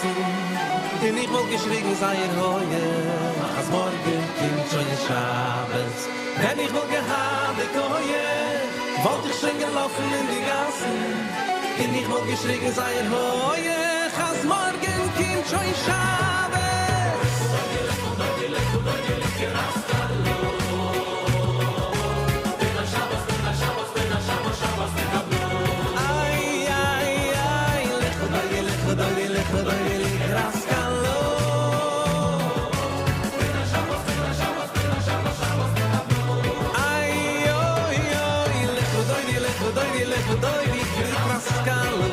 גאסן, און איך וואלט געשריגן זייער הויעך אז מארגן קומט שוין שבת. ווען איך וואלט געהאט די כח וואלט איך שוין געלאפן אין די גאסן, און איך וואלט געשריגן זייער הויעך אז מארגן קומט שוין שבת. איי איי איי לכה דודי לכה דודי לכה דודי לקראת כלה. איי אוי אוי לכה דודי לכה דודי לכה דודי לקראת כלה.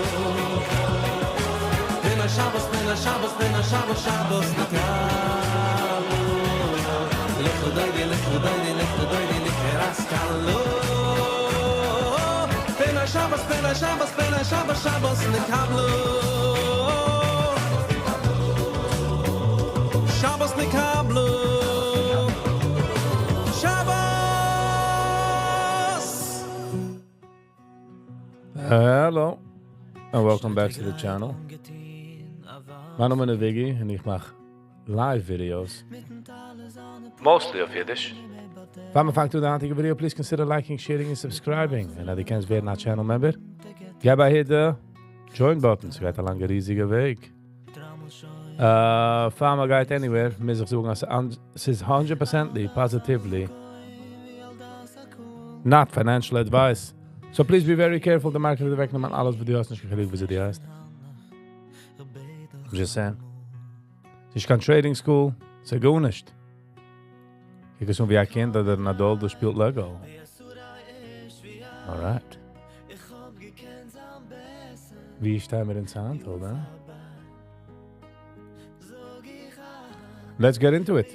בין השבת בין השבת בין השבת שבת נקבלו. לכה דודי לכה דודי לכה דודי לקראת כלה. בין השבת בין השבת בין השבת שבת נקבלו. שבת נקבלו. שבת. Hello, and welcome back to the channel. מיין נאמען איז Viggy און איך מאך live videos. Mostly אויף Yiddish. פאר מיר פאנגט אן די היינטיגע video, please consider liking, sharing and subscribing. און אז דו קענסט ווערן א channel member, געב א hit the join button. ס'גייט א לאנגע ריזיגע וועג. פאר מען גייט anywhere, מוז איך זאגן, אז ס'איז 100% positively not financial advice. So please be very careful, the market וועט אוועקנעמען אלעס וואס דו האסט, נישט קיין חילוק וויאזוי דו הייסט. I'm just saying. ס'איז נישט קיין trading school, ס'איז גארנישט. קוק עס אן ווי א קינד אדער אן adult וואס שפילט Lego. Alright. ווי שטייען מיר אין צייט, אדער? Let's get into it.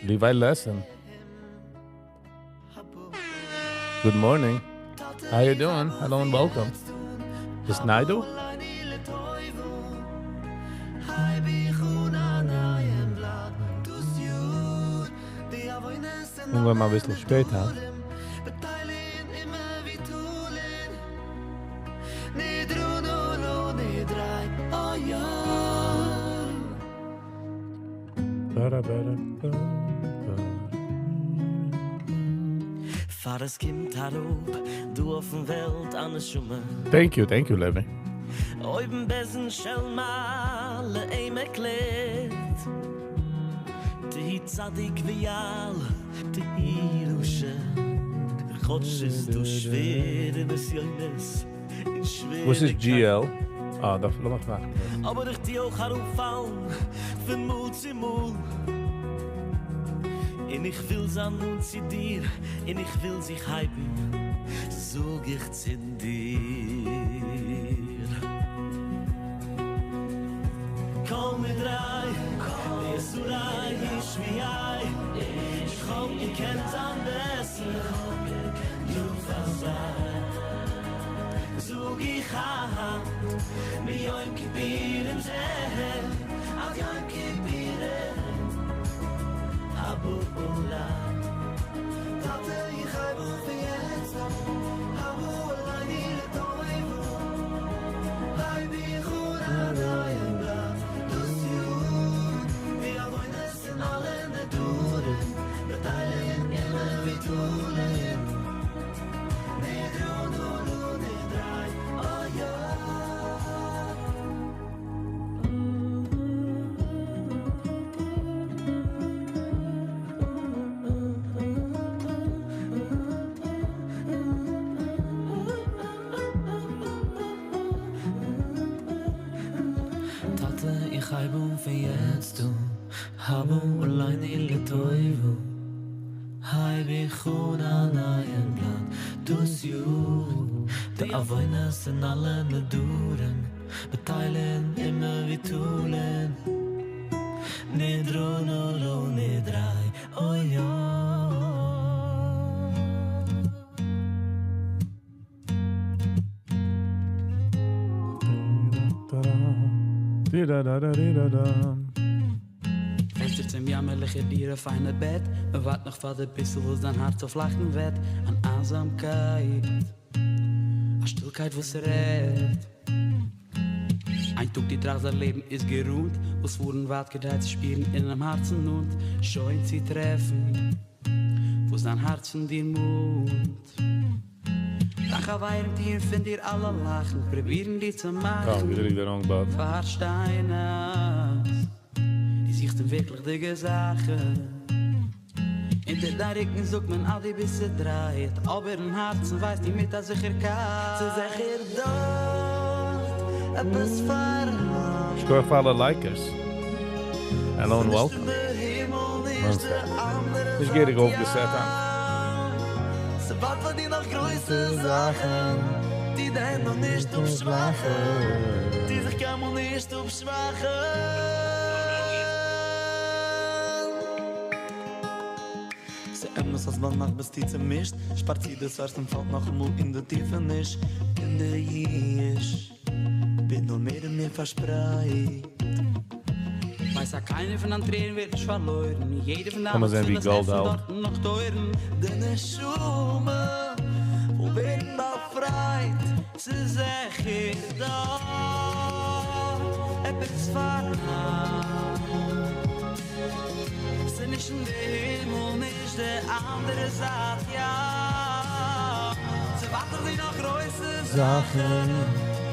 Levi Lesson. Good morning. How you doing? Hello and welcome. Is Naidu? אנגעהויבן אביסל שפעטער. פאר עס קומט אראפ דא אויפן וועלט א נשמה. Thank you, thank you, Levi. אויבן בעזן של מעלה אים ערקלערט. תהי צדיק ואל תהי רשע. כאטש ס'איז דא שווערע נסיונות און שווערע וואס איז GL? אה, דארף לאמיך מאכן. אבער איך טו אויך אראפפאלן פון מאל צו מאל. און איך וויל זיין נאנט צו דיר, און איך וויל זיך הייבן, זאג איך צו דיר. כל נדרי, ואסורי השמיעי, איך האב געקענט זיין בעסער, נו פאר זיי זאג איך היינט, מיום כיפורים זה עד יום כיפורים הבא עלי. טאטע איך הייב אן פון יעצט אן, הבא עלינו לטובה, הייב איך אן א נייעם בלאט, דאס יאר, די עוונות און אלע נדרים, בטלים אימער ווי תלין, נדרו נלו נדרי, אוי יא. טאטע איך הייב אן פון יעצט אן, הבא עלינו לטובה, הייב איך אן א נייעם בלאט דאס יאר, די עוונות און אלע נדרים, בטלין ומבוטלין, נדרו נלו נדרי, אוי יא. פענסטער צום יאמערליכער דירה פיינע בעט, מען ווארט נאך פאר די ביסל וואס דיין הארץ אויף לאכן וועט, אן איינזאמקייט, א שטילקייט וואס רעדט. Tag die Tracht sein Leben ist geruht, was fuhren weit gedeiht zu spielen in einem Herzen und scheuen sie treffen, wo sein Herzen dir Mund. Nach Hawaii die find dir alle lachen, probieren die zu machen. Oh, we the wrong button. Versteine, die sichten wirklich dicke Sachen. In der Dariken sucht man all die Bisse dreht, aber im Herzen weiß die mit der Sicherkeit. Zu sicher dort, etwas verhauen. Ich für alle Likers. Hello and welcome. Ich gehe dich aufgesetzt an. Sobald wir die noch größere Sachen, die dein noch nicht aufschwachen, die sich kann man nicht aufschwachen. Emmes als man nach bist die zermischt, spart sie das erst und fällt noch einmal in der Tiefe nicht. In der Jisch, bin nur mehr und mehr verspreit. Weiß ja keiner von den Tränen wird nicht verloren. Jeder von Kann man sehen, wie Gold dort noch teuren. Denn es Schume, wo bin befreit? Sie sag ich da, etwas verhauen. Sie nicht in der Himmel, nicht der andere sagt ja. Sie warten sie noch größere Sachen,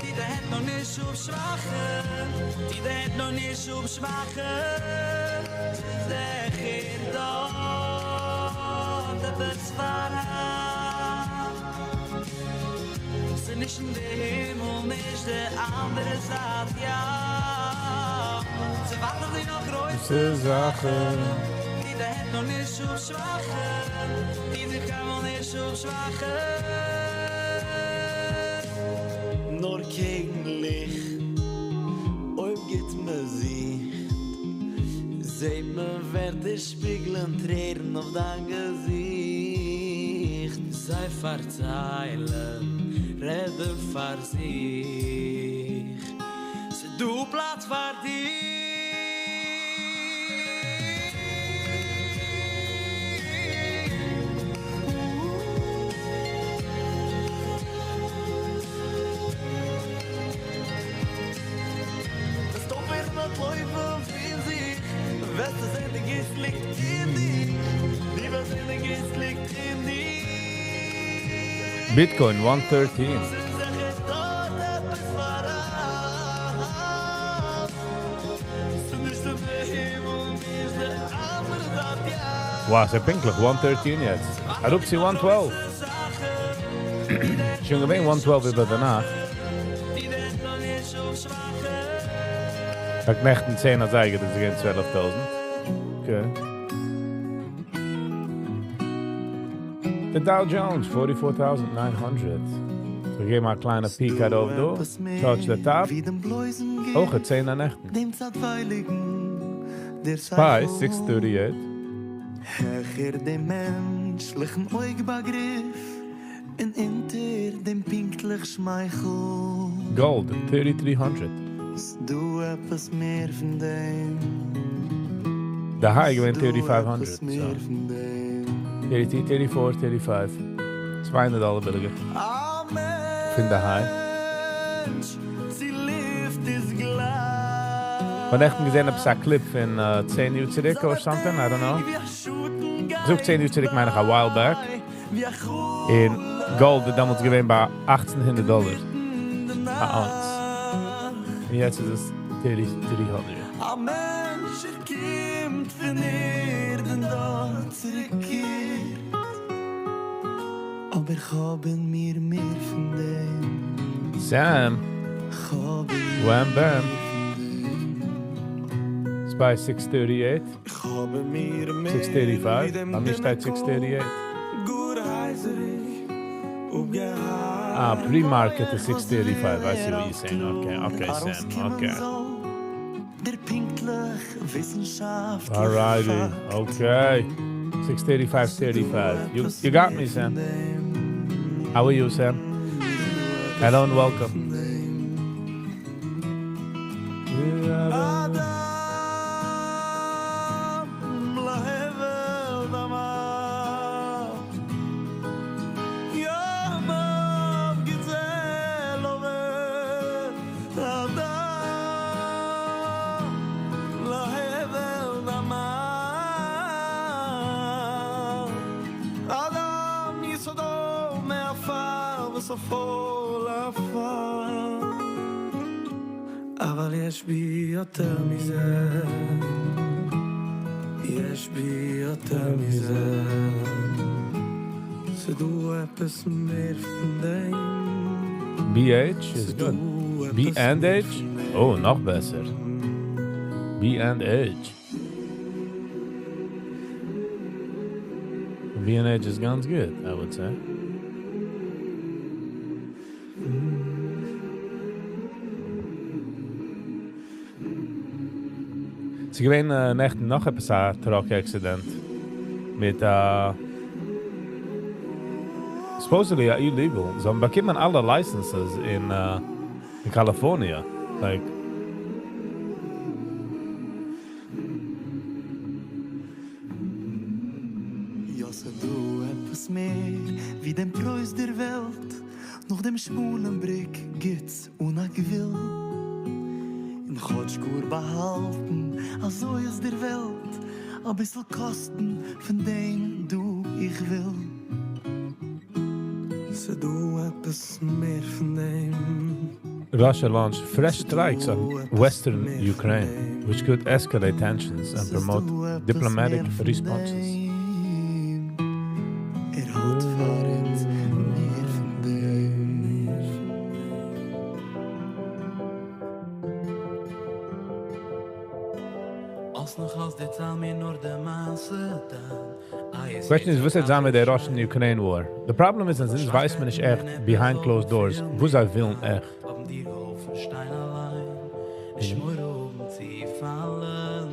die der Hände noch nicht aufschwachen, die der Hände noch nicht aufschwachen. Sie sag ich da, etwas verhauen. Sie nicht in der Himmel, nicht der andere sagt ja. Sie warten sie noch größere Sachen, die der Hände noch nicht aufschwachen, die sich kann wohl nicht aufschwachen. Nur gegen Licht, ob geht mir Sicht, seht mir, wer die Spiegeln tränen auf dein Gesicht. Sei verzeilen, rede vor sich, se du Platz vor dir. Bitcoin 113. Wow, sehr pünktlich. 113 jetzt. Eruptie 112. Schon gewesen 112 über der Nacht. Sag Nächten 10 als eigen, das ist gegen 12.000. Okay. The Dow Jones, 44,900. So gehen wir a kleine Peak out of do. Touch the top. Auch at 10 Nächten. SPY, 638. Hecher dem menschlichen Augbegriff in inter dem pünktlich Schmeichel. Gold, 3,300. Du etwas mehr von dem. The high went 3,500. So. 33, 34, 35. 200 Dollar billiger. Finde high. Van echt gesehen heb ik clip van 10 uur zurück or something, I don't know. Zoek 10 uur zurück, meine ich, a while back. In Gold, damals gewesen bei 1800 Dollar. A ounce. Und jetzt ist es 3300. A Mensch, er kommt von Erden da zurückkehrt. Aber ich hab in mir mehr von dem. Sam. Wham bam. SPY 638. 635. Bei mir steht 638. Ah, pre-market is 635. I see what you're saying. Okay, okay, Sam. Okay. Alrighty. Okay. 635, 35. You got me, Sam. How are you, Sam? Hello and welcome. סופו לעפר. אבל יש בי יותר מזה, יש בי יותר מזה. ס'דא עפעס מער פון דעם. BH is good. B and H? Oh, נאך בעסער. B and H. B and H איז גאנץ גוט, I would say. ס'איז געווען נעכטן נאך עפעס א truck accident מיט supposedly illegal. זיי האבן באקומען אלע licenses אין California. Like, יא, ס'דא עפעס מער ווי דעם פרייז דער וועלט, נאך דעם שמאלן בריק גוטס אן א גבול. און כאטש גאר באהאלטן, אזוי איז דער וועלט, א ביסל קאסטן פון דעם דא איך וויל. ס'דא עפעס מער פון דעם. Russia launched fresh strikes on western Ukraine, which could escalate tensions and promote diplomatic responses. ער האט פאר אונז מער פון דעם. אלס נאך אלס דערצייל מיר נאר די מעשה דאן. Question is, וואס וועט זיין מיט די Russian-Ukraine war? The problem is, אז אונז ווייסט מען נישט עכט behind closed doors, וואס זיי ווילן עכט. האבן דיר געהאלפן שטיין אליין. נישט מורא האבן צו פאלן,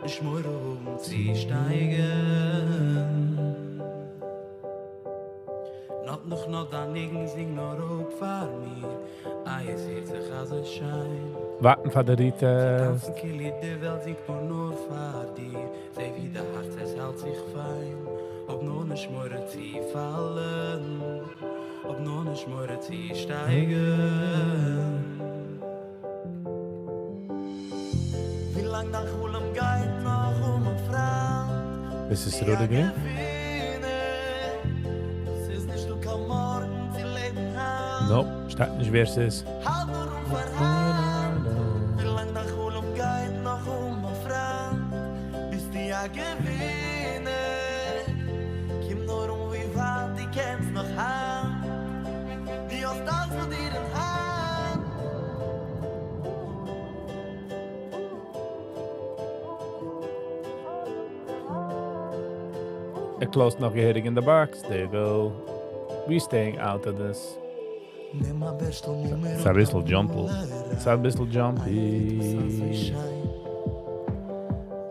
נישט מורא האבן צו שטייגן. נאט נאך נאט דיין ניגון זינג נאר אפ פאר מיר. איי, עס הערט זיך אזוי שיין. ווארטן פאר די retest. טאנצן כאילו די וועלט זינגט נאר נאר פאר דיר. זע ווי די הארץ עס האלט זיך פיין. האב נאר נישט מורא צו פאלן, האב נאר נישט מורא צו שטייגן. ווי לאנג דיין חלום גייט נאך אן, מיין פריינד. This is Rudiger. ס'איז נישטא קיין מארגן צו לעבן היינט. Nope, שטייט נישט ווער ס'איז. האלט נאר אן פאר האנט. ווי לאנג דיין חלום גייט נאך אן, מיין פריינד. ביסטו א געווינער. קום נאר אן ווי ווייט דו קענסט נאך היינט. דו האסט אלץ ביי דיר אין האנט. It closed נאך געהעריג in the box. There you go. We staying out of this. נעם א בערשטל, מאל מיר ס'איז א ביסל jumpy. ס'איז א ביסל jumpy.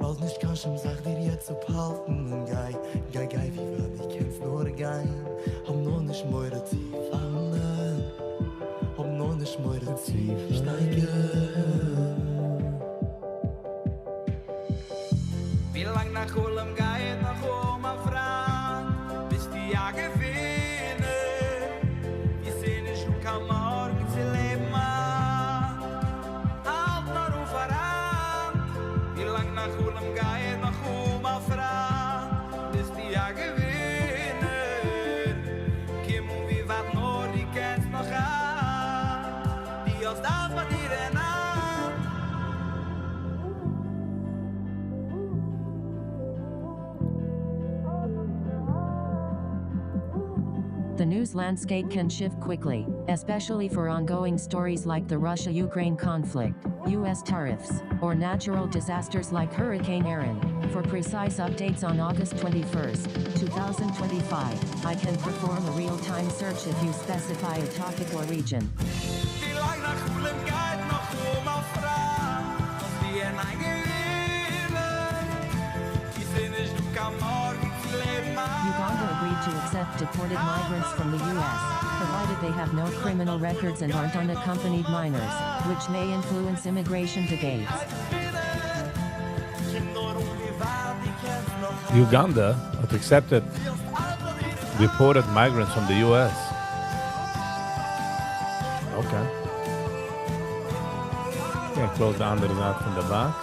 לאז נישט קיין שום זאך דיר יעצט אפהאלטן און גיי, גיי, גיי, ווי ווייט דו קענסט נאר גיין. האב נאר נישט מורא צו פאלן, האב נאר נישט מורא צו שטייגן. ווי לאנג דיין חלום גייט נאך אן, מיין פריינד, ביסטו א געווינער. ווי ס'איז נישטא קיין מארגן צו לעבן היינט. האלט נאר אן פאר האנט. ווי לאנג דיין חלום גייט נאך אן, מיין פריינד, ביסטו א געווינער. קום אן ווי ווייט נאר דו קענסט נאך היינט. דו האסט אלץ ביי דיר אין האנט. The news landscape can shift quickly, especially for ongoing stories like the Russia Ukraine conflict, US tariffs, or natural disasters like Hurricane Erin. For precise updates on August 21st, 2025, I can perform a real time search if you specify a topic or region. ווי לאנג דיין חלום גייט נאך אן, מיין פריינד, ביסטו א געווינער. ווי ס'איז נישטא קיין מארגן צו לעבן. Uganda agreed to accept deported migrants from the U.S., provided they have no criminal records and aren't unaccompanied minors, which may influence immigration debates. קום נאר אן ווי ווייט דו קענסט נאך היינט. Uganda has accepted deported migrants from the U.S. Okay. Yeah, close the אנדערע זייט פון the box.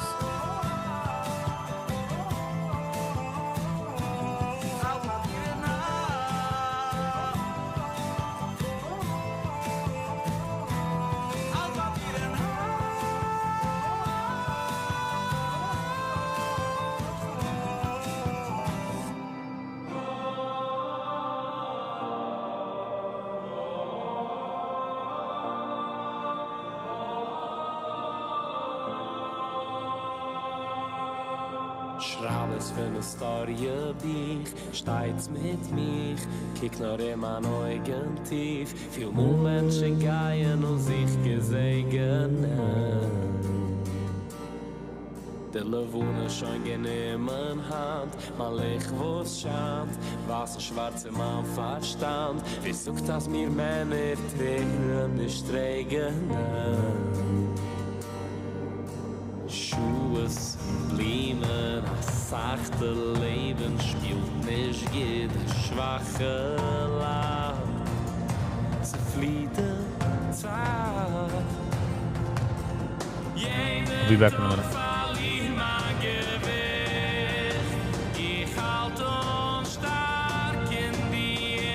שרייבערס פון היסטאריע בוך, שטייטס מיט מיך, קוק נאר אין מיין אויגן טיף, פיל מאל מענטשן גייען און זיך געזעגענען. די לבנה שוין גענומען האנט, מיין ליכט וואס שיינט, ווייס און שווארץ אין מיין פארשטאנד, ווער זאגט אז מיר מענער טרערן נישט רעגענען? שעות, בלימען, א סך די לעבן שפילט נישט גוט, די שוואכע לייט, ס'פליט די צייט. Be back in a minute. פארליר מיין געוויכט, איך האלט אן שטארק אין די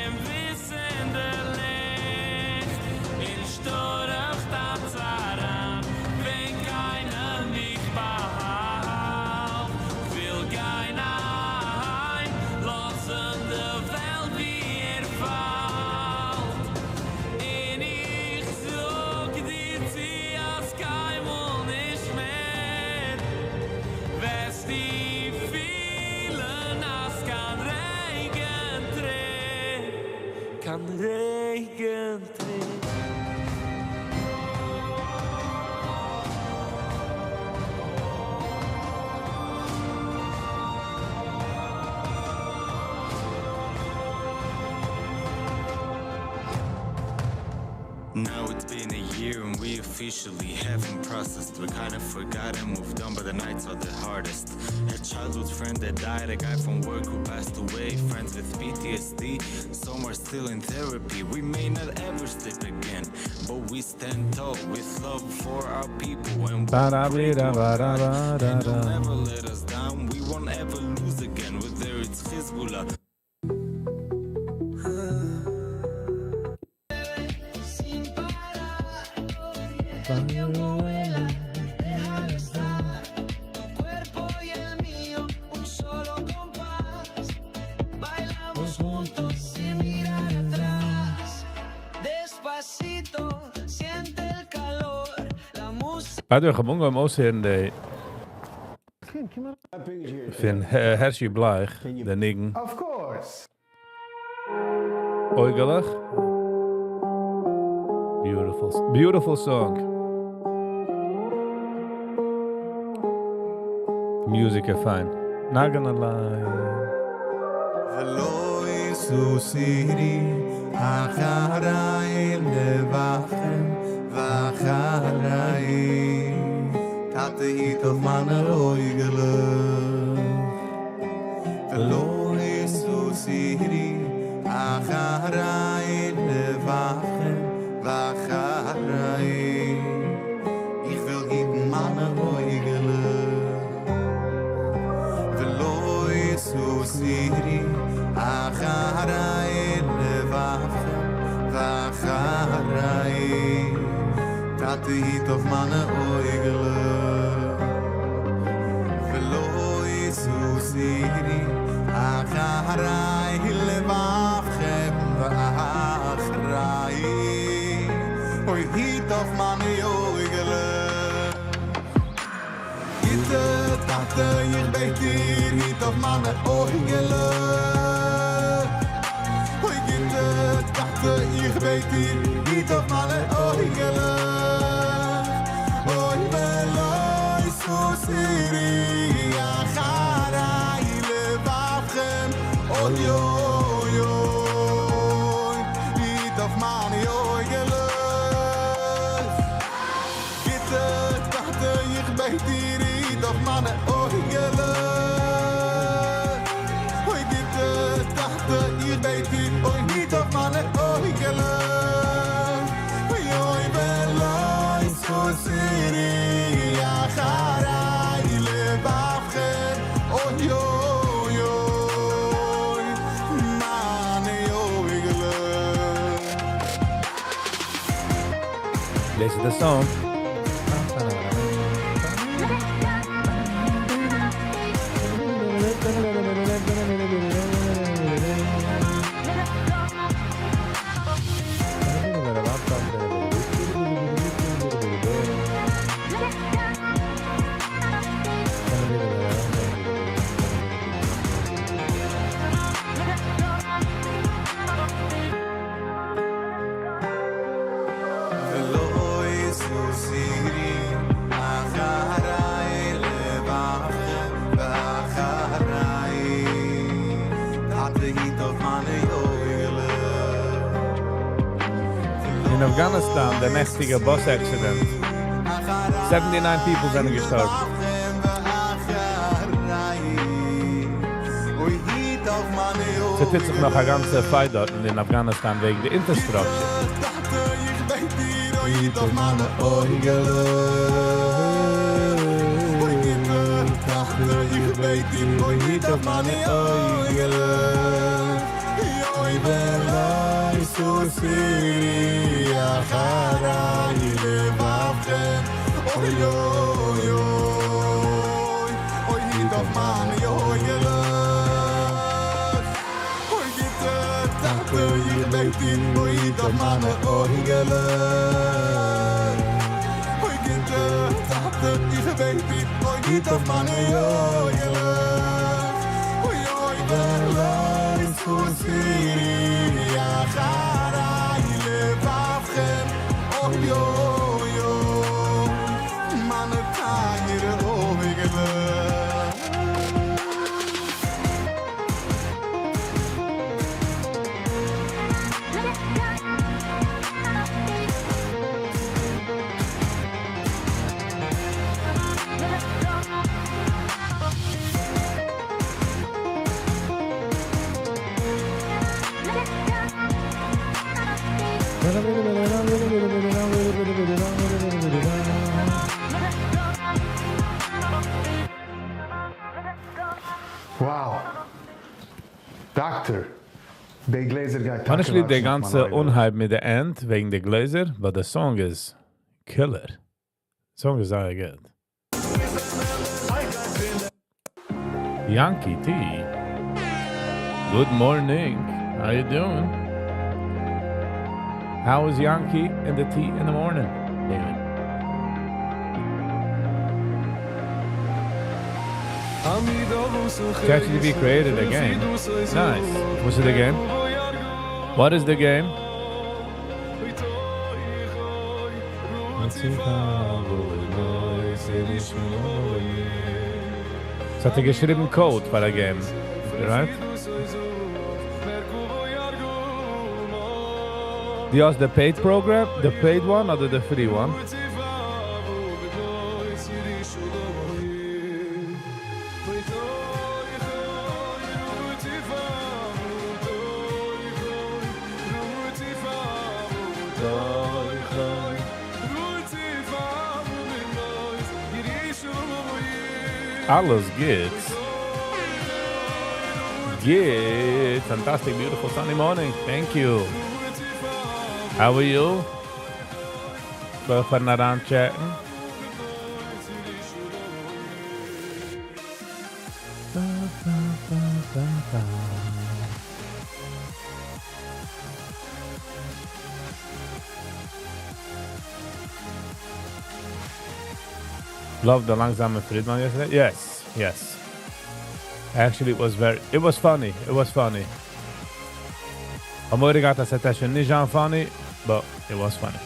אומוויסנדע ליכט. אין שטורעם שטאפט אריין, ווען קיינער מיך באהאלט. כ'וויל גיין אהיים, לאזן די וועלט ווי ער פאלט. און איך זאג דיר צו אז קיינמאל נישט מער וועסטו פילן אז קיין רעגן טרער, קיין רעגן טרער. Now it's been a year and we officially haven't processed. We kind of forgot and moved on, but the nights are the hardest. A childhood friend that died, a guy from work who passed away, friends with PTSD, some are still in therapy. We may not ever sleep again, but we stand tall with love for our people and we pray to our God, and they'll never let us down. We won't ever lose again, whether it's Hezbollah. El tiempo vuela, déjalo estar. Tu cuerpo y el mío, un solo compás. Bailamos juntos sin mirar atrás. Despacito, siente el calor, la música. By the way, איך האב אנגעהויבן אויסהערן די פון Hershey Bleich, דער ניגון. Of course. אויגעלעך. Beautiful, beautiful song. Music is fine. Not gonna lie. ולא תתורו אחרי לבבכם ואחרי טאטע היט אויף מיינע אויגעלעך ולא תתורו אחרי לבבכם ואחרי איך וויל היטן מיינע אויגעלעך ולא תתורו אחרי לבבכם ואחרי טאטע היט אויף מיינע אויגעלעך ולא תתורו אחרי לבבכם ואחרי אוי היט אויף מיינע אויגעלעך גוטע טאטע איך בעט דיר היט אויף מיינע אויגעלעך אוי גוטע טאטע איך בעט דיר היט אויף מיינע אויגעלעך אוי ולא תתורו אחרי לבבכם אוי אוי אוי היט אויף מיינע אויגעלעך גוטע טאטע איך בעט דיר היט אויף מיינע אויגעלעך אוי גוטע טאטע איך בעט דיר אוי היט אויף מיינע אויגעלעך אוי אוי ולא תתורו אחרי לבבכם אוי אוי אוי מיינע אויגעלעך This is the song. אין Afghanistan, דער נעכטיגע bus accident. 79 people זענען געשטארבן. ס'טוט זיך נאך א גאנצע fight דארט אין Afghanistan וועגן די infrastructure. Wow. Doctor, די גלעזער גייט טאקע Honestly, די וואקסן אויף גאנצע מיינע אויגן. אנהייב מיט די end וועגן די גלעזער, but the song is killer. Song איז זייער גוט. Yankee T. Good morning. How you doing? How is Yankee and the tea in the morning doing? ChatGPT created a game. Nice. What's the game? What is the game? Let's see ס'האט ער געשריבן code פאר א game, right? דו האסט the paid program, the paid one אדער the free one? אלעס גוט. Good. Fantastic, beautiful sunny morning. Thank you. How are you? פארן אריינטשעקן. Ba, ba, ba, ba, ba. Love the Langsame Friedman yesterday? Yes. Actually, it was very, it was funny. It was funny. אמאל געהאט אז ס'איז נישט funny, but it was funny.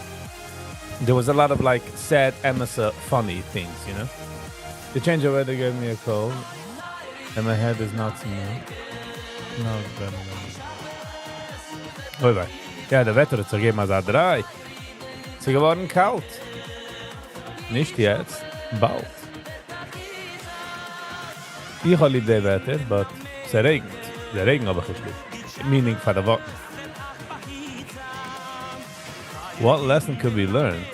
There was a lot of like sad, אמת'ע, funny things. The change of weather gave me a cold, and my head is not new. No, better. אוי וויי. יא, דער וועטער האט זיך געגעבן אזא דריי. ס'איז געווארן קאלט. נישט יעצט, באלד. איך האב ליב דער וועטער, but ס'רעגנט. דער רעגן האב איך נישט ליב. Meaning פאר די וואכן. What lesson could be learned?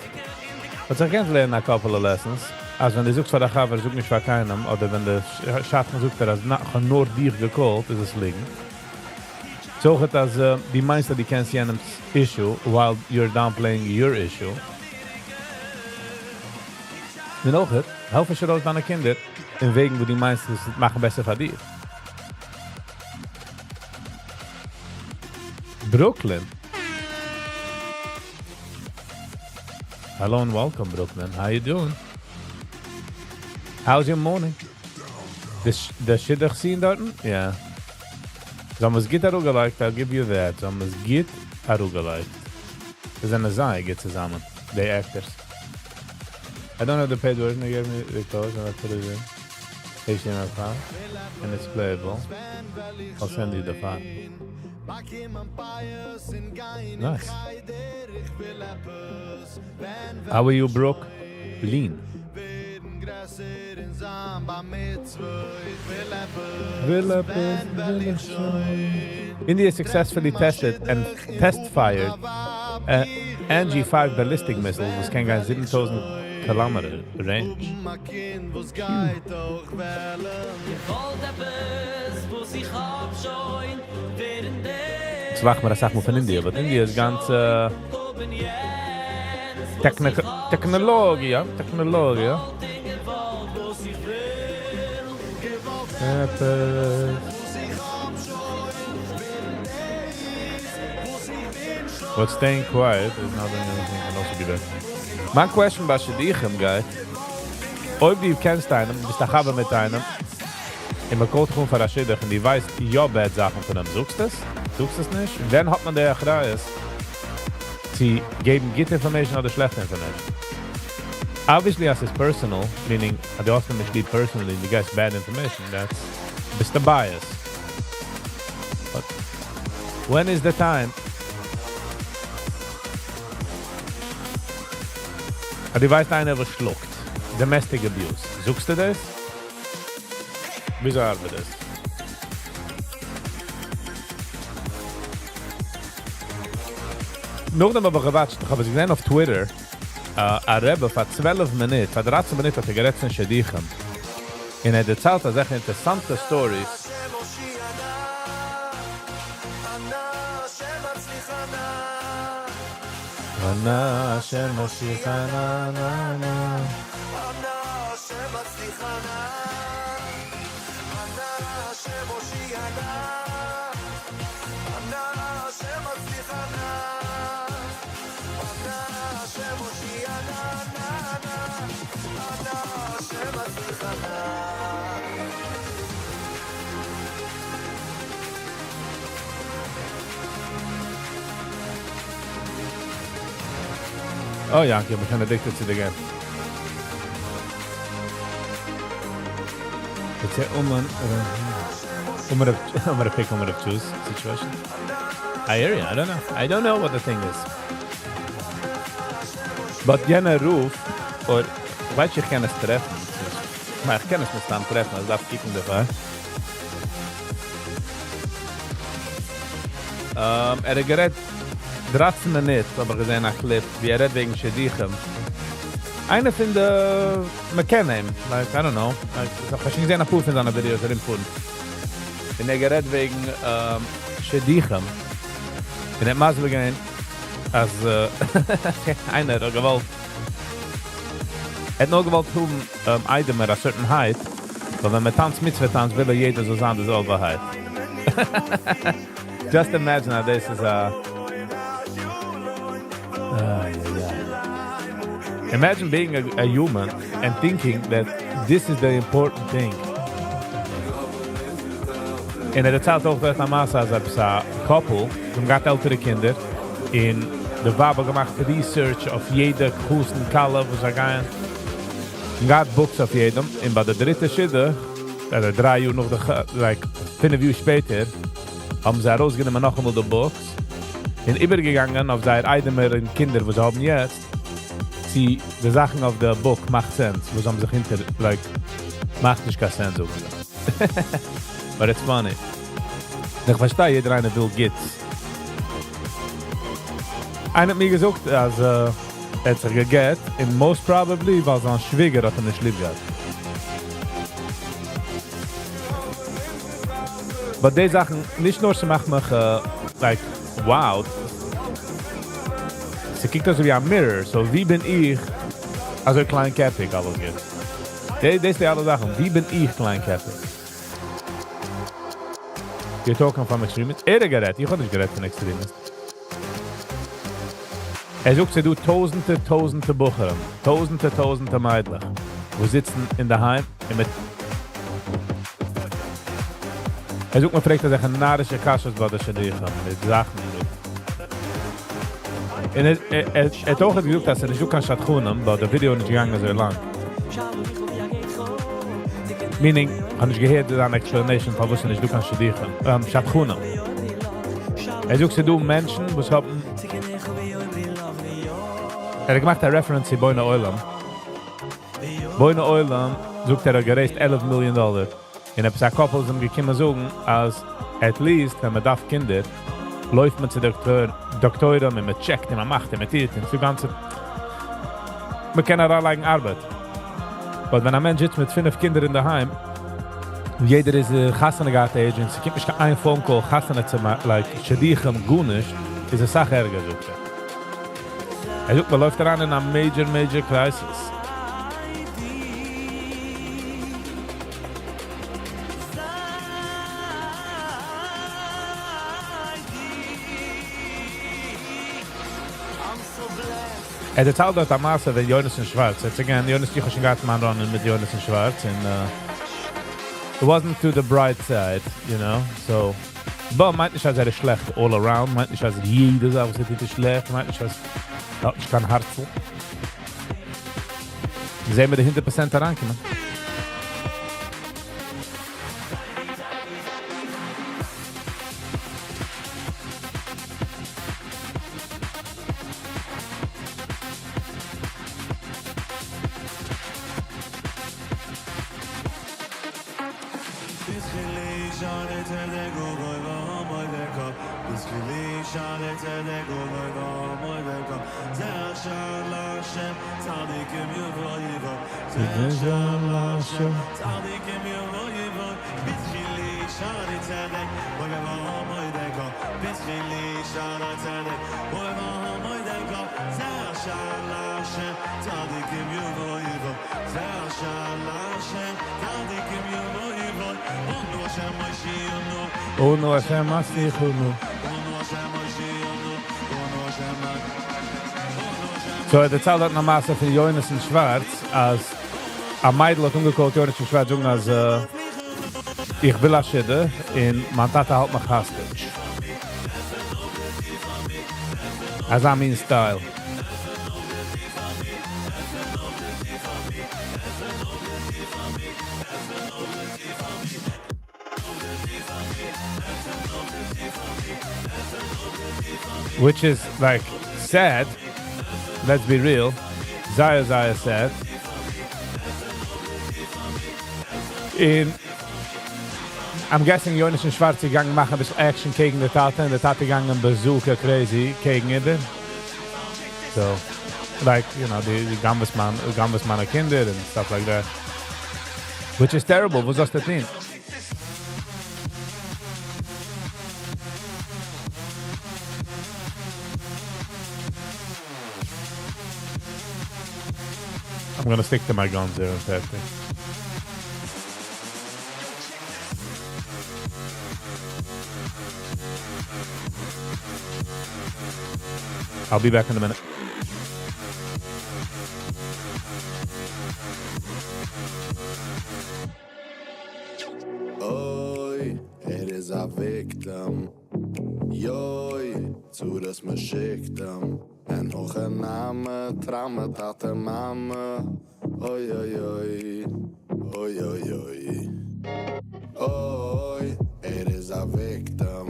וואס איך קען לערנען a couple of lessons. אז ווען דו זאגסט פאר דער חבר, זאג נישט פאר קיינעם, אדער ווען דער שדכן זאגט ער, אז נא, איך האב נאר דיך געקאלט, איז עס ליגן. אזוי אויך אז דו מיינסט, אז דו קענסט יענעמס issue while you're downplaying your issue. און אויך, העלף נישט ארויס דיינע קינדער אין וועגן, וואו דו מיינסט, עס מאכן בעסער פאר דיר. Brooklyn. Hello and welcome, Brooklyn. How you doing? How's your morning? The שידוך scene דארטן? Yeah. זיי האבן עס גוט אראפגעלייגט, I'll give you that. זיי האבן עס גוט אראפגעלייגט. זיי זענען זייער גוט צוזאמען, די actors. I don't have the paid version, they gave me the code and I put it in HTML file and it's playable. I'll send you the file. Nice. How are you, Brooke? Lean. India successfully tested and test fired a NG-5 ballistic missile וואס קען גיין 7000 kilometer range. יעצט לאכט מען אסאך מאל פון India, but India איז גאנץ טעכנאלאגיע, טעכנאלאגיע. But staying quiet is not doing anything can also be bad. מיין question ביי שידוכים גייט, אויב דו קענסט איינעם, ביסט א חבר מיט איינעם, און מען call ט דיך אן פאר א שידוך און דו ווייסט יא bad זאכן פון אים, זאגסט עס? זאגסט עס נישט? ווען האט מען די אחריות צו געבן גוטע information אדער שלעכטע information? Obviously אז ס'איז personal, meaning אז דו האסט אים נישט ליב personally און דו געבסט bad information, that's ביסטו biased. But when is the time אז דו ווייסט איינער וואס שלאגט, domestic abuse, זאגסטו דאס? וויאזוי ארבעט דאס? נאכדעם האב איך גע watch ט, איך האב עס געזען אויף Twitter, א רבי פאר 12 מינוט, פאר 13 מינוט האט ער גערעדט פון שידוכים, און ער האט דערציילט אזעלכע אינטערעסאנטע stories. אנא השם מושיענה נא נא. Oh, Yanky, איך בין addicted to the game. It's a woman, woman of, I'm gonna pick woman of choose situation. I hear you. I don't know. I don't know what the thing is. But יענער רב, אדער, ווייס איך קען עס טרעפן. נאר איך קען עס נישט סתם טרעפן, איך דארף קוקן דערפאר. ער האט גערעדט 13 מינוט, האב איך געזען א clip, ווי ער רעדט וועגן שידוכים. איינער פון די, מען קען אים, like, I don't know, like, איך האב שוין געזען א פאר פון זיינע videos ארומפארן. און ער גערעדט וועגן שידוכים. און ער האט מסביר געווען, אז איינער האט געוואלט, ער האט נאר געוואלט האבן איידעמער א certain height, ווייל ווען מען טאנצט מצוה טאנץ, וויל ער יעדער זאל זיין די זעלבע height. Just imagine how this is a... Ay, ay, ay. Imagine being a human and thinking that this is the important thing. און ער דערציילט אויך דארט א מעשה אז עפעס א couple, זיי האבן געהאט עלטערע קינדער, און די ווייב האט געמאכט research אויף יעדע חתן כלה וואס זיי גייען, און געהאט books אויף יעדעם, און ביי די דריטע שידוך, אדער 3 יאר נאך די, like, 5 יאר שפעטער, האבן זיי ארויסגענומען נאכאמאל די books, און איבערגעגאנגען אויף זייער איידעמער און קינדער, וואס זיי האבן יעצט, צו די זאכן אויף די book מאכט sense, וואס האבן זיך אונטער, like, מאכט נישט קיין sense, זאגן זיי. But it's funny. איך פארשטיי, יעדער איינער וויל גוטס. איינער האט מיר געזאגט, אז ער האט זיך גע'גט, און most probably, ווייל זיין שוויגער האט אים נישט ליב געהאט. But די זאכן, נישט נאר ס'מאכט מיך, like, wow. ס'קוקט אויס ווי א mirror, so ווי בין איך אזוי קליינקעפיג אלעס גוט. דאס די אלע זאכן, ווי בין איך קליינקעפיג? You're talking from extremists? ער האט גערעדט, איך האב נישט גערעדט פון extremists. ער זאגט, ס'דא טויזנטער, טויזנטער בחורים, טויזנטער, טויזנטער מיידלעך, וואס זיצן אין דער היים און מיט ער זאגט, מען פרעגט אזעלכע נארישע קשיות ביי די שידוכים, מיט זאכן. און ער ער האט אויך געזאגט אז עס איז נישטא קיין שדכנים, ווייל די ווידעא איז נישט געגאנגען אזוי לאנג. Meaning, איך האב נישט געהערט זיין explanation פארוואס עס איז נישטא קיין שידוכים, שדכנים. ער זאגט ס'איז דא מענטשן וואס האבן. ער האט געמאכט א reference צו בוני עולם. בוני עולם זאגט ער האט גע raise ט 11 מיליאן דאלער. און עפעס א couple איז אים געקומען זאגן אז at least ווען מען דארף קינדער לויפט מען צו דאקטוירים און מען check ט און מען מאכט און מען טוט און ס'איז גאנצע מען קען אריינלייגן ארבעט. But ווען א מענטש זיצט מיט פינף קינדער אינדערהיים און יעדער איז חתונה געהאט age און ס'קומט נישט קיין איין phone call חתונה צו מאכן like שידוכים גארנישט איז אסאך ערגער זאגט ער. ער זאגט מען לויפט אריין אין א major major crisis. ער דערציילט דארט א מעשה ווען יונתן שווארץ, it's again, יונתן איך האב שוין געהאט מיין run-in מיט יונתן שווארץ און it wasn't to the bright side, you know, so, but מיינט נישט אז ער איז שלעכט all around, מיינט נישט אז יעדע זאך וואס ער טוט איז שלעכט, מיינט נישט אז ער האט נישט קיין הארצל. זעהן מיר די 100% אריינקומען. אונו השם משיחנו. So ער דערציילט דארט א מעשה פון יונתן שווארץ אז א מיידל האט אנגע call ט יונתן שווארץ זאגן אז איך וויל א שידוך און מיין טאטע האלט מיך hostage. אזא מין style. Which is like sad, let's be real, זייער זייער sad. און I'm guessing יונתן שווארץ איז געגאנגען מאכן אביסל action קעגן די טאטע און די טאטע געגאנגען bazooka crazy קעגן איבער. So, like, you know, די גנב'סט מיין, גנב'סט מיינע קינדער and stuff like that. Which is terrible, וואס זאלסטו טון? I'm gonna stick to my guns here and fertig. I'll be back in a minute. אוי, ער איז א victim. יוי, צרות מ'שיקט אים. אין הכי נמי, טראמע, טאטע, מאמע. אוי, אוי, אוי. אוי, אוי, אוי. אוי, ער איז א victim.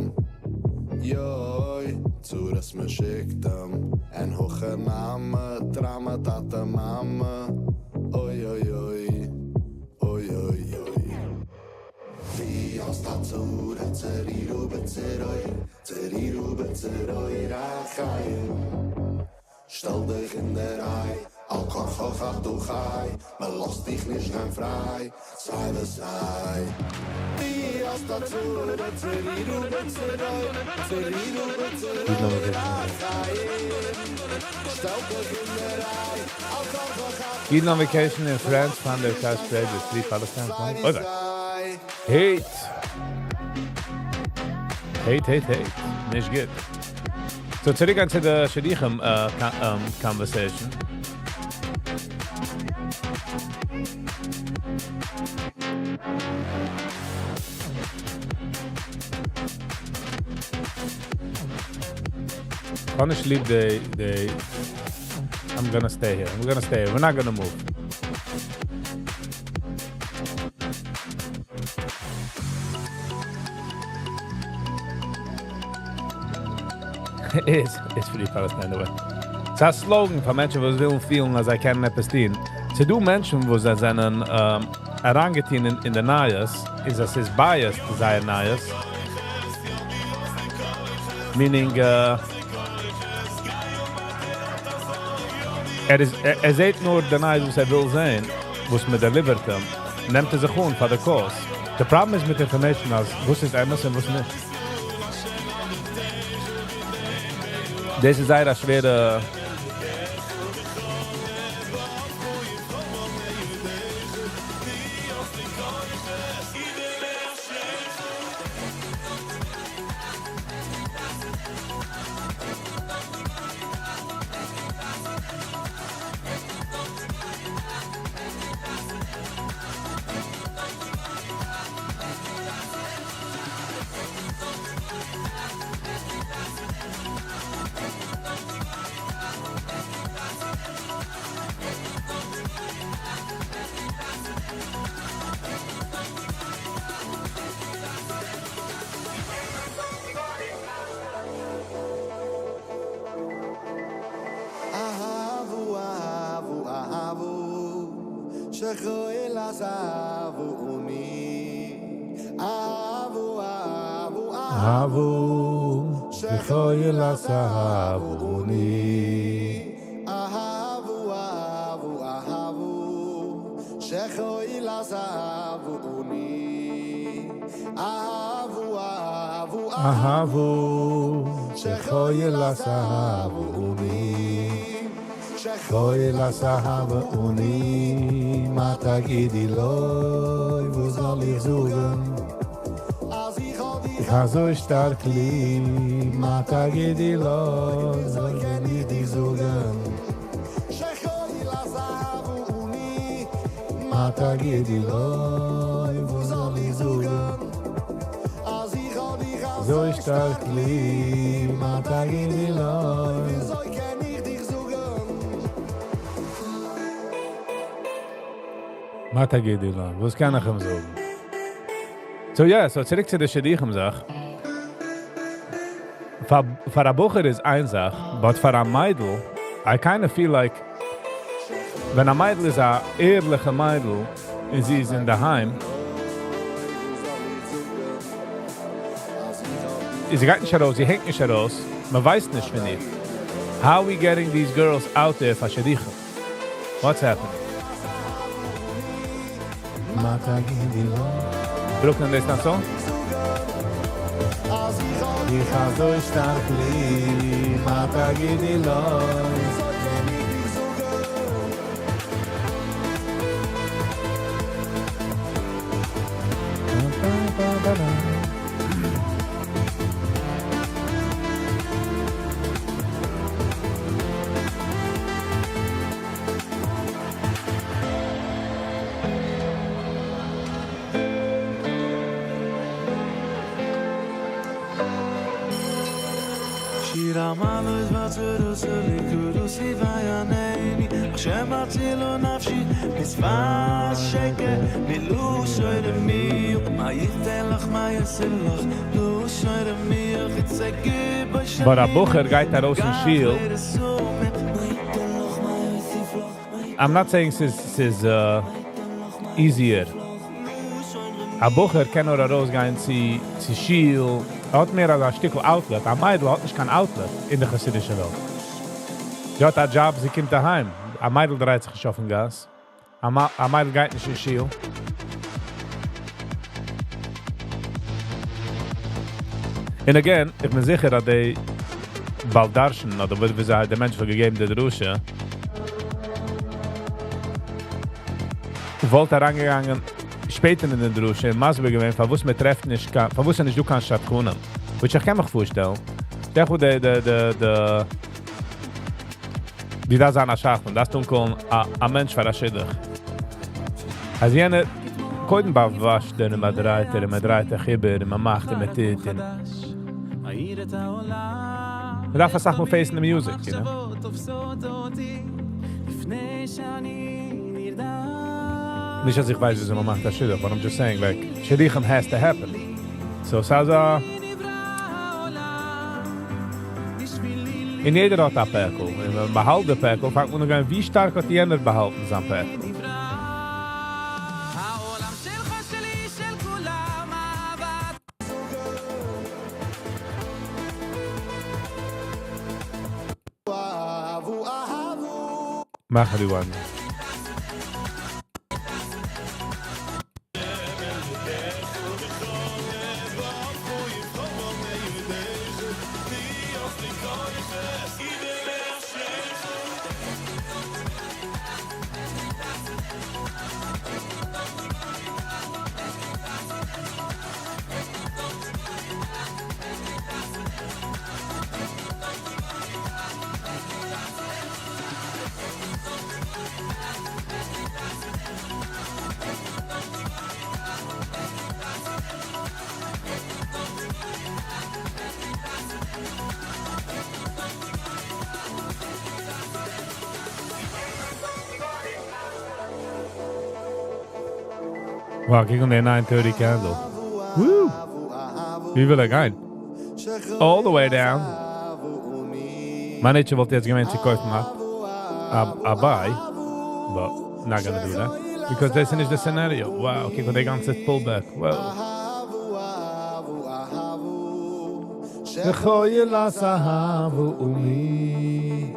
יוי, צרות מ'שיקט אים. אין הכי נמי, טראמע, טאטע, מאמע. אוי, אוי, אוי. אוי, אוי, אוי. די האסט א צרה, צערירו בצרוי, צערירו בצרוי רחיים. שטעל דיך אין דער ריי, על כרחך אתה חי, מען לאזט דיך נישט גיין פריי, סיי וואס סיי. די האסט א צרה, צערירו בצרוי, צערירו בצרוי רחיים. שטעל דיך אין דער ריי, על כרחך Eden on vacation in France found their cash grave with three Palestinians. סיי Oy vey. סיי. Hate. Hate, hate, hate. נישט גוט. So צוריק צו די שידוכים conversation. כ'האב נישט ליב די די I'm gonna stay here, I'm gonna stay here, we're not gonna move. איז איז Free Palestine the way. ס'איז א slogan פאר מענטשן וואס ווילן פילן אז זיי קענען עפעס טון. ס'איז דא מענטשן וואס זיי זענען אריינגעטון אין די נייעס, איז אז ס'איז biased זייער נייעס. Meaning ער איז ער זעט נאר די נייעס וואס ער וויל זען, וואס מען deliver ט אים, נעמט ער זיך אן פאר די cause. די פראבלעם איז מיט information אז וואס איז אמת און וואס נישט. דאס איז זייער א שווערע. אהבו אהבו אהבו שכל עזבוני אהבו אהבו אהבו שכל עזבוני אהבו אהבו אהבו שכל עזבוני אהבו אהבו אהבו שכל עזבוני שכל עזבוני מה תגידי לו וואס זאל איך זאגן איך האב אזוי שטארק ליב מה תגידי לו זאל איך דיר זאגן מה תגידי לו וואס זאל איך זאגן אזוי שטארק ליב מה תגידי לו מה תגידי לו וואס קען איך אים זאגן? So yeah, so צוריק צו די שידוכים זאך. פאר פאר א בחור איז איין זאך, but פאר א מיידל, I kind of feel like ווען א מיידל איז א ערליכע מיידל און זי איז אינדערהיים, זי גייט נישט ארויס, זי הענגט נישט ארויס, מען ווייסט נישט פון איר. How are we getting these girls out there פאר שידוכים? What's happening? מה תגידי לו? Brooklyn דאס נאך song? איך האב אזוי שטארק ליב, מה תגידי לו? שיר המעלות בצרוס לי ויענני השם הצילו נפשי משפת שקר מילאו שורמי מה ייתן לך מה יעשה לך לו שורמי But א בחור גייט ארויס אין שול. I'm not saying ס'איז ס'איז easier. א בחור קען נאר ארויסגיין צו צו שול. ער האט מער אזא שטיקל outlet. א מיידל האט נישט קיין outlet אין די חסידישע וועלט. זי האט א job, זי קומט אהיים. א מיידל דרייט זיך נישט אויפן גאס. א מיידל גייט נישט אין שול. And again, איך בין זיכער אז די בעל דרשן, אדער ווי זיי דער מענטש האט געגעבן די דרשה, וואלט אריינגעגאנגען שפעטער אין די דרשה און מסביר געווען פארוואס מען טרעפט נישט קיין, פארוואס איז נישט דא קיין שדכנים. Which איך קען מיך פארשטעלן. דער וואו די די די די ווי דאס זיין א שדכן, דאס טון call ן א א מענטש פאר א שידוך. אז יענער קודם באוואשט ער און באדרייט ער און מען דרייט זיך איבער און מען מאכט און מען טוט און. מ'דארף אסאך מאל face ן די music, you know? נישט אז איך ווייס וויאזוי מ'מאכט א שידוך, but I'm just saying like, שידוכים has to happen. So ס'איז א... און יעדער האט א פעקל, און ווען מ'באהאלט די פעקל פאנגט מען אן גיין ווי שטארק האט יענער באהאלטן זיין פעקל. מאך א rewind. Wow, קוק אן די 930 candle. Woo! ווי וויל ער גיין? All the way down. מיין עצה וואלט יעצט געווען צו קויפן א buy, but not gonna do that because דאס איז נישט די scenario. Wow, קוק אן די גאנצע pullback. Wow. וכל אהבו ומי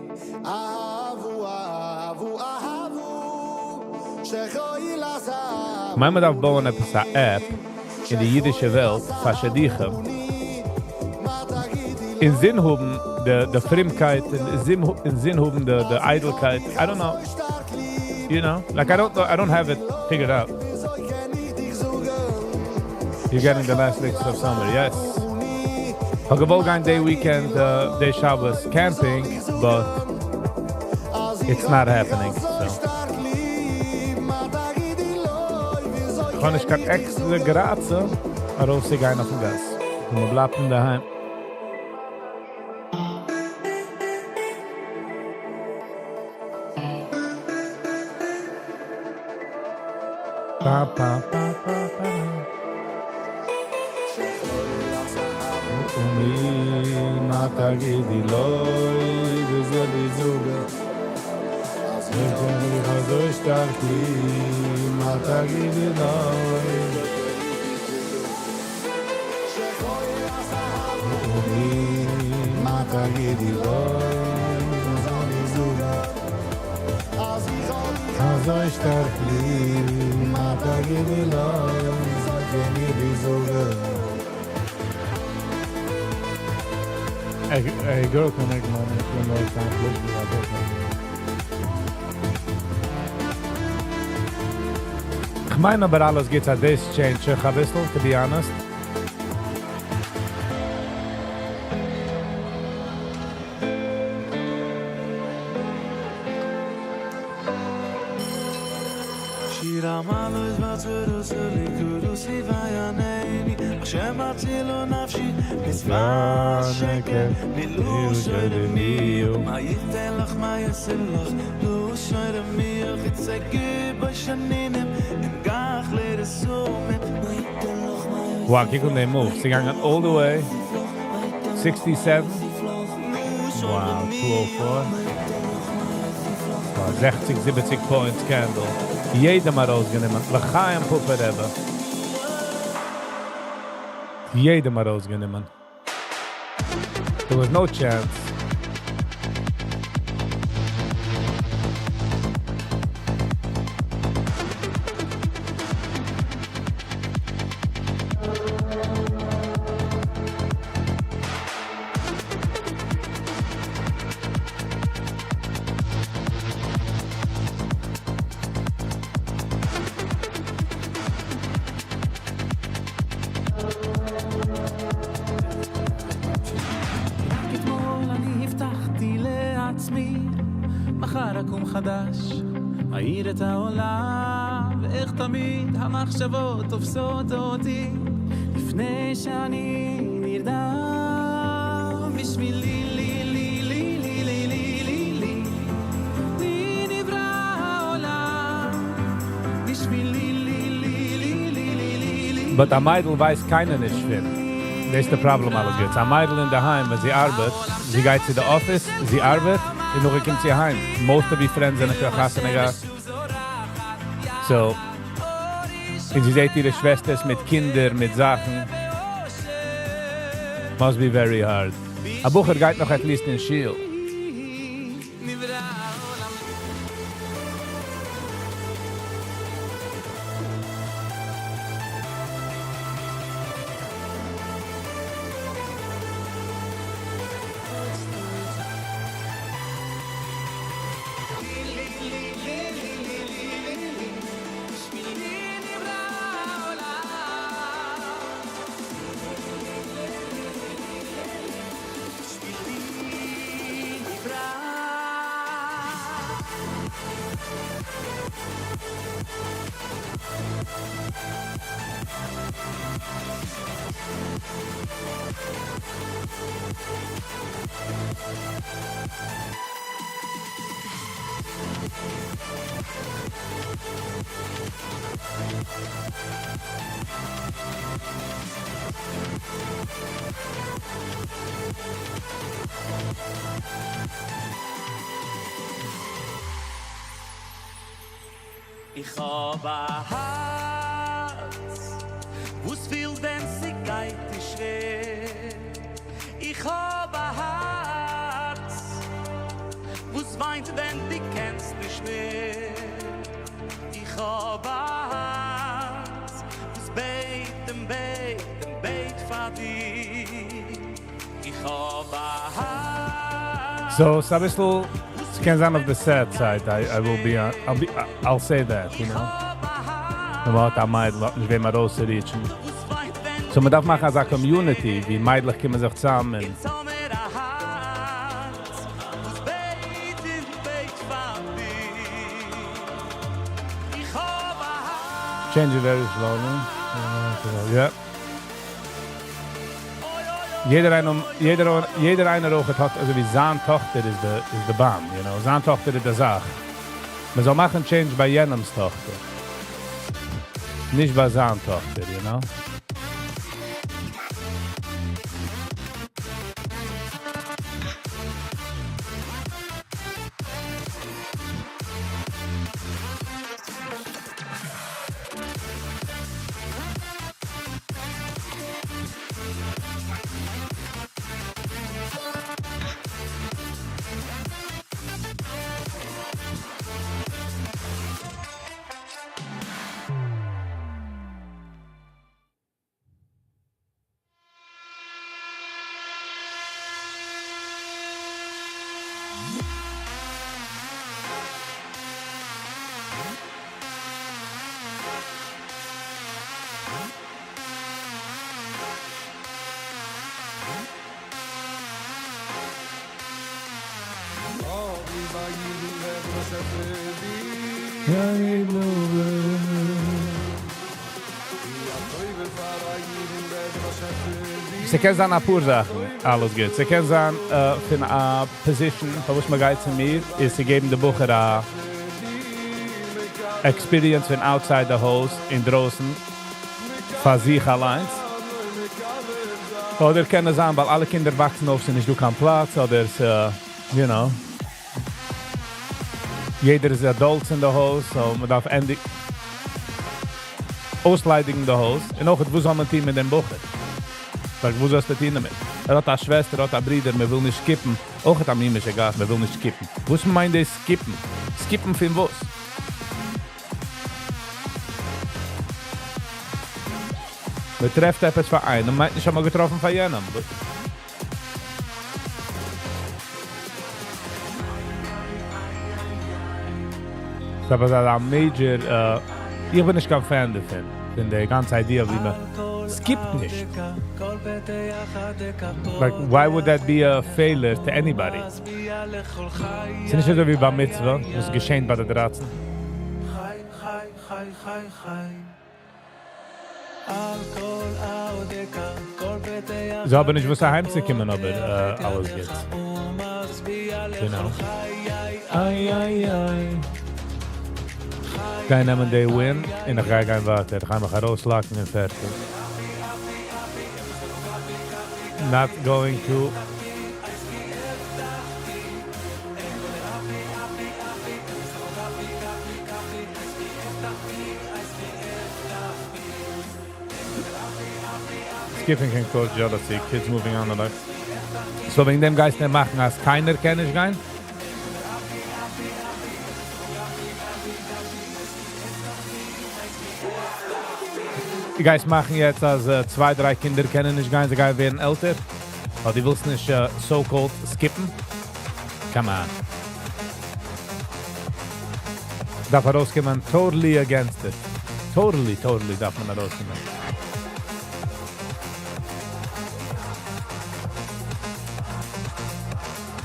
מיין מ'דארף בויען עפעס א app אין די אידישע וועלט פאר שידוכים. אין זין האבן די פרומקייט, אין זין האבן די איידלקייט. I don't know. You know, like I don't know, I don't have it figured out. You're getting the last weeks of summer, yes. כ'האב געוואלט גיין די weekend, די שבת camping, but it's not happening, so. איך האב נישט קיין עקסטרע גראצע, ארויסצוגיין אויפן גאס. און מען בלייבט אינדערהיים. Pa, pa, pa, pa, pa. ומי מה תגידי לוי וזה לי זוגה איך בין איך אזוי שטארק ליב מה תגידי לוי ומי מה תגידי לוי וזה לי זוגה אזוי שטארק ליב מה תגידי לוי וזה לי זוגה. A girl can make money when those times live without boyfriend. איך מיין אבער אלעס גייט אז דאס change זיך א ביסל, to be honest. שיר המעלות בצרוס לי ויענני השם הצילו נפשי מצוות שקר מילאו שרמיו מה ייתן לך מה יעשה לך לו שרמיו יצגי בשנינים אם גח לרסומים מה ייתן לך מה Wow, קוק אן דעם move. זיי גייען all the way. 67. Wow, 204. Wow, 60, 70 points candle. יעדעם ארויסגענומען. לחיים פאפא רבי. יעדעם ארויסגענומען. There was no chance. רק אתמול אני הבטחתי לעצמי, מחר אקום חדש, אעיר את העולם, ואיך תמיד המחשבות תופסות אותי, לפני שאני נרדם, בשבילי לי. But א מיידל ווייסט קיינער נישט פון. דאס איז די פראבלעם אלעס גוטס. א מיידל אינדערהיים ווען זי ארבעט, זי גייט צו די אפיס, זי ארבעט, און נאכדעם קומט זי אהיים. Most of איר friends זענען שוין חתונה געהאט. So, און זי זעט אירע שוועסטערס מיט קינדער, מיט זאכן. Must be very hard. א בחור גייט נאך at least אין שול. איך האב א הארץ וואס פילט ווען ס'גייט דיר שווער, איך האב א הארץ וואס וויינט ווען דו קענסט נישט מער, איך האב א הארץ וואס בעט און בעט און בעט פאר דיר, איך האב א הארץ. So, ס'אביסל, ס'קען זיין אויף די sad side, I will be, I'll be, I'll say that, you know. ווען מ'האט א מיידל, האט נישט וועם ארויסצוריטשן. So מ'דארף מאכן אזא community, ווי מיידלעך קומען זיך צוזאם און. Change it very slowly. Yeah. יעדער איינער, יעדער, יעדער איינער אויך האט אזוי ווי זיין טאכטער איז די, איז די bomb, you know. זיין טאכטער איז די זאך. מען זאל מאכן change ביי יענעמ'ס טאכטער. נישט ביי זיין טאכטער, you know. ס'קען זיין אפאר זאכן, אלעס גוט. ס'קען זיין פון א position פארוואס מ'גייט צו מיר איז צו געבן די בחור א experience פון outside די הויז, אינדרויסן, פאר זיך אליינס. אדער קען עס זיין ווייל אלע קינדער וואקסן אויף, ס'איז נישט דא קיין פלאץ, אדער ס' you know. יעדער איז adults אין די הויז, so מ'דארף ענדיגן אויסליידיגן די הויז. און אויך וואס זאל מען טון מיט דעם בחור? Like וואס זאלסטו טון דערמיט? ער האט א שוועסטער, ער האט א ברודער, מען וויל נישט skip ן. אויך א מין משוגעת, מען וויל נישט skip ן. וואס מיינט דאס skip ן? Skip ן פון וואס? מען טרעפט עפעס פאר איינעם, מיינט נישט אז מען האט געטראפן פאר יענעם. ס'איז אבער אזא major, איך בין נישט קיין fan דערפון, פון די גאנצע idea ווי מען skip ט נישט. Like why would that be a failure to anybody? ס'איז נישט אזוי ווי בר מצוה וואס געשענט ביי די דרייצן. זיי האבן נישט וואס אהיימצוקומען אבער אלעס גוט. You know. איי איי איי. גיי נעמען די win און איך גיי גיין ווייטער. איך גיי מיך ארויסלאקן און פערטיג. Not going to. Skipping can cause jealousy, kids moving on in life. So וועגן דעם גייסטו מאכן, אז קיינער קען נישט גיין? דו גייסט מאכן יעצט, אז צוויי, דריי קינדער קענען נישט גיין, זיי גייען ווערן עלטער? ווייל דו ווילסט נישט so-called skip ן? Come on. דארף ארויסקומען totally against it. Totally, totally דארף מען ארויסקומען.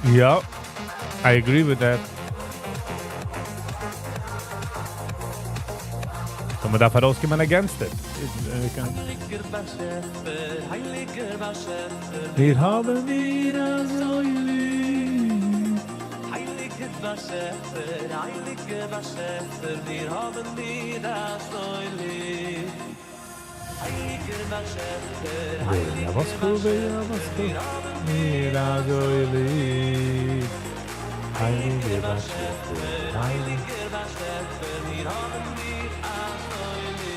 Yeah, I agree with that. So מען דארף ארויסקומען against it. מיר האבן דיר אזוי ליב. הייליגער באשעפער, הייליגער באשעפער, מיר האבן דיר אזוי ליב. הייליגער באשעפער, הייליגער באשעפער, מיר אזוי ליב. הייליגער באשעפער, הייליגער באשעפער, מיר האבן דיר אזוי ליב.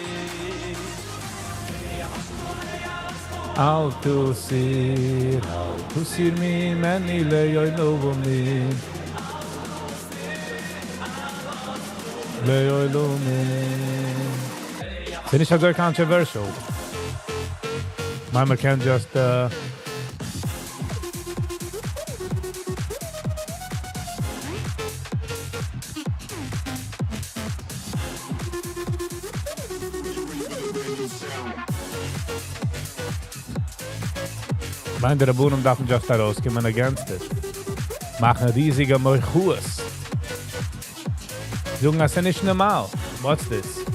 אל תסיר, אל תסיר ממני לעולמים. לעולמים. ס'איז נישט אזוי controversial. מען קען just מיין די רבנים דארפן just ארויסקומען against it. מאכן ריזיגע מחאות. זאגן, אז ס'איז נישט נארמאל. What's this?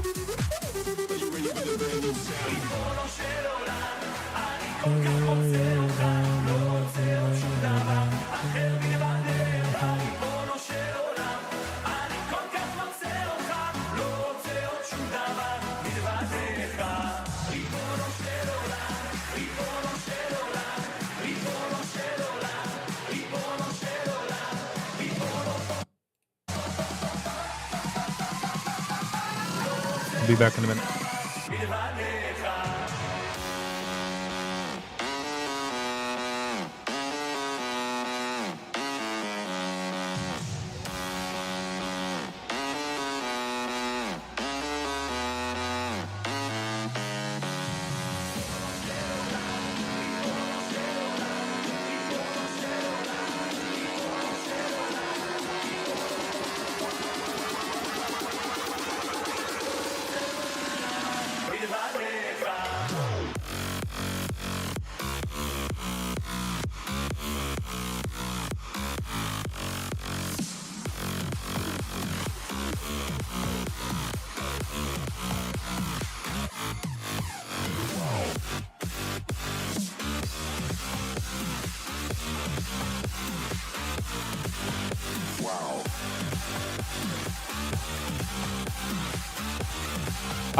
Be back in a minute.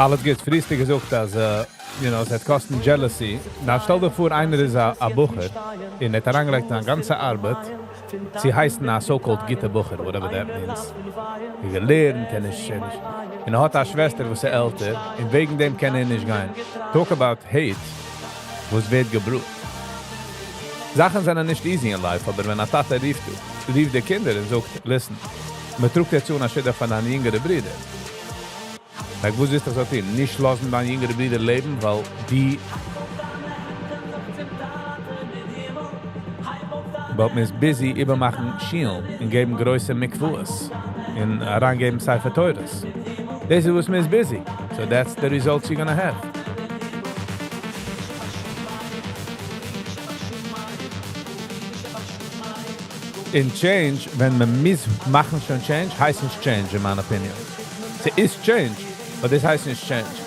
אלעס גייט פריסטיג געזאגט, אז עס וועט קאסטן jealousy. נא, שטעל דיר פאר, איינער איז א בחור און ער האט אריינגעלייגט זיין גאנצע ארבעט צו הייסן א so-called גוטע בחור, whatever that means. ער געלערנט, ער נישט, ער נישט. און ער האט א שוועסטער, וואס איז עלטער, און וועגן דעם קען ער נישט גיין. Talk about hate, וואס ווערט געברענגט. זאכן זענען נישט easy in life, אבער ווען א טאטע רופט, רופט די קינדער און זאגט, listen, מען טראגט יעצט אן א שידוך פון דיין יונגערע ברודער. Like, וואס איז דאס אזוי? נישט לאזן דיין יונגערע ברודער לעבן, ווייל די ווייל מען איז busy איבערמאכן שולן און געבן גרויסע מקוואות און אריינגעבן ספר תורות. דאס איז וואס מען איז busy. So that's the results you're gonna have. און change, ווען מען מוז מאכן שוין change, הייסט נישט change, in my opinion. ס'איז change, אבער דאס הייסט נישט change.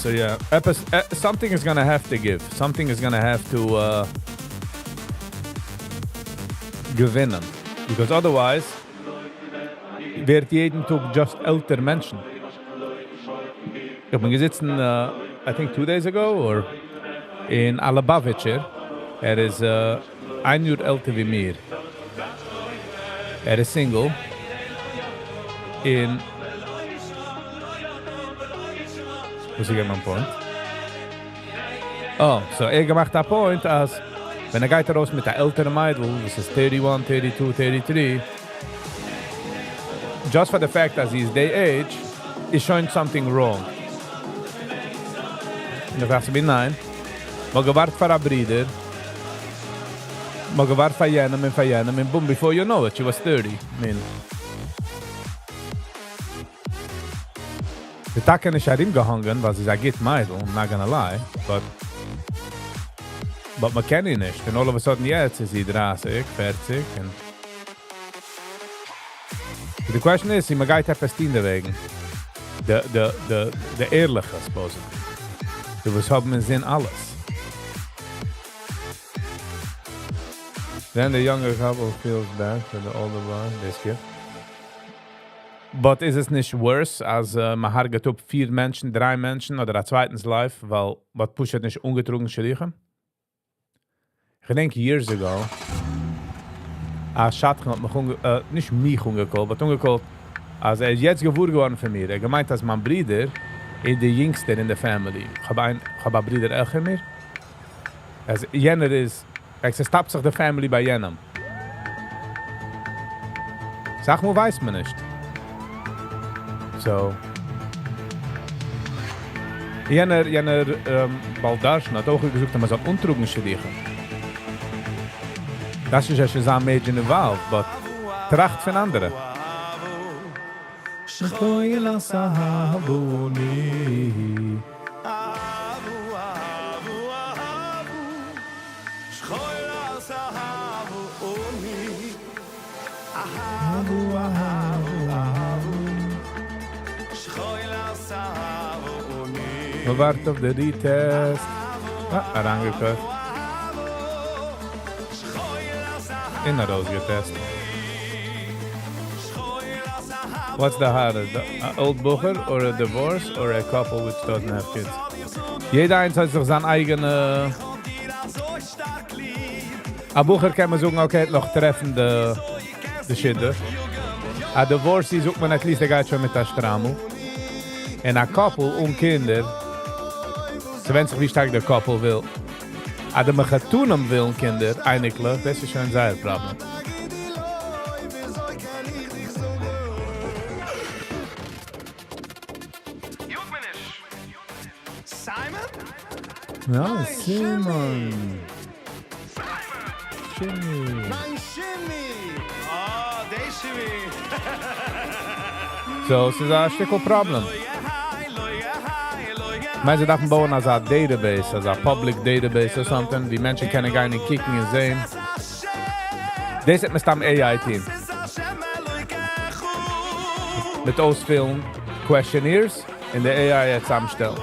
So yeah, עפעס, something is gonna have to give. Something is gonna have to געווינען. Because otherwise ווערט יעדן טאג just עלטער מענטשן. איך בין געזיצן, I think 2 days ago, or אין א ליובאוויטשער. ער איז איין יאר עלטער ווי מיר. ער איז single. און וואס איז מיין point? Oh, so ער געמאכט א point, אז ווען ער גייט ארויס מיט א עלטערע מיידל, וואס איז 31, 32, 33, just for the fact that he's their age, איז שוין something wrong. און איך דאכט מיר, ניין. מ'האט געווארט פאר א ברודער. מ'האט געווארט פאר יענעם און פאר יענעם און boom, before you know it, she was 30. I mean, די טאקע נישט ארומגעהאנגען, ווייל זי איז א גוט מיידל, I'm not gonna lie, but מען קען איר נישט. און all of a sudden יעצט איז זי 30, 40 און the question is, מען גייט עפעס טון דערוועגן. די ערליכע, supposedly. די וואס האבן אין זין אלעס. Then the younger couple feels bad for the older one, they skip. But איז עס נישט worse, אז מען הרג'עט אפ פיר מענטשן, דריי מענטשן אדער א צווייטנס life, ווייל מ'האט פשוט נישט אנגעטראגן שידוכים? איך געדענק years ago, א שדכן האט מיך, נישט מיך אנגע call ט, but אנגע call ט, אז ער איז יעצט געוואר געווארן פון מיר. ער האט געמיינט, אז מיין ברודער איז דער יונגסטער אין די family. איך האב א ברודער העכער מיר. אז יענער איז, עס stop ט זיך די family ביי יענעם. זאג מאל, ווייסט מען נישט. So, יענער בעל דרשן האט אויך געזאגט, אז מען זאל אנטראגן שידוכים. דאס איז שוין זיין major involved, but טראכט פון אנדערע. שכוי לסהבוני. אהבו, אהבו, אהבו, שכוי לסהבוני. אהבו, אהבו, אהבו, שכוי לסהבוני. מ'ווארט אויף די retest. אה, אריינגעקויפט. און ארויסגע test. What's the harder, the old בחור or a divorce or a couple which doesn't have kids? יעדער איינס האט זיך זיין אייגענע. א בחור קען מען זאגן, okay, נאך טרעפן די שידוך. א divorcee זאגט מען at least, ער גייט שוין מיט א שטריימל. און א couple אן קינדער, ס'ווענדט זיך ווי שטארק דער couple וויל. אבער די מחותנים ווילן קינדער, אייניקלעך, דאס איז שוין זייער פראבלעם. יאג מיר נישט. Simon? Ja, Simon. Shimmy. ניין, Shimmy! Oh, דעי Shimmy. So, עס איז א שטיקל פראבלעם. מיינען זיי דארפן בויען אזא database, אזא public database or something, ווי מענטשן קענען גיין און קוקן און זען. דאס וועט מסתם AI טון. מיט אויספילן questionnaires און די AI וועט צוזאמשטעלן.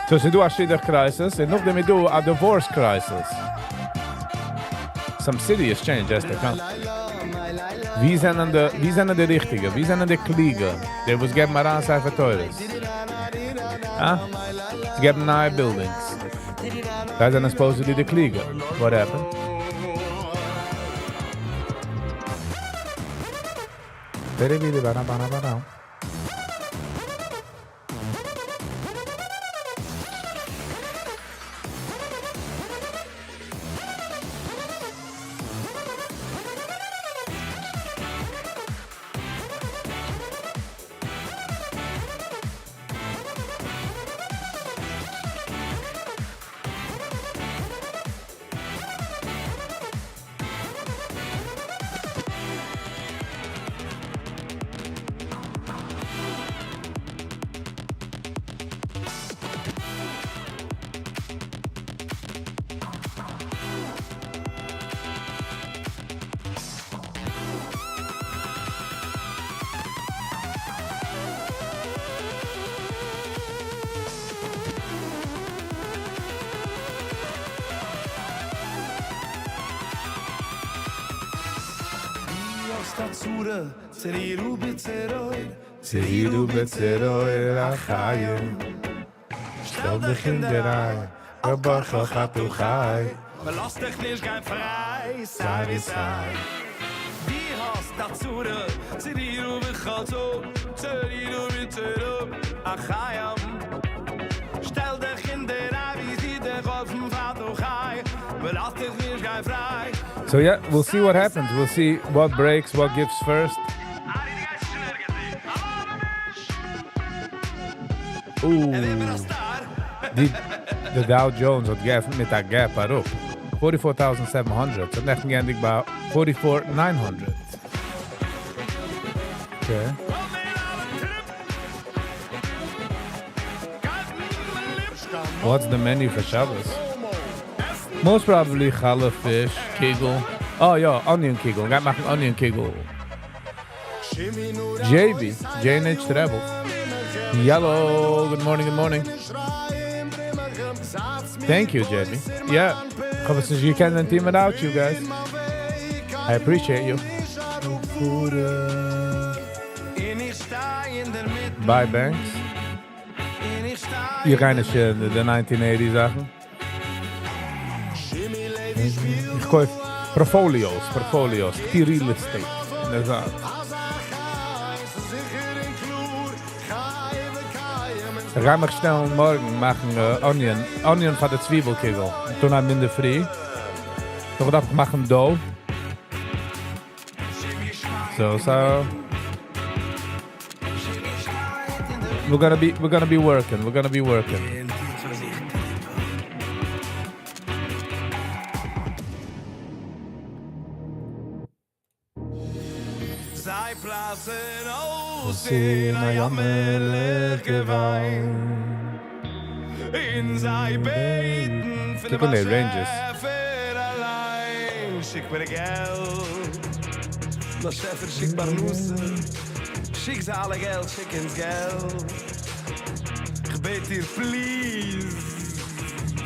So, ס'איז דא א שידוך crisis און נאכדעם איז דא א divorce crisis. Some serious change has to come. ווי זענען די ריכטיגע? ווי זענען די קלוגע? די וואס געבן אריין ספר תורות. אה? זיי געבן נייע buildings. זיי זענען supposedly די קלוגע. What happened? Bidi bidi bada bada bada. צעירו בצרור החיים. שטעל דיך אין דער ריי, על כרחך אתה חי. מ'לאזט דיך נישט גיין פריי, סיי ווי סיי. דו האסט א צרה, צעירו בחצור, צעירו בצרור החיים. שטעל דיך אין דער ריי, ווי זי דיך אויפן פארטוך חי. מ'לאזט דיך נישט גיין פריי. So yeah, we'll see what happens. We'll see what breaks, what gives first. Ooh. די, the Dow Jones האט געעפנט מיט א gap אראפ. 44,700. ס'האט נעכטן געענדיגט ביי 44,900. Okay. What's the menu for Shabbos? Most probably challah, fish, kugel. Oh yeah, onion kugel. גייט מאכן onion kugel. JB, J&H Travels. Hello, good morning, good morning. Thank you, JB. Yeah, you can't team without you guys. I appreciate you. Bye, Banks. איר גיי נישט אין די 1980 זאכן. איך קויף portfolios, portfolios, די real estate. אין דער זאך. איך גיי מיך שטעלן מארגן מאכן onion, onion פאר די צוויבל קיגל. טון אין דער פרי. נאך דארף איך מאכן dough. So, so we're gonna be working. We're gonna be working. זיי פלאצן אויס אין א יאמערליך געוויין. אין זיי בעטן פון קוק אן די ranges. באשעפער אליין. שיק מיר געלט. באשעפער שיק פרנסה. שיק זיי אלע געלט, שיק אונז געלט. איך בעט דיר, please.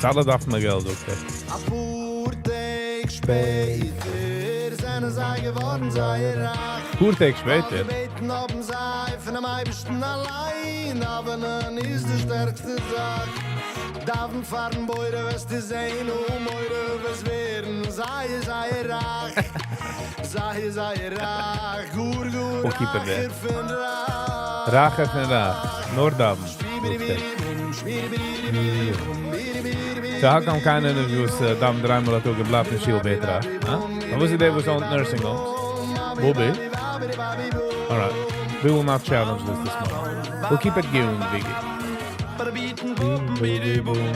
אלע דארפן מער געלט, okay. א פאר טעג שפעטער זענען זיי געווארן זייער רייך. פאר טעג שפעטער? געבעטן האבן זיי פונעם אייבערשטן אליין. דאווענען איז די שטערקסטע זאך. דאווען פארן בורא וועסטו זען אן מורא וועסט ווערן זייער זייער רייך. זייער זייער רייך. גאר גאר We'll keep it there. רייכער פון רייך. רייכער פון רייך. נאר דאווענען. So how come קיינער נישט וואס דאווענט דריי מאל א טאג בלייבט אין שול ווערט רייך? Huh? וואס איז דער וואס owned nursing homes? Will be. All right. We will not challenge this this morning. We'll keep it going, Biggie. Boom, baby, boom.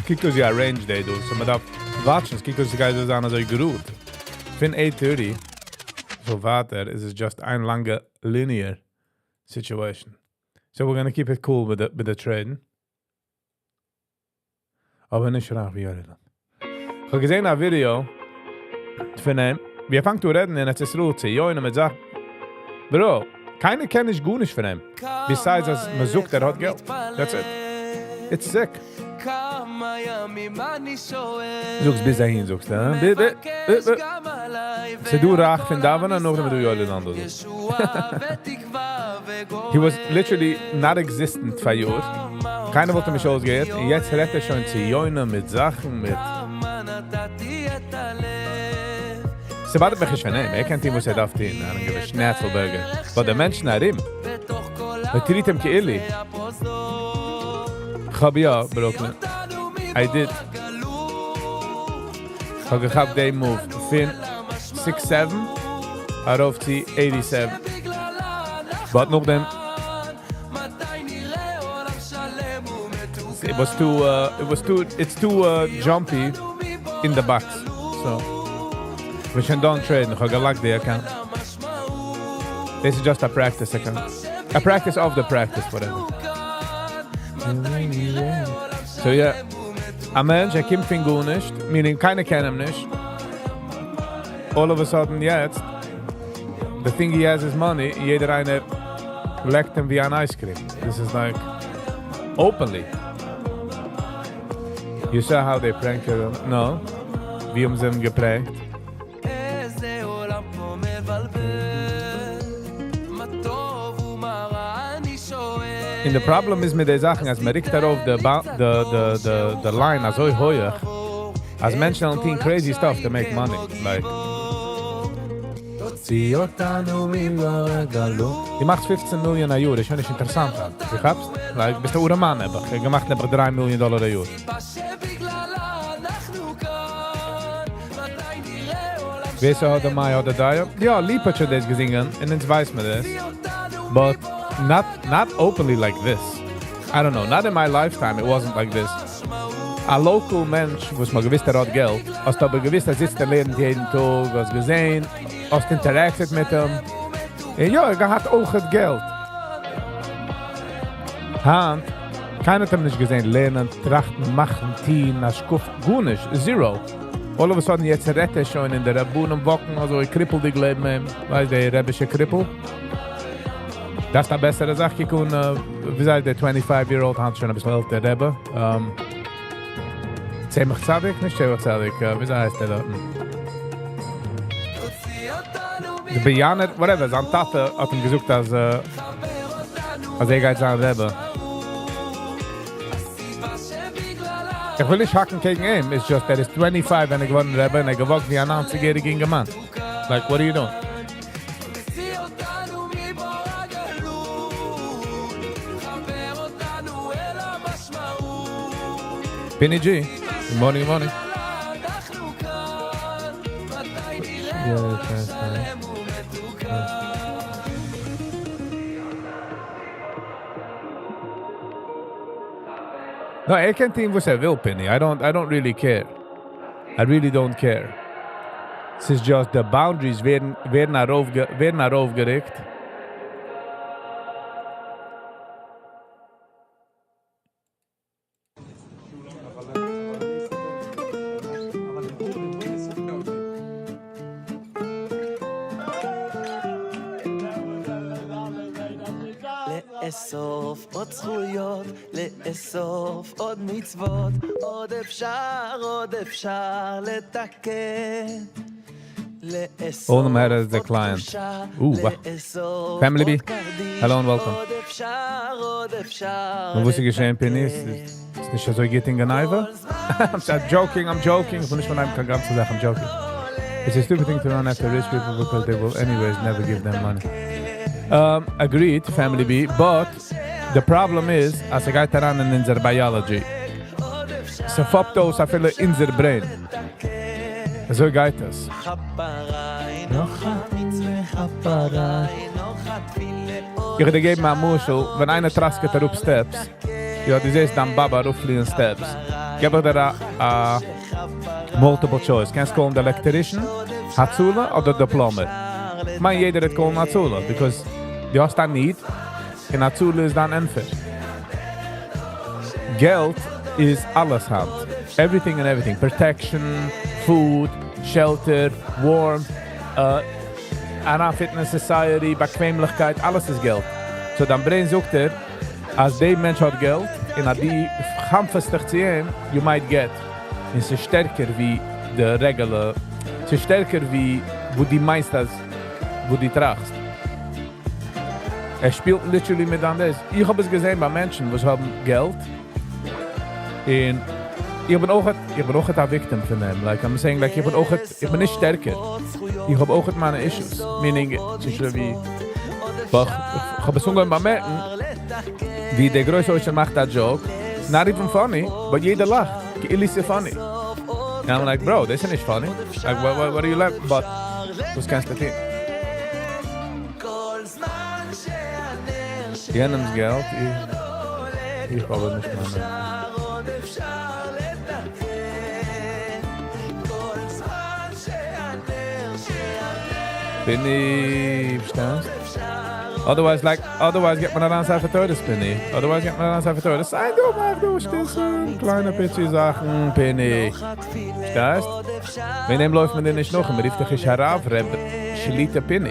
קוקט אויס ווי א range day דא, so מען דארף watch ן, עס קוקט אויס גייט דאס זיין אזוי גראד. פון 8:30 so ווייטער איז עס just איין לאנגע linear situation. So we're gonna keep it cool with the trading. אבער נישט רייך ווי יארדן. איך האב געזען א ווידיאו פון אים, ווי ער פאנגט אן רעדן אין ארץ ישראל צו יונה מיט זאכן. Bro, קיינער קען נישט גארנישט פון אים. Besides אז מען זאגט ער האט געלט. That's it. It's sick. זאגסט ביז אהין, זאגסט, הא? בי, בי, בי, בי. ס'איז דא רייך פון דאווענען, נאכדעם איז דא יואלי לאנדא. He was literally not existent פאר יאר. קיינער וואלט אים נישט אויסגעהערט. און יעצט רעדט ער שוין צו יונה מיט זאכן, מיט... ס'באדערט מיך נישט פון אים. ער קען טון וואס ער דארף טון. I don't give a schnitzel But די מענטשן ארום, מען treat אים כאילו. כ'האב יא, Brooklyn. I did. כ'האב געכאפט דעם move פון 6-7 ארויף צו 87. But נאכדעם it was too, it was too, it's too jumpy in the box. So, we should don't trade. איך האב גע lock ט the account. This is just a practice account. A practice of the practice, whatever. So yeah, א מענטש, ער קומט פון גארנישט, meaning קיינער קען אים נישט. All of a sudden יעצט, the thing he has is money, יעדער איינער לעקט אים ווי אן ice cream. This is like openly. You saw how they pranked him? No. ווי האבן זיי אים געפרענקט? איזה עולם פה מבלבל מה טוב ומה רע אני שואל און די problem איז מיט די זאכן, אז מען רוקט ארויף די, די, די, די, די line אזוי הויך, אז מענטשן טון crazy stuff to make money. Like, תוציא אותנו ממעגלות דו מאכסט 15 מיליאן א יאר, איז שוין נישט אינטערעסאנט. דו כאפסט? Like, ביסט אן ארעמאן, אבער איך געמאכט נעבעך 3 מיליאן דאלאר א יאר. סיבה שבגללה אנחנו כאן מתי נראה עולם ווער ס'האט די מאי אדער דיי? יא, ליפא האט שוין דאס געזינגען, און אונז ווייסט מען דאס. But not openly like this. I don't know, not in my lifetime it wasn't like this. א local מענטש, וואס מ'האט געוואוסט, ער האט געלט, האסט אבער געוואוסט, ער זיצט און לערנט יעדן טאג, האסט געזען, האסט interacted מיט אים. און יא, ער האט אויך געלט. היינט, קיינער האט אים נישט געזען, לערנען, טראכטן, מאכן, טון, השקפה, גארנישט, zero. All of a sudden, יעצט רעדט ער שוין אין די רבנים walk ן, אזוי קריפלדיג לעבן אים, ווייסט, דער רבישע קריפל. דאס איז א בעסערע זאך, קוק אן, ווי זאגט דער 25-year-old האט שוין א ביסל עלטער רבי. צמח צדיק? נישט צמח צדיק, ווי הייסט דער דארט? דער באיאנער, whatever, זיין טאטע האט אים געזאגט, אז ער גייט זיין רבי. איך וויל נישט האקן קעגן אים, it's just ער איז 25 ווען ער געווארן רבי און ער גע walk ט ווי א 90-יעריגער יונגערמאן. Like, what are you doing? תוציא אותנו מבור הגלות חבר אותנו אל המשמעות Pinny G, good morning, good morning. אנחנו כאן מתי נראה Yeah, עולם okay, שלם ומתוקן No, ער קען טון וואס ער וויל, Pinny. I don't really care. I really don't care. ס'איז just the boundaries ווערן ארויפגערוקט. לאסוף עוד זכויות, לאסוף עוד מצוות, עוד אפשר לתקן. לאסוף All matters the עוד client. קדושה, Ooh, wow. לאסוף Family B. עוד קדיש, Hello and welcome. עוד אפשר, עוד אפשר און וואס איז געשען, Pinny? לתקן. איז נישט אזוי גוט אין גניבה? I'm joking, I'm joking. איך וויל נישט פון איינעם קיין גאנצע זאך, I'm joking. It's a stupid thing to run after rich people because they will anyways never give them money. Agreed, Family B, but the problem is, אז ס'גייט אריין אין אונזער biology. ס'פאפט אויס אפילו אונזער brain. אזוי גייט עס. נאך א מצווה, כפרה, נאך א תפילה, איך וועל דיר געבן א משל, ווען איינער טראסקעט אראפ steps, יא, דו זעסט דיין באבע אראפפליען steps. געב איך דיר א multiple choice. קענסט call ן די electrician, הצלה אדער די plumber. איך מיין, יעדער וועט call ן הצלה, because דו האסט א need, און הצלה איז דיין ענטפער. געלט איז אלעס היינט. Everything and everything. Protection, food, shelter, warmth, אריינfit אין society, באקוועמליכקייט, אלעס איז געלט. So דיין brain זאגט דיר, אז דער מענטש האט געלט, און אז דו חנפ'סט דיך צו אים, you might get. און ס'איז שטערקער ווי די regular, ס'איז שטערקער ווי וואו דו מיינסט, אז וואו דו טראכסט. ער שפילט literally מיט דעם דאס. איך האב עס געזען ביי מענטשן, וואס האבן געלט. און איך בין אויך א victim פון דעם. Like I'm saying, like איך בין אויך, איך בין נישט שטערקער. איך האב אויך מיינע issues. Meaning, ס'איז ווי, איך האב עס אנגעהויבן באמערקן, ווי דער גרויסער עושר מאכט א joke. Not even funny, but יעדער לאכט. כאילו ס'איז funny. And I'm like, bro, this is נישט funny. Like, what are you laughing? But, וואס קענסטו טון? יענעמס געלט, איך האב נישט מיינע. עוד אפשר לתקן כל זמן שהנר בין איך, פארשטייסט? אפשר Otherwise like, otherwise געבט מען אריין ספר תורות פיני. Otherwise געבט מען אריין ספר תורות. סיי דא מאך דא שטיסל, קליינע פיצי זאכן, פיני. פארשטייסט? וועגן דעם לויפט מען דיר נישט נאך און מען רופט דיך נישט הרב ר' שליטא פיני.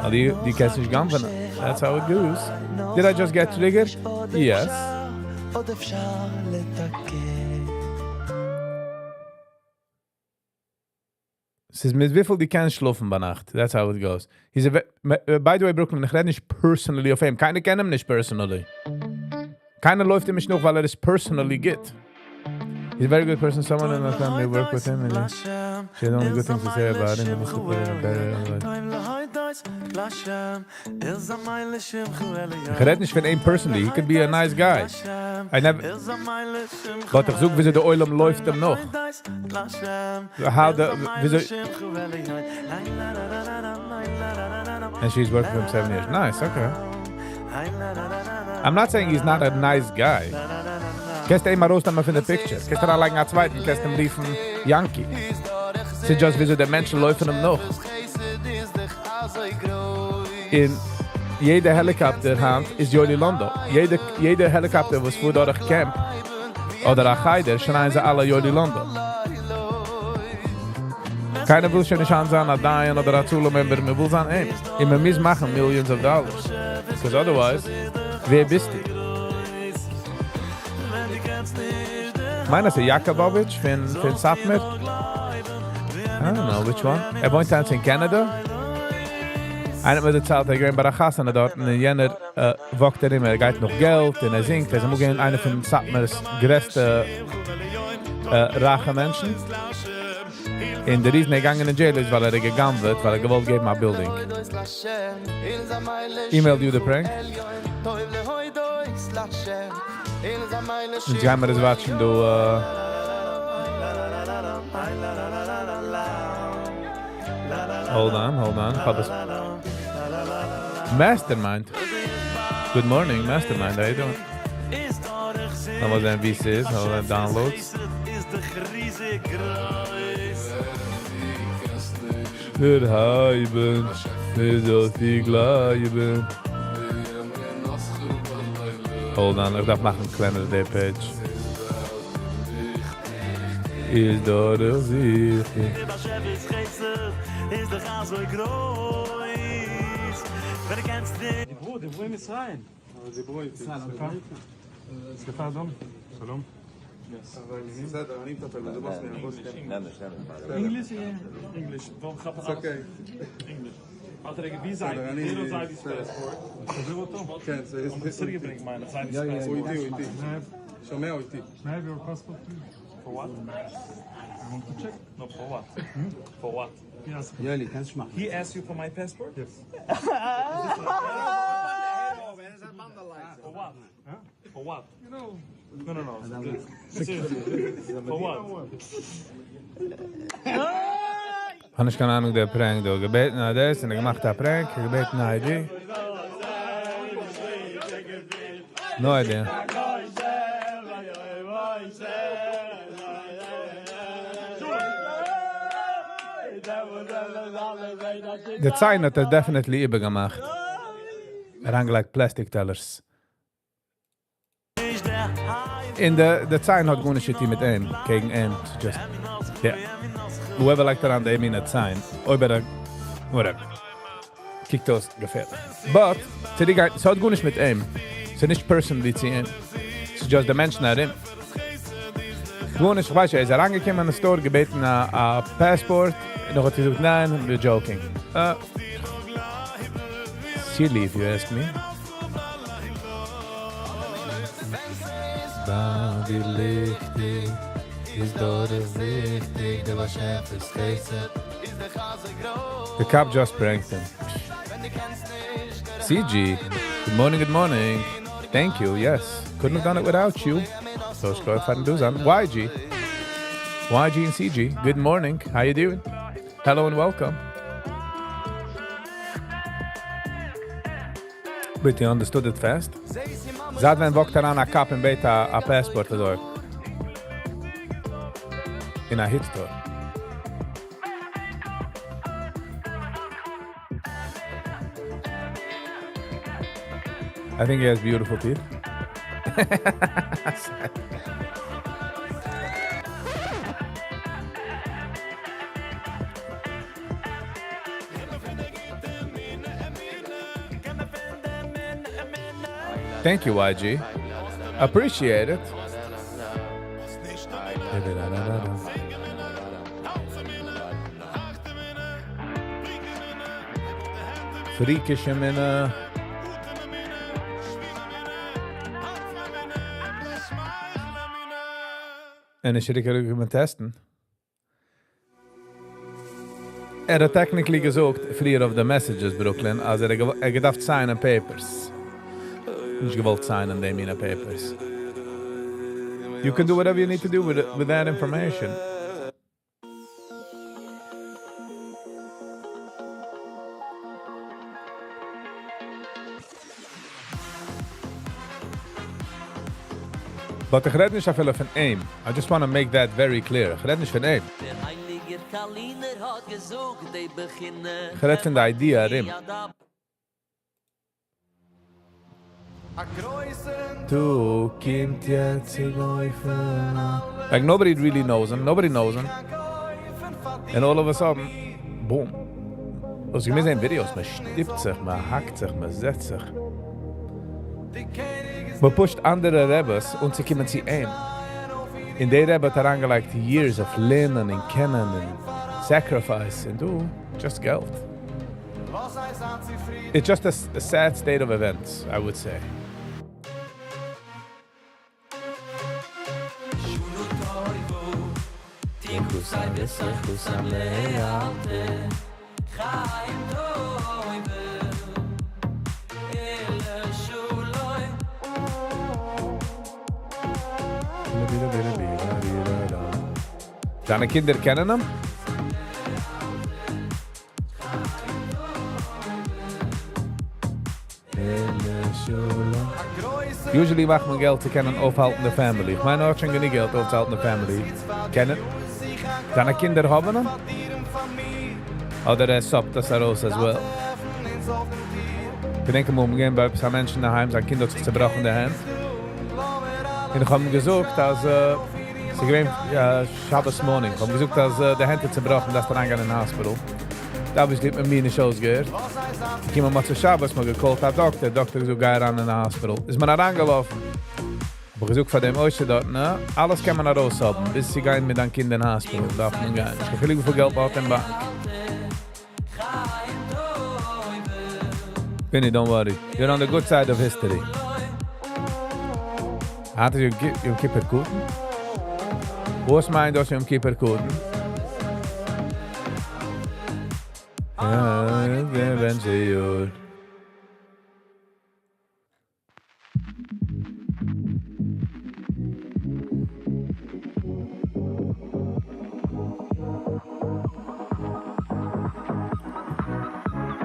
ווייל דו דו קענסט נישט גנב'נען. That's how it goes. Did I just get triggered? Yes. ס'איז מיט וויפיל דו קענסט שלאפן ביינאכט, that's how it goes. He's a by the way ברוקלין, איך רעד נישט personally אויף אים, קיינער קען אים נישט personally. קיינער לויפט אים נישט נאך ווייל ער איז personally גוט. He's a very good person, someone in my family work with him and she had only good things to say about him, he needs to put in a better איך רעד נישט פון אים personally, he could be a nice guy. I never but איך זאג וויאזוי די עולם לויפט אים נאך. How the וויאזוי And she's working for him seven years. Nice, okay. I'm not saying he's not a nice guy. קענסט אים ארויסנעמען פון די picture. קענסט אריינלייגן א צווייטן, קענסט אים רופן יאנקי. ס'איז just וויאזוי די מענטשן לויפן אים נאך. אין יעדע helicopter היינט איז יואלי לאנדא. יעדע יעדע helicopter וואס פארט דורך camp אדער א חדר שרייען זיי אלע יואלי לאנדא. קיינער וויל שוין נישט היינט זיין א דיין אדער הצלה member, מען וויל זיין אים. און מען מוז מאכן millions of dollars. Because otherwise, ווער ביסטו? כ'מיין אז ס'איז יאקאבאוויטש פון פון סאטמאר. I don't know which one. ער וואוינט היינט אין קענעדע. איינער האט מיר דערציילט ער איז געווען ביי א חתונה דארטן און יענער וואקט ארום ער גייט נאך געלט און ער זינגט, ער איז אמאל געווען איינער פון סאטמאר'ס גרעסטע רייכע מענטשן. און די reason ער איז געגאנגען אין jail איז ווייל ער האט גע'גנב'עט ווייל ער האט געוואלט געבן א building. Emailed you the prank? אונז גיימער עס watch ן דא. Hold on, hold on, כ'האב עס. Mastermind. Good morning Mastermind, how you doing? לאמיר זען ווי ס'איז, hold on, downloads. דערהייבן, מ'זאל זי גלייבן. Hold on, איך דארף מאכן קלענער די page. איז דורכזיכטיג. כ'האב נישט קיין אהנונג דער prank דא, געבעטן א דאס און געמאכט א prank, געבעטן א ID. No idea. די ציין האט ער definitely איבערגעמאכט. אריינגעלייגט plastic טעלערס. און די ציין האט גארנישט צו טון מיט אים, קעגן אים, ס'איז just די whoever לייגט אריין די מינע ציין, אויב ער whatever. קוקט אויס געפערליך. But, צוריק גיין, ס'האט גארנישט מיט אים, ס'איז נישט personally צו אים, ס'איז just די מענטשן ארום. גארנישט, כ'ווייס נישט, ער איז אריינגעקומען אין די store געבעטן א passport, און נאך האט זי געזאגט ניין, we're joking. Silly if you ask me. ביי דיר ליכטיג איז דורכזיכטיג דער באשעפער'ס חסד. The cop just pranked him. CG, good morning good morning. Thank you, yes. Couldn't have done it without you. So שכוח פארן דא זיין. YG. YG and CG, good morning. How you doing? Hello and welcome. But you understood it fast? זייט ווען walk ט אריין א cop און בעט א passport אזוי? אין א היט store. I think he has beautiful teeth. Thank you, YG. Appreciate it. פריקישע מינע. און איז צוריק געקומען טעסטן. ער האט technically געזאגט פריער אויף די messages Brooklyn אז ער האט געדארפט sign ען papers. נישט געוואלט sign ען די מינע papers. You can do whatever you need to do with, with that information. But איך רעד נישט אפילו פון אים. I just want to make that very clear. איך רעד נישט פון אים. איך רעד פון די idea ארום. דא קומט יעצט צו לויפן א. Like nobody really knows him, nobody knows him. And all of a sudden, boom. האסט געמוזט זען videos, מען שטופט זיך, מען האקט זיך, מען זעצט זיך. מען push ט אנדערע רעבעס אנצוקומען צו אים. און דער רבי האט אריינגעלייגט years of לערנען און קענען און sacrifice און דא, just געלט. It's just a sad state of events, I would say. זיינע קינדער קענען אים? Usually מאכט מען געלט צו קענען אויפהאלטן די family. איך מיין ער האט שוין גענוג געלט אויפצוהאלטן די family. קענען זיינע קינדער האבן אים? אדער ער sub ט דאס ארויס as well? געדענק אמאל מיר געווען ביי עפעס א מענטש אינדערהיים, זיין קינד האט זיך צעבראכן די הענט, און איך האב אים געזאגט אז ס'איז געווען שבת morning, איך האב אים געזאגט אז די הענט איז צעבראכן דארפסט אריינגיין אין hospital, obviously האט מען מיר נישט אויסגעהערט, געקומען מוצאי שבת, מ'האט גע call ט א דאקטער, דאקטער האט געזאגט גיי אריין אין hospital, איז מען אריינגעלאפן, האב איך געזאגט פאר דעם עושר דארט, נא, אלעס קען מען ארויסהאבן, ביז צו גיין מיט דיין קינד אין hospital דארף מען גיין, נישט קיין חילוק וויפיל געלט מ'האט אין באנק. פיני, don't worry, you're on the good side of history. היינט איז יום כיפור קטן? וואס מיינט דאס יום כיפור קטן?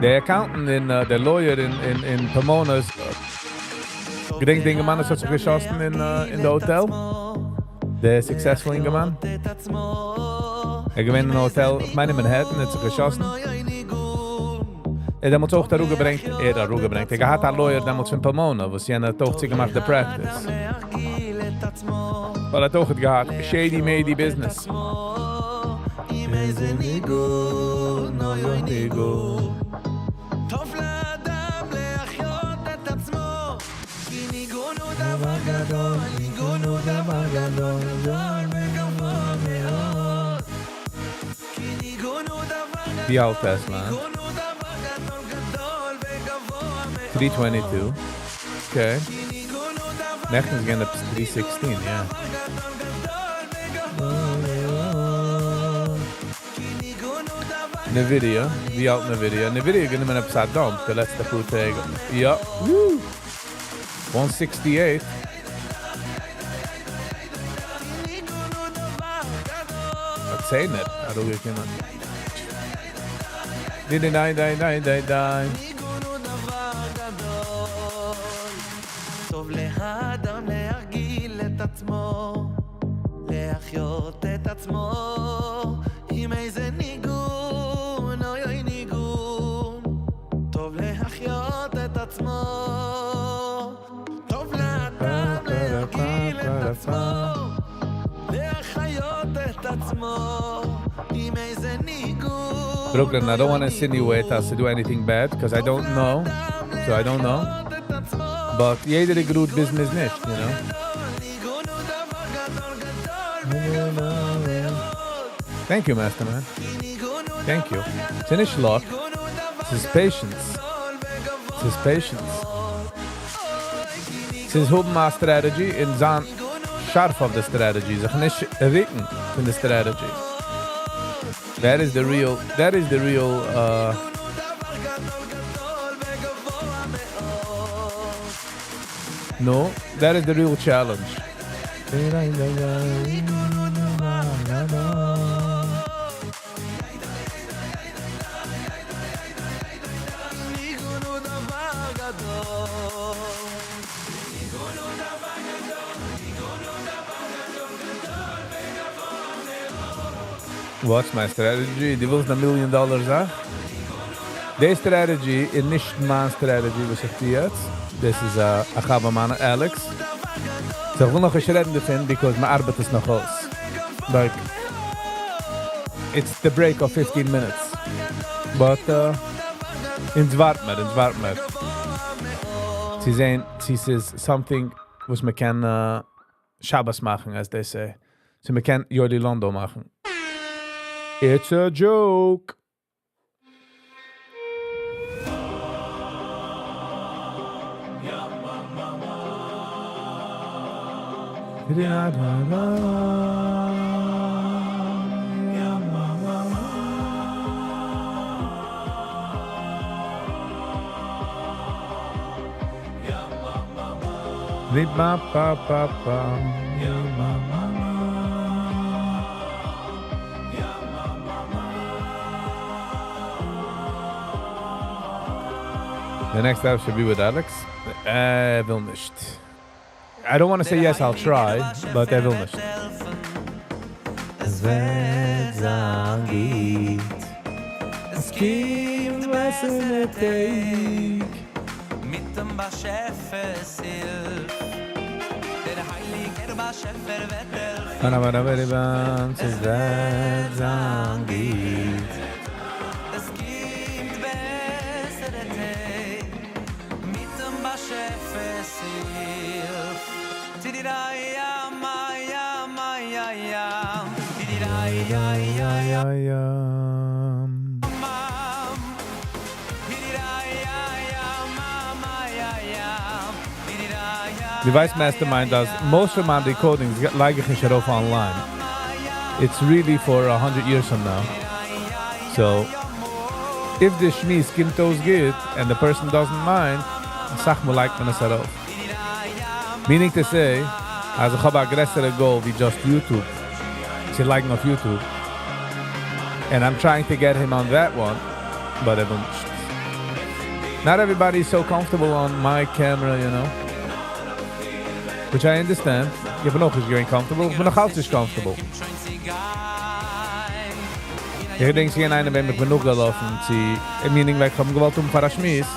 דער accountant און דער lawyer אין Pomona איז, געדענקסט די אינגערמאן וואס האט זיך געשאסן אין די האטעל? דער successful אינגערמאן? ער איז געווען אין האטעל, איך מיין אין Manhattan, ער האט זיך געשאסן. ער דעמאלטס אויך אראפגעברענגט, ער אראפגעברענגט, ער געהאט א lawyer דעמאלטס פון Pomona, וואס יענער האט אויך צוגעמאכט די practice. ווייל ער האט אויך געהאט shady mady business. ווי האלט Tesla? 322. Okay. נעכטן איז געווען עפעס 316, יא. Nvidia, ווי האלט Nvidia? Nvidia גענומען עפעס א dump די לעצטע פאר טעג. יא. 168. א צענער אראפגעקומען. די די דיי דיי דיי דיי דיי. טוב להאדם להרגיל את עצמו, להחיות את עצמו, עם איזה ניגון, אוי אוי ניגון, טוב להחיות את עצמו. פא. Brooklyn, I don't want to insinuate us to do anything bad, because I don't know. So I don't know. But יעדער איז גראד ביז מ'איז נישט, you know. Thank you, Masterman. Thank you. ס'איז נישט luck. ס'איז patience. ס'איז patience. ס'איז האבן א strategy און זיין שארף אויף די strategy. זיך נישט רוקן פון די strategy. That is the real, that is the real, uh, No, that is the real challenge. What's my strategy? דו ווילסט א מיליאן דאלער זאך? די strategy איז נישט מיין strategy וואס איך טו יעצט. דאס איז א חבר מיינע Alex. So איך וויל נאכנישט רעדן דערפון because מ'ארבעט עס נאך אויס. Like, it's the break of 15 minutes. But אונז ווארט מיר, אונז ווארט מיר. צו זען צו ס'איז something וואס מ'קען שבת מאכן, as they say. צו מ'קען יואלי לאנדא מאכן. It's a joke! The next step should be with Alex. ער וויל נישט. I don't want to say yes, I'll try, but ער וויל נישט. עס וועט זיין גוט. עס קומט בעסערע טעג. מיטן באשעפער'ס הילף. דער הייליגער באשעפער וועט העלפן. עס וועט זיין גוט. עס קומט בעסערע טעג. מיטן באשעפער'ס הילף. דו ווייסט Mastermind אז most פון מיין recordings לייג איך נישט ארויף online. It's really for a hundred years from now. So, if די שמועס קומט אויס גוט and the person doesn't mind, אסאך מאל לייגט מען עס ארויף. Meaning to say, אז איך האב א גרעסערע goal ווי just YouTube, צו לייגן אויף YouTube. And I'm trying to get him on that one, but ער וויל נישט. Not everybody is so comfortable on my camera, you know. Which I understand. איך בין אויך נישט געווען comfortable, איך בין נאך אלץ נישט comfortable. איך געדענק ס'איז געווען איינער וועם איך בין נאכגעלאפן צו, meaning like איך האב אים געוואלט האבן פאר א שמועס,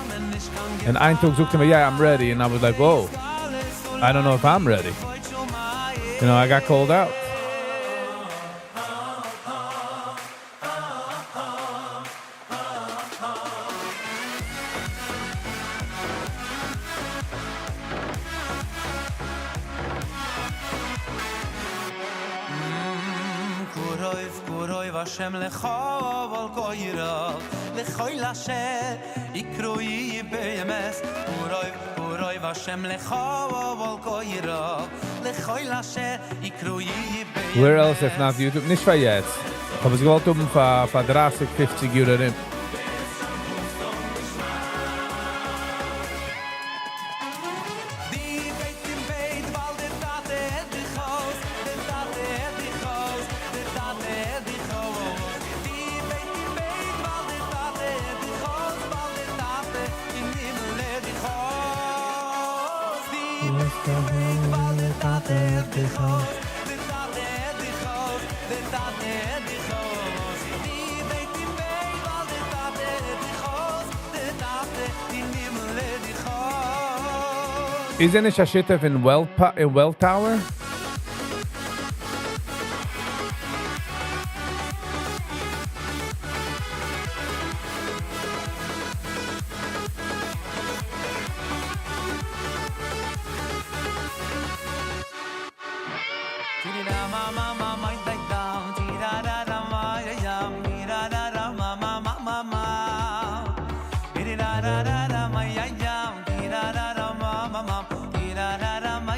און איין טאג זאגט ער מיר, yeah, I'm ready, and I was like, whoa, I don't know if I'm ready. You know, I got called out. Where else if not YouTube? נישט פאר יעצט. כ'האב עס געוואלט האבן פאר פאר דרייסיג פופציג יאר ארום. איז ער נישט א שותף אין Welltower?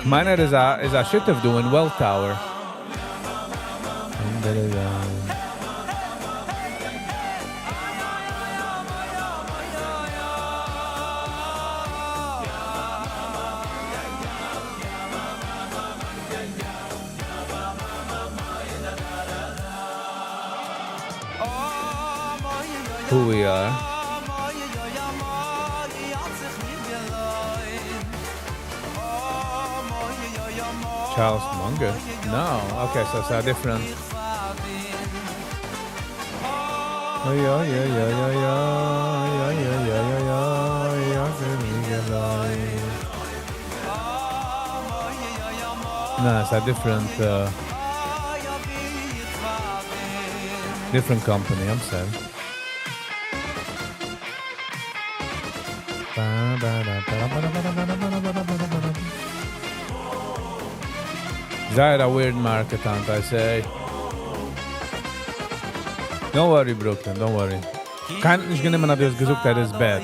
כ'מיין ער איז א איז א שותף דא אין Wealth Tower. Who we are. Charles Munger? No. Okay, so it's a different. Oy, oy, oy, oy, oy, oy, oy, oy, oy, oy, oy, oy. No, it's a different different company, I'm sorry. זייער א weird market היינט, I say. Don't worry, Brooklyn, don't worry. קיינער האט נישט גענומען אז דו האסט געזאגט ער איז bad.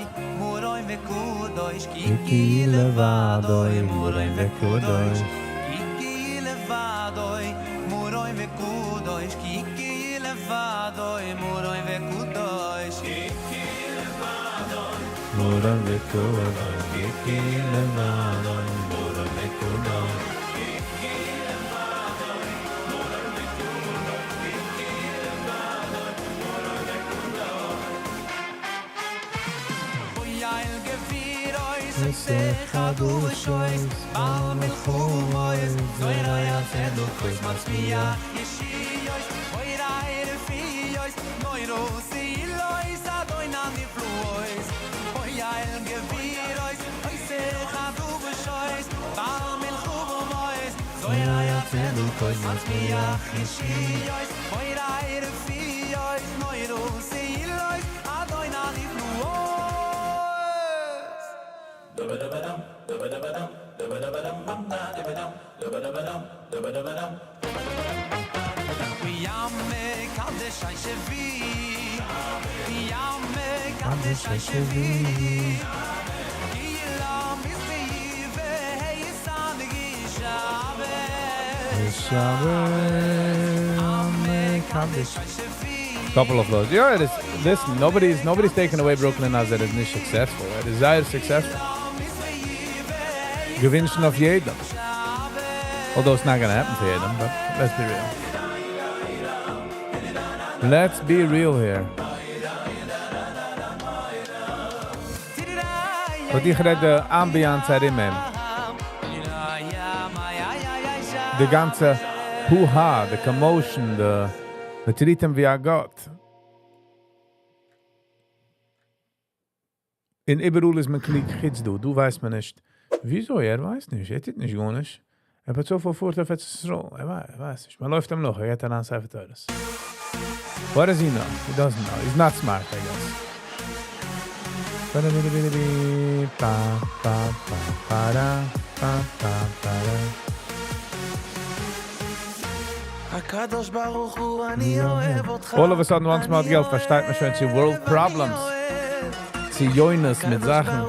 כי לבדו מרום וקדוש. כי לבדו מרום וקדוש כי לבדו מרום וקדוש מרום וקדוש כי לבדו מרום וקדוש. חדושויס בעל מלחומויס זוירא יצדוקויס מצמיח ישיויס אוי ראי רפיויס נוירוס אילויס אדוינא נפלויס אוי יעל גבירויס אוי סחדושויס בעל מלחומויס זוירא יצדוקויס מצמיח ישיויס אוי ראי רפיויס נוירוס אילויס אדוינא נפלויס. Couple of those. Yeah, it is. Listen, nobody's taking away Brooklyn אז ער איז נישט successful. ער איז זייער successful. געווינטשן אויף יעדעם. Although it's not gonna happen for יעדעם, but let's be real. Let's be real here. But איך רעד די ambiance ארום אים. די גאנצע הו-הא, the commotion, the מ'טריט אים ווי א גאט. און איבעראל איז מען קלוג חוץ דא, דא ווייסט מען נישט. וויאזוי? ער ווייסט נישט, ער טוט נישט גארנישט. ער פערצופאל פארט אויף ארץ ישראל, ער ווייסט נישט. מען לויפט אים נאך, ער געט אריין ספר תורות. What does he know? He doesn't know. He's not smart, I guess. Pa, pa, pa, pa, da, pa, pa, pa, da. הקדוש ברוך הוא אני אוהב אותך. All of a sudden, once מען האט געלט, פארשטייט מען שוין צו world problems. ציונות מיט זאכן.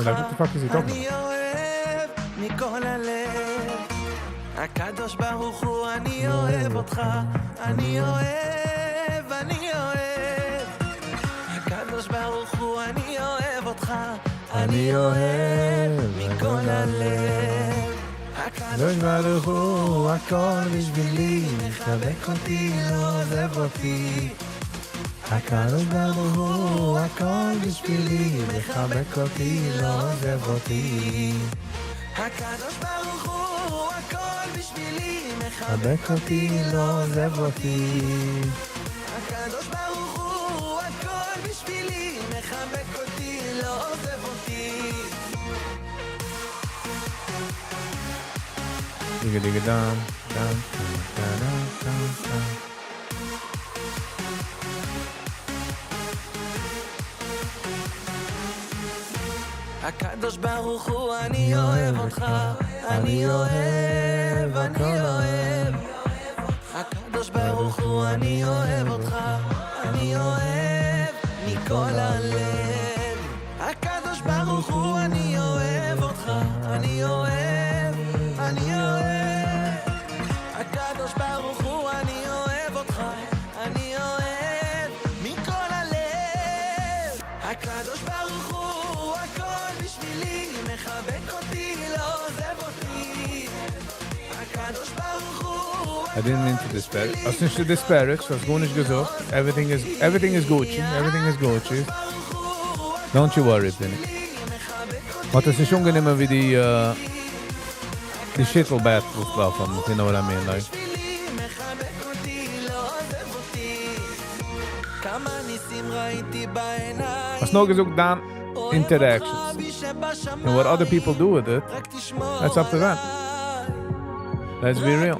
Like, what the fuck is he talking אני about? אוהב מכל הלב. הקדוש ברוך הוא אני אוהב אותך. אני אוהב, אני אוהב. הקדוש ברוך הוא אני אוהב אותך. אני אוהב מכל הלב. הקדוש ברוך הוא הכל בשבילי, מחבק אותי, לא עוזב אותי. הקדוש ברוך הוא הכל בשבילי, מחבק אותי, לא עוזב אותי. הקדוש ברוך הוא הכל בשבילי, מחבק אותי, לא עוזב אותי. הקדוש ברוך הוא הכל בשבילי, מחבק אותי, לא עוזב אותי. דיגה דיגה דם, דם, דם, דם, דם, דם. הקדוש ברוך הוא אני אוהב אותך, אני אוהב, אני אוהב. ברוך הוא אני אוהב אותך אני אוהב מכל הלב הקדוש ברוך הוא הכל בשבילי מחבק אותי לא עוזב אותי הקדוש ברוך הוא I didn't mean to disparage. האסט נישט to disparage, האסט גארנישט געזאגט. Everything is Gucci. Everything is Gucci. Don't you worry, Vinny. האט עס נישט אנגענומען ווי די די shuttle battles laufen, if you know what I mean, like. מחבק אותי לא עוזב אותי כמה ניסים ראיתי בעיניים האסט נאר געזאגט דיין interactions. And what other people do with it, that's up to them. Let's be real.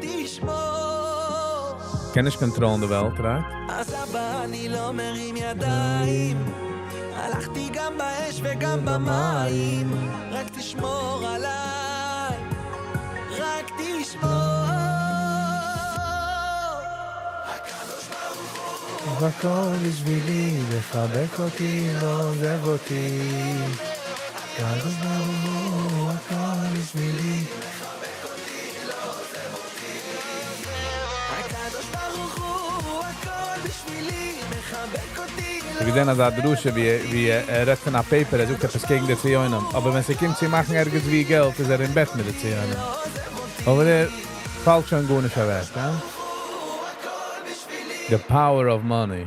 קען נישט control ן די וועלט, right? אז אבא אני לא מרים ידיים הלכתי גם באש וגם במים רק תשמור עליי רק תשמור הקדוש ברוך הוא הכל בשבילי, לחבק אותי, לא עוזב אותי. הקדוש ברוך הוא, הכל בשבילי. הקדוש ברוך הוא הכל בשבילי מחבק אותי איך האב געזען אזא דרשה ווי ווי ער רעדט פון א paper, ער זאגט עפעס קעגן די ציונים. אבער ווען ס'קומט צו מאכן ערגעץ ווי געלט, איז ער אין בעט מיט די ציונים. אבער ער פאלט שוין גארנישט אוועק, הא? The power of money.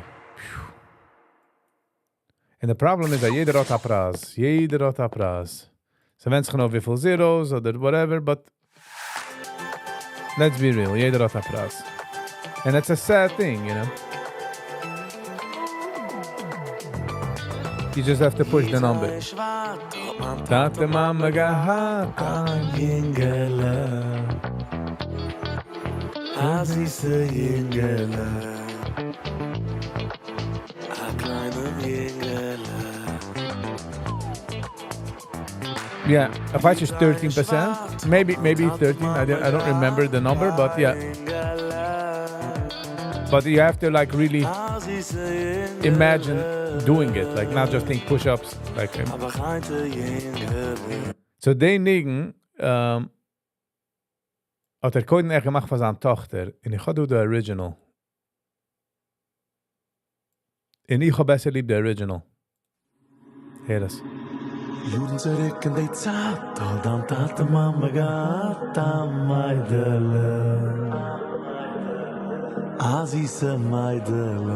And the problem איז, אז יעדער האט א פרייז. יעדער האט א פרייז. ס'ווענדט זיך נאר וויפיל zeros אדער whatever, but let's be real, יעדער האט א פרייז. And it's a sad thing, you know. You just have to push the number. טאטע מאמע געהאט א יונגעלע, א זיסע יונגעלע, א קליינעם יונגעלע. Yeah, איך ווייס נישט 13 percent, maybe maybe 13, I don't, I don't remember the number, but yeah. But you have to like really imagine doing it, like not just think push-ups, like. So די ניגון האט ער קודם עכט געמאכט פאר זיין טאכטער, און איך האב דא די original. און איך האב בעסער ליב די original. הער עס. יארן צוריק אין די צייט האט דיין טאטע מאמע געהאט א מיידעלע, א זיסע מיידעלע,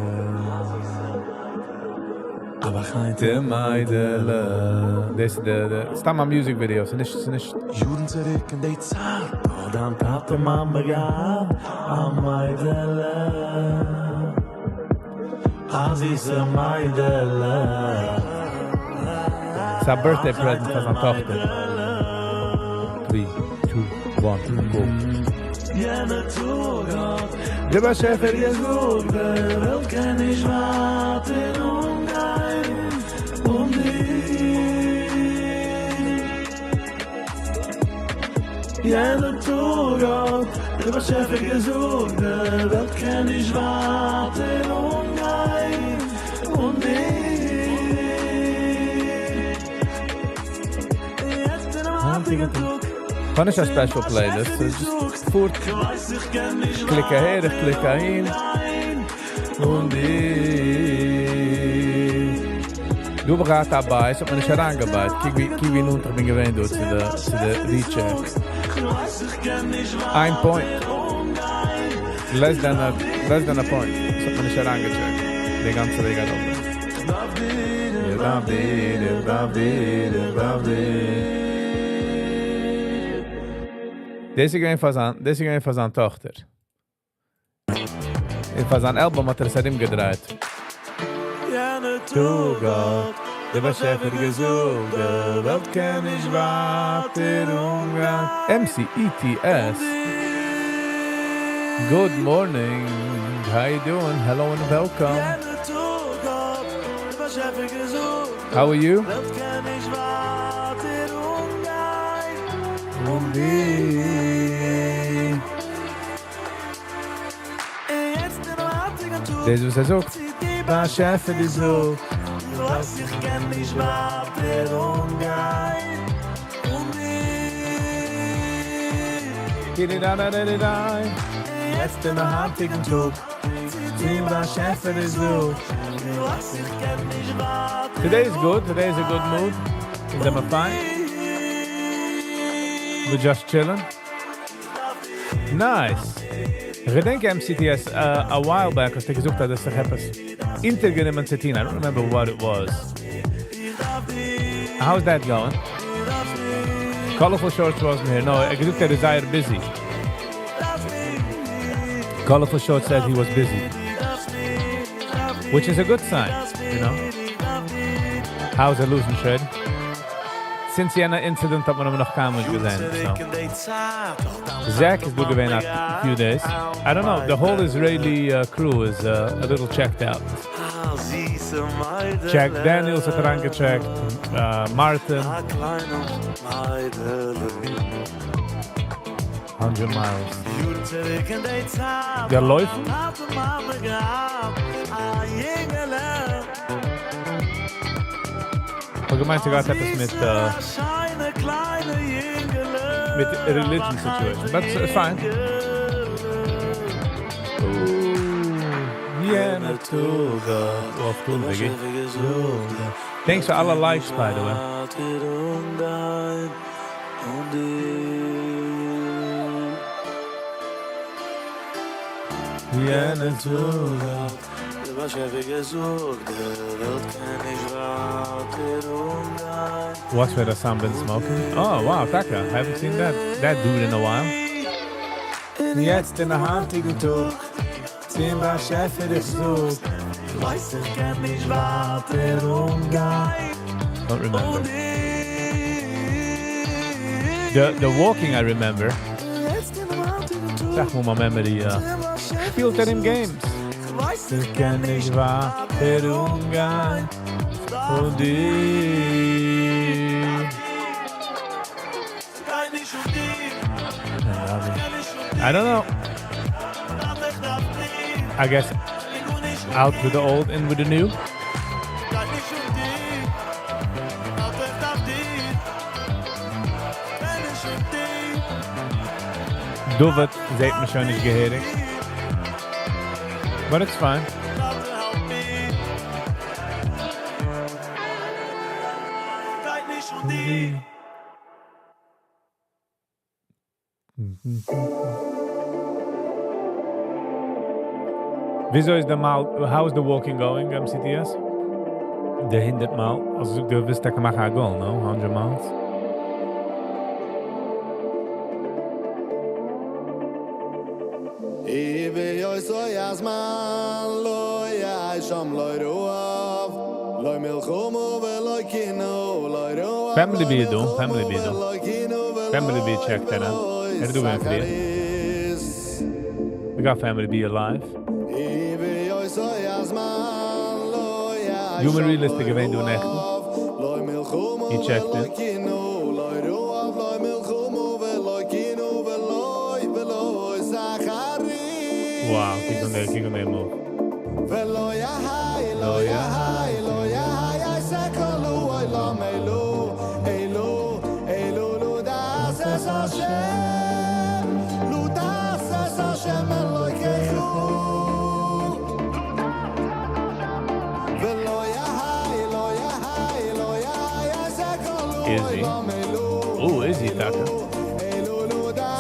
א באחיינטע מיידעלע. דאס איז די די סתם א music video, ס'איז נישט ס'איז נישט. יארן צוריק אין די צייט האט דיין טאטע מאמע געהאט א מיידעלע, א זיסע מיידעלע. ס'איז א birthday present פאר זיין טאכטער. Three, two, one, go. יענער טאג האט דער באשעפער געזאגט, די וועלט קען נישט ווייטער אנגיין אן דיר. יענער טאג האט דער באשעפער געזאגט, די וועלט קען נישט ווייטער אנגיין אן דיר. יעצט אינעם היינטיגן טאג. כ'האב נישט א special playlist, ס'איז just פארט. קליק אהער, איך קליק אהין. אן דיר. דא האב איך געהאט א buy, ס'האט מיר נישט אריינגעבייט. קוק ווי קוק ווי נאנט איך בין געווען דא צו די צו די recheck. איין point. Less than a less than a point. ס'האט מיר נישט אריינגעטשעקט. די גאנצע וועג ארויף. איך דארף דיר, איך דארף דיר, איך דארף דיר. דאס איז געווען פאר זיין, דאס איז געווען פאר זיין טאכטער. און פאר זיין album האט ער עס ארומגעדרייט. יענער טאג האט דער באשעפער געזאגט, די וועלט קען נישט ווייטער אנגיין. MCETS. Good morning, how you doing? Hello and welcome. יענער טאג האט דער באשעפער געזאגט, How are you? די וועלט קען נישט ווייטער אנגיין אן דיר. און יעצט אינעם היינטיגן טאג דאס איז וואס ער זאגט. באשעפער געזאגט. איך ווייס איך קען נישט ווייטער אנגיין אן דיר. יעצט אין היינטיגן טאג. צום באשעפער איך זאג. Today is good. Today is a good mood. Is them fine? We're just chilling. Nice. איך געדענק MCTS a while back, האסטו געזאגט, אז דאס איז עפעס אונטערגענומען צו טון. I don't remember what it was. How's that going? Colorful Shorts wasn't here. No, ער געזאגט, ער איז זייער busy. Colorful Shorts said he was busy. Which is a good sign. How's the losing trade? Since יענע incident האט מען נאך קיינמאל נישט געזען. So. Zach איז דא געווען a few days. I don't know, the whole Israeli crew is a little checked out. Jack Daniels האט אריינגעטשעקט, Martin. 100 miles. דער לויפן? איך האב געמיינט, ס'גייט עפעס מיט, מיט religion situation, but it's fine. Ooh, יענער טאג, oh, cool, Biggie. Thanks for all the likes, by the way. יענער טאג, דער באשעפער געזאגט, די וועלט קען נישט ווייטער אנגיין. What's with Assam been smoking? Oh, wow, טאקע. I haven't seen that dude in a while. יעצט אין היינטיגן טאג, צום באשעפער איך זאג, ווייס איך קען נישט ווייטער אנגיין. Don't remember. The walking I remember. זאג מאל, my memory, שפילט ער אין games. איך קען נישט ווייטער אנגיין. אן דיר. I don't know. I guess out with the old, in with the new. David זעט מען שוין נישט געהעריג. But it's fine. וויאזוי איז די מייל, how is the walking going, MCTS? די 100 מייל, אלזא דו ווילסט טאקע מאכן א goal, no? 100 miles? אזוי אז man לא ישם לא רואב לא מלחומו ולא קינו לא רואב Family B דא, Family B דא. Family B check that out. ער דא געווען פריער. We got Family B alive. Human Realistic געווען דא נעכטן. He checked it. Wow, קוק אן דער, קוק אן דער move. לא יהי, לא יהי, Izzy. Oh, Izzy, טאקע.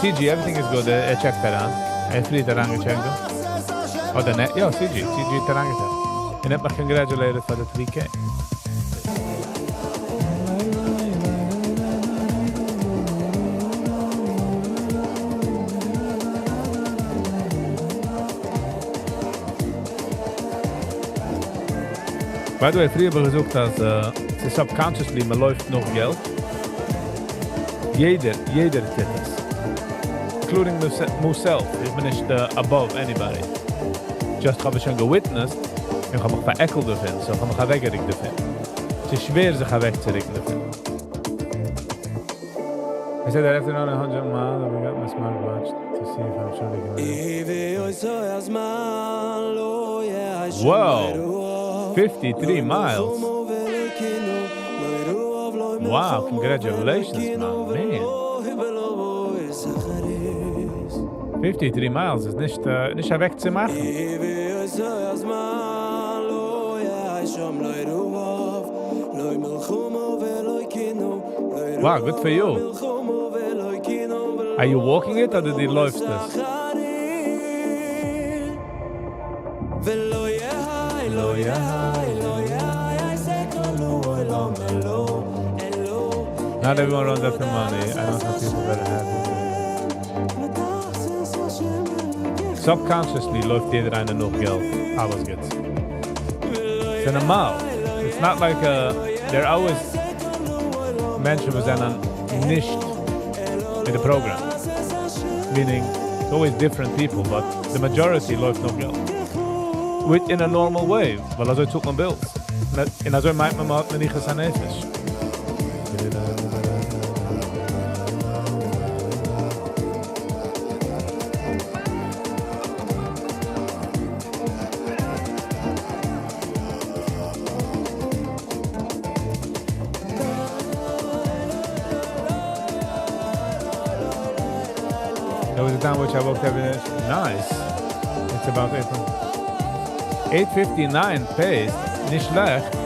CG, everything is good. ער טשעקט אריין. ער פליט אריינגעטשעקט. Oh, the net. יא, CG. CG האט אריינגעטשעקט. און ער האט מיך congratulated פאר די 3K. By the way, פריער האב איך געזאגט, אז ס'איז subconsciously, מען לויפט נאך געלט. יעדער, יעדער טוט עס. Including myself. איך בין נישט above anybody. Just האב איך שוין גע witnessed, איך האב מיך פארעקלט דערפון, so איך האב מיך אוועקגעריקט דערפון. ס'איז שווער זיך אוועקצוריקן דערפון. I said that after another 100 miles, I got my smartwatch to see if I'm truly going. Whoa! 53 miles. Wow, congratulations, my man. 53 miles איז נישט נישט אוועק צו מאכן. Wow, good for you. Are you walking it אדער דו לויפסט עס? Not everyone runs after money. I know some people that are happy. Subconsciously לויפט יעדער איינער נאך געלט. אלעס גוטס. ס'איז נארמאל. It's not like a, there are always מענטשן וואס זענען נישט אין די program. Meaning, it's always different people, but the majority לויפט נאך געלט. With in a normal way, ווייל אזוי צאלט מען bills. און אזוי מיינט מען מ'האט מנוחת הנפש. There was a time which I woke up in Nice. It's about 8. 8.59 pace. נישט שלעכט.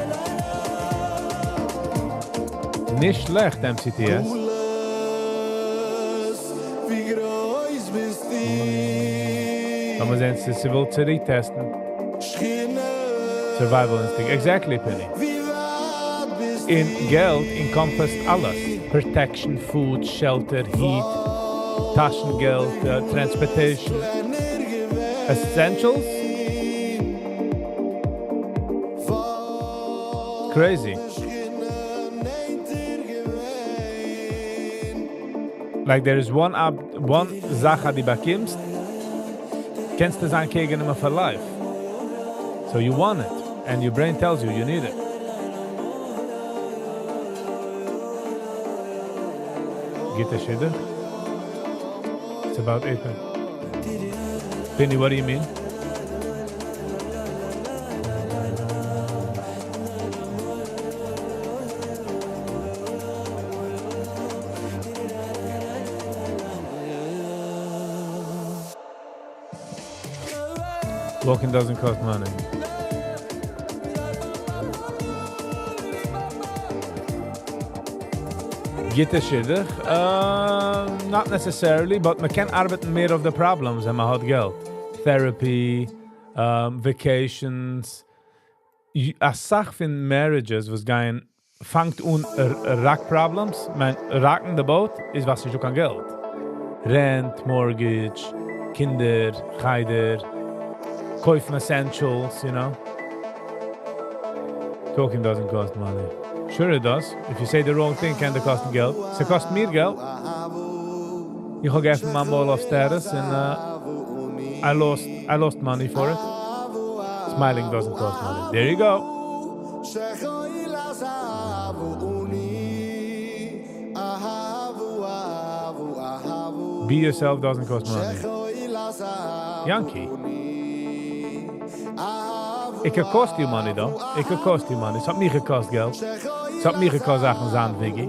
נישט שלעכט, MCTS. לאמיר זען צו ס'וויל צוריק טעסטן. Survival instinct. Exactly, Penny. און געלט encompassed אלעס. Protection, food, shelter, heat, טאשן געלט, transportation. Essentials? Crazy. Like there is one up, one זאך אז דו באקומסט, קענסטו זיין קעגן אים for life. So you want it, and your brain tells you you need it. גוטע שידוך? It's about 8. Penny, what do you mean? Walking doesn't cost money. גוטע שידוך? Not necessarily, but מען קען ארבעטן מער אויף די problems ווען מען האט געלט. Therapy, vacations. א סאך פון marriages וואס גייען פאנגט אן rock problems, מיין rocking the boat, איז ווייל ס'נישטא קיין געלט. Rent, mortgage, קינדער, חדר, קויפן essentials, you know. Talking doesn't cost money. Sure it does. If you say the wrong thing, קען דיר קאסטן געלט. ס'קאסט מיר געלט. איך האב געעפנט מיין מויל אויף status און I lost money for it. Smiling doesn't cost money. There you go. Be yourself doesn't cost money. Yankee. It could cost you money though. It could cost you money. ס'האט מיר געקאסט געלט. ס'האט מיר געקאסט זאכן זיין Viggy.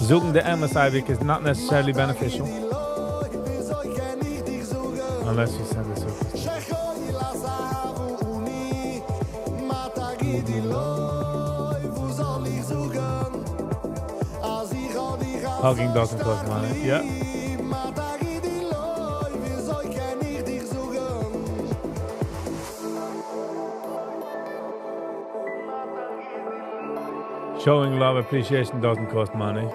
זאגן די אמת אייביג is not necessarily beneficial. Unless you send a super. Hugging doesn't cost money. Yeah. Showing love, appreciation doesn't cost money.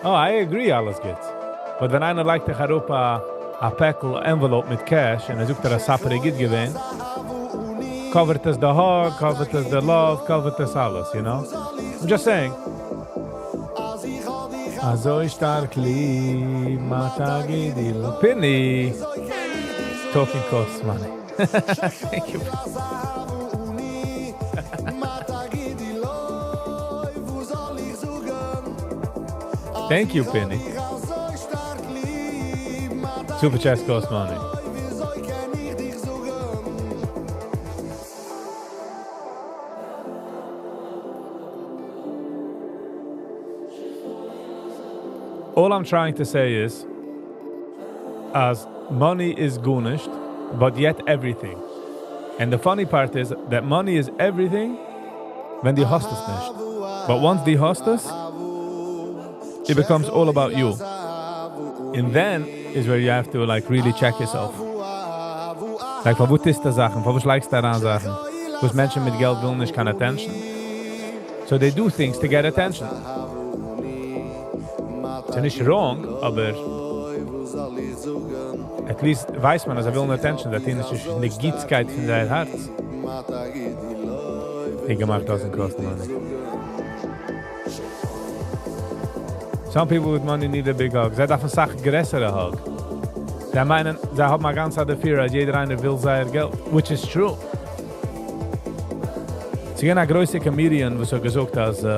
Oh, I agree, אלעס גוט. But ווען איינער לייגט דיך אראפ א א פעקל envelope מיט cash און ער זאגט דיר אז supper איז גוט געווען, covered עס the hug, covered עס the love, covered עס אלעס, you know? I'm just saying. אזוי שטארק ליב, מה תגידי לו? Penny! Talking costs money. Thank you. Thank you, Penny. Super chats cost money. All I'm trying to say is, אז money is גארנישט, but yet everything. And the funny part is that money is everything ווען דו האסט עס נישט. But once דו האסט עס, it becomes all about you. And then is where you have to like really check yourself. Like, פארוואס טוסטו זאכן? פארוואס לייגסטו אריין זאכן? וואס מענטשן מיט געלט ווילן נישט קיין attention. So they do things to get attention. ס'איז נישט wrong, אבער at least ווייסט מען, אז זיי ווילן attention, דאס איז נישט די גוטסקייט פון זייער הארץ. געמאכט doesn't cost money. Some people with money need a big hug. זיי דארפן א סאך גרעסערע hug. זיי מיינען, זיי האבן א גאנץ אנדערע fear, אז יעדער איינער וויל זייער געלט, which is true. ס'איז געווען א גרויסע comedian, וואס האט געזאגט, אז,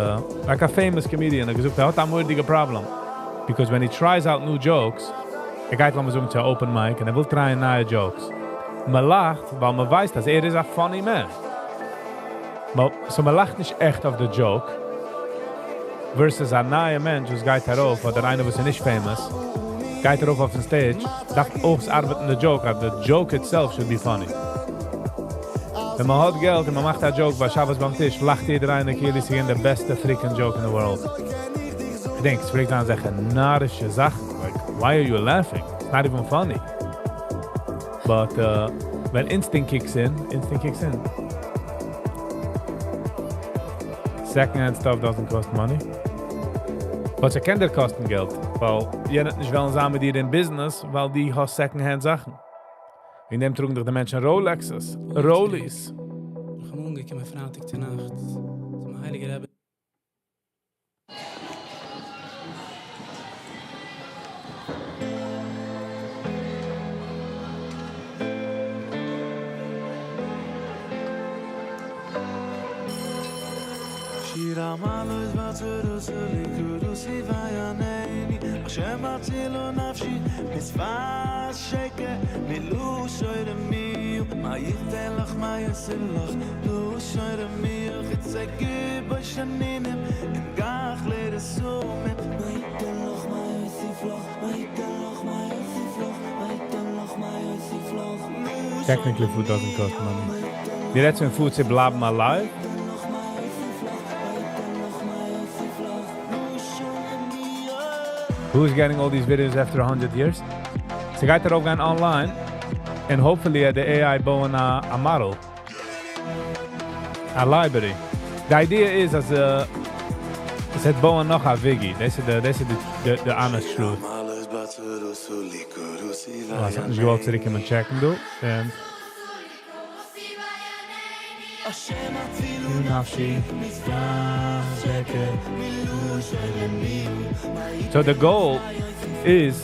like a famous comedian, האט געזאגט, ער האט א מורא'דיגע problem. Because when he tries out new jokes, ער גייט לאמיר זאגן צו open mic, און ער וויל try'ען נייע jokes. מען לאכט, ווייל מען ווייסט, אז ער איז א funny man. So מען לאכט נישט עכט אויף the joke, versus א נייע מענטש, וואס גייט ארויף, אדער איינער, וואס איז נישט famous, גייט ארויף אויפ'ן stage, דארף אויך ארבעטן the joke, אז the joke itself should be funny. ווען מען האט געלט און מען מאכט א joke ביי שבת ביים טיש, לאכט יעדער איינער, כאילו ס'איז געווען די בעסטע freaking joke in the world. איך דענק, עס פרעגט זיין אזעלכע נארישע זאכן, like, why are you laughing? It's not even funny. But when instinct kicks in, instinct kicks in. Second-hand stuff doesn't cost money. But ס'קען דיר קאסטן געלט, ווייל יענער נישט וועלן זיין מיט דיר אין business, ווייל דו האסט second-hand זאכן. אין דעם טראגן דאך די מענטשן Rolexes, Rollies. איך בין אנגעקומען פרייטאג צו נאכט צום הייליגן רבי. שיר המעלות בצרוס לקרוס ויענני השם הצילו נפשי משפת שקר מילאו שורמיו מה ייתן לך מה יעשה לך לו שורמיו חצקי בשנינים אם גח לרסומים מה ייתן לך מה יוסיף לך מה ייתן לך מה יוסיף לך מה ייתן לך מה יוסיף לך Technically food doesn't cost money. דו רעדסט פון food צו בלייבן alive? Who's getting all these videos after 100 years? ס'גייט ארויפגיין online and hopefully the AI בויען א model. A library. The idea is אז עס וועט בויען נאך א Viggy. דאס איז the, דאס איז the honest truth. Oh, עס האט נישט געוואלט צוריקקומען check'ן דא. And השם נפשי So the goal is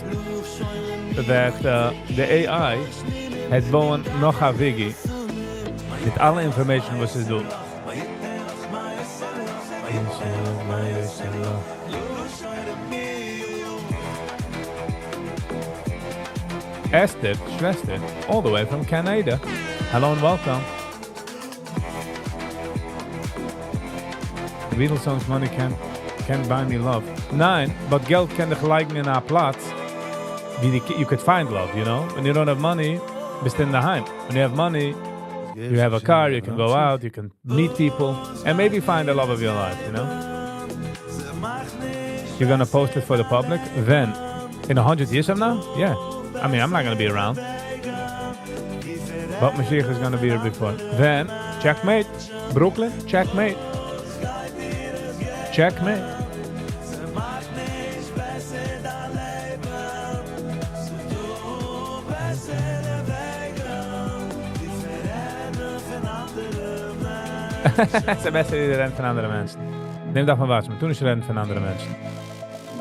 that the AI האט בויען נאך א Viggy מיט אלע information וואס איז דא. Esther, שוועסטער, all the way from Canada. Hello and welcome. The Beatles songs "Money Can't Buy Me Love." ניין, but געלט קען דיך לייגן אין א פלאץ, וואו you could find love, you know? When you don't have money, ביסטו אין דער היים. When you have money, you have a car, you can go out, you can meet people, and maybe find the love of your life, you know? You're gonna post it for the public? Then, in 100 years from now? Yeah. I mean, I'm not gonna be around. But משיח is gonna be here before. Then, checkmate. Brooklyn, checkmate. Checkmate. ס'איז בעסער ווי רעדן פון אנדערע מענטשן. דעם דארף מען וואטשן. מען טאר נישט רעדן פון אנדערע מענטשן.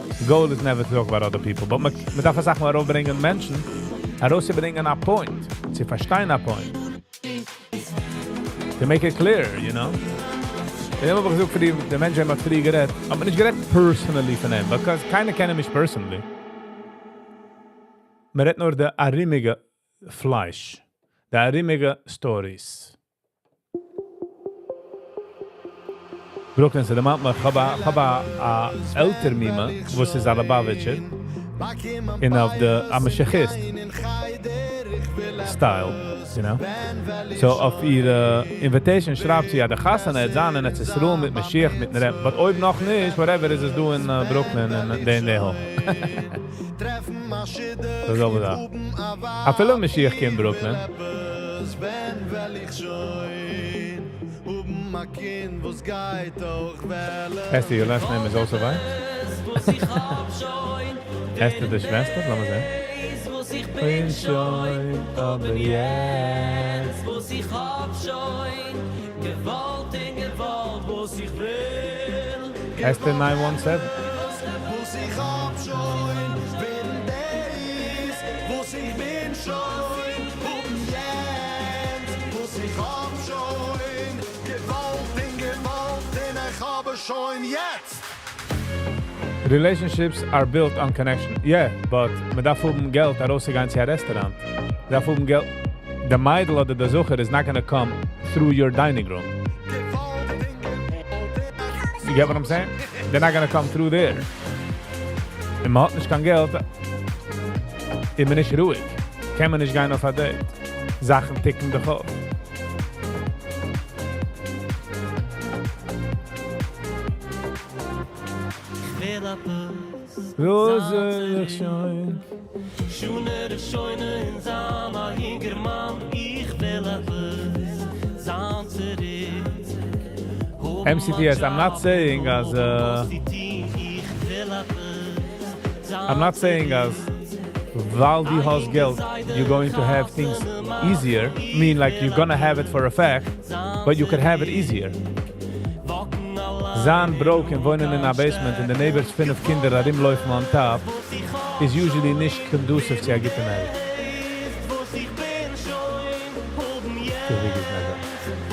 The goal is never to talk about other people. But מען דארף זאכן ארויפברענגען מענטשן, ארויסברענגען א point, צו פארשטיין א point. To make it clear, you know. איך האב געזאגט פאר די מענטשן, האט פריער גערעדט, אבער נישט גערעדט personally פון אים, because קיינער קען אים נישט personally. מען רעדט נאר די ארומיגע פלייש, די ארומיגע stories. Brooklyn, ס'דערמאנט מיך, כ'האב א, כ'האב א א עלטער מומע וואס איז א ליובאוויטשער, און אויף די א משיחיסט style, you know. So אויף איר invitation שרייבט זי, אז די חתונה וועט זיין אין ארץ ישראל מיט משיח מיטן רבי'ן, but אויב נאך נישט, whatever, איז עס דא אין Brooklyn אין די און די hall. דאס זעלבע דא. אפילו משיח קומט Brooklyn. Esther, your last name is also Weiss? Esther די שוועסטער? לאמיר זען. בין שוין, אבער יעצט. וואס איך האב שוין געוואלט און געוואלט וואס איך וויל. Esther 917. וואס איך האב שוין בין דאס וואס איך בין שוין און יעצט וואס איך האב שוין געוואלט און געוואלט און איך האב שוין יעצט. Relationships are built on connection. Yeah, but מען דארף האבן געלט ארויסצוגיין צו א restaurant. מען דארף האבן געלט. די מיידל אדער דער זכר is not gonna come through your dining room. You get what I'm saying? They're not gonna come through there. און מען האט נישט קיין געלט, איז מען נישט רואיג. קען מען נישט גיין אויף א date. זאכן טיקן דיך אויף. איך וויל עפעס וואס זאל איך שוין? שונער שוינע אין זיין א יונגערמאן איך וויל עפעס זיין צוריק. MCTS, I'm not saying as I'm not saying אז ווייל דו האסט געלט, you're going to have things easier. I mean, like you're gonna have it for a fact, but you could have it easier. זיין broke און וואוינען אין א basement און די neighbors פינף קינדער ארומלויפן on top איז usually נישט conducive צו א גוטע marriage. So big is never.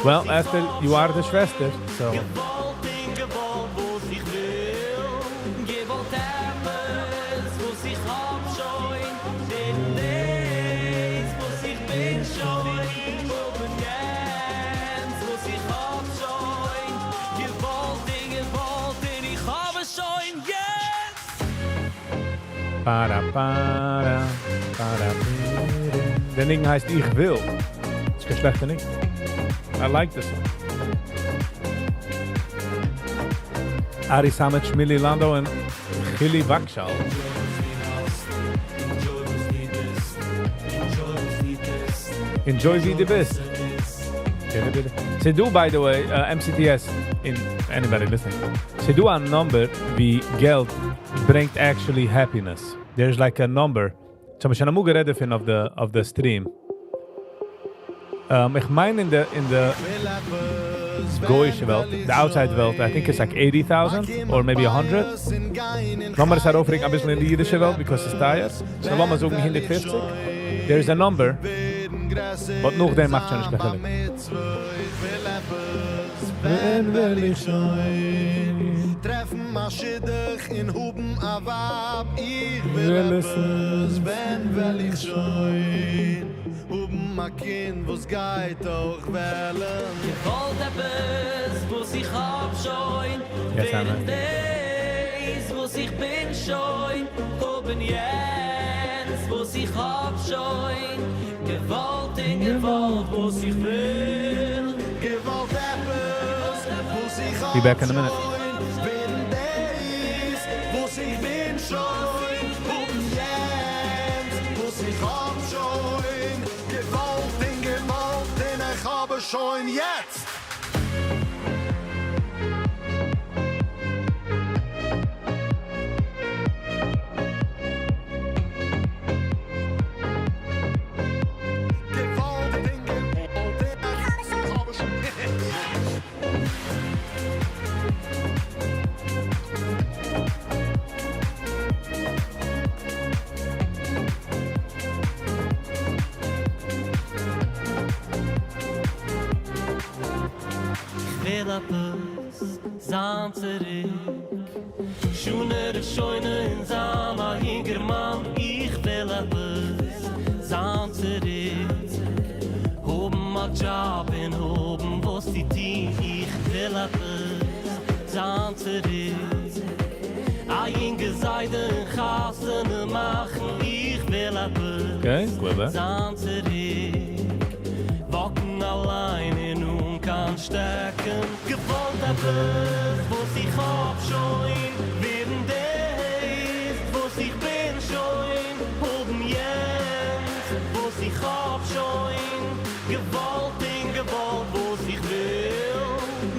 Well, Esther, you are the שוועסטער, so. געוואלט און געוואלט וואס איך וויל געוואלט עפעס וואס איך האב שוין דעם דאס וואס איך בין שוין האבן יענץ וואס איך האב שוין געוואלט און געוואלט און איך האב עס שוין יעצט. Para para para דער ניגון הייסט איך וויל. ס'איז קיין שלעכטע ניגון. I like this one. Ari Samet, Shmili Lando און Chili Wakshal. Enjoy וואס דו ביסט. Enjoy וואס דו ביסט. Enjoy ווי דו ביסט. ס'דא, by the way, MCTS, in anybody listening, ס'דא א number ווי געלט ברענגט actually happiness. There's like a number. So מיר שוין אמאל גערעדט דערפון אויף די stream. איך מיין אין די גוי'אישע וועלט, the outside וועלט, I think it's like 80,000 or maybe 100. לאמיר עס ארויפברענגען א ביסל אין די אידישע וועלט, because ס'איז טייער. So לאמיר זאגן 150. There's a number, but נאכדעם מאכט שוין נישט קיין חילוק. ווען וועל איך שוין טרעפן א שידוך און האבן א ווייב איך וויל עפעס ווען וועל איך שוין האבן א קינד וואס גייט אויך וועלן געוואלט עפעס וואס איך האב שוין Yes, Anna. דאס וואס איך בין שוין האבן יענץ וואס איך האב שוין געוואלט און געוואלט וואס איך וויל געוואלט עפעס וואס איך Be back in a minute. בין דאס וואס איך בין שוין האבן יענץ וואס איך האב שוין געוואלט און געוואלט און איך האב שוין יעצט. געוואלט און געוואלט און איך האב שוין יעצט. איך וויל עפעס זיין צוריק שונער שוינע אין זיין א יונגערמאן איך וויל עפעס זיין צוריק האבן א job און האבן וואס צו טון איך וויל עפעס. זיין צוריק א יונגע זיידע און חתונה מאכן איך וויל עפעס Okay, Quiver. זיין צוריק וואקן אליין און אן קיין שטעקן געוואלט עפעס וואס איך האב שוין ווערן דאס וואס איך בין שוין האבן יענץ וואס איך האב שוין געוואלט און געוואלט וואס איך וויל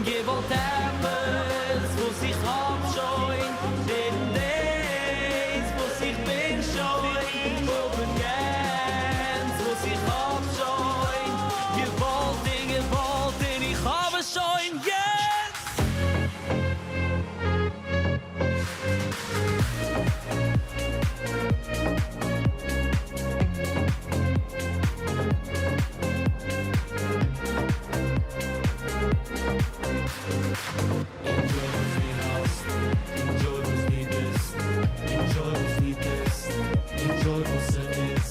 געוואלט עפעס וואס איך האב שוין ווערן דאס וואס איך בין שוין האבן יענץ וואס איך האב שוין געוואלט און געוואלט און איך האב עס שוין יעצט. Enjoy וואס דו האסט, enjoy וואס דו ביסט, enjoy וואס דו טוסט, enjoy וואס ס'איז.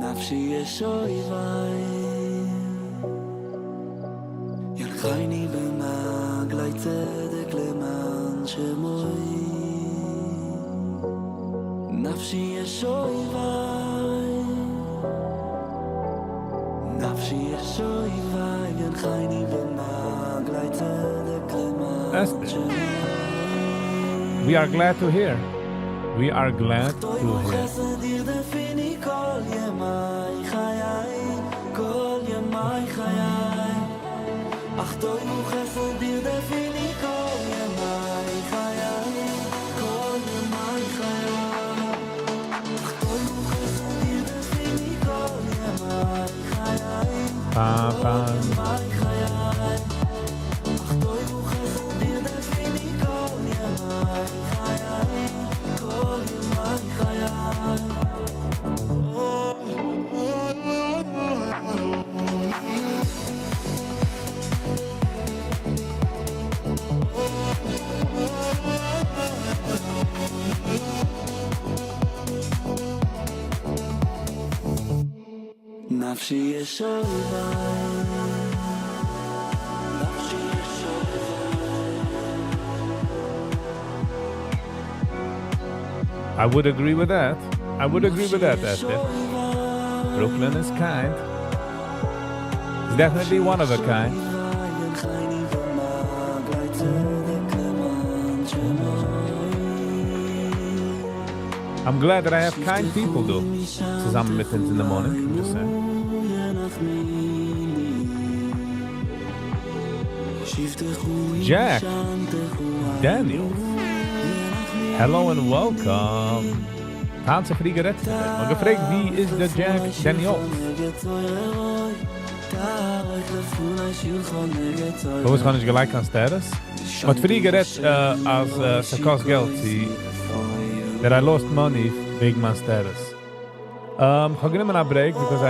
נפשי יש אויבי ינחני במעגלי צדק למען שמו נפשי יש אויבי נפשי יש אויבי ינחני במעגלי צדק למען Esther. שמו We are glad to hear. We are glad to hear. חסד ירדפני כל ימי חיי, כל ימי חיי. אך טוב וחסד ירדפני כל ימי חיי, כל ימי חיי. אך טוב וחסד ירדפני כל ימי חיי, Pa, כל pa. ימי חיי. אך טוב וחסד ירדפני כל ימי חיי, כל ימי חיי. נפשי יש אויבי, נפשי יש אויבי. I would agree with that. I would agree with that, Esther. Brooklyn is kind. It's definitely one of a kind. ינחני במעגלי צדק למען שמו. I'm glad that I have kind people though. צוזאמען מיט אונז in the morning. I'm just saying. ינחמיני. שבטך Jack משענתך Daniels. Hello and welcome. טאנץ פרי גערעדט. מ'האט געפרעגט, ווי איז דער Jack Daniels? פארוואס האב איך נישט געלייגט קיין status? מ'האט פריער גערעדט, אז ס'קאסט געלט, that I lost money וועגן מיין status. איך האב גענומען א break because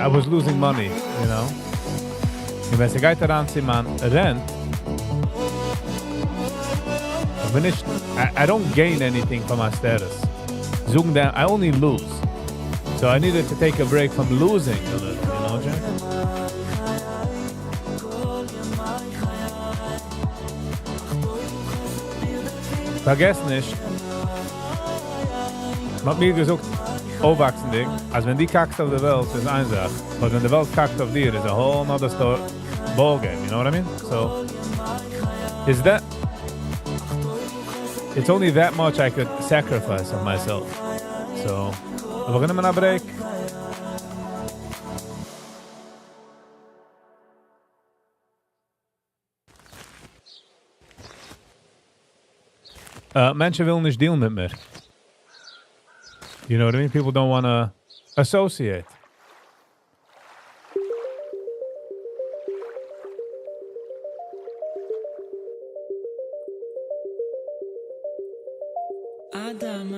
I was losing money. און ווען ס'גייט אריין צו מיין rent, איך בין נישט, I don't gain anything from my status. זאגן that I only lose. So I needed to take a break from losing a little, you know, Jack? פארגעס נישט, מ'האט מיר געזאגט, אויפוואקסנדיג, אז ווען דו קאקסט אויף דער וועלט, איז איין זאך. אבער ווען די וועלט קאקט אויף דיר, is a whole nother story, ball game, you know what I mean? So, is that... It's only that much I could sacrifice of myself. So, we're gonna make a break. מענטשן ווילן נישט deal מיט מיר. You know what I mean? People don't want to associate. אדמה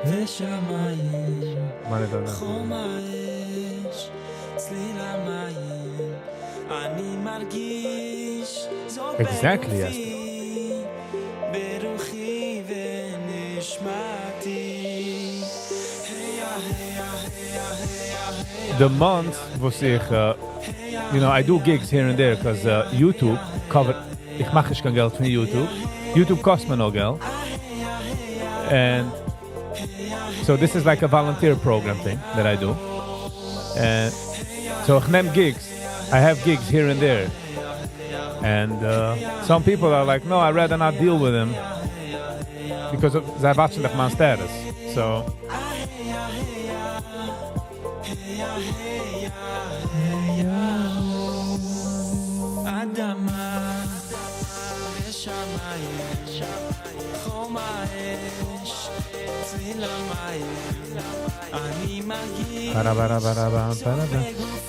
ושמים חום האש צליל המים אני מרגיש זאת Exactly, בגופי ברוחי ונשמתי The months וואס איך, I do gigs here and there because YouTube covered, איך מאך נישט קיין געלט פון YouTube. YouTube קאסט מיר נאר געלט. And so this is like a volunteer program thing that I do. And so איך נעם gigs. I have gigs here and there. And some people are like, no, I'd rather not deal with him because of זיי watch ן דאך מיין status. So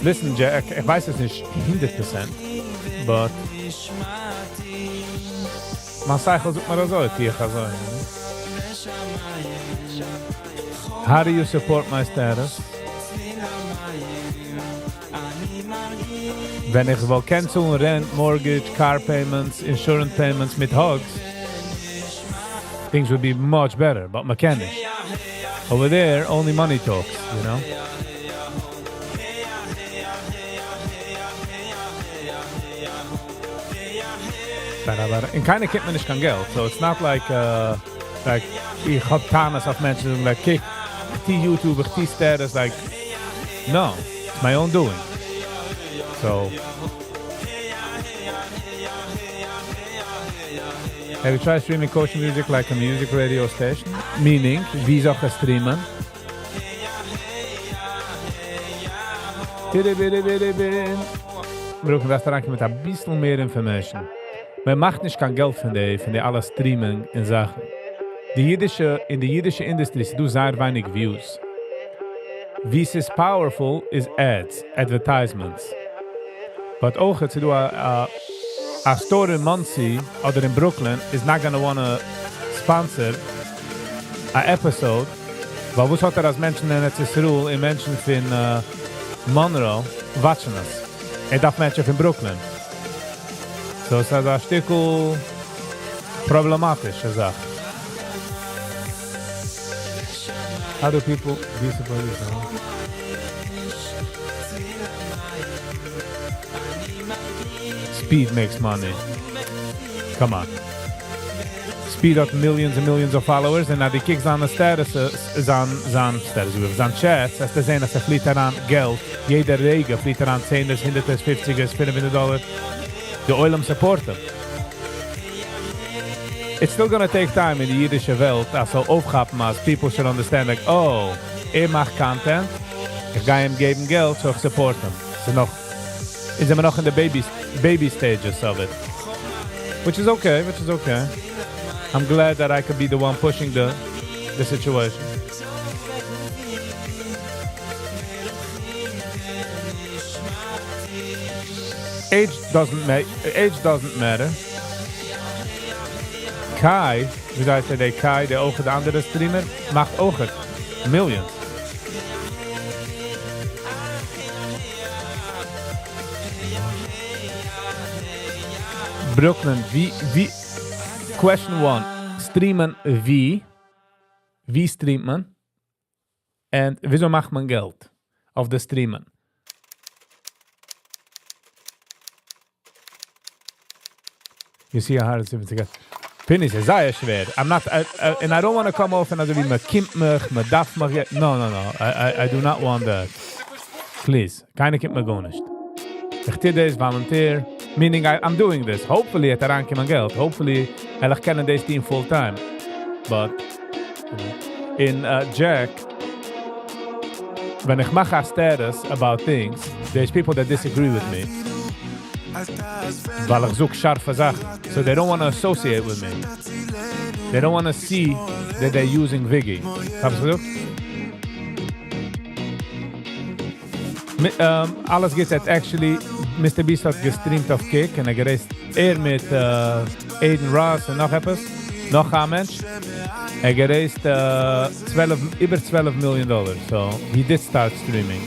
Listen, Jack, איך ווייס עס נישט 100%, but מיין שכל זאגט מיר אזוי, טו איך אזוי. How do you support my status? ווען איך וואלט cancel ן rent, mortgage, car payments, insurance payments מיט hugs, things would be much better, but מ'קען נישט. Over there, only money talks, you know? און קיינער קומט מיר נישט קיין געלט, so it's not like, like איך האב טענות אויף מענטשן זאגן like, קוק, איך טו YouTube, איך טו status, like, no, it's my own doing. So, have you tried streaming kosher music like a music radio station? Meaning, ווי זאל איך stream ען? ברויכן דארפסט אריינקומען מיט אביסל מער information. מען מאכט נישט קיין געלט פון די פון די אלע streaming און זאכן. די אידישע אין די אידישע industry איז דא זייער ווייניג views. ווי ס'איז powerful איז ads, advertisements. But אויך ס'איז דא א א store אין מאנסי אדער אין ברוקלין is not gonna wanna sponsor א episode, ווייל וואס האט ער אז מענטשן אין ארץ ישראל און מענטשן פון מאנרא watch ן עס? ער דארף מענטשן פון ברוקלין. So ס'איז א שטיקל פראבלעמאטישע זאך. How do people be supported? Speed makes money. Come on. Speed האט millions און millions of followers, און אז דו קוקסט זיינע statuses, זיין, זיין status, זיין chats, וועסטו זען אז ס'פליט אריין געלט, יעדע רגע פליט אריין צענערס, הונדערטערס, פופציגערס, 500 דאלער. די עולם support אים. It's still gonna take time אין די אידישע וועלט, אז ס'זאל אויפכאפן אז people should understand like, oh, ער מאכט content, איך גיי אים געבן געלט, so איך support אים. ס'איז נאך, איז זעמיר נאך אין די baby, baby stages of it. Which is okay, which is okay. I'm glad that I could be the one pushing the, the situation. Age doesn't make, age doesn't matter. Kai, ווי הייסט ער, דער Kai, דער אויך דער אנדערע streamer, מאכט אויך millions. Brooklyn, ווי, ווי, question one, stream ען ווי, ווי stream ט מען? און וויאזוי מאכט מען געלט אויף די stream ען? You see how hard it's even to get. פיני, ס'איז זייער שווער. I'm not, and I don't want to come off און אזוי ווי מען קומט מיך, מען דארף מיך. No, no, no. I, I, I do not want that. Please. קיינער קומט מיר גארנישט. איך טו דאס volunteer, meaning I'm doing this. Hopefully וועט אריינקומען געלט. Hopefully וועל איך קענען דאס טון full time. But, אין Jack, ווען איך מאך א status about things, there's people that disagree with me. ווייל איך זאג שארפע זאכן. So they don't want to associate with me. They don't want to see that they're using Viggy. האסט געזאגט? אלעס גוטס האט actually, Mr. Beast האט גע stream ט אויף Kick און ער גע raise ט ער מיט Adin Ross און נאך עפעס. נאך א מענטש, ער גע raised 12, איבער 12 מיליאן דאלאר, so he did start streaming.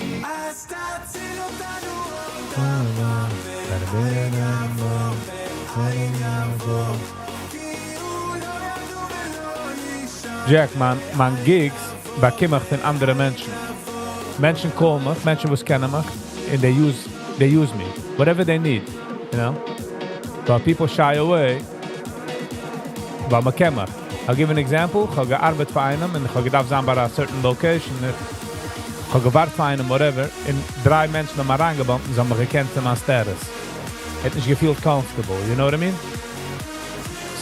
Jack, מיין, מיין gigs באקום איך פון אנדערע מענטשן. מענטשן call מיך, מענטשן וואס קענען מיך, and they use me. Whatever they need, you know? But people shy away, ווייל מען קען מיך. I'll give an example. איך האב געארבעט פאר איינעם און איך האב געדארפט זיין ביי a certain location. איך האב געווארט פאר איינעם, whatever. און דריי מענטשן האבן אריינגעבאמפט און זיי האבן מיך געקענט אין מיין status. האט נישט געפילט comfortable, you know what I mean?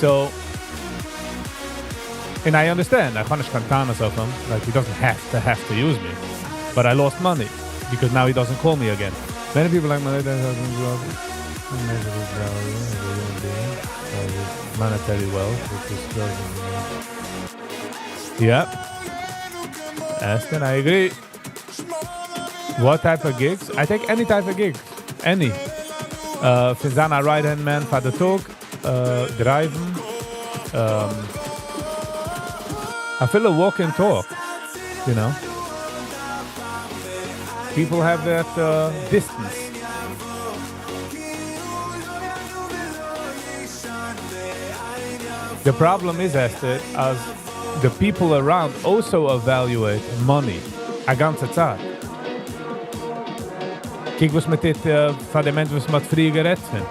So, and I understand, איך האב נישט קיין טענות אויף אים. Like, he doesn't have to use me. But I lost money, because now he doesn't call me again. Many people like my measure his value as a human being, by his monetary wealth, which is closing. Yeah. Aston, I agree. What type of gigs? I take any type of gig. Any. פון זיין א right hand man פאר די טאג, driven, אפילו walk and talk, you know. People have that distance. The problem is, Esther, as the people around also evaluate money. א גאנצע צייט. קוק וואס מיט די, פאר די מענטש, וואס מ'האט פריער גערעדט פון.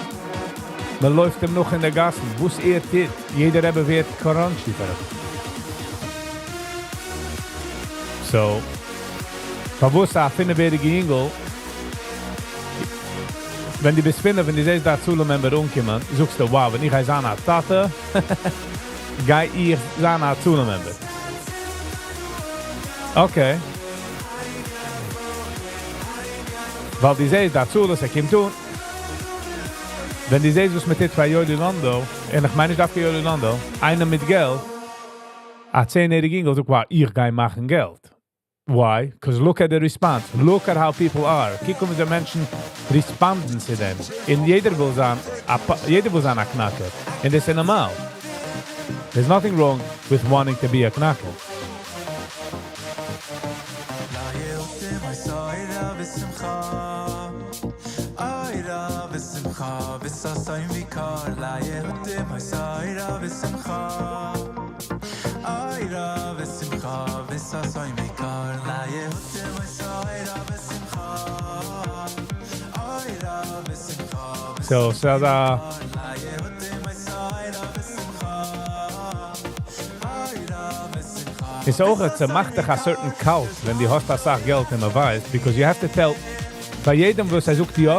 מען לויפט אים נאך אין די גאסן. וואס ער טוט. יעדער רבי ווערט crunchy פאר אים. So, פארוואס א פינף-יעריגע אינגל, ווען דו ביסט פינף, ווען דו זעסט א הצלה member אנקומען, זאגסטו, wow, ווען איך גיי זיין א טאטע, גיי איך זיין א הצלה member. Okay. ווייל דו זעסט, די הצלה, ער קומט אן. ווען דו זעסט, וואס מ'טוט פאר יואלי לאנדא, און איך מיין נישט דווקא יואלי לאנדא, איינער מיט געלט, א 10-יעריגע אינגל זאגט, wow, איך גיי מאכן געלט. Why? Because look at the response. Look at how people are. קוק ווי די מענטשן respond ן צו דעם. און יעדער וויל זיין, יעדער וויל זיין א קנאקער. און דאס איז נארמאל. There's nothing wrong with wanting to be a קנאקער. So the איז אויך, עס מאכט דיך a certain cult, ווען דו האסט א סאך געלט און מען ווייסט, because you have to tell, ביי יעדעם, וואס ער זאגט יא,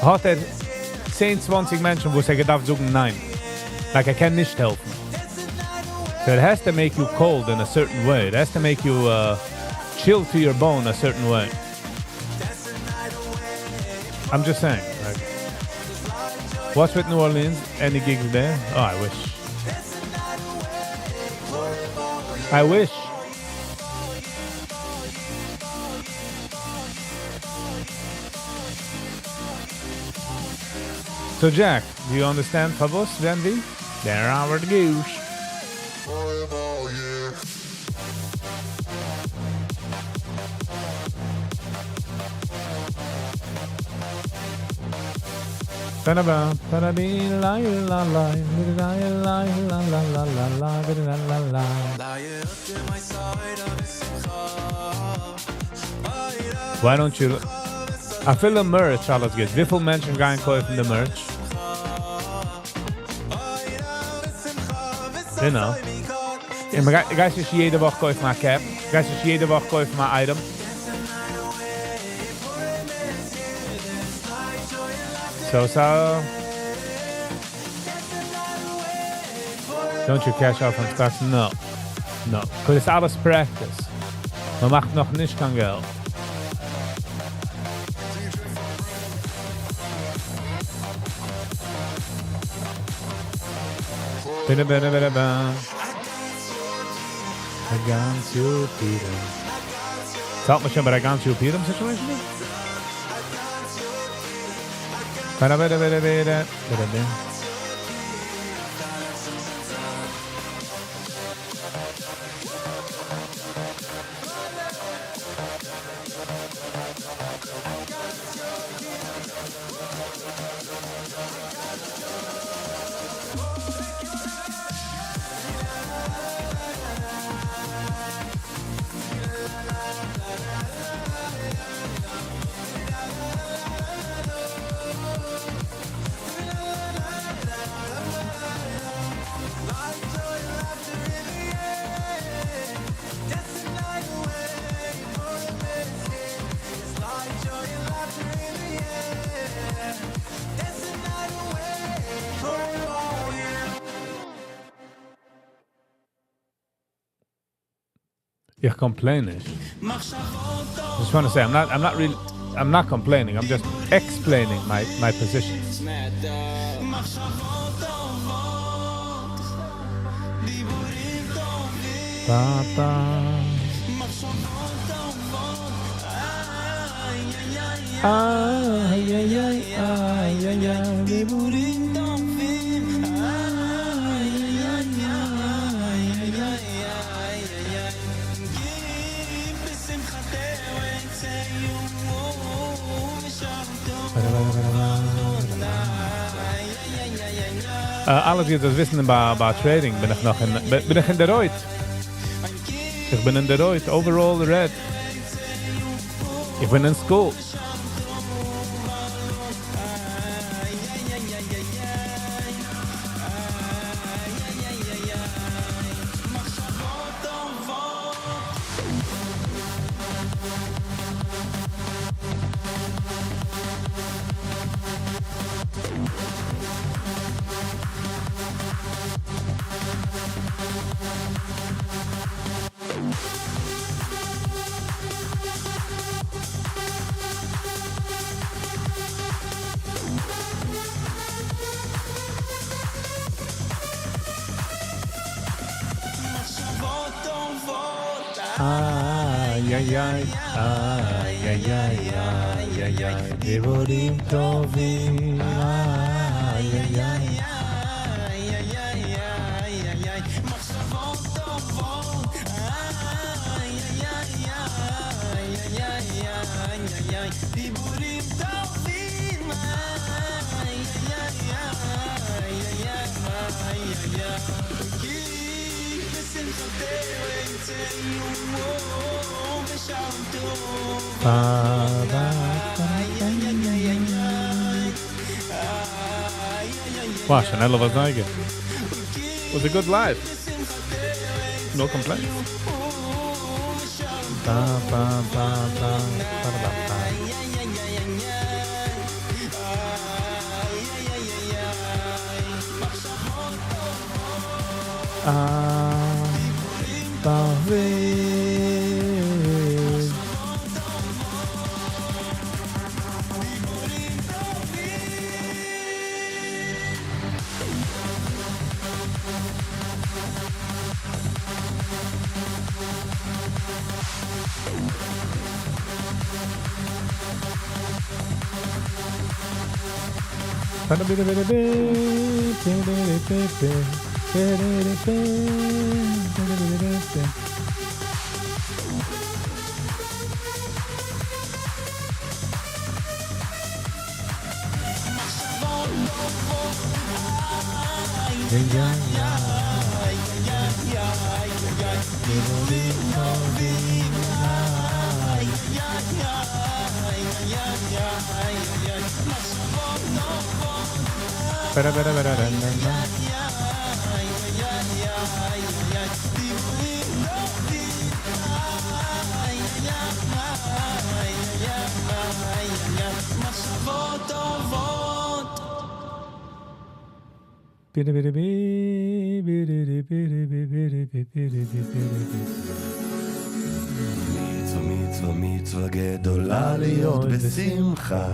האט ער 10, 20 מענטשן, וואס ער געדארפט זאגן ניין. Like, ער קען נישט העלפן. So it has to make you cold in a certain way. It has to make you chill to your bone a certain way. I'm just saying. Like, what's with New Orleans? Any gigs there? Oh, I wish. I wish. So Jack, do you understand פארוואס, ווען, ווי? There are the goose. Ba-da-ba, ba-da-dee, la, la, la, la, la, la, la, la, la, la, la, la, la. Why don't you... אפילו merch אלעס גוט. וויפיל מענטשן גייען קויפן די merch? You know. און מען גייט נישט יעדע וואך קויפן א cap. גייט נישט יעדע וואך קויפן א item. So, so. Don't you cash out on stocks? No. No. Because it's אלעס practice. מען מאכט נאך נישט קיין געלט. Bada, bada, bada, ba. א גאנץ יאר פורים. האלט מען שוין ביי א גאנץ יאר פורים situation? Bada, bada, bada, bada, bada, bada. איך complain נישט. Just want to say, I'm not really, I'm not complaining. I'm just explaining my position. Ba, ba. איי, איי, איי, איי, איי, איי, דיבורים טובים. איי, איי, איי, איי, איי, איי, איי. כי בשמחתנו יצאו ושרתו. אלעס גייט דאס וויסן ביי trading בין איך נאך אין, בין איך אין דער רויט. איך בין אין דער רויט, overall red. איך בין אין school. איי, איי, איי, איי, איי, איי, איי, איי, דיבורים טובים, איי, איי, איי. איי, איי, איי, איי, איי, מחשבות טובות, איי, איי, איי, איי, איי, איי, איי, דיבורים טובים, איי, איי, איי, איי, איי, איי, כי בשמחתנו יצאו ושרתו. Ba, ba, ba, איי, איי, איי, איי, איי, Wow, Chanel was It was a good live. No complaints. Ba, ba, ba, ba, ba, ba, ba. Ah, David. מצווה, מצווה, מצווה גדולה להיות בשמחה,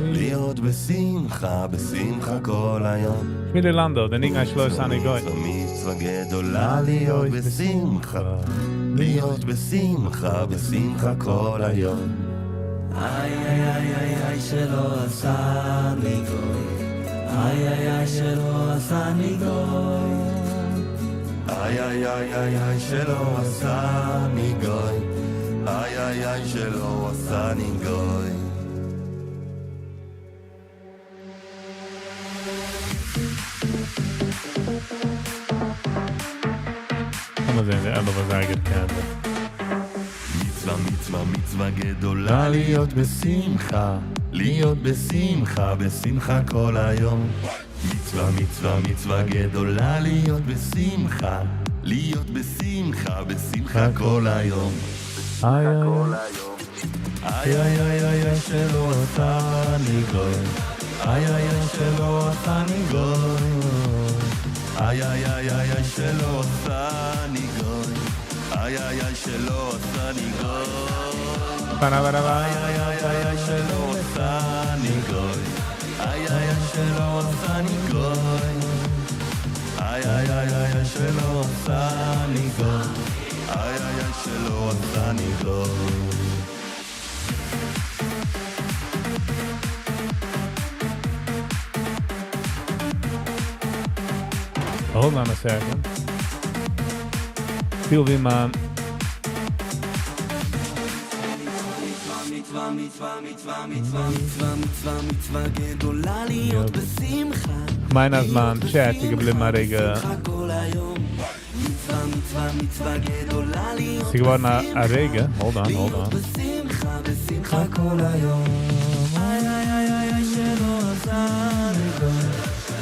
להיות בשמחה, בשמחה כל היום. Shmili Lando, דער ניגון שלא עשני גוי. מצווה, מצווה גדולה להיות בשמחה, להיות בשמחה, בשמחה כל היום. איי איי איי איי איי שלא עשני גוי איי איי איי שלא עשני גוי איי איי איי איי איי שלא עשני גוי איי איי איי שלא עשני גוי. I'm gonna say the מצווה מצווה מצווה גדולה להיות בשמחה, להיות בשמחה, בשמחה כל היום. מצווה מצווה מצווה גדולה להיות בשמחה, להיות בשמחה, בשמחה כל היום. איי איי איי איי איי איי שלא עשני גוי איי איי איי שלא עשני גוי איי איי איי איי איי שלא עשני גוי. איי איי איי שלא עשני גוי. איי איי איי איי איי שלא עשני גוי. איי איי איי שלא עשני גוי. איי איי איי איי איי שלא עשני גוי. איי איי איי שלא עשני גוי. Hold on a second. פיל ווי מיין. מצווה, מצווה, מצווה, מצווה, מצווה, מצווה, מצווה גדולה להיות בשמחה. מיין אז מיין chat איז געבליבן א רגע. כל היום. מצווה, מצווה, מצווה גדולה להיות ס'איז געווארן א רגע. Hold on, hold on. בשמחה, בשמחה כל היום. איי איי איי איי איי שלא עשני גוי.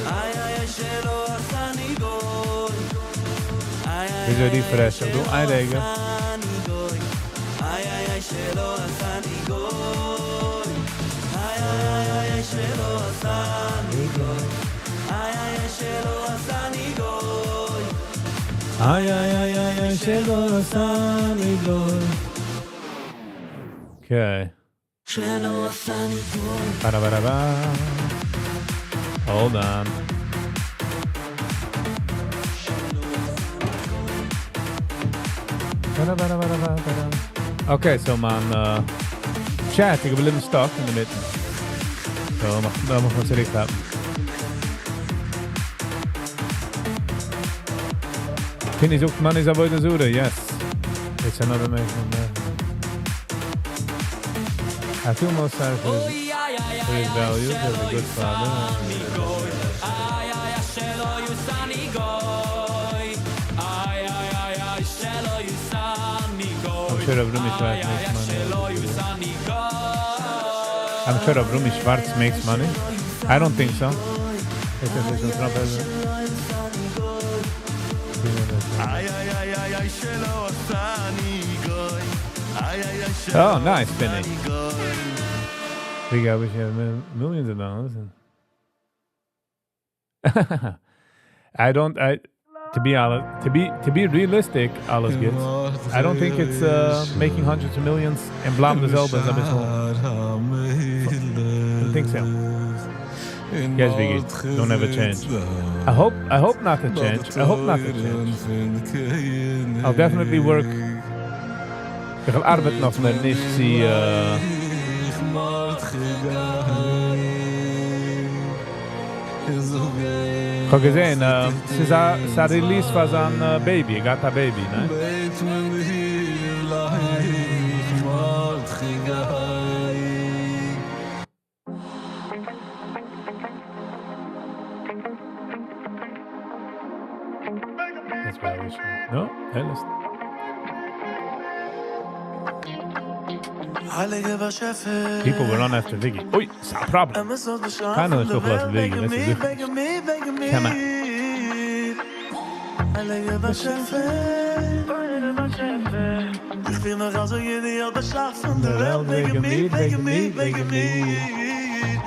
איי איי איי שלא עשני גוי. איי איי וויאזוי refresh איך דא? איין רגע. איי איי איי שלא עשני גוי. איי איי איי איי שלא עשני גוי. איי איי איי שלא עשני גוי. איי איי איי איי איי שלא עשני גוי. Okay. שלא עשני גוי. Ba-da-ba-da-ba. Hold on. Ba-da-ba-da-ba-da-ba-da. Okay, so מיין chat איז געבליבן stuck אין דער מיט. So, דא מאך מיר צוריק האבן. Pini זאגט money איז עבודה זרה, yes. It's another amazing man. I feel most sorry for his values as a good father. איי איי שלא עשני גוי. איי איי איי איי שלא עשני גוי. I'm sure Avrumi Schwartz makes money. שלא עשני גוי. I'm sure Avrumi Schwartz makes money. I don't think so. It's official Trump president. איי איי איי איי איי שלא עשני גוי. איי איי איי שלא Oh, nice, Finny. עשני גוי. We got we have millions of dollars. And I don't. I to be honest, to be realistic, אלעס גוטס. I don't think it's making hundreds of millions and בלייבן די זעלבע איז א ביסל. I don't think so. Yes, Biggie, don't ever change. I hope not to change. I hope not to change. I'll definitely work. איך וועל ארבעטן אויף מיר נישט צו איך האב געזען, ס'איז א release פאר זיין baby, he got a baby, נע? בית מנהיר לייך מרדכי גיא That's what I wish. No, hey, listen. הייליגער באשעפער. People will run after Viggy. Oi, it's a problem. קיינער נישט נאכלויפן Viggy, דאס איז זיכער. Come on. הייליגער באשעפער. איך בין נאך אזוי די האסט באשאפן די וועלט וועגן מיר, וועגן מיר, וועגן מיר.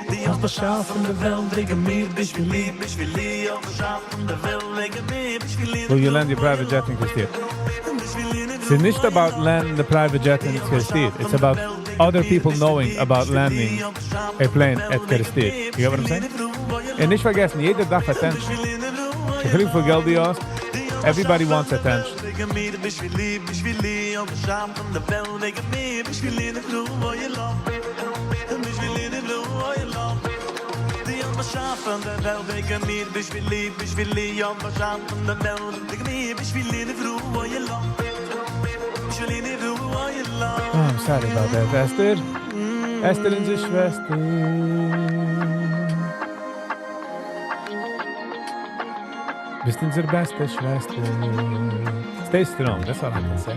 דו האסט באשאפן די וועלט וועגן מיר, בשבילי, בשבילי, האסט באשאפן די וועלט וועגן מיר, בשבילי. Will you land your private jet in Kerestir? It's נישט about landing the private jet in Kerestir. It's about other people knowing about landing a plane at Kerestir. You get what I'm saying? און נישט פארגעסן, יעדער דארף attention. איך וויל פאר געלט די האסט, everybody wants attention. וועגן מיר, בשבילי, בשבילי, האסט באשאפן די וועלט וועגן מיר, בשבילי, נבראו העולם. בשבילי, נבראו העולם. דו האסט באשאפן די וועלט וועגן מיר, בשבילי, בשבילי, האסט באשאפן די וועלט וועגן מיר, בשבילי, נבראו העולם. בשבילי, נבראו העולם. Oh, I'm sorry about that, Esther. Esther אונזער שוועסטער. ביסט אונזער בעסטע שוועסטער. Stay strong, that's all I can say.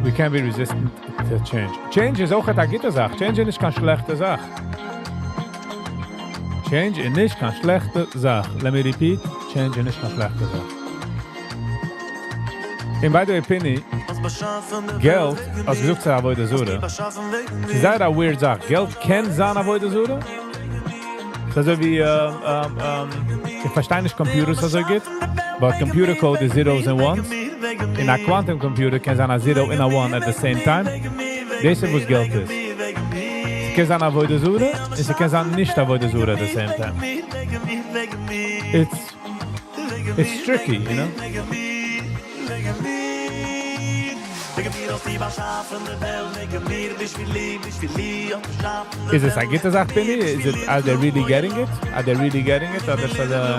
We can't be resistant to change. Change איז אויך א גוטע זאך. Change איז נישט קיין שלעכטע זאך. Change איז נישט קיין שלעכטע זאך. Let me repeat. Change איז נישט קיין שלעכטע זאך. And by the way, Pini, געלט, האסט געזאגט ס'איז עבודה זרה. ס'איז זייער א weird זאך. געלט קען זיין עבודה זרה. ס'איז אזוי ווי, איך פארשטיי נישט computers אזוי גוט, but computer code איז zeros and ones, און א quantum computer קען זיין א zero און א one at the same time. דאס איז וואס געלט איז. ס'קען זיין עבודה זרה, און ס'קען זיין נישט עבודה זרה at the same time. It's, it's tricky, you know? איז עס א גוטע זאך, פיני? Is it, are they really getting it? Are they really getting it? אדער ס'איז א...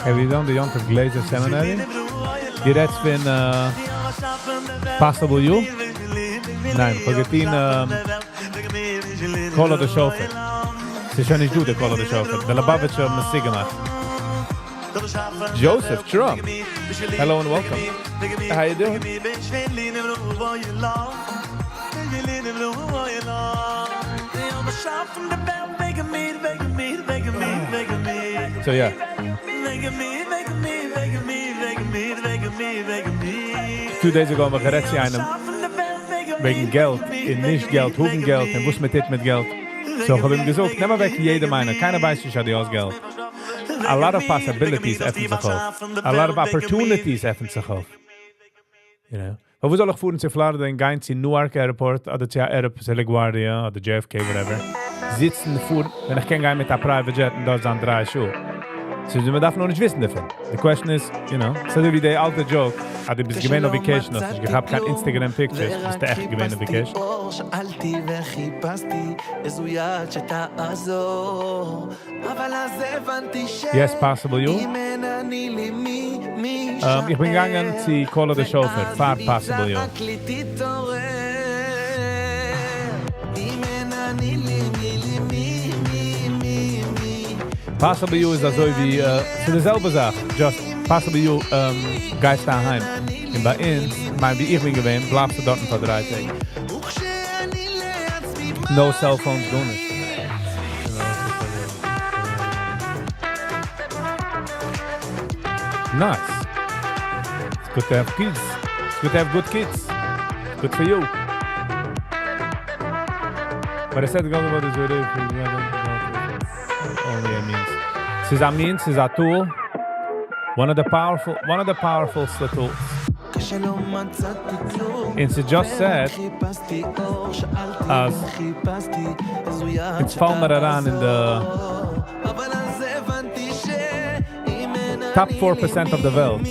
Have you done the יום טוב Glazer Seminary? דו רעדסט פון Possible You? ניין, איך האב געטון קול השופר. ס'איז שוין נישט דא די קול השופר. די ליובאוויטשער האבן עס צוגעמאכט. Joseph Trump. Hello and welcome. How you doing? So yeah. 2 days ago האב איך גערעדט צו איינעם וועגן געלט, און נישט געלט, האבן געלט, און וואס מען טוט מיט געלט. So איך האב אים געזאגט, נעם אוועק יעדעם איינער, קיינער ווייסט נישט אז דו האסט געלט. A lot of possibilities עפנט זיך אויף. A lot of opportunities עפנט זיך אויף. You know? אבער וואו זאל איך פארן צו Florida און גיין צו Newark Airport אדער צו Airport, LaGuardia אדער JFK, whatever. זיצן פארן, ווען איך קען גיין מיט א private jet און דארט זיין 3 שעה. So, מען דארף נאר נישט וויסן דערפון. The question is, ס'איז אזוי ווי די אלטע joke, אז דו ביסט געווען אויף vacation, האסט נישט געכאפט קיין Instagram pictures, ביסטו עכט געווען אויף vacation. שאלתי וחיפשתי איזו יד שתעזור אבל אז הבנתי ש... Yes, possible you. אם אין אני לי מי, מי איך בין געגאנגען צו קול השופר, פאר Possible You. צעק לי תתעורר אם אין אני לי מי לי מי מי מי מי Possible You איז אזוי ווי, ס'איז די זעלבע זאך, just Possible You גייסט אהיים. און ביי אונז, מיין ווי איך בין געווען, בלייבסטו דארט פאר 3 טעג. וכשאני לעצמי No cell phones, גארנישט. Nice. It's good to have kids. It's good to have good kids. Good for you. But I said go about this only a means. ס'איז א means, ס'איז א tool. One of the powerful tools. כשלא מצאתי כלום And she just said, חיפשתי אור, שאלתי אז וחיפשתי איזו יד it's פאלן מיר אריין אין the אבל אז הבנתי שאם אין top 4% of the world.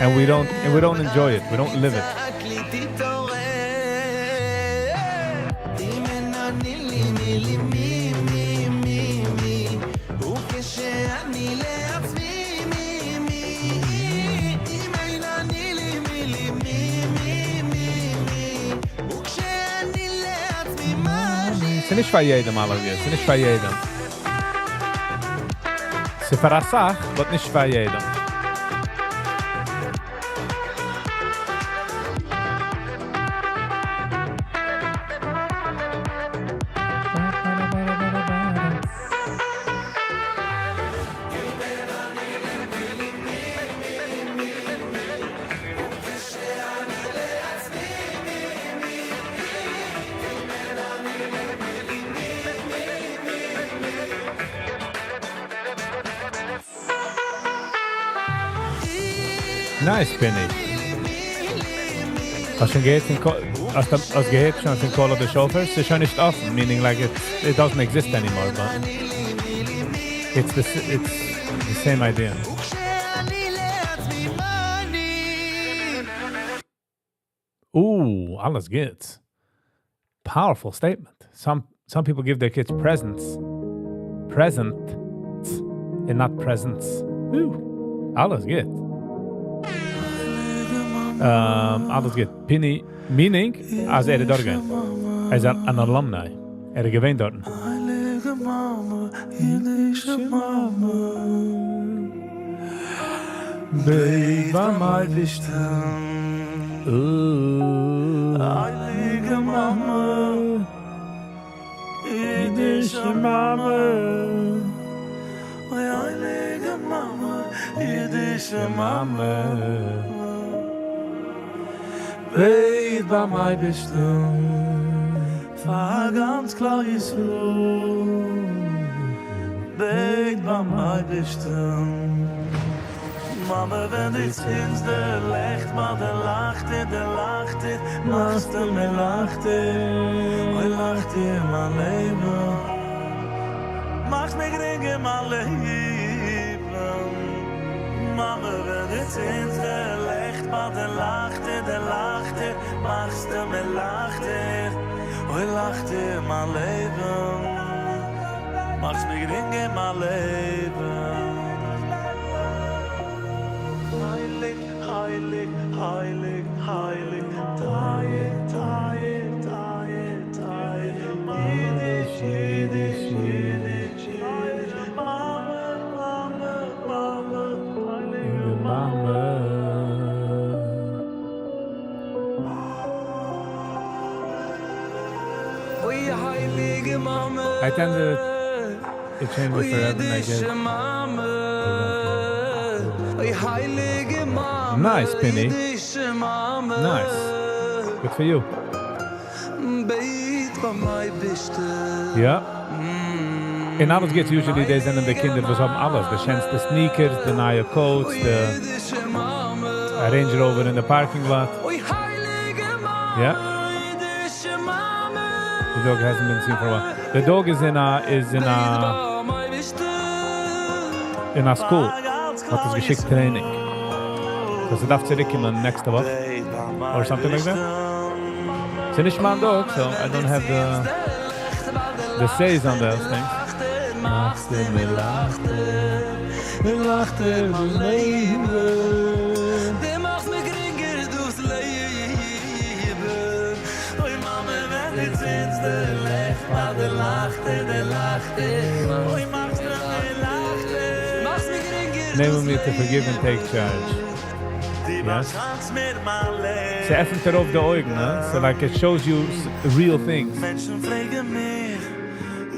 And we don't enjoy it. We don't live it. צעק לי תתעורר אם אין אני לי מי לי מי מי מי מי וכשאני לעצמי מי מי אם אין אני לי מי לי מי מי מי מי וכשאני לעצמי מה אני ס'איז נישט פאר יעדעם, אלע ס'איז נישט פאר יעדעם. ס'איז פאר א סאך, but נישט פאר יעדעם. Nice, Penny. האסט שוין געהערט פון האסט געהערט שוין פון קול השופר? ס'איז שוין נישט אפן, meaning like it doesn't exist anymore, but it's the same idea. וכשאני לעצמי מה אני Ooh, אלעס גוט. Powerful statement. Some people give their kids presents. Present and not presents. Ooh, אלעס גוט. אלעס גוט. Pini, meaning, אז ער איז דארט געווען. ער איז אן alumni. ער איז געווען דארט. הייליגע מאמע, אידישע מאמע. בעט ביים אייבערשטן. Ooh. הייליגע מאמע, אידישע מאמע. אוי, הייליגע מאמע, אידישע מאמע. בעט ביים אייבערשטן פאר גאנץ כלל ישראל, בעט ביים אייבערשטן. מאמע ווען דו צינדסט די לעכט ביי די לייכטער די לייכטער מאכסטו מיר לייכטער אוי לייכטער מיין לעבן מאכסט מיר גרינגער מיין לעבן מאמע ווען דו צינדסט די לעכט ביי די לייכטער די לייכטער מאכסטו מיר לייכטער אוי לייכטער מיין לעבן מאכסט מיר גרינגער מיין לעבן. הייליג הייליג הייליג הייליג טייער טייער טייער טייער אידיש אידיש אידיש אידיש מאמע מאמע מאמע הייליגע מאמע. אוי הייליגע מאמע. I tend to it changed me אוי forever and I אידישע get מאמע. אוי הייליגע מאמע. Nice, Penny. אידישע מאמע. Nice. Good for you. בעט ביים אייבערשטן. Ja. און אלעס גוט, usually די זענען די קינדער וואס האבן אלעס. די שענסטע sneakers, די נייע coats, די Range Rover in the parking lot. Yeah. The dog hasn't been seen for a while. The dog is in a is in a in a school. האט עס געשיקט training. So ס'דארף צוריקקומען נעקסטע וואך or something like that. ס'איז נישט מיין dog, so I don't have the says on those things. מאכסטו מיר לייכטער, מיר לייכטער מיין לעבן. דו מאכסט מיר גרינגער דאס לעבן. אוי מאמע, ווען דו צינדסט די לעכט ביי די לייכטער, די לייכטער. אוי מאכסטו מיר לייכטער, מאכסט מיר גרינגער Enable me to forgive and take charge. Yes. ס'עפנט דיר אויף די אויגן, נע? So like it shows you real things. מענטשן פרעגן מיך,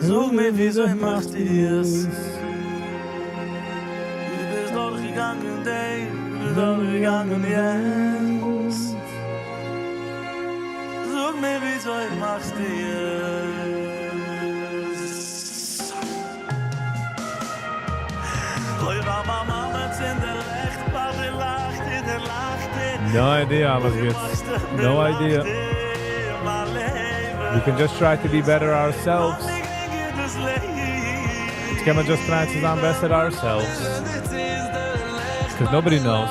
זאג מיר וויאזוי מאכסטו עס? דו ביסט דורכגעגאנגען דעם, ביסט דורכגעגאנגען יענץ. זאג מיר וויאזוי מאכסטו עס? אוי מאמע מאמע צינד די לעכט ביי די לייכטער, די לייכטער. No idea, אלעס גוט. No idea. We can just try to be better ourselves. קען מען just try צו זיין better ourselves. Because nobody knows.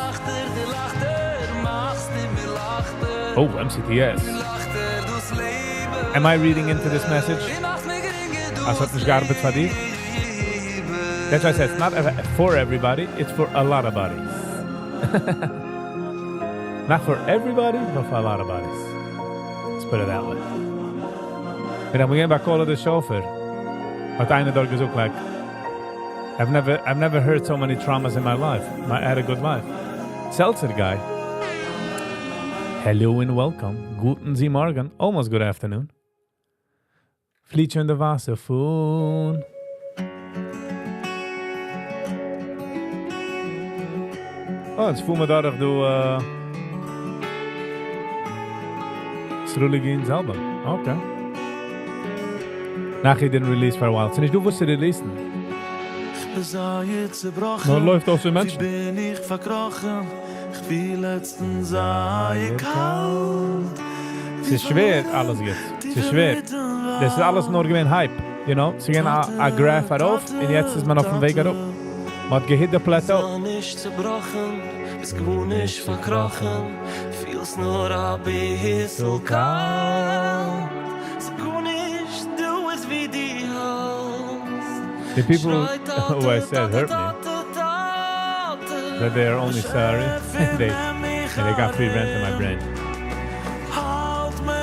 Oh, MCTS. Am I reading into this message? אז ס'האט נישט געארבעט פאר דיר? That's why I said it's not for everybody, it's for a lot of bodies. Not for everybody, but for a lot of bodies. Let's put it that way. ווען מיר גייען ביי קול השופר, האט איינער דארט געזאגט, like, I've never heard so many traumas in my life. I had a good life. Seltzer guy. Hello and welcome. גוטן זי מארגן. Almost good afternoon. פליט שוין די וואסער פון. Oh, יעצט פארן מיר דורך דא Sruligin's album. Okay. Nachi didn't release for a while. ס'נישט דא וואס צו release ן. נאר לויפט אויס ווי מענטשן. בין איך פארקראכן, איך פיל לעצטנס זייער קאלט. ס'איז שווער, אלעס גוט. ס'איז שווער. דאס איז אלעס נאר געווען hype, you know? ס'איז געווען א graph ארויף און יעצט איז מען אויפן וועג אראפ. מען האט גע hit די plateau. זיי נישט צעבראכן, ביסט גארנישט פארקראכן, פילסט נאר א ביסל קאלט. ס'גארנישט דא איז ווי דו האלטסט. The people who I said hurt me, that they are only sorry and they got free rent in my brain.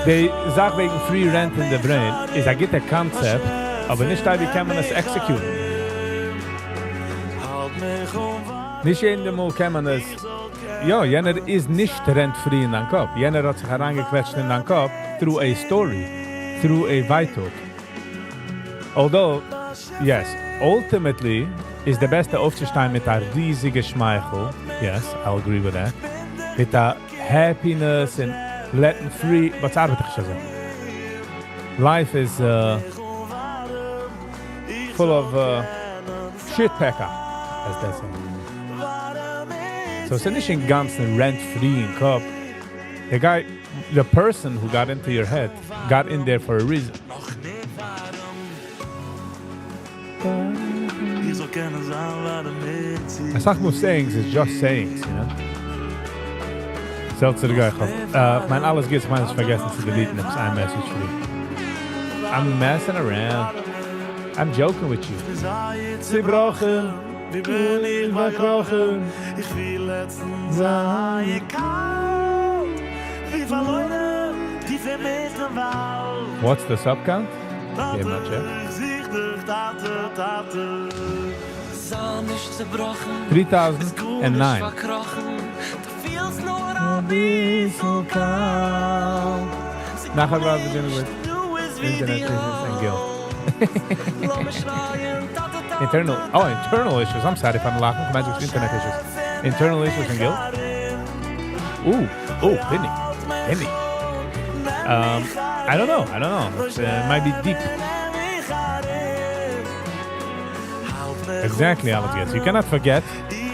די זאך וועגן free rent in the brain איז א גוטע concept, אבער נישט ווי קען מען עס execute. נישט יעדע מאל קען מען עס. יא, יענער איז נישט rent free אין דיין קאפ. יענער האט זיך אריינגעקוועטשט אין דיין קאפ through a story, through a ווייטאג. Although, yes, ultimately איז די בעסטע אויפצושטיין מיט א ריזיגע שמייכל. Yes, I'll agree with that. מיט א happiness and Letting free, but ס'ארבעט דאך נישט אזוי. Life is full of shit פעקער, as they say. So ס'איז נישט אינגאנצן rent free אין קאפ. The guy, the person who got into your head, got in there for a reason. אסאך מאל sayings is just sayings, you know? Seltzer guy, איך האב, מיין אלעס גוטס, איך מיין, איך פארגעסן צו delete ן עפעס איין message פאר דיר. I'm messing around. I'm joking with you. צובראכן, ווי בין איך באקראכן, איך פיל לעצטנס זייער קאלט, ווי פארלוירן טיף אינמיטן וואלד. What's the sub count? געב מיר א check. 3009. נאך א גראדע dinner with internet issues and guilt. Internal, oh, internal issues. I'm sorry if I'm laughing. Magic internet issues. Internal issues and guilt. Ooh, oh, Vinny, Vinny. I don't know. I don't know. It might be deep. Exactly, Alex gets. You cannot forget.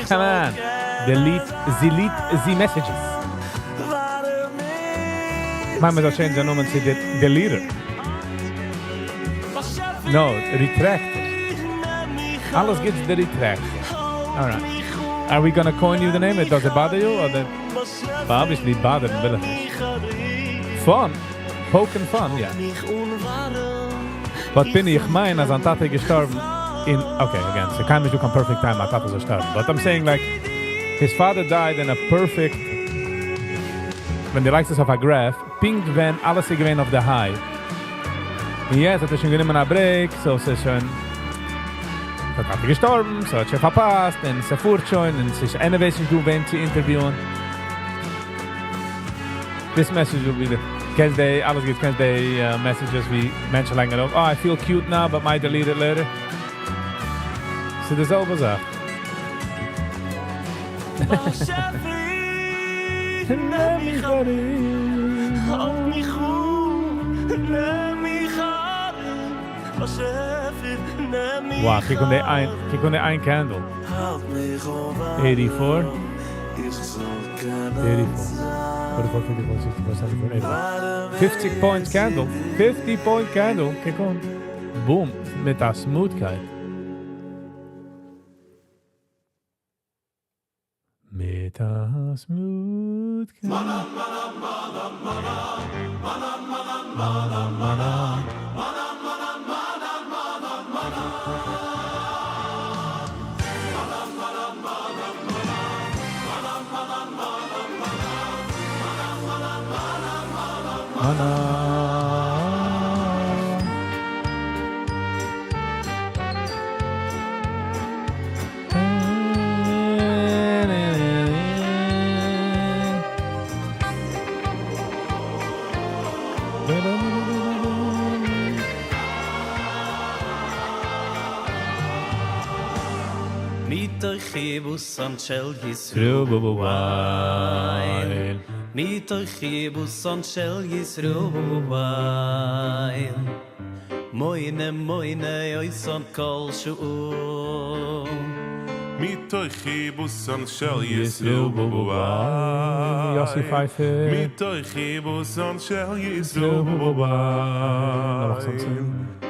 Come on. Delete, delete the messages. מיין מ'זאל change די נאמען צו deleter. No, retractor. אלעס גוטס the retractor. Alright. Are we gonna coin you the name? Does it bother you? Or the... Well, obviously bother וויל איך נישט. Fun. Poking fun, yeah. But בין איך מיין, אז זיין טאטע געשטארבן אין... Okay, again, so קיינמאל נישטא קיין perfect time, א טאטע זאל שטארבן. But I'm saying like, his father died in a perfect... ווען דו לייגסט עס אויף א graph, פונקט ווען אלעס איז געווען אויף די high. און יעצט האט ער שוין גענומען א break, so ס'איז שוין... דער טאטע געשטארבן, so האט שוין פארפאסט, און ס'פארט שוין, און ס'איז anyways נישט דא וועם צו interview ען. This message will be the... קענסט די, אלעס גוטס, קענסט די messages ווי מענטשן לייגן ארויף, "Oh, I feel cute now, but might delete it later." ס'איז די זעלבע זאך. נעם מיך ארום, האלט מיך אן, נעם מיך ארום, באשעפער, נעם מיך Wow, קוק אן די איין, קוק אן די איין candle. 84. 84. 44, 54, 64, 74, 84. 50 points candle. 50 point candle. קוק אן. Boom. מיט א smooth קייט. מיט א smooth קייט. מתוך חיבוסן של ישראל מוינע מוינע אויסן כל שהוא מתוך חיבוסן של ישראל יוסי פייפער. מתוך חיבוסן של ישראל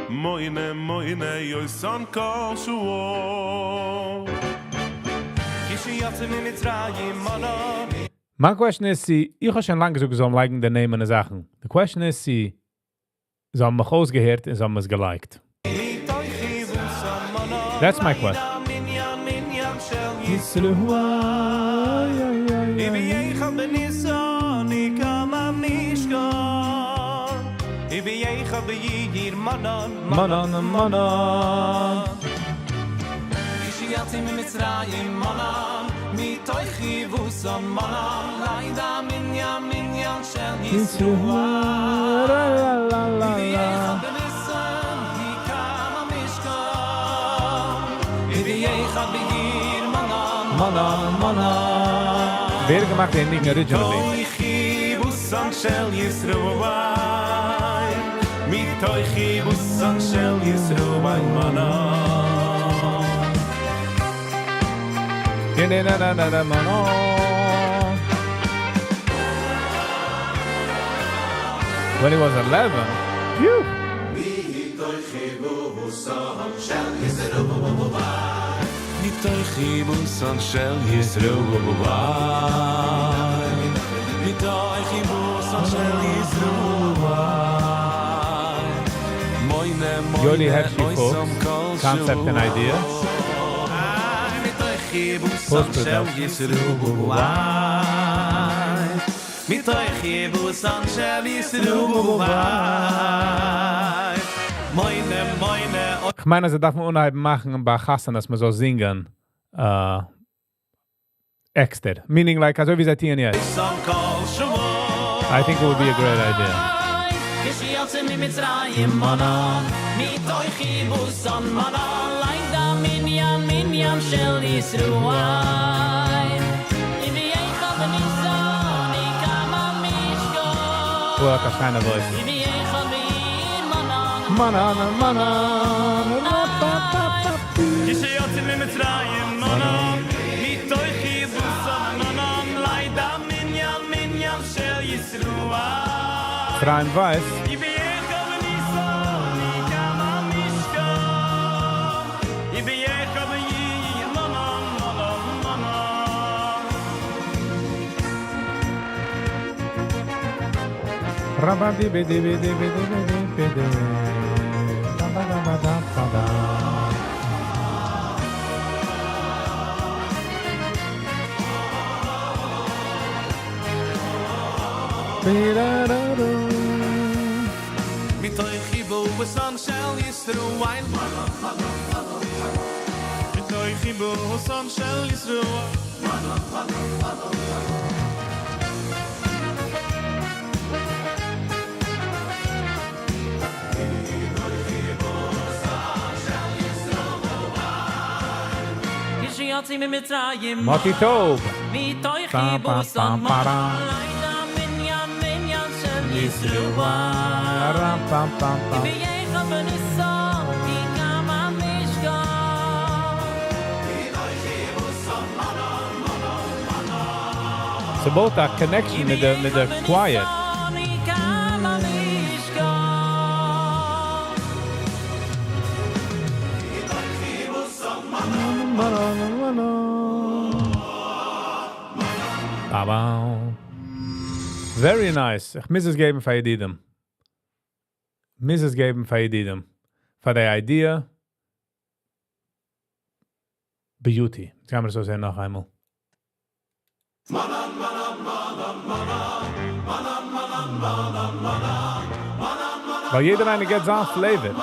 מוינע מוינע אויסן כל שהוא מיין question איז צו, איך האב שוין לאנג געזאגט זאל מען לייגן די נעמען און זאכן. די question איז צו זיי האבן מיך אויסגעהערט און זיי האבן עס געלייגט. That's my question. ווער האט געמאכט די ניגון originally? של ישראל מתוך חיבוסן של ישראל מנה Na na na na na. When he was 11, phew. מתוך חיבוסן של ישראל מתוך חיבוסן של ישראל מוינה Yoni מוינה Hershey oisam Fuchs, kol concept and idea. מתוך חיבוסן של Post-production. ישראל מתוך חיבוסן של ישראל מוינה מוינה איך מיין, אז דארף מען אנהייבן מאכן ביי חתונות, אז מען זאל זינגען עקסטער. Meaning like, אזוי ווי זיי טוען יעצט. oisam kol shuo I think it would be a great idea. כשיוצא ממצרים מנה, מתוך חיבוסן מנה, לידה מניין מניין של ישראל. אם יהיה בניסן, כמה משכון. Well, a kind of voice. אם יהיה בעיר מנה, מנה, מנה, כשיוצא ממצרים מנה, מתוך חיבוסן מנה, לידה מניין מניין של ישראל. Chaim Weiss. אם יהיה בניסן, כמה משכון. אם יהיה בעיר מנה, מנה, מנה. Rabba di bi di bi di bi di bi di bi di. Ba ba da ba da ba da. Bi da da da. מתוך חיבוסן של ישראל מתוך חיבוסן של ישראל כשיוצאים ממצרים Mati Tob. מתוך Ba, ba, חיבוסן ba, ba, da. לידה מניין מניין של ישראל Ram, pam, pam, pam. אם יהיה בניסן, כמה משכון. So both a connection with the quiet. כמה משכון. Ba-ba. Very nice. איך מוז עס געבן פאר ידידים. מוז עס געבן פאר ידידים. פאר די idea. Beauty. דאס קען מען אזוי זען נאך איינמאל. ווייל יעדער איינער get זיין flavor.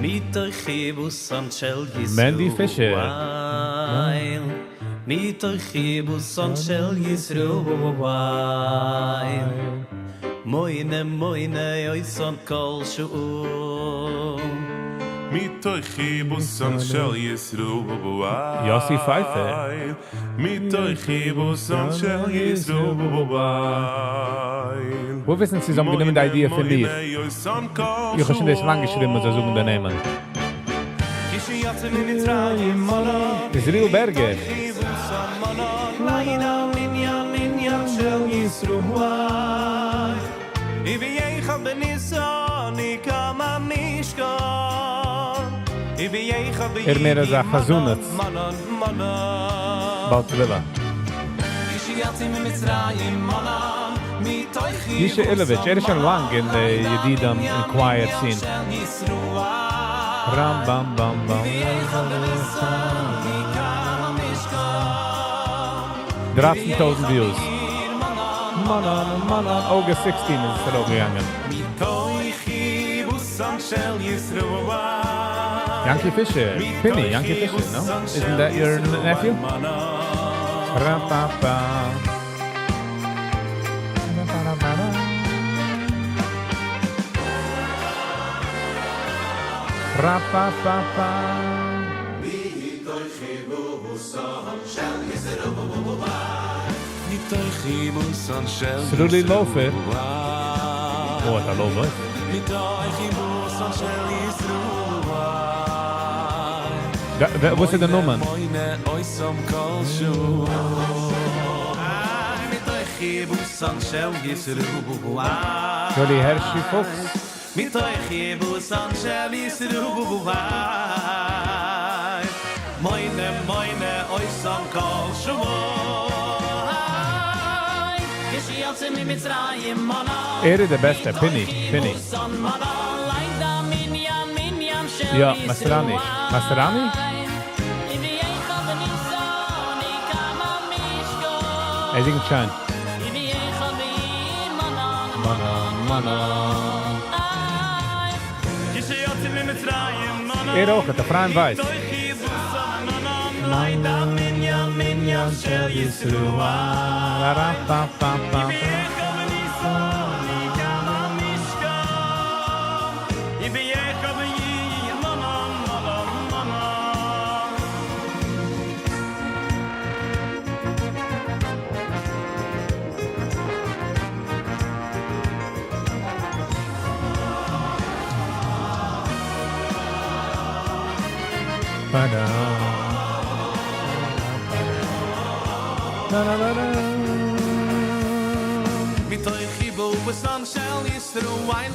מתוך חיבוסן של ישראל Mendy Fisher. מתוך חיבוסן של ישראל מוינה מוינה oisam kol shuo מתוך חיבוסן של ישראל Yossi Pfeiffer. מתוך חיבוסן של ישראל וואו וויסן זיי, זיי האבן גענומען די idea פון מיר? איך האב שוין דאס לאנג געשריבן, מוז איך זאגן די נעמען. כשיוצא ממצרים מנה Israel Berger. חיבוסן מנה לידה מניין מניין של ישראל אם יהיה בניסן כמה משכון אם יהיה ער מער אזא חזנות. מנה מנה בעל תפילה. כשיוצא ממצרים מנה מתוך Yisha Ilovich, ער איז שוין לאנג אין די ידידים and choir scene. Ram bam bam bam. 13.000 views. מאנאן, מאנאן, August 16 איז עס ארויפגעגאנגען. Yanky Fisher, Pinny, Yanky Fisher, no? Isn't that your nephew? Ra-pa-pa. Ra-pa-ra-pa-ra. Ra-pa-pa-pa. Sruli Lofer. Oh, what a low voice. וואס איז דער נאמען? Jolie Hershey Fuchs. מוינע מוינע אויסם קול ער איז דער בעסטער, Pinny, Pinny. יא, Masrani. Masrani? ער זינגט שיין. מאנא, מאנא. ער אויך, דער Fran Weiss. מנין של ישראל. Ra-pa-pa-pa. Ba-da. Da-da-da-da. מתוך חיבוסן של ישראל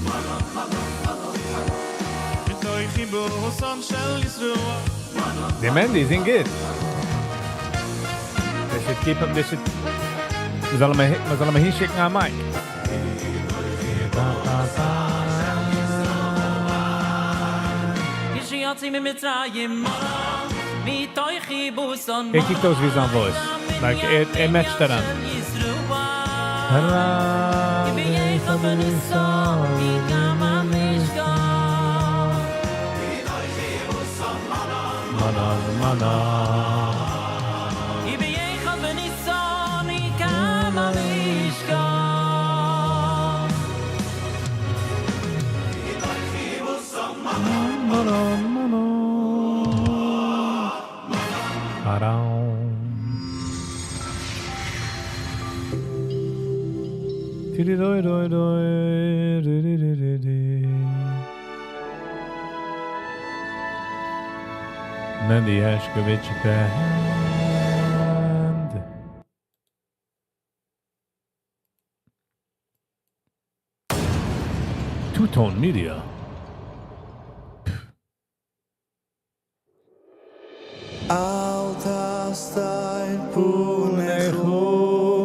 מתוך חיבוסן של ישראל The Mendy זינגט גוט. They should keep him, they should... מ'זאל אים, מ'זאל אים אהינשיקן א mic. כשיוצאים ממצרים מתוך חיבוסן ער קוקט אויס ווי זיין voice. Like, ער, ער match ט דאראן. Mana, mana. ביחד בניסן יקם המשכן Mana, mana. Ba-dum. Ti-di-doi-doi-doi, di-di-di-di-di. Mendy Hershkovich Band. Two Tone Media. אל תסתר פניך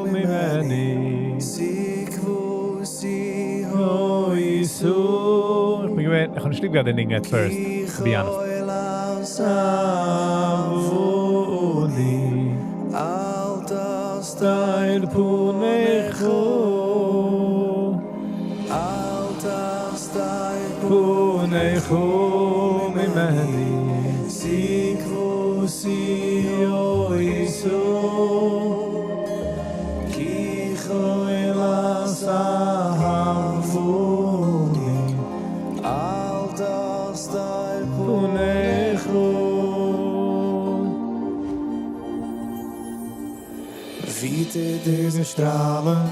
ממני שיא כבוסי איך בין געווען, איך האב נישט ליב געהאט דעם ניגון at first, to be honest. אהבוני אל תסתר פניך אל תסתר פניך ממני שיא כבוסי כי כל אהבוני אל תסתר פניך Wie die strahlen,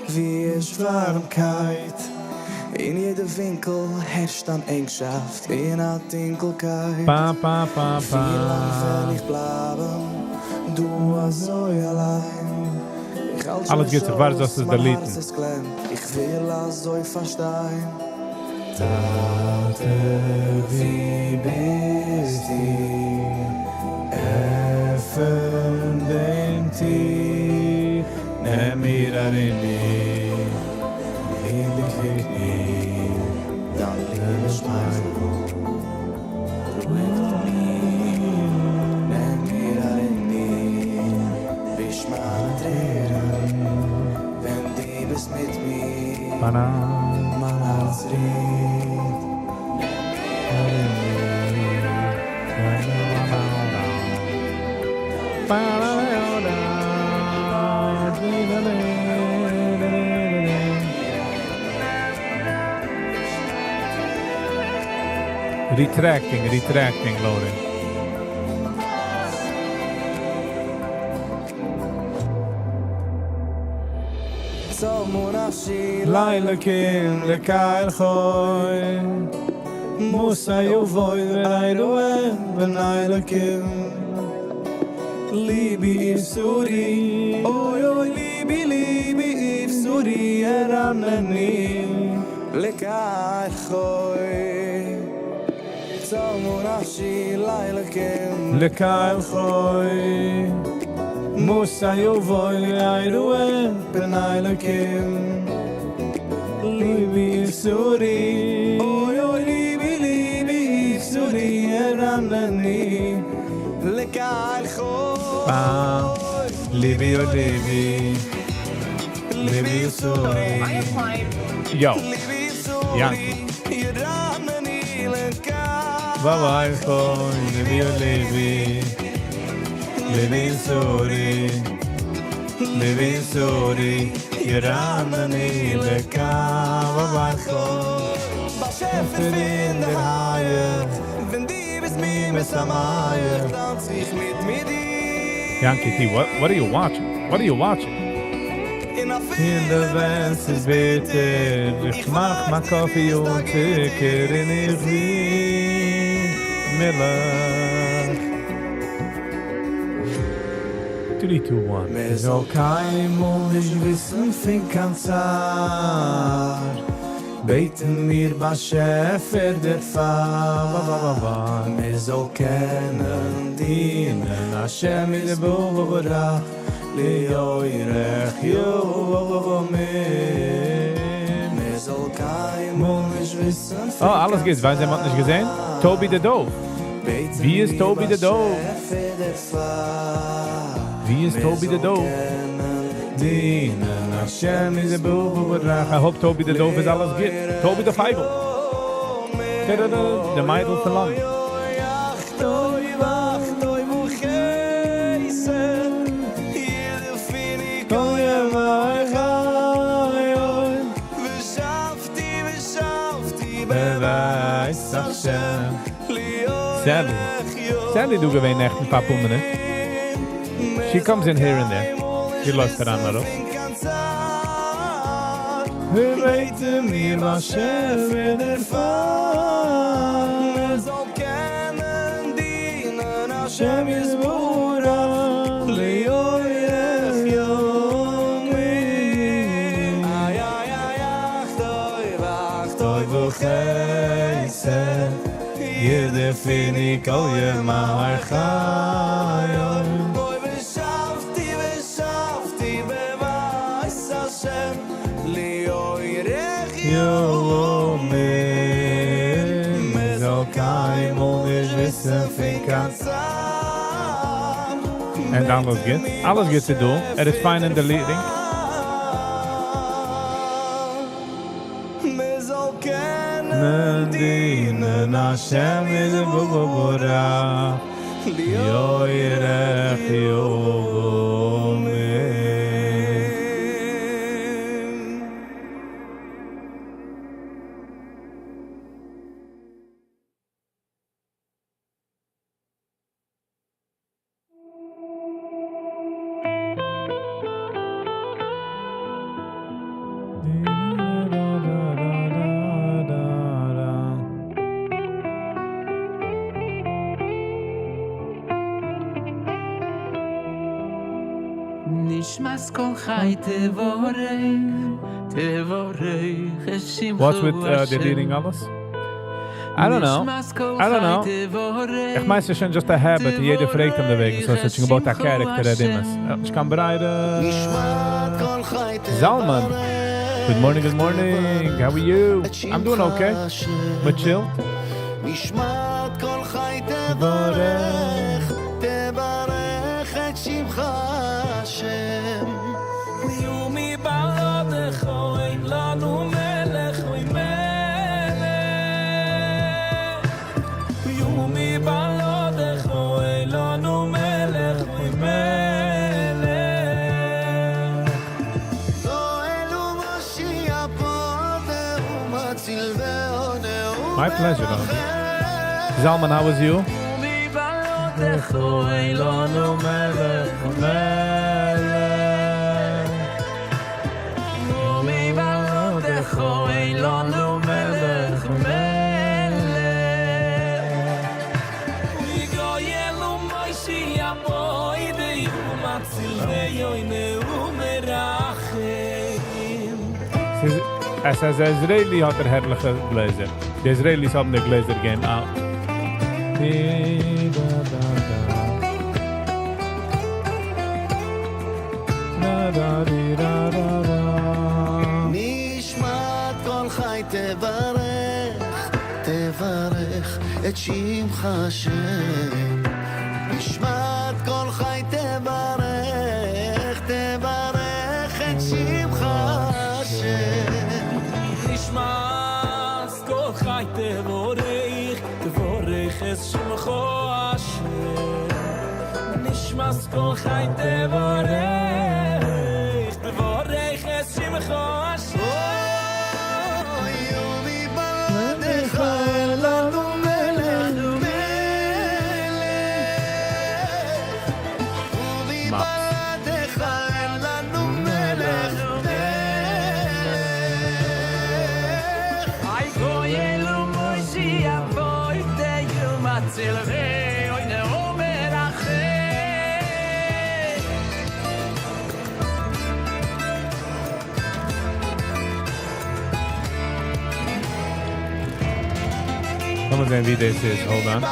wie es Warmkeit. In jeder Winkel herrscht dann Engschaft, in der Dunkelheit. Pa, pa, pa, Wie lang pa. will ich bleiben, du so allein. Ich halt אלעס schon גוט, איך ווארט, זאלסט עס aus, mein delete ן. Herz ist klein. איך וויל אזוי פארשטיין. טאטע, ווי ביסטו? עפן דעם טיר, נעם מיר ארום אין די קני, דיין ליבע שמייכל. רואיגט מיר, נעם מיר ארום וויש מיינע טרערן, ווען דו מיט מיר, מיין הארץ רוט. Retracting, retracting, loading. לאלקים לקל חי מתי יבוא ואראה פני אלקים לבי בשרי אוי אוי לבי לבי בשרי ירנני לקל חי צמאה נפשי לאלקים לקל חי מתי יבוא ואראה פני אלקים לבי בשרי אוי אוי לבי לבי בשרי ירנני לקל חי לבי אוי לבי לבי בשרי Yo. Yankee. Bye bye, לבי אוי לבי לבי בשרי לבי בשרי ירנני לקל חי באשעפער פון דער הייך ווען דו ביסט מיר משמח טאנץ איך מיט מיט דיר Yankee T, what are you watching? What are you watching? אין דער ווען ס'איז ביטער, איך מאך מיין coffee אן צוקער און איך וויג מילך. 3, 2, 1. מע זאל קיינמאל נישט וויסן פון קיין צער. בעטן מיר באשעפער דערפאר. מע זאל קענען דינען השם יתברך לאורך ימים. מע זאל קיינמאל נישט וויסן Oh, אלעס גוט. ווייסט יעמאנד נישט געזען? Toby the Dove. ווי איז Toby the Dove? ווי איז Toby the Dove? דינען השם יתברך. I hope Toby the Dove איז אלעס גוט. Toby the פייגל. The מיידל פון לאנדאן. טוב טוב וחסד ירדפוני כל ימי חיי ושבתי ושבתי בבית השם. Sally. Sally דא געווען נעכטן פאר פאר מינוט. She comes in here and there. She lost her אנדערע. בעטן מיר באשעפער דערפאר. מע זאל קענען דינען השם יתברך לאורך ימים. איי איי איי אך טוב אך טוב וחסד ירדפוני כל ימי חיי. אוי ושבתי ושבתי בבית השם לאורך ימים. מע זאל קיינמאל נישט וויסן פון קיין And אלעס גוט. אלעס גוט צו דא. ער איז פיין אין די leading. מע זאל קענען דינען השם יתברך לאורך ימים. נשמת כל חי תברך, תברך את שמך What's with deleting אלעס? I don't know. I don't know. איך מיין, ס'איז שוין just a habit. יעדער פרעגט אים דערוועגן. So, ס'איז שוין געבויט א character, ער אימער. איך קען ברייטער. Zalman. Good morning, good morning. How are you? I'm doing okay. But chill. נשמת כל חי תברך, תברך את שמך השם. יומי בעדך. My pleasure, Doggy. Zalman, how was you? אין לנו מלך מלך ומבלעדיך אין לנו מלך מלך ויגואל מוישי אבוי די ומציל ויוינע ומרחם. עס איז Israeli האט ער הערליכע גלעזער. די Israelis האבן די גלעזער game out. Di, da, da, da. Da, da, di, da, da, da. נשמת כל חי תברך, תברך את שמך השם. נשמת כל חי תברך, תברך את שמך השם. נשמת כל חי תבורך, תבורך את שמך השם. נשמת כל חי תבורך, תבורך את שמך השם. אוי, ומבלעדיך אין לנו מלך מלך. ומבלעדיך אין לנו מלך מלך. איי גואל ומושיע פודה ומציל ועונה ומרחם. לאמיר זען ווי דאס איז. Hold on.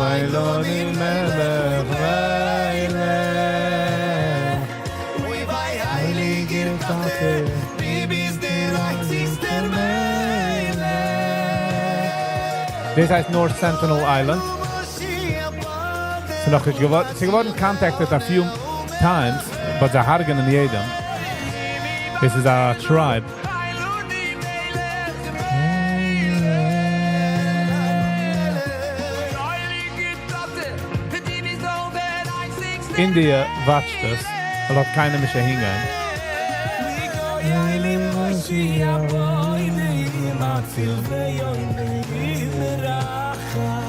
אין לנו מלך מלך. אוי וויי הייליגער טאטע, דו ביסט דער איינציגסטער מלך. דאס הייסט North Sentinel Island. ס'איז נאך נישט געווארן, ס'איז געווארן contacted a few times, but זיי הרג'ענען יעדעם. This is a tribe. India watcht עס, ווייל האט קיינער נישט אהינגיין. מושיע פודה ומציל ועונה ומרחם.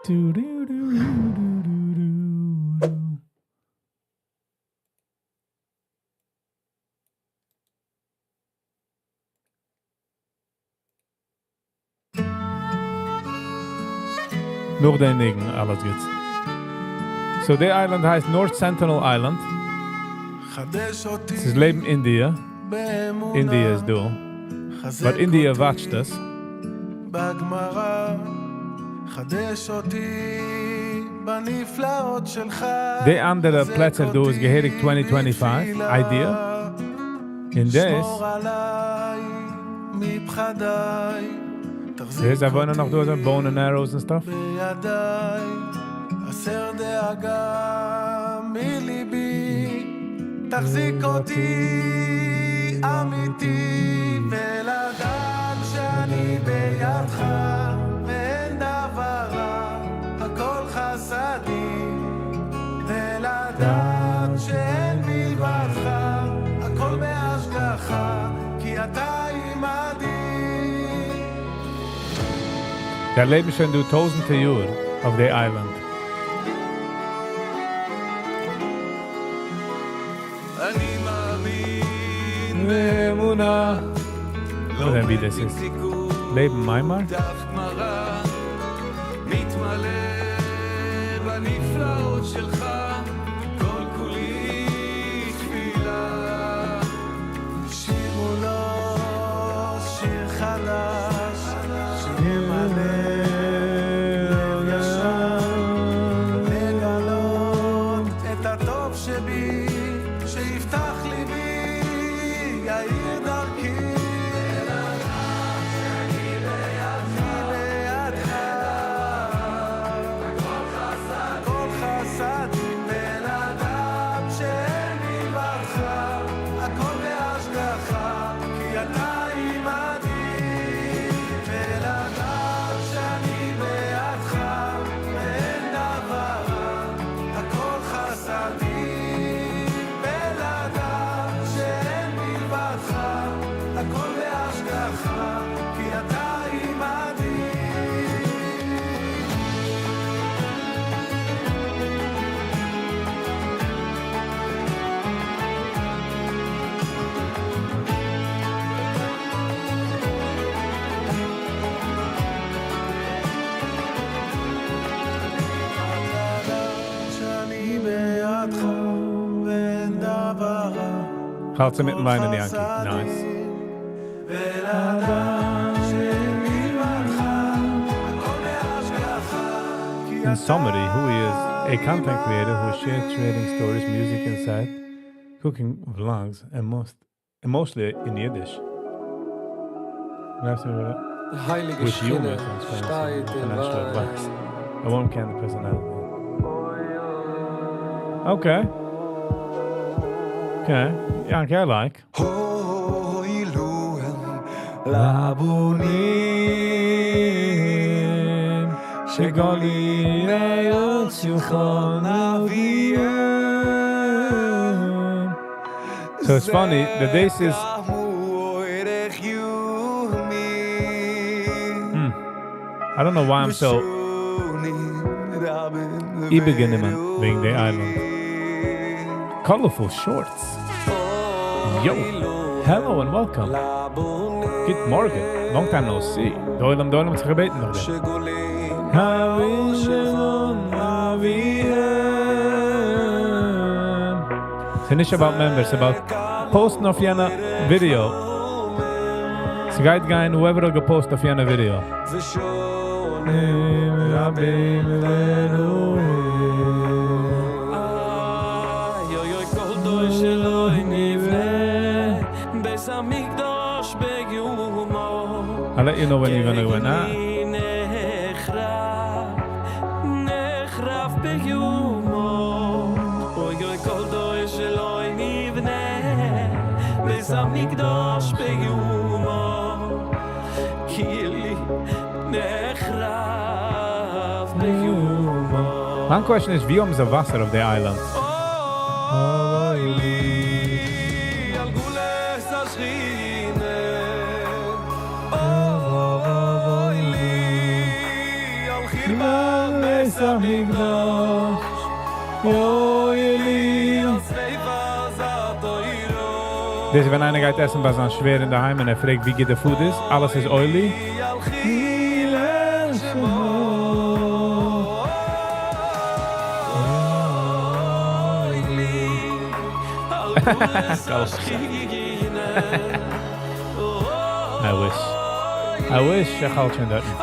Du, du, du, du, du, du, du. נאך דעם ניגון, אלעס גוטס. So די island הייסט North Sentinel Island. חדש אותי עס איז לעבן India. באמונה. India איז דא. חזק But India אותי watched us. בגמרא, חדש אותי בנפלאות שלך. די אנדערע חזק פלעצער דא איז אותי געהעריג 2025 בתפילה. idea. אין דאס שמור עליי מפחדיי. תחזיק דאס וואוינען נאך דא, אותי bow and arrows and stuff. בידיי, הסר דאגה מליבי, תחזיק אותי אמיתי, ולדעת שאני בידך, ואין דבר רע, הכל חסדים, ולדעת שאין מלבדך, הכל בהשגחה, כי אתה עימדי. דא לעבן שוין דא טויזנטער יאר אויף די island. אני מאמין באמונה. אדער ווי דאס איז. לעבן Myanmar? דף גמרא, מתמלא בנפלאות שלך, כל כולי תפילה. שירו לו שיר חדש, שימלא לב ישר, לגלות את הטוב שבי, שיפתח ליבי, יאיר דרכי. אני בידך, הכל חסדים. האלטס אינמיטן ליינען יענקי. Nice. In summary, who he is, a content creator who shares trading stories, music insight, cooking vlogs, and most, and mostly in Yiddish. די הייליגע שכינה שטייט און וויינט. A warm candid personality. Okay. Okay. Yankee, I like. לבונים שגולים על שולחן אביהם. So it's funny that this is I don't know why I'm so איבערגענומען וועגן די island. Colorful shorts. Yo, hello and welcome. גוט מארגן. Long time no see. דער עולם, דער עולם האט זיך געבעטן נאך דעם. ס'איז נישט about members, ס'איז about post ן אויף יענע video. ס'גייט גיין whoever האט גע post אויף יענע video. I'll let you know when you're gonna win, huh? מיין question איז, ווי האבן זיי וואסער אויף די island? דאס איז ווען איינער גייט עסן ביי זיין שווער אינדערהיים און ער פרעגט ווי גוט די food איז, אלעס איז oily. I wish. I wish איך האלט שוין דארטן.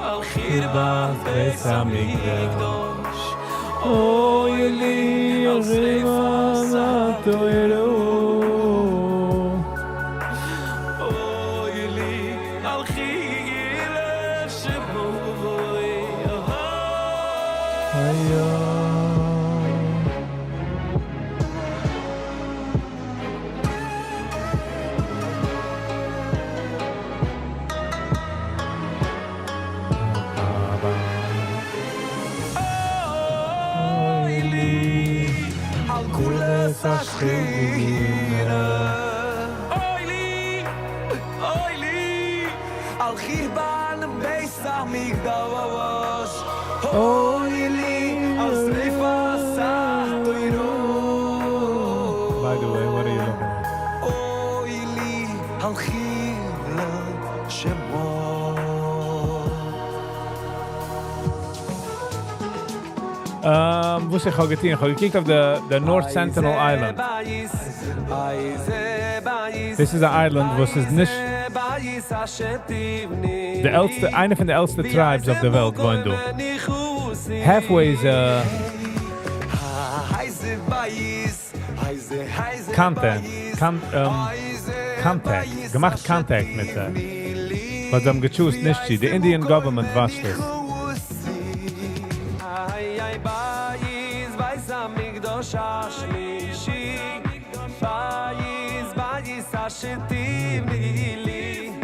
By the way, what are you looking at? וואס איך האב געטון, איך האב געקוקט אויף די North Sentinel Island. דאס איז א island וואס איז נישט די עלטסטע, איינע פון די עלטסטע tribes אויף די וועלט וואוינט דא. Halfway איז א contact, contact, געמאכט contact מיט זיי. But זיי האבן גע choose ט נישט צו. די Indian government watch ט עס.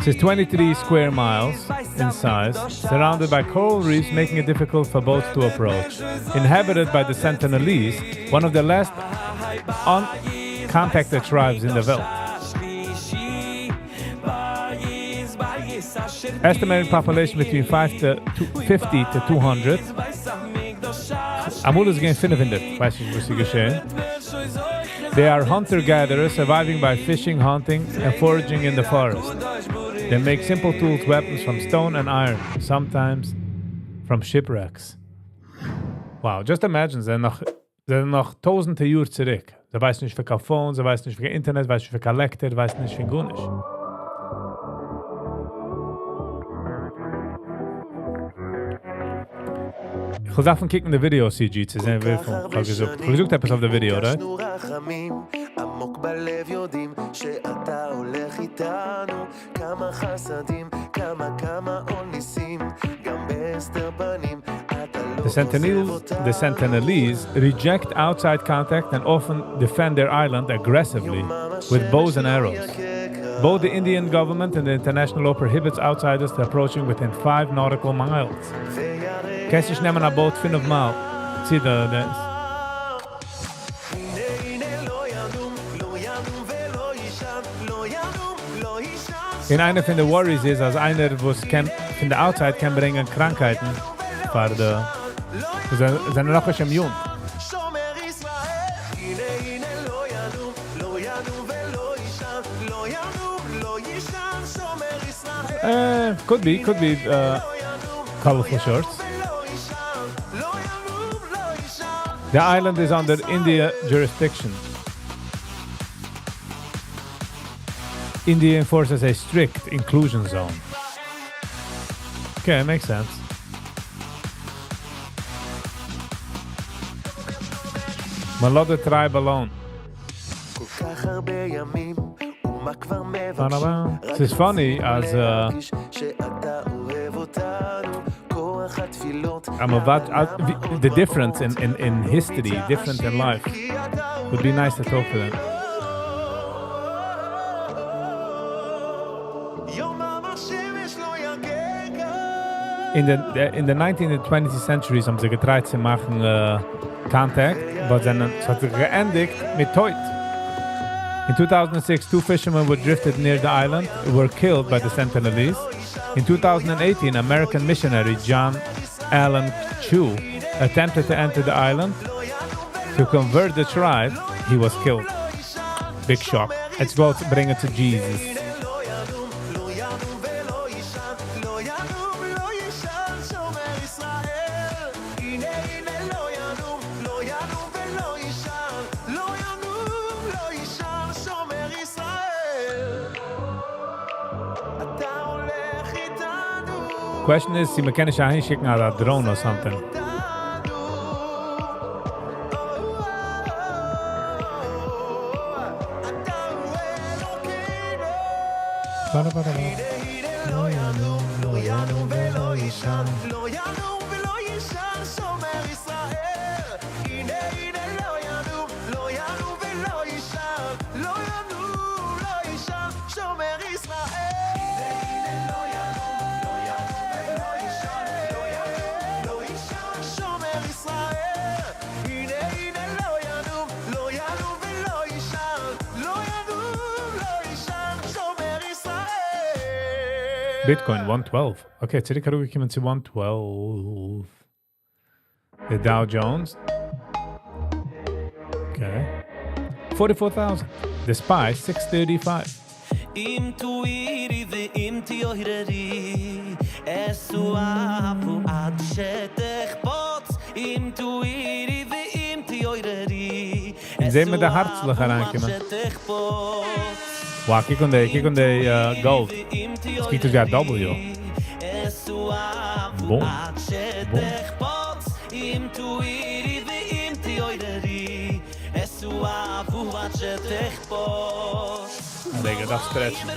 ס'איז 23 square miles in size, surrounded by coral reefs making it difficult for boats to approach. Inhabited by the Sentinelese, one of the last uncontacted tribes in the וועלט. Estimated population between 5 to 50 to 200. אמאל איז געווען 500, ווייס נישט וואס איז געשען. They are hunter-gatherers surviving by fishing, hunting, and foraging in the forest. They make simple tools, weapons from stone and iron, sometimes from shipwrecks. Wow, just imagine, זיי זענען נאך, זענען נאך טויזנטער יאר צוריק. זיי ווייסן נישט פון קיין phone, זיי ווייסן נישט פון קיין אינטערנעט, ווייסן נישט פון קיין לעקטער, ווייסן נישט פון גארנישט. איך וועל דארפן קוקן די ווידיאו CG צו זען וויפיל איך האב געזאגט. איך האב געזאגט עפעס אויף די ווידיאו, right? The Sentinels, the Sentinelese reject outside contact and often defend their island aggressively with bows and arrows. Both the Indian government and the international law prohibits outsiders to approaching within 5 nautical miles. קענסט נישט נעמען א boat פינף מייל צו די דעס. און איינע פון די worries איז אז איינער וואס קען פון די outside קען ברענגען קראנקהייטן פאר די וואס זענען נאכנישט immune. Could be, could be colorful shirts. The island is under India jurisdiction. India enforces a strict inclusion zone. Okay, makes sense. מען לאזט די tribe alone. ס'איז funny אז the difference in in history, different in life. Would be nice to talk to them. אין די אין די nineteenth און twentieth centuries האבן זיי געטרייט צו מאכן contact, but זענען ס'האט זיך געענדיגט מיט טויט. אין 2006, two fishermen were drifted near the island, were killed by the Sentinelese. In 2018, American missionary John Allen Chu attempted to enter the island to convert the tribe. He was killed. Big shock. Let's go bring it to Jesus. Question איז צו מ'קען נישט אהינשיקן א drone or something. Bitcoin 112. Okay, צוריק אראפגעקומען צו 112. די Dow Jones. Okay. 44,000. The SPY 635. אם תואירי ואם תיוהררי, אסו אפו עד שתחפוץ. אם תואירי ואם תיוהררי, זעהן מיר די הארצלעך אריינקומען. Wow, קוק אן די, קוק אן די gold. עס קוקט אויס ווי א W. Boom. Boom. רגע, דארף stretch ן.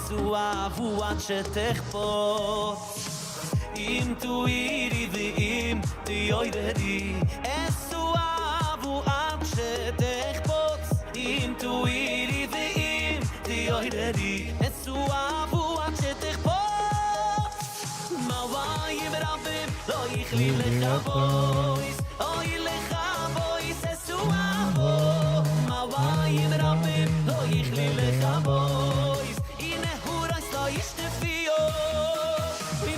את אבו עד שתחפוץ אם תואירי ואם תיויררי את אבו עד שתחפוץ אם תואירי ואם תיויררי את אבו עד שתחפוץ מה וואי רבים לא יכלי לך בויס אוי לך בויס את אבו מה וואי רבים לא יכלי לך בויס הנה הוא רייס לא ישתפיו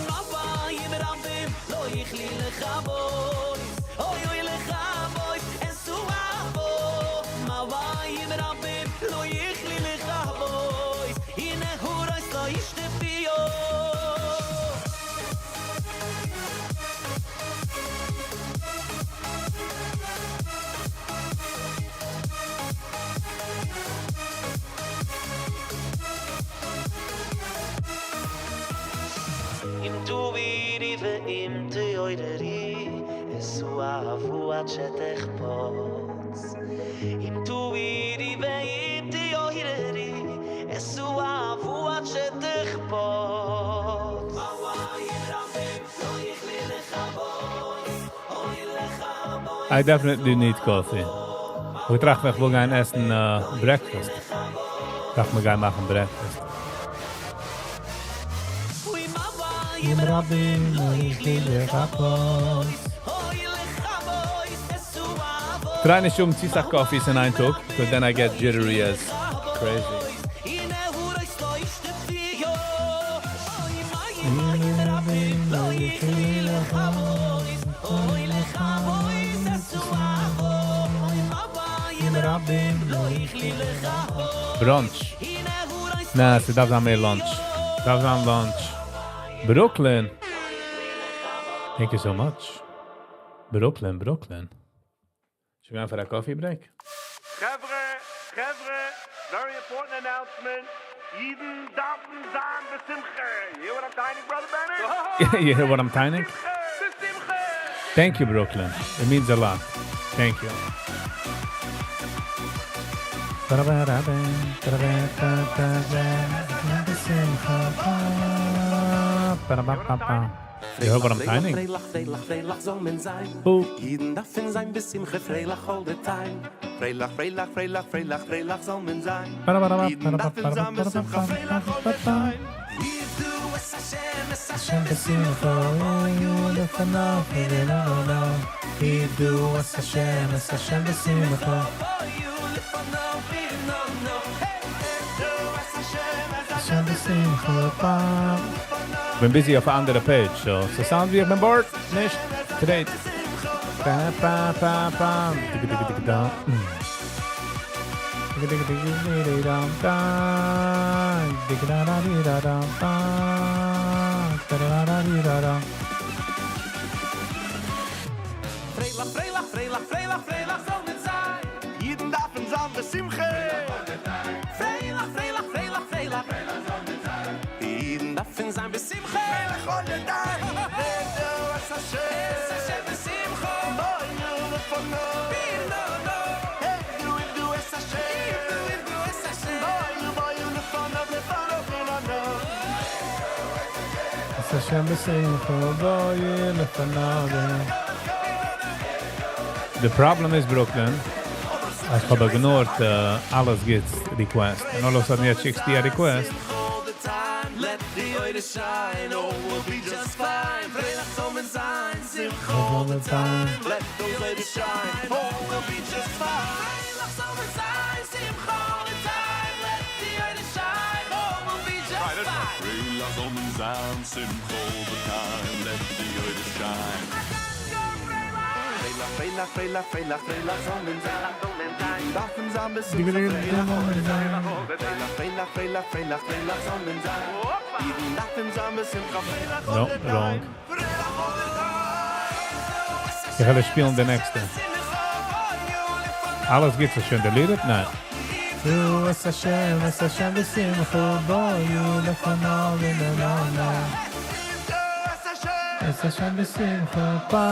מה וואי רבים לא יכלי לך בויס אוי אוי לך בויס את אבו מה וואי רבים לא יכלי לך בויס הנה הוא רייס לא ישתפיו אם תובירי ואם תיויררי אסו אהבו עד שתחפוץ אם תובירי ואם תיויררי אסו אהבו עד שתחפוץ I definitely need coffee. איך טראכט, איך וויל גיין עסן breakfast. טראכט מיר גיין מאכן breakfast. אם רבים לא יכלי לחפוץ. Try נישט האבן צו סאך coffees אין איין טאג, because then I get jittery as crazy. Brunch. נא, ס'דארף זיין מער lunch. דארף זיין lunch. Brooklyn. Thank you so much. Brooklyn, Brooklyn. Should we go for a coffee break? חבר'ה, חבר'ה, very important announcement. יידן דארפן זיין בשמחה. You hear what I'm tining, brother Benny? You hear what I'm tining? Thank you, Brooklyn. It means a lot. Thank you. You heard what I'm tining? פריילעך, פריילעך, פריילעך זאל מען זיין. Who? יידן דארפן זיין בשמחה, פריילעך all the time. פריילעך, פריילעך, פריילעך, פריילעך, פריילעך זאל מען זיין. יידן דארפן זיין בשמחה, פריילעך all the time. עבדו את השם, את השם בשמחה, היו לפניו, לעולם. עבדו את השם, את השם בשמחה. השם בשמחה, פעם. בין busy אויף אן אנדערע page, so ס'sound ווי איך בין bored, נישט? Today. Pa, pa, pa, pa. טיק, טיק, טיק, da. טיק, טיק, טיק, טיק, dam, da. טיק, da, da, di, da, dam, da. Da, da, da, di, da, dam. פריילעך, פריילעך, פריילעך, פריילעך, פריילעך זאל מען זיין. יידן דארפן זיין בשמחה. פריילעך, פריילעך, פריילעך, פריילעך. יידן דארפן זיין בשמחה. פריילעך all the time. עבדו את השם. את השם בשמחה. היו לפניו. עבדו, עבדו את השם. עבדו, עבדו את השם. היו, היו לפניו, לפניו, לפניו. את השם בשמחה, בואי לפניו. The problem is, Brooklyn, איך האב ignored אלעס גוטס request. And all of a sudden, יעצט שיקסטו א request. All the time, let the oil shine, oh, we'll be just fine. פריילעך זאל מען זיין, שמחה all the time. Let those oil shine, oh, we'll be just fine. פריילעך זאל מען זיין, שמחה all the time. Let the oil shine, oh, we'll be just fine. פריילעך זאל מען זיין, שמחה all the time. Let the oil shine. פריילעך, פריילעך, פריילעך, פריילעך, פריילעך זאל מען זיין. דארפן זיין בשמחה, פריילעך all the time. פריילעך, פריילעך, פריילעך, פריילעך, פריילעך זאל מען זיין. יידן דארפן זיין בשמחה, פריילעך No, all the time. wrong. איך וועל שפילן די נעקסטע. אלעס גוטס איז שוין deleted? ניין. את השם, את השם בשמחה, בואו לפניו ולעולם. את השם בשמחה, Pa.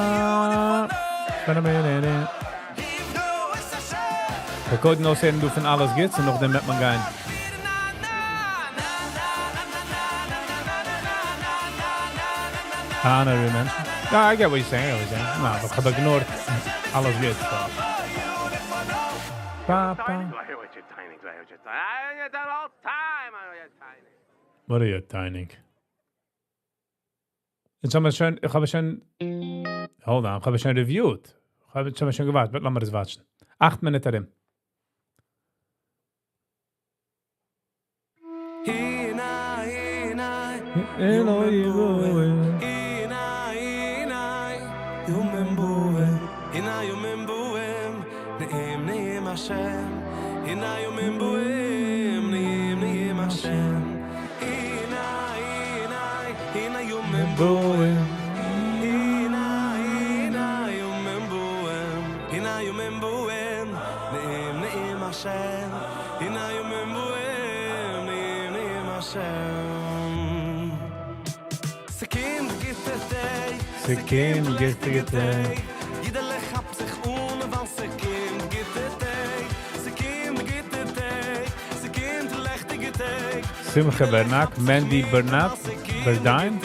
Ba-da-ba-da-da. איך קודם נאך זען, דו פון אלעס גוטס און נאכדעם וועט מען גיין. Honorary mention. No, I get what you're saying. I get what you're saying. No, אבער איך האב ignored אלעס גוט. So. Pa, pa. I hear that all time. I hear you're tining. What are you tining? יעצט האבן מיר שוין, איך האב שוין, hold on, איך האב שוין reviewed. איך האב שוין שוין געווארט, לאמיר עס watch ן. 8 מינוט ארום. ס'קומט גוטע טעג. שמחה בערנאק, מענדי בערנאט, בערדיין.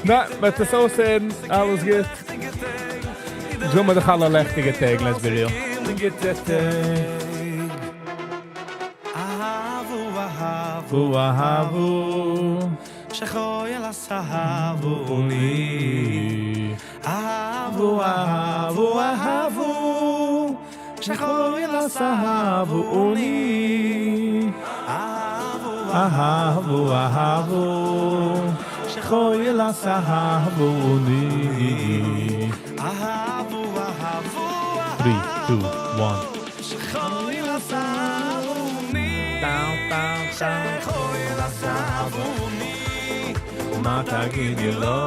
נא, but עס אויסהערן, אלעס גוט. זאל מיר דאך אלע לעכטיגע טעג, let's be real. גוטע טעג. אהבו אהבו אהבו אהבו אהבו אהבו אהבו Three, two, one. Down, down, down. מה תגידי לו,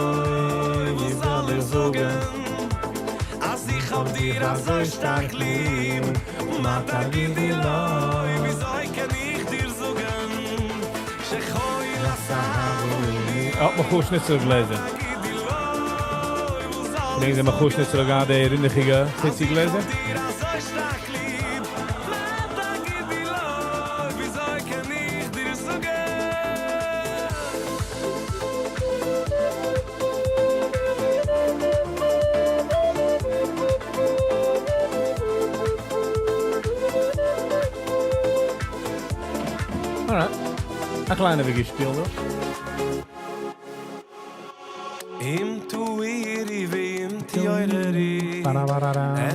ווי זאל איך זאגן? אז איך האב דיר אזוי שטארק ליב. מה תגידי לו, וויאזוי קען איך דיר זאגן? אה, מחוש נישט גלעזער. איך דענק, מחוש נישט גאר די רינדיכיגע פיצי גלעזער. Alright. א קליינע וועג געשפילט דא. אם תואירי ואם תיויררי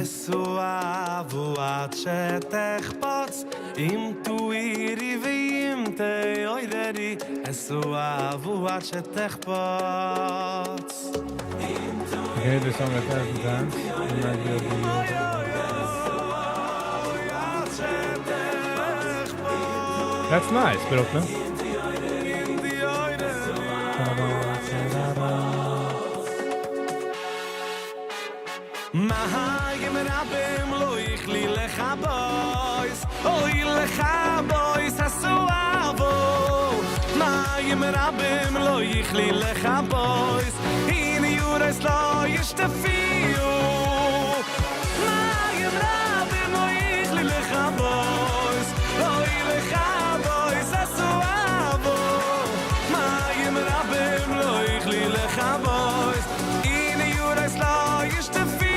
אסו אבו עד שתחפוץ אם תואירי ואם תיויררי אסו אבו עד שתחפוץ I heard this song a thousand times. And I will be- That's nice, Brooklyn. מהי מרבים לא יכלי לך בויס אוי לך בויס עשו אבו מהי מרבים לא יכלי לך בויס הנה יורס לא ישתפיו מהי מרבים לא יכלי לך בויס אוי לך בויס עשו אבו מהי מרבים לא יכלי לך בויס הנה יורס לא ישתפיו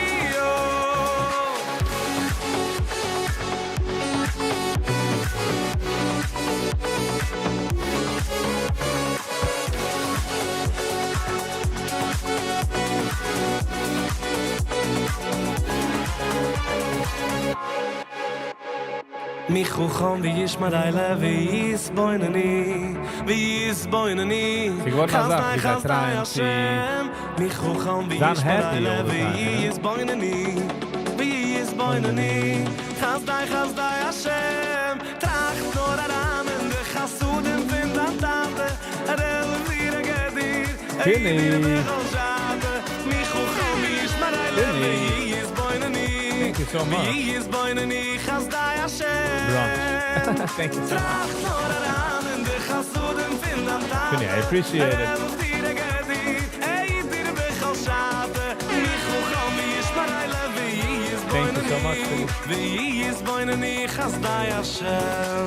מי חוכם וישמע לילה ויסבוינני ויסבוינני זיי געווארן א זאך ווי זיי try ען צו מי חוכם זיין וישמע happy לילה all the time, you know? ויסבוינני ויסבוינני חסדי חסדי השם טראכט נאר אריין אין די חסדים פון דיין טאטע ער העלפט דיר ער געט דיר פיני. מי חוכם וישמע לילה פיני. ויסבוינני Thank you so much. ויסבוינני חסדי השם Brunch. Thank you so much. טראכט נאר אריין אין די חסדים פון דיין טאטע Finny, I appreciate it. העלפט דיר ער געט דיר ער דיר בכל שעה מי חוכם וישמע לילה Thank you so much for ויתבוננו חסדי השם.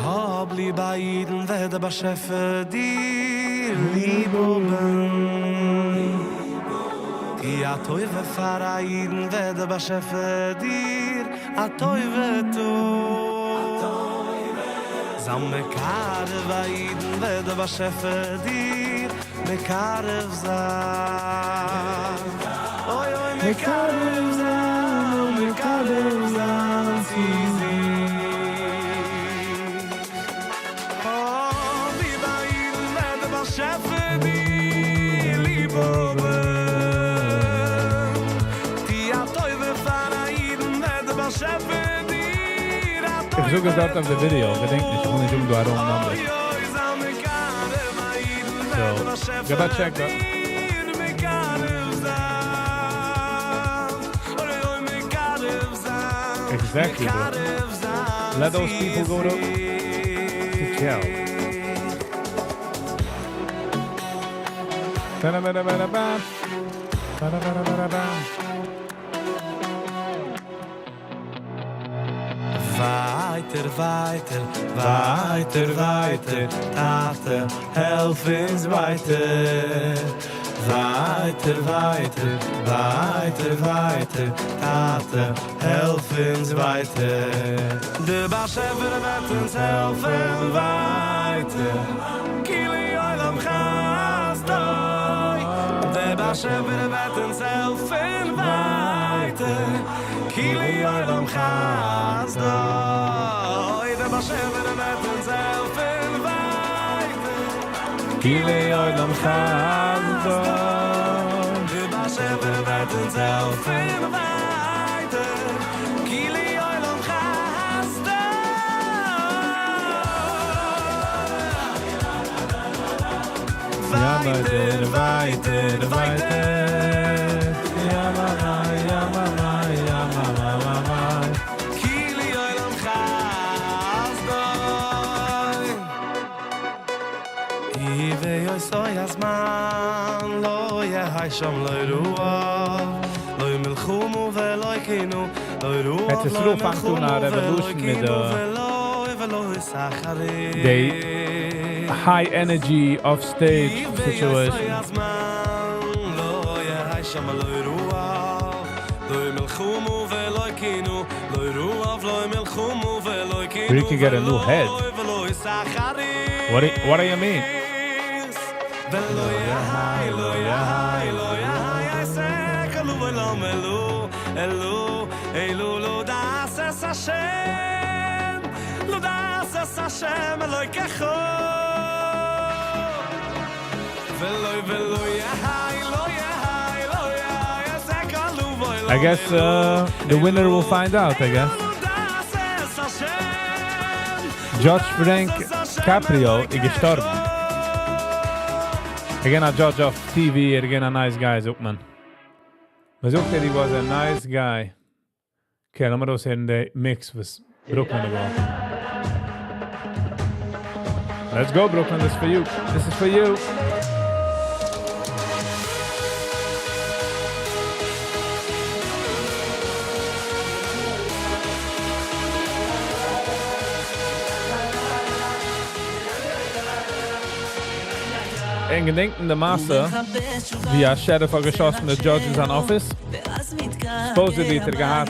האב ליב א אידן וועט דער באשעפער דיר ליב האבן. טו א טובה פאר א אידן וועט דער באשעפער דיר א טובה טון. זיי מקרב א אידן וועט דער באשעפער דיר מקרב זיין. אוי אוי מקרב זיין, מקרב זיין צו זיך. האב ליב א אידן וועט דער באשעפער דיר ליב האבן. טו א טובה פאר א אידן וועט דער באשעפער דיר א איך זאג טובה עס דארט אויף די ווידעא, געדענק נישט, איך וויל נישט זאגן דא א wrong number. אוי אוי זיי מקרב א אידן וועט דער So, באשעפער געב א check דארט. דיר מקרב זיין. אוי אוי מקרב זיין, Exactly, bro. מקרב זיין Let those people צו go to, to זיך. jail. Ba-da-ba-da-ba-da-ba. Ba-da-ba-da-ba-da-ba. ווייטער, ווייטער, ווייטער, ווייטער, טאטע, העלף אונז ווייטער. ווייטער, ווייטער, ווייטער, ווייטער, טאטע, העלף אונז ווייטער. דער באשעפער וועט אונז העלפן ווייטער. כי לעולם חסדו. דער באשעפער וועט אונז העלפן ווייטער. כי לעולם חסדו. דער באשעפער וועט אונז העלפן ווייטער. כי לעולם חסדו. דער באשעפער וועט אונז העלפן ווייטער. כי לעולם חסדו. יא, ווייטער, ווייטער, ווייטער. יא, מאמא, יא, מאמא, יא, מאמא, מאמא. כי לעולם חסדו. ובאותו הזמן לא יהא שם לא רעב, לא מלחמה ולא קינה, לא רעב, ארץ לא ישראל פאנגט אן א מלחמה ולא revolution מיט קינה די ולא ולא סחרים. די high energy off stage situation. הזמן לא יהא שם לא רעב, לא מלחמה ולא קינה, לא רעב, לא מלחמה ולא קינה You can get a new head. ולא סחרים. What do you mean? ולא יהא, לא יהא, לא יהא עסק אלו ולא מלו, אלו, אלו לא דעת את השם, לא דעת את השם אלוקיך. ולא ולא יהא, לא יהא, לא יהא עסק אלו ולא I guess the winner will find out, I guess. Judge Frank Caprio איז געשטארבן. Again, a judge of TV, again a nice guy, זאגט מען. מען זאגט, he was a nice guy. Okay, לאמיר דאס הערן די mix, וואס Brooklyn געווארן. Let's go, Brooklyn. This is for you. This is for you. אין געדענקען די מעשה, ווי א sheriff האט געשאסן די judge אין זיין office. Supposedly האט ער געהאט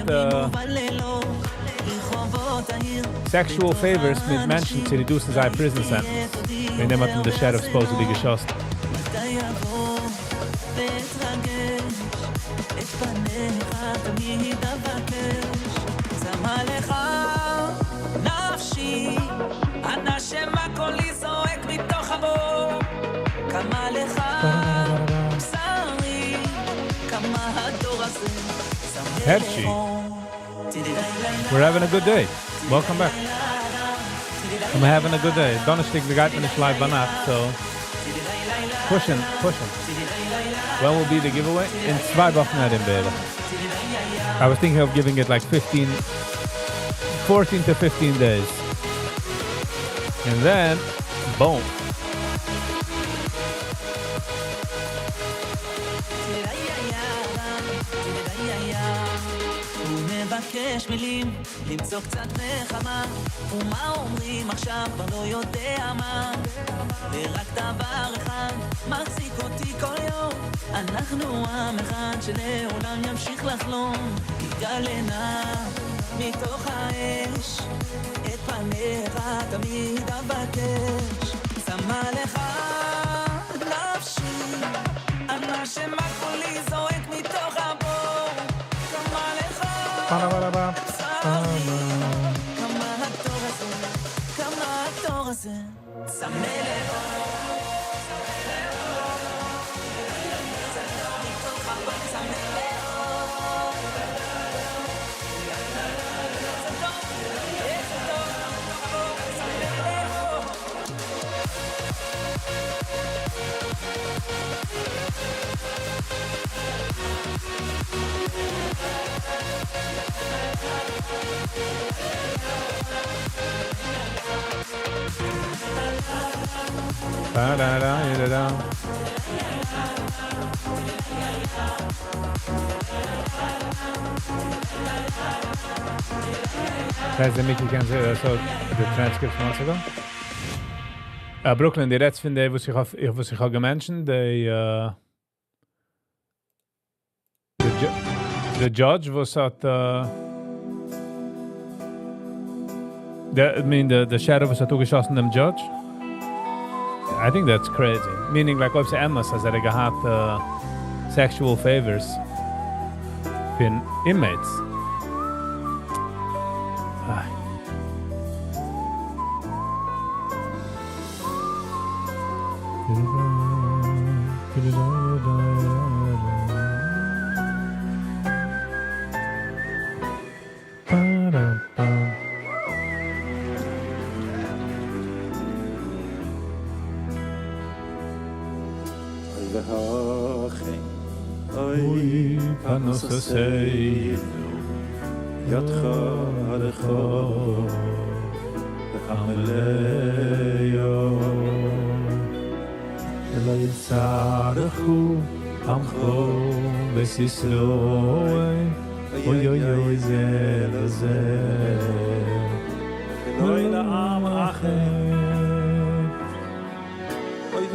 sexual favors מיט מענטשן צו reduce זיין prison sentence. וועגן דעם האט אים דער sheriff supposedly געשאסן. נפשי, אנא שמע קולי זועק מתוך הבור, כמה לך בשרי, כמה הדור הזה צמא Hershey. לאור. We're having a good day. Welcome back. I'm having a good day. דאנערשטאג, גייט מען נישט live ביינאכט, so pushing, pushing. When will be the giveaway? אין צוויי וואכן ארום בערך. I was thinking of giving it like 15, 14 to 15 days. And then, boom. הוא מבקש מילים, למצוא קצת נחמה ומה אומרים עכשיו כבר לא יודע מה ורק דבר אחד מחזיק אותי כל יום אנחנו עם אחד שלעולם ימשיך לחלום תגלה מתוך האש את פניך תמיד אבקש צמא לך נפשי על מה שמקולי זועק מתוך הבור כמה לך צריך כמה התור הזה כמה התור הזה צמא לאור Da da da da da. Guys, the Mickey Kanzer, I saw the transcripts months ago. Uh, Brooklyn, די רעדסט פון די וואס איך האב וואס איך האב געמענשנט, די uh, די, די judge וואס האט uh, די, I mean, the, the sheriff וואס האט אפגעשאסן דעם judge. I think that's crazy. Meaning, like, אויב ס'איז אמת, אז ער האט געהאט uh, sexual favors פון inmates. Ay. אוי פרנסתנו ידך הרחוב והמלאה ולא יצטרכו עמך בית ישראל אוי אוי אוי זה לזה ולא לעם אחר אוי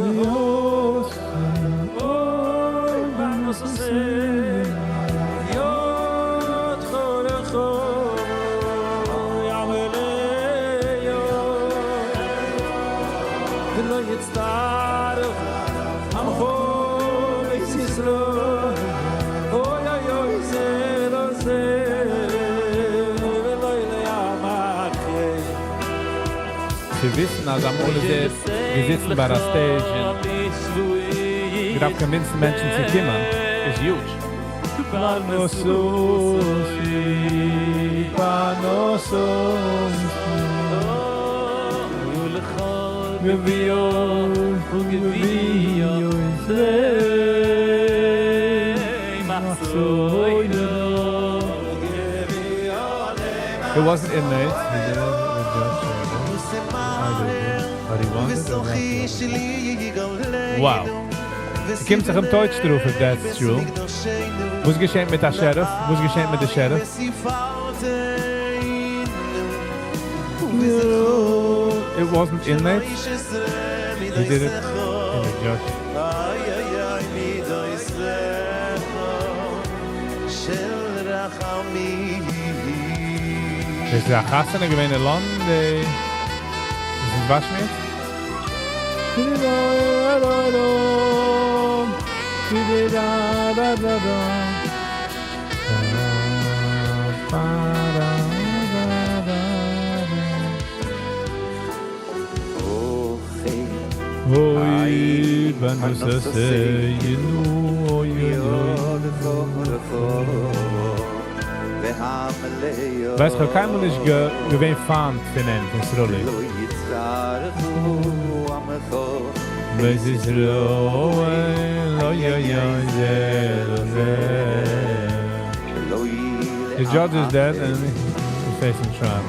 אוי פרנסתנו ידך הרחוב והמלאה ולא יצטרך עמך בית ישראל אוי אוי אוי זה לזה ולא לעם אחר צו וויסן אז אמאל איז ער געזיצן ביי א stage און געדארפט convince ן מענטשן צו קומען איז huge. It wasn't inmates. He did it with just But he wanted or not Wow. קומט זיך אים טויטשטראף if that's true. וואס געשעט מיט א sheriff? וואס געשעט מיט די sheriff? It wasn't inmates. He did it in a judge. איז א חתונה געווען אין לאנדאן די איז עס באשמירט? אוי פרנסתנו אוי אוי ווייסט כ'האב קיינמאל נישט געווען פיינט פון אים פון סרולי. בית ישראל אוי אוי אוי זה לזה. The judge is dead and he's facing trial.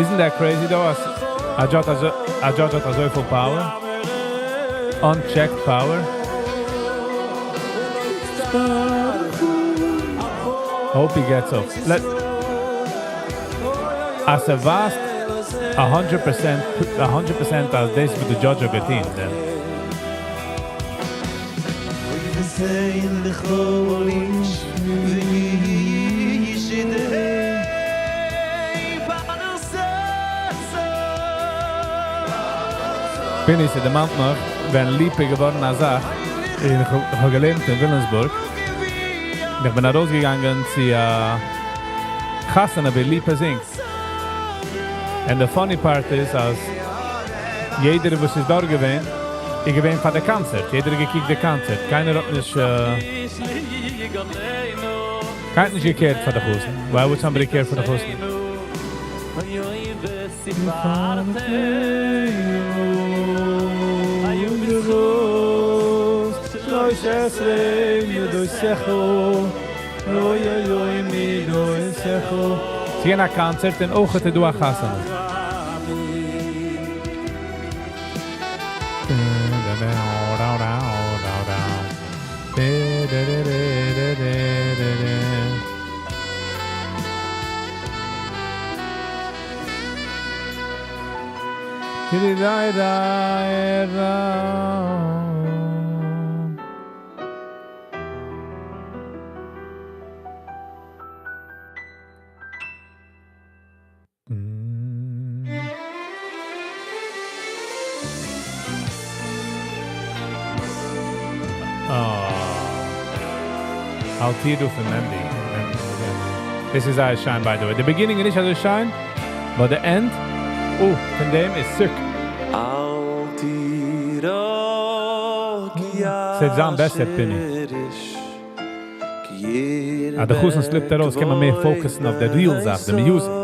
Isn't that crazy though? אז א judge א judge האט אזוי פיל power. Unchecked power. Hope he gets off. Let אז ס'ווייזט 100% 100% אז דאס וואס די judge האט געטון, then. פיני, ס'דערמאנט מיך ווען ליפא איז געווארן א זאך, און איך האב געלערנט אין וויליאמסבורג, און איך בין ארויסגעגאנגען צו א חתונה ווי ליפא זינגט, and the funny part איז אז יעדער וואס איז דארט געווען איז געווען פאר די קאנצערט, יעדער האט געקוקט די קאנצערט, קיינער האט נישט קיינער האט נישט גע care ט פאר די חתן, why would somebody care פאר די חתן? ס'געווען א קאנצערט און אויך איז דא א חתונה. אל תיראו פון מענדי. דאס איז זייער שיין by the way. די beginning איז נישט אזוי שיין, but די end, oh, פון דעם איז sick. ס'וועט זיין בעסער פיני. אז די חתן slip ט ארויס קען מען מער focus ן אויף די real זאך, די music.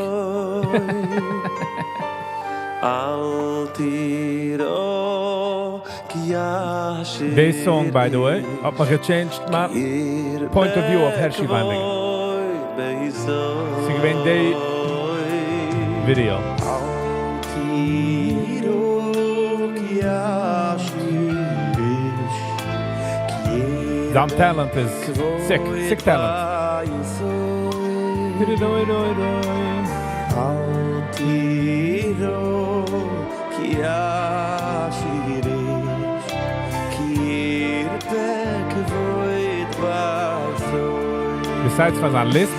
די song by the way האט מיך גע change ט מיין point of view אויף הערשי וויינבערגער. ס'איז געווען די ווידעא. זיין talent איז sick, sick talent. Besides פאר זיין lisp.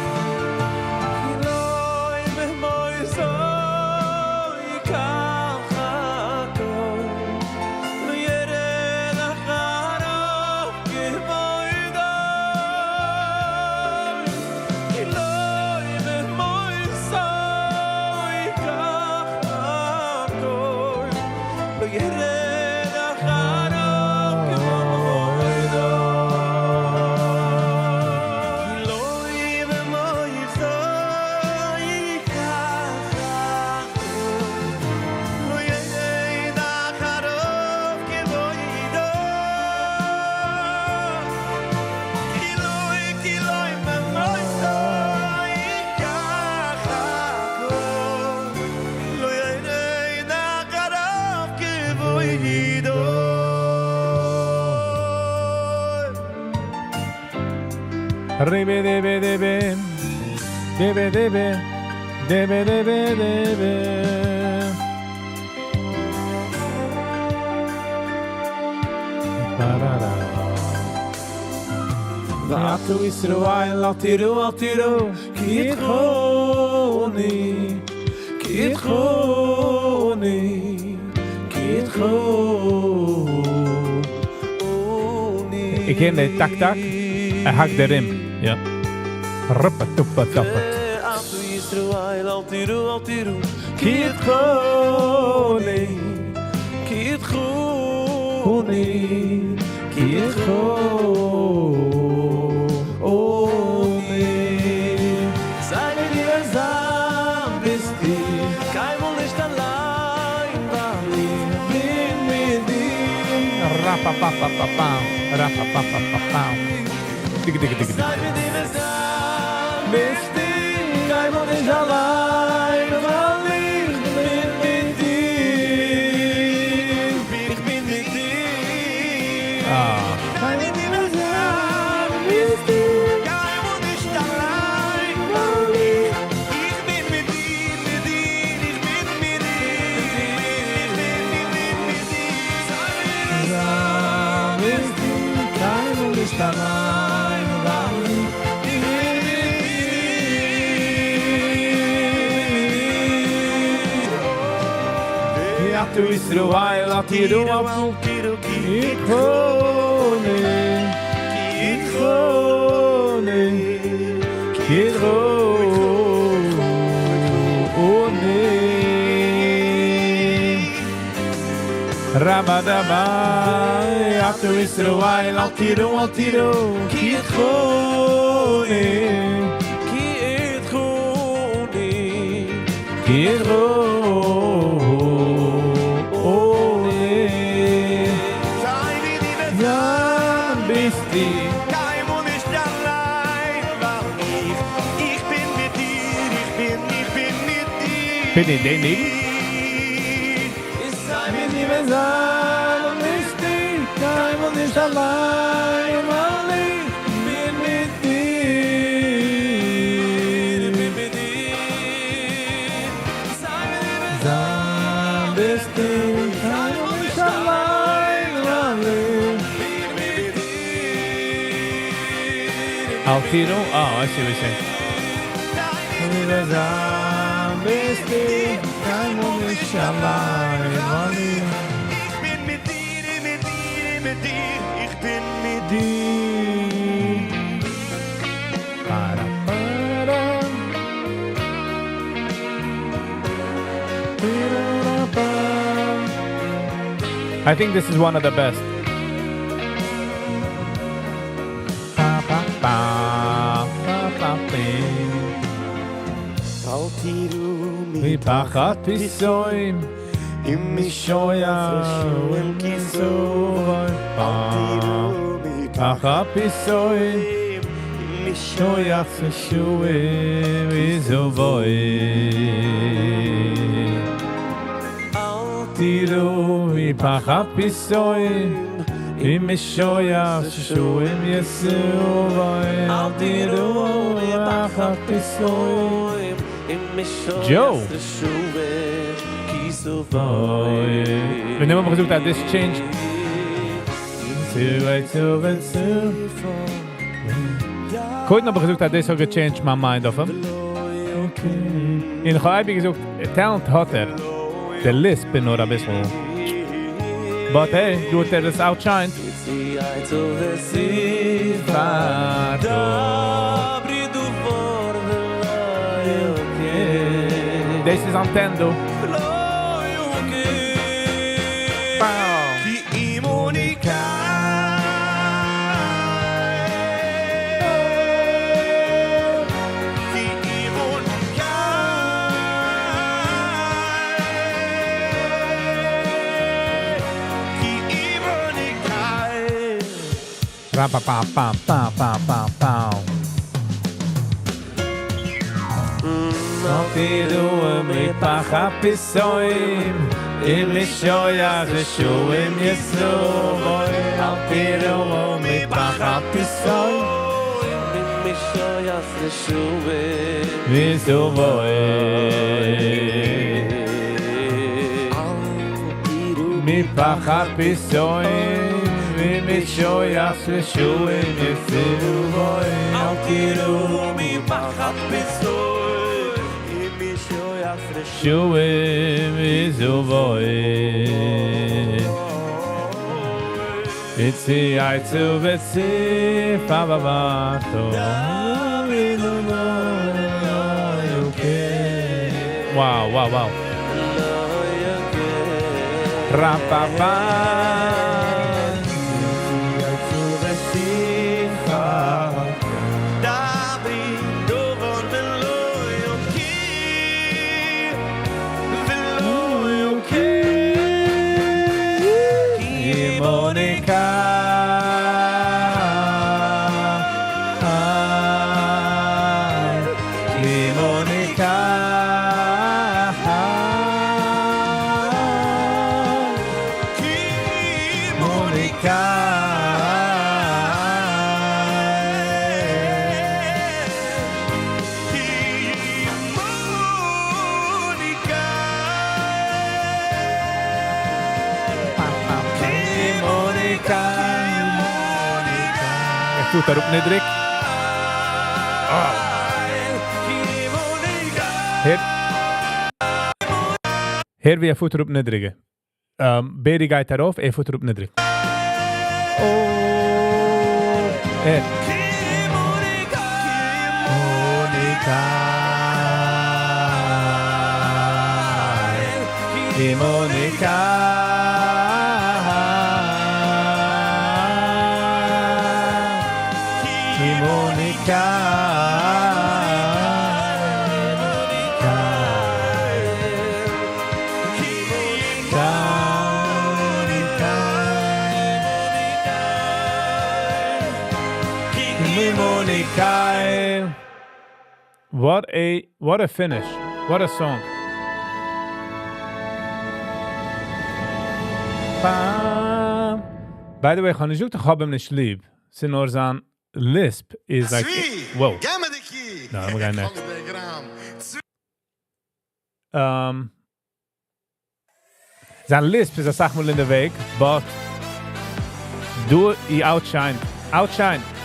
ועתה ישראל אל תיראו אל תיראו כי אתך אני כי אתך אני כי אתך אני. איך הער די טאק טאק, ער האקט די רים, יא. רפה טופה טאפע. ועתה ישראל אל תיראו אל תיראו כי אתך אני כי אתך אני כי אתך אני. זיי מיט דיר זיין ביסטו קיינמאל נישט אליין ווייל איך בין מיט דיר. ראפאפאפאפאפאו, ראפאפאפאפאפאו. דיג דיג דיג דיג. זיי מיט דיר זיין ביסטו קיינמאל קיינמאל נישט אליין, ווייל איך בין מיט דיר. איך בין מיט דיר. Ah. קיינמאל נישט אליין, ווייל איך בין מיט דיר, מיט דיר, איך בין מיט דיר, איך בין, איך בין מיט דיר. קיינמאל נישט אליין, ווייל איך בין מיט דיר. כי עתה ישראל אל תיראו כי ידחני, כי ידחני, כי ידחני. רבא עתה ישראל אל תיראו אל תיראו כי ידחני, כי ידחני, כי ידחני. זיי ביסטו קיינמאל נישט אליין, ווייל איך בין מיט דיר, איך בין מיט דיר. בין איך דער ניגון? זיי מיט דיר זיין ביסטו קיינמאל נישט אליין, ווייל איך בין מיט דיר, בין מיט דיר. זיי מיט דיר זיין ביסטו קיינמאל נישט אליין, ווייל איך בין מיט דיר. אל תיראו? Oh, I see what you're saying. זיין ביסטו קיינמאל נישט אליין, ווייל איך איך בין מיט דיר, מיט דיר, מיט דיר. איך בין מיט דיר. Para-para. Para-pa. I think this is one of the best. Pa, pa, pa, pa, pa, pa. אל תיראו מפחד פתאום אם משואה כי סובוי פחד פתאום משואה רשועים יסובוי. אל תיראו מפחד פתאום אם משואה רשועים יסובוי. אל תיראו מפחד פתאום Joe. ווען איך האב געזאגט that this changed to to קודם האב איך געזאגט that this האט changed my mind of him. און איך האב געזאגט, talent האט ער. דער lisp איז נאר א ביסל. But hey, דא האט ער דאס outshined. דברי דבור ולא יוקר. This is Nintendo. ולא יוקר. כי אם הוא ניכר. כי אם הוא ניכר. כי אם הוא ניכר. Ra pa pa pa pa pa pa pa. אל תיראו מפחד פתאום אם משואה רשועים יסובוי. אל תיראו מפחד פתאום אם משואה רשועים יסובוי. מפחד פתאום אם משואה רשועים יסובוי. אל תיראו מפחד פתאום אם משואה רשועים יסובוי. יצי אייצו וצי fa ba ba to Wow. Ra pa pa. דברי דובון ולא יוקיר ולא יוקיר כי מוניקה כי מוניקה. ער פארט אראפ נידריג. אה. הער. הער ווי ער פארט אראפ נידריגער. בערי גייט ארויף, ער פארט אראפ נידריג. אוי. הער. What a what a finish. What a song. Bam. By the way, איך האב נישט געזאגט איך האב אים נישט ליב. ס'איז נאר זיין lisp איז like צבי! Whoa. געב מיר די key! No, מיר גייען איך next. האב די גראם. צבי! זיין lisp איז אסאך מאל אין די וועג, but דא he outshine. Outshine.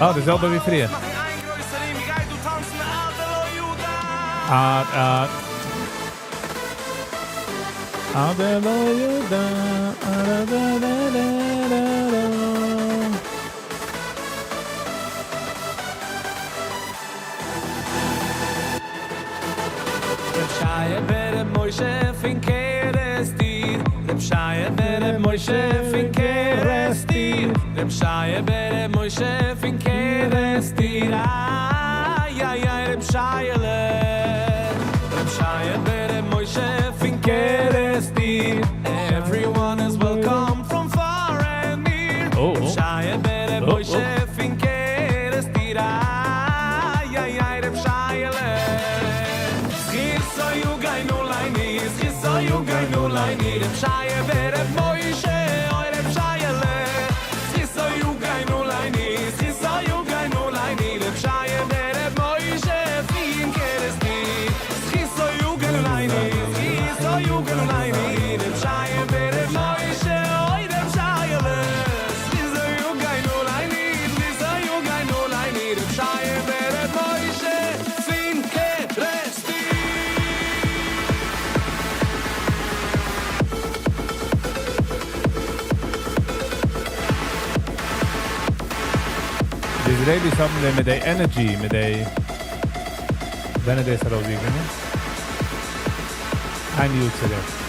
אה, די זעלבע ווי פריער. אה, אה. עד דלא ידע, אה, da, da, da, da, da, da. רב שייע ברב מוישה פון קערעסטיר רב שייע ברב מוישה פון קערעסטיר רב שייע ברב מוישה פון קערעסטיר איי איי איי רב שייעלע רב שייע ברב מוישה פון קערעסטיר Everyone is welcome from far and near Oh, רב oh. שייע ברב Oh, oh. מוישה פון קערעסטיר איי איי איי רב שייעלע זכותו יגן עלינו, זכותו יגן עלינו, רב שייע ברב מוישה, אוי רב שייעלע. זכותו יגן עלינו, זכותו יגן עלינו, רב שייע ברב מוישה, פון קערעסטיר. זכותו יגן עלינו, זכותו יגן עלינו, רב שייע ברב מוישה, אוי רב שייעלע. זכותו יגן עלינו, זכותו יגן עלינו, רב שייע ברב מוישה, פון קערעסטיר. די Israelis האבן די מיט די energy, מיט די ווען איז דאס ארויסגעקומען? איין יאר צוריק.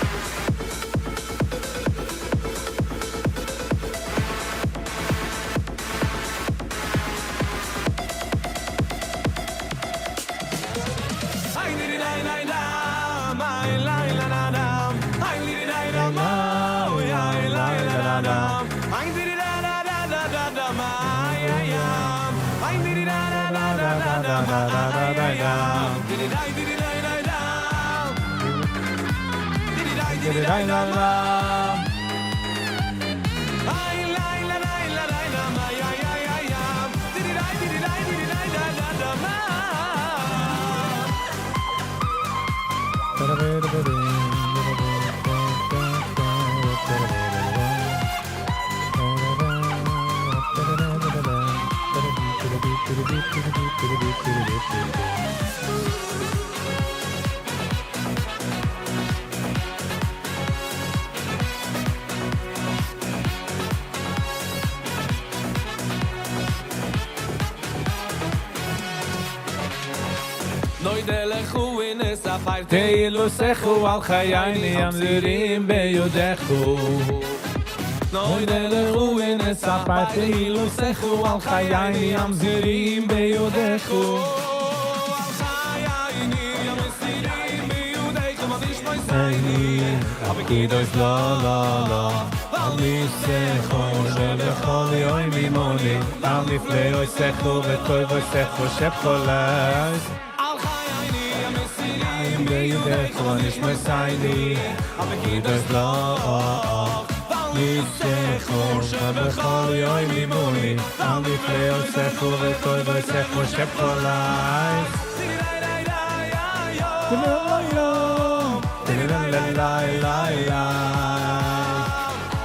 תהילתך על חייני המסורים בידך נודה לך ונספר תהילתך על חייני המסורים בידך על חייני המסורים בידך הפקודות לה לה לה על ניסיך שבכל יום עמני על נפלאותיך וטובותיך שבכל עת על חייני המסורים בידך ונשמתני הפקודות לך ניסיך שבכל יום עמני על נפלאותיך וטובותיך שבכל עת. לי לי לי.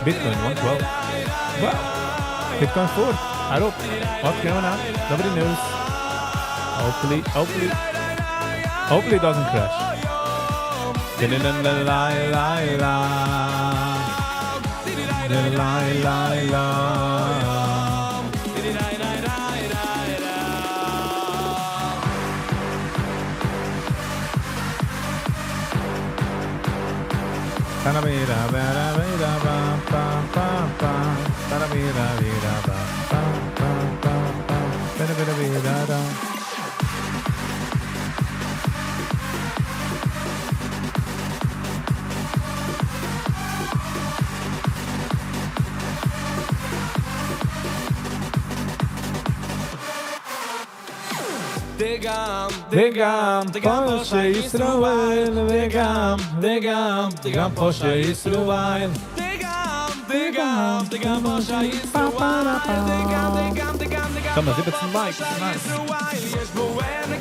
Bitcoin 112. Wow. Bitcoin 4. אראפ. What's going on? Nobody knows. Hopefully, hopefully, hopefully it doesn't crash. לי לי לי. לי לי לי. Ba-da-ba-da-ba-da-ba-da-ba-ba-ba-ba. Ba-da-ba-da-ba-da-da. וגם, וגם פושעי ישראל, וגם, וגם, וגם פושעי ישראל. וגם, וגם, וגם פושעי ישראל. וגם, וגם, וגם, וגם Come on, zip it some likes. Nice.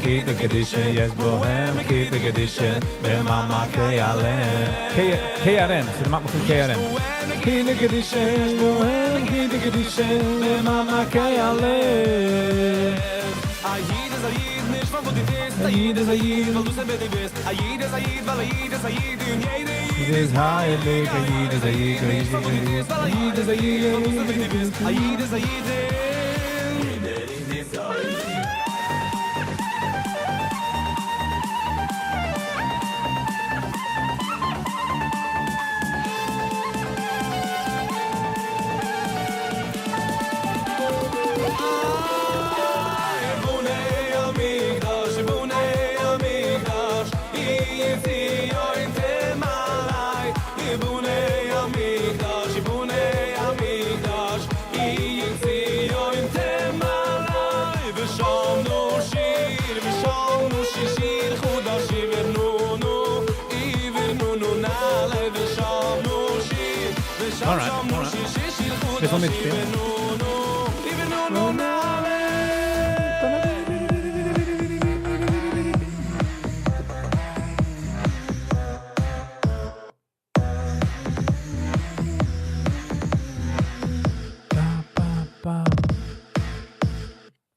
כי תקדישה יש בוהם, כי תקדישה במעמקי הלב. KRN, זה מה מכון KRN. כי תקדישה יש בוהם, כי תקדישה במעמקי הלב. א ייד איז א ייד, נישט פון וואו דו ביסט. א ייד איז א ייד, ווייל דו ביסט די ביסט. א ייד איז א ייד, ווייל א ייד איז א ייד, און יעדער ייד איז הייליג, א ייד איז א ייד, א ייד איז א ייד, א ייד איז א ייד, א ייד איז א ייד. All right. ביסל מיטשפילן.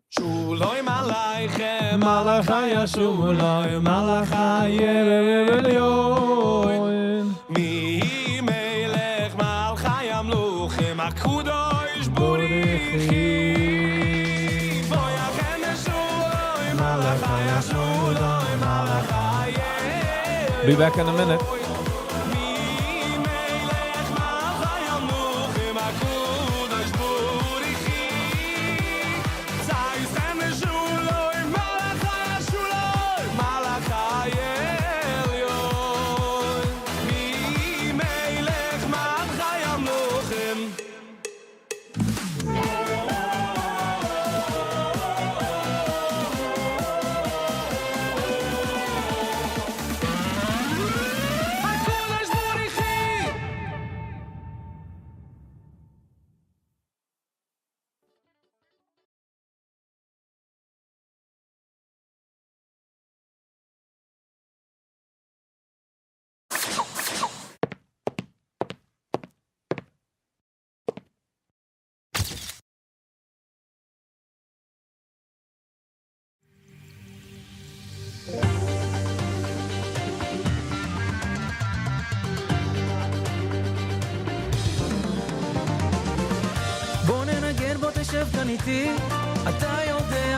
שלום עליכם, מלאכי שלום, מלאכי עליון. מי מלך מלכי המלוכים, הקדוש ברוך הוא. בואכם שלום, מלאכי שלום, מלאכי Be back in a minute. מי מלך מלכי המלוכים, הקדוש ברוך הוא. שלום, מלאכי שלום, מלאכי עליון. מי מלך מלכי המלוכים. הקדוש ברוך הוא. בוא ננגן, בוא תשב כאן איתי. אתה יודע,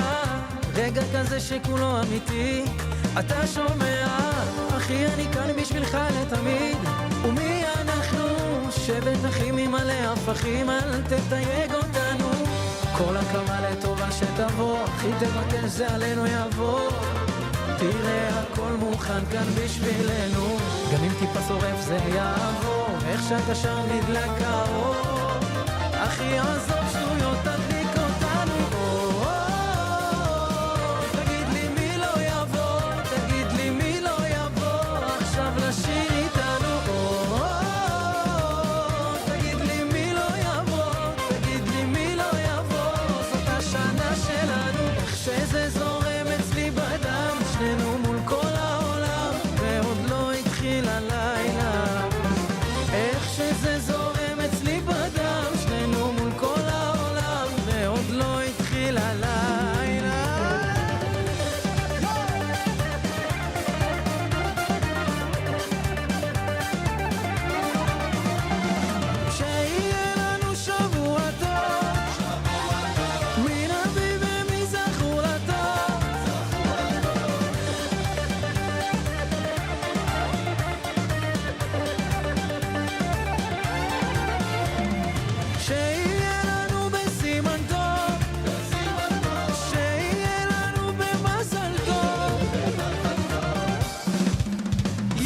רגע כזה שכולו אמיתי. אתה שומע, אחי אני כאן בשבילך לתמיד. ומי אנחנו? שבט אחים ממלא הפכים, אל תתייג אותנו. כל הקמה לטובה שתבוא, אחי תבקש זה עלינו יבוא. תראה הכל מוכן כאן בשבילנו. גם אם טיפה שורף זה יעבור, איך שאתה שם נדלק האור. אחי עזוב שטויות, תדליק אותנו. או, תגיד לי מי לא יבוא, תגיד לי מי לא יבוא עכשיו לשיר איתנו. או, תגיד לי מי לא יבוא, תגיד לי מי לא יבוא, זאת השנה שלנו. איך שזה זורם אצלי בדם, שנינו מול כל העולם, ועוד לא התחיל הלילה.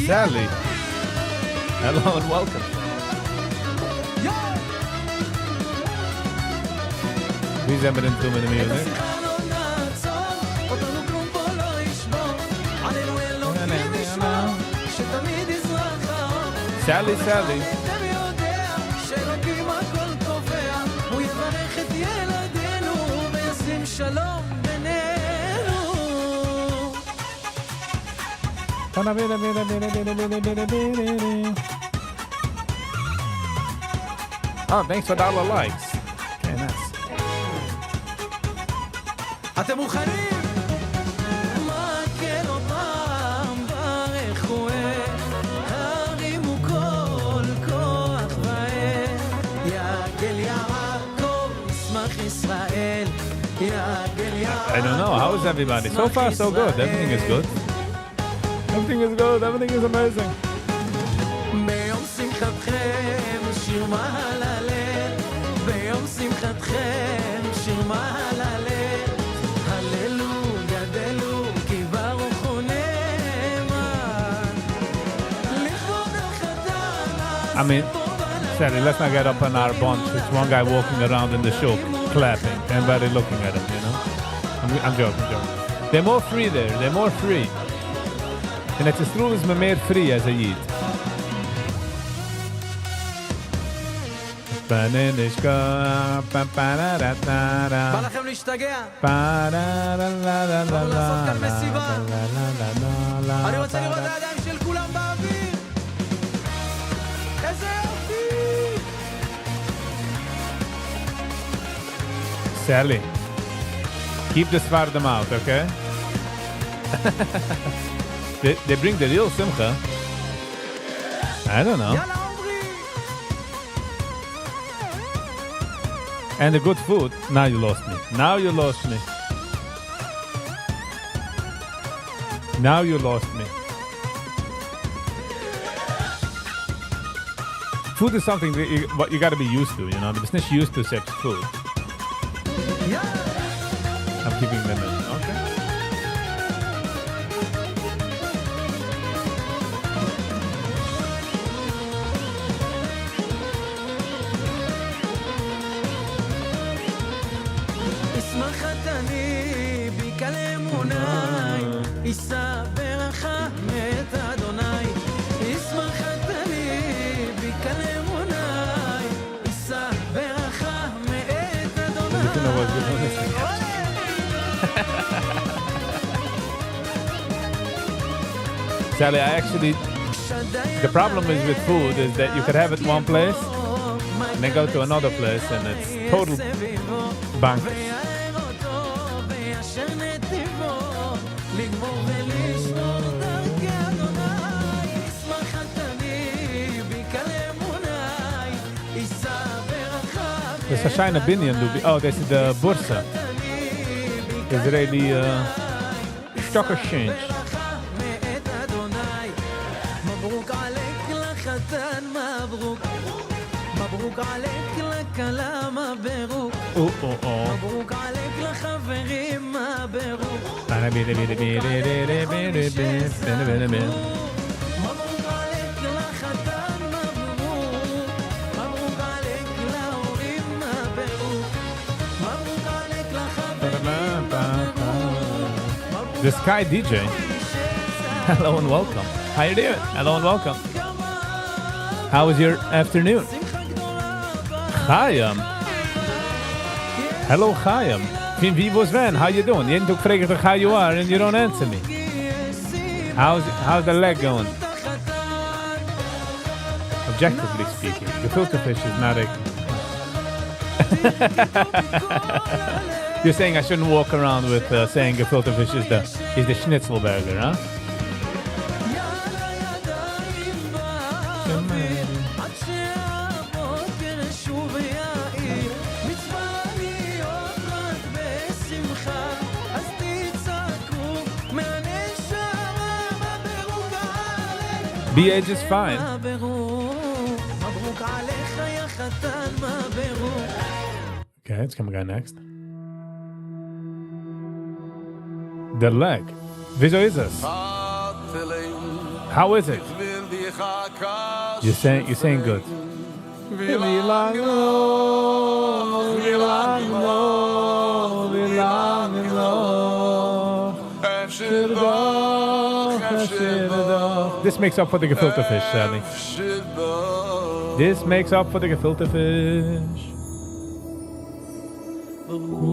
Sally. Hello and welcome. ווי זענען מיר דען דא מיט די music? Sally, Sally. Oh, thanks for the likes. Okay, nice. אתם מוכנים? מקל אותם ברכו הרימו כל כוח ואל יגל יעקב ישמח ישראל יגל יעקב I don't know. How is everybody? So far, so good. Everything is good. Everything is good. Everything is amazing. ביום שמחתכם שיר מהללל ביום שמחתכם שיר מהללל הללו גדלו כי ברוך הוא נאמן לכבוד החתן I mean, Sally, let's not get up on our bunch. It's one guy walking around in the shop clapping. Everybody looking at him, you know? I'm, I'm joking, joking. They're more free there. They're more free. אין ארץ ישראל איז מען מער free as a Yid. בא לכם להשתגע? באנו לעשות כאן מסיבה. אני רוצה לראות את הידיים של כולם באוויר! איזה יופי! Sally, keep the ספרדים out, okay? they, they bring the real simcha. I don't know. And the good food. Now you lost me. Now you lost me. Now you lost me. Food is something that you, what you got to be used to, you know. דו ביסט נישט used to such food. I'm keeping them in. Okay. Sally, I actually the problem is with food is that you could have it one place and then go to another place and it's total bonkers. דאס איז א שיינע בנין דא. Oh, דאס איז די בורסה. Israeli uh, Stock Exchange. מברוק עליק לחתן מברוק מברוק עליק לכלה מברוק מברוק עליק לחברים מברוק מברוק עליק לחתן מברוק מברוק עליק להורים מברוק מברוק עליק לחברים מברוק The Sky DJ. Hello and welcome. How you doing? Hello and welcome. How was your afternoon? Chaim. Hello Chaim. פון ווי וואס ווען? How you doing? יעדן טאג פרעג איך דיך how you are and you don't answer me. How's how's the leg going? Objectively speaking, gefilte fish is not a You're saying I shouldn't walk around with uh, saying gefilte fish is the is the schnitzel burger, huh? BH is fine. Okay, it's coming out next. The leg. וויאזוי איז עס? How is it? You're saying you're saying good. ווי לאנג נאך, ווי לאנג נאך, ווי לאנג נאך. אפשר דאך, אפשר דאך. This makes up for the gefilte fish, Sally. This makes up for the gefilte fish.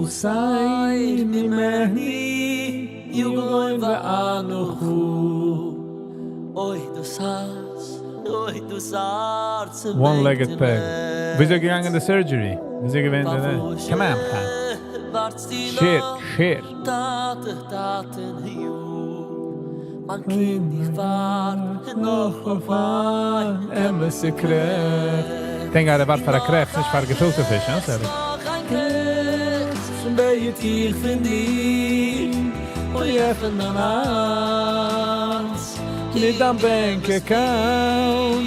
הסר ממני יגון ואנחה. אוי דאס הארץ, אוי דאס הארץ One-legged peg. וויאזוי געגאנגען די surgery? וויאזוי געווען די Come on, man. Shit, shit. טאטע, טאטעניו. מיין קינד, איך ווארט נאך אויף אן אמת'ע קרעכץ. Thank God, ער ווארט פאר א קרעכץ, נישט פאר gefilte fish, huh, Sally? נאך איין קרעכץ, בעט איך פון דיר. אוי, עפן דיין הארץ. מיט דיין bank account.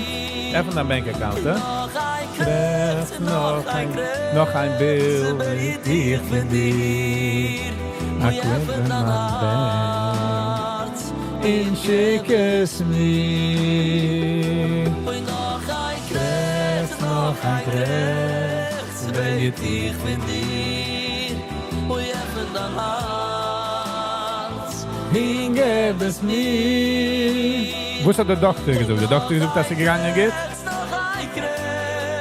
עפן דיין bank account, huh? נאך איין קרעכץ, נאך איין, נאך איין bill בעט איך פון דיר. אוי, עפן דיין הארץ. און שיק עס מיר. אוי, נאך איין קרעכץ, נאך איין קרעכץ, בעט איך פון דיר. אוי, עפן דיין הארץ. און געב עס מיר. וואס האט דער דאקטער געזאגט? דער דאקטער געזאגט, אז ס'איז געגאנגען גוט?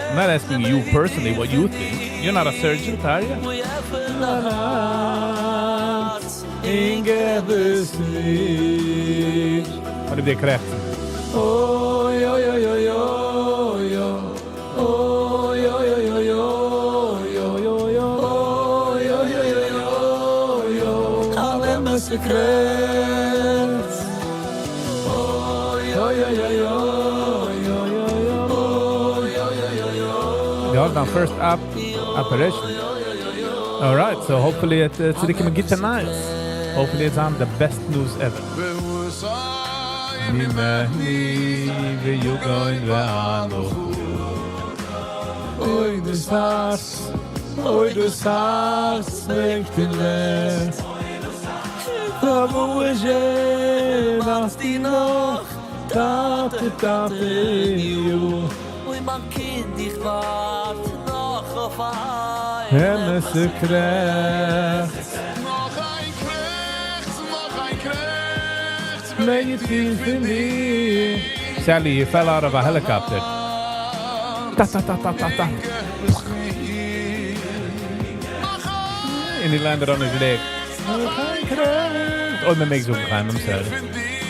I'm not asking you personally what you think. You're not a surgeon, are you? אוי, עפן דיין הארץ. און געב עס מיר. וואס איז דער קרעכץ? אוי, אוי, אוי, אוי, אוי, אוי. אוי, אוי, אוי, אוי, אוי, אוי, אוי, אוי, אוי, אוי, אוי, אוי, אן אמת'ע קרעכץ. אוי, אוי, אוי, אוי, אוי, אוי, אוי, אוי, אוי, אוי, אוי. יא, דיין first op operation. All right, so hopefully it צוריקקומען גוטע נייעס. Hopefully it's on the best news ever. ממני ויגון ואנחה. אוי, דאס הארץ, אוי, דאס הארץ בענקט און ווערט. וואו ווארטסטו נאך, טאטע, טאטעניו. אוי, מיין קינד, איך ווארט נאך אויף אן אמת'ע קרעכץ. נאך איין קרעכץ, נאך איין קרעכץ, בעט איך פון דיר. Sally, you fell out of a helicopter. Ta ta ta ta ta ta. And he landed on his leg. אוי, מען מעג זאגן, חיים, I'm sorry.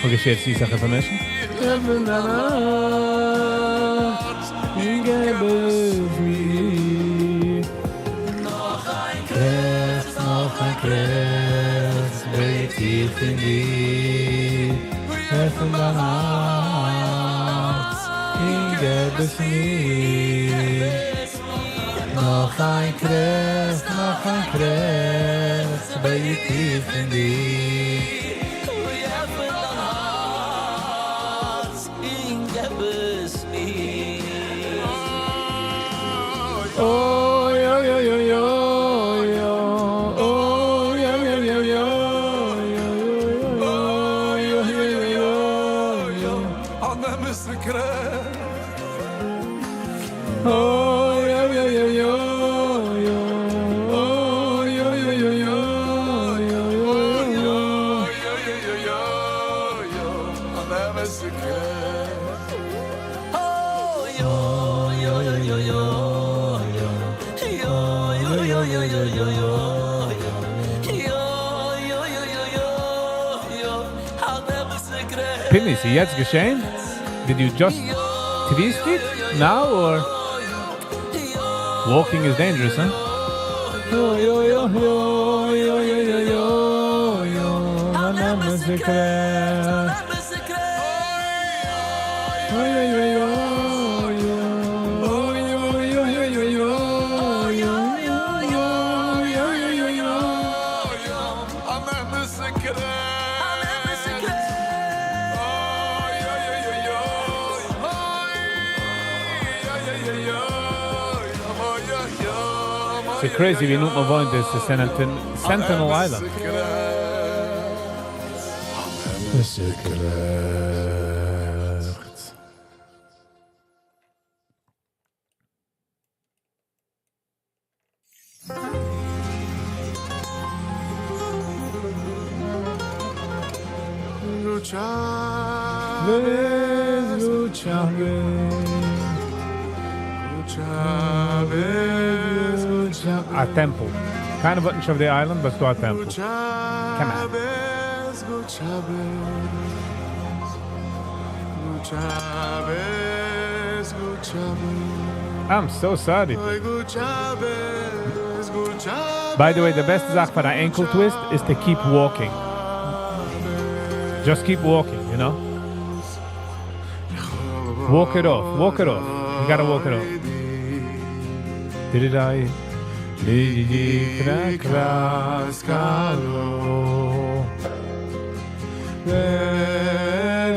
Okay, share די זאך information. עפן דיין הארץ, און געב עס מיר. נאך איין קרעכץ, נאך איין קרעכץ, בעט איך פון דיר. עפן דיין הארץ, און געב עס מיר. נאך איין קרעכץ, נאך איין קרעכץ, בעט איך פון דיר. אוי, עפן דיין הארץ, און געב עס מיר. אוי, אוי, אוי, אוי, אוי, אוי, אוי, אוי, אוי, אוי, אוי, אוי, אוי, אוי, אן אמת'ע קרעכץ. אוי, אוי, אוי, אוי, אוי, אוי, אוי, אוי, אוי, אוי, אוי, אוי, אוי, אוי, אן אמת'ע קרעכץ. אוי, אוי, אוי, אוי, אוי, אוי, אוי, אוי, אוי, אוי, אוי, אוי, אוי, אוי, אוי, אוי, אוי, אן אמת'ע קרעכץ. Pini, איז יעצט געשען? Did you just twist it now or walking is dangerous, huh? אוי, אוי, אוי, אוי, אוי, אוי, אוי, אוי, אן אמת'ע קרעכץ. אוי, אוי, אוי, אוי, אוי, אוי, אוי, אוי, אוי, אוי, אוי, אוי, אוי, אוי, אוי. אן אמת'ע קרעכץ. אוי, אוי, אוי, אוי, אוי, אוי, אוי, אוי, אוי, אוי, It's crazy ווי נאנט מען וואוינט איז צו Sentinel Island. אמת'ע קרעכץ. Gut Shabbos, Gut Shabbos. Gut Shabbos, Gut Shabbos. A temple. Kind of of the island, but still a temple. Gut Come on. Shabbos, Gut Shabbos. Gut Shabbos, Gut Shabbos. I'm so sorry. Oy, Gut Shabbos, Gut Shabbos. By the way, the best זאך for an ankle twist is to keep walking. Just keep walking, you know? Walk it off. Walk it off. You gotta walk it off. Did I? לקראת כלה. ליל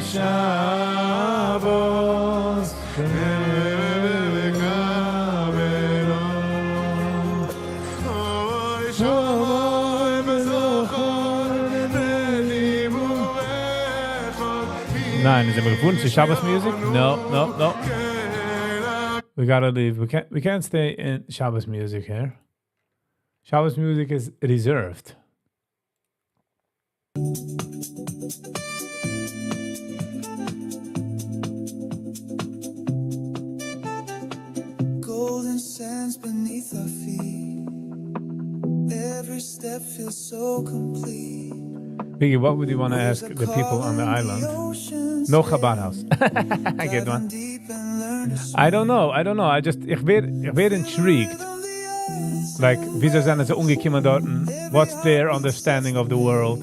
שבת, לקראת כלה. ליל שבת, אוי, שמיים וזכור, לדיבור אחד. ניין, איז ער געפארן צו Shabbos music? No. We gotta leave. We can't stay in Shabbos music here. Shabbos music is reserved. Golden sands beneath our feet. Every step feels so complete. Biggie, what would you want to ask the people on the island? No Chabad house. Good one. I don't know. I don't know. I just איך ווער intrigued. Like, וויאזוי זענען זיי אנגעקומען דארט? What's their understanding of the world?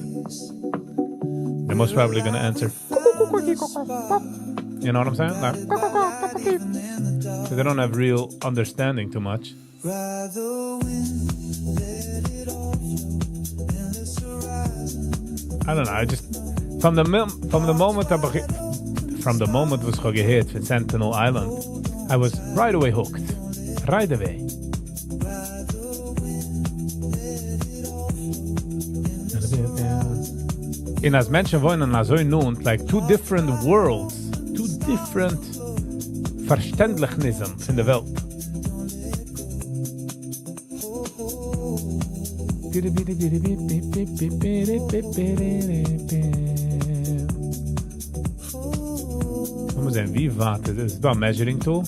They're most probably gonna answer. You know what I'm saying? Like, so they don't have real understanding too much. Ride the wind, let it all flow, endless horizon. I don't know. I just from the moment וואס איך האב געהערט פון Sentinel Island, I was right away hooked. Right away. Ride the wind, let it all flow, endless horizon. און אז מענטשן וואוינען אזוי נאנט, like two different worlds, two different פארשטענדליכניסן פון דער וועלט. לאמיר זען, ווי ווייט איז עס? איז דא א measuring tool?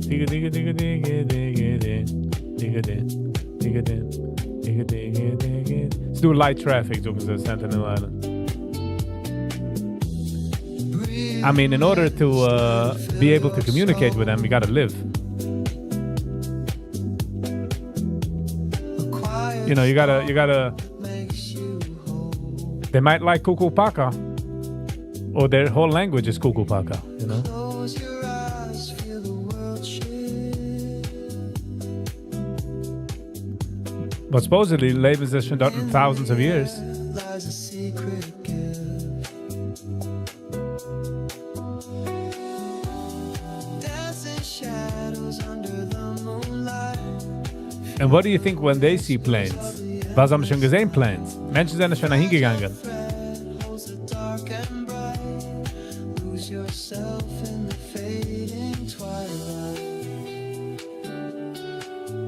Digga, digga, digga, digga, digga, digga, digga, digga, digga, digga, digga. Let's do light traffic, זאגן זיי, Sentinel Island. I mean, in order to be able to communicate with them, you gotta live. You gotta. They might like Kukupaka, or their whole language is Kukupaka. You know. Close your eyes, feel the world shift. But supposedly, לעבן זיי שוין דארט thousands of years. Lies a secret gift. Dancing shadows under the moonlight. And what do you think when they see planes? וואס האבן שוין געזען planes? מענטשן זענען שוין אהינגעגאנגען. Holds the dark and bright. Lose yourself in the fading twilight.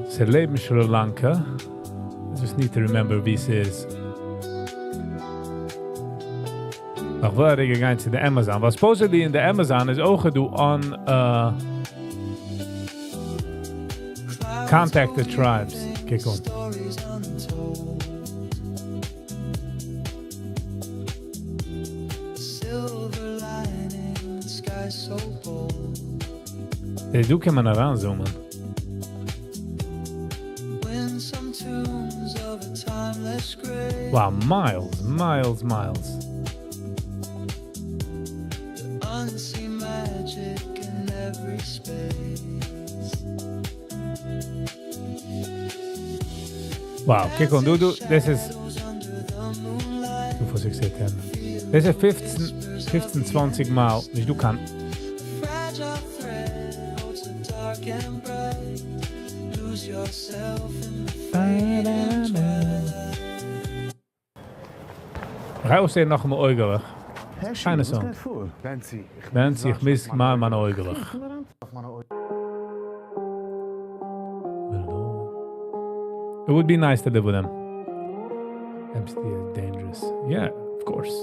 זיי לעבן Sri Lanka. I just need to remember ווי ס'איז. נאך ווער איך געגאנגען צו די Amazon. וואס supposedly in the Amazon איז אויך דא on contacted tribes. קוק אן. Stories untold. Silver lining, sky so bold. Hey, דא קען מען אריינzoomen. Winsome tunes of a timeless grace. Wow, miles, miles, miles. The unseen magic in every space. Wow, קוק אן דא דא, דאס איז 2, 4, 6, 8, 10. דאס איז 15, 15, 20 מייל, נישט דא קיין. גיי אויסזען נאכאמאל אויגעלעך. שיינע song. בענצי איך מוז מאכן מיינע אויגעלעך. It would be nice to live with him. MCT is dangerous. Yeah, of course.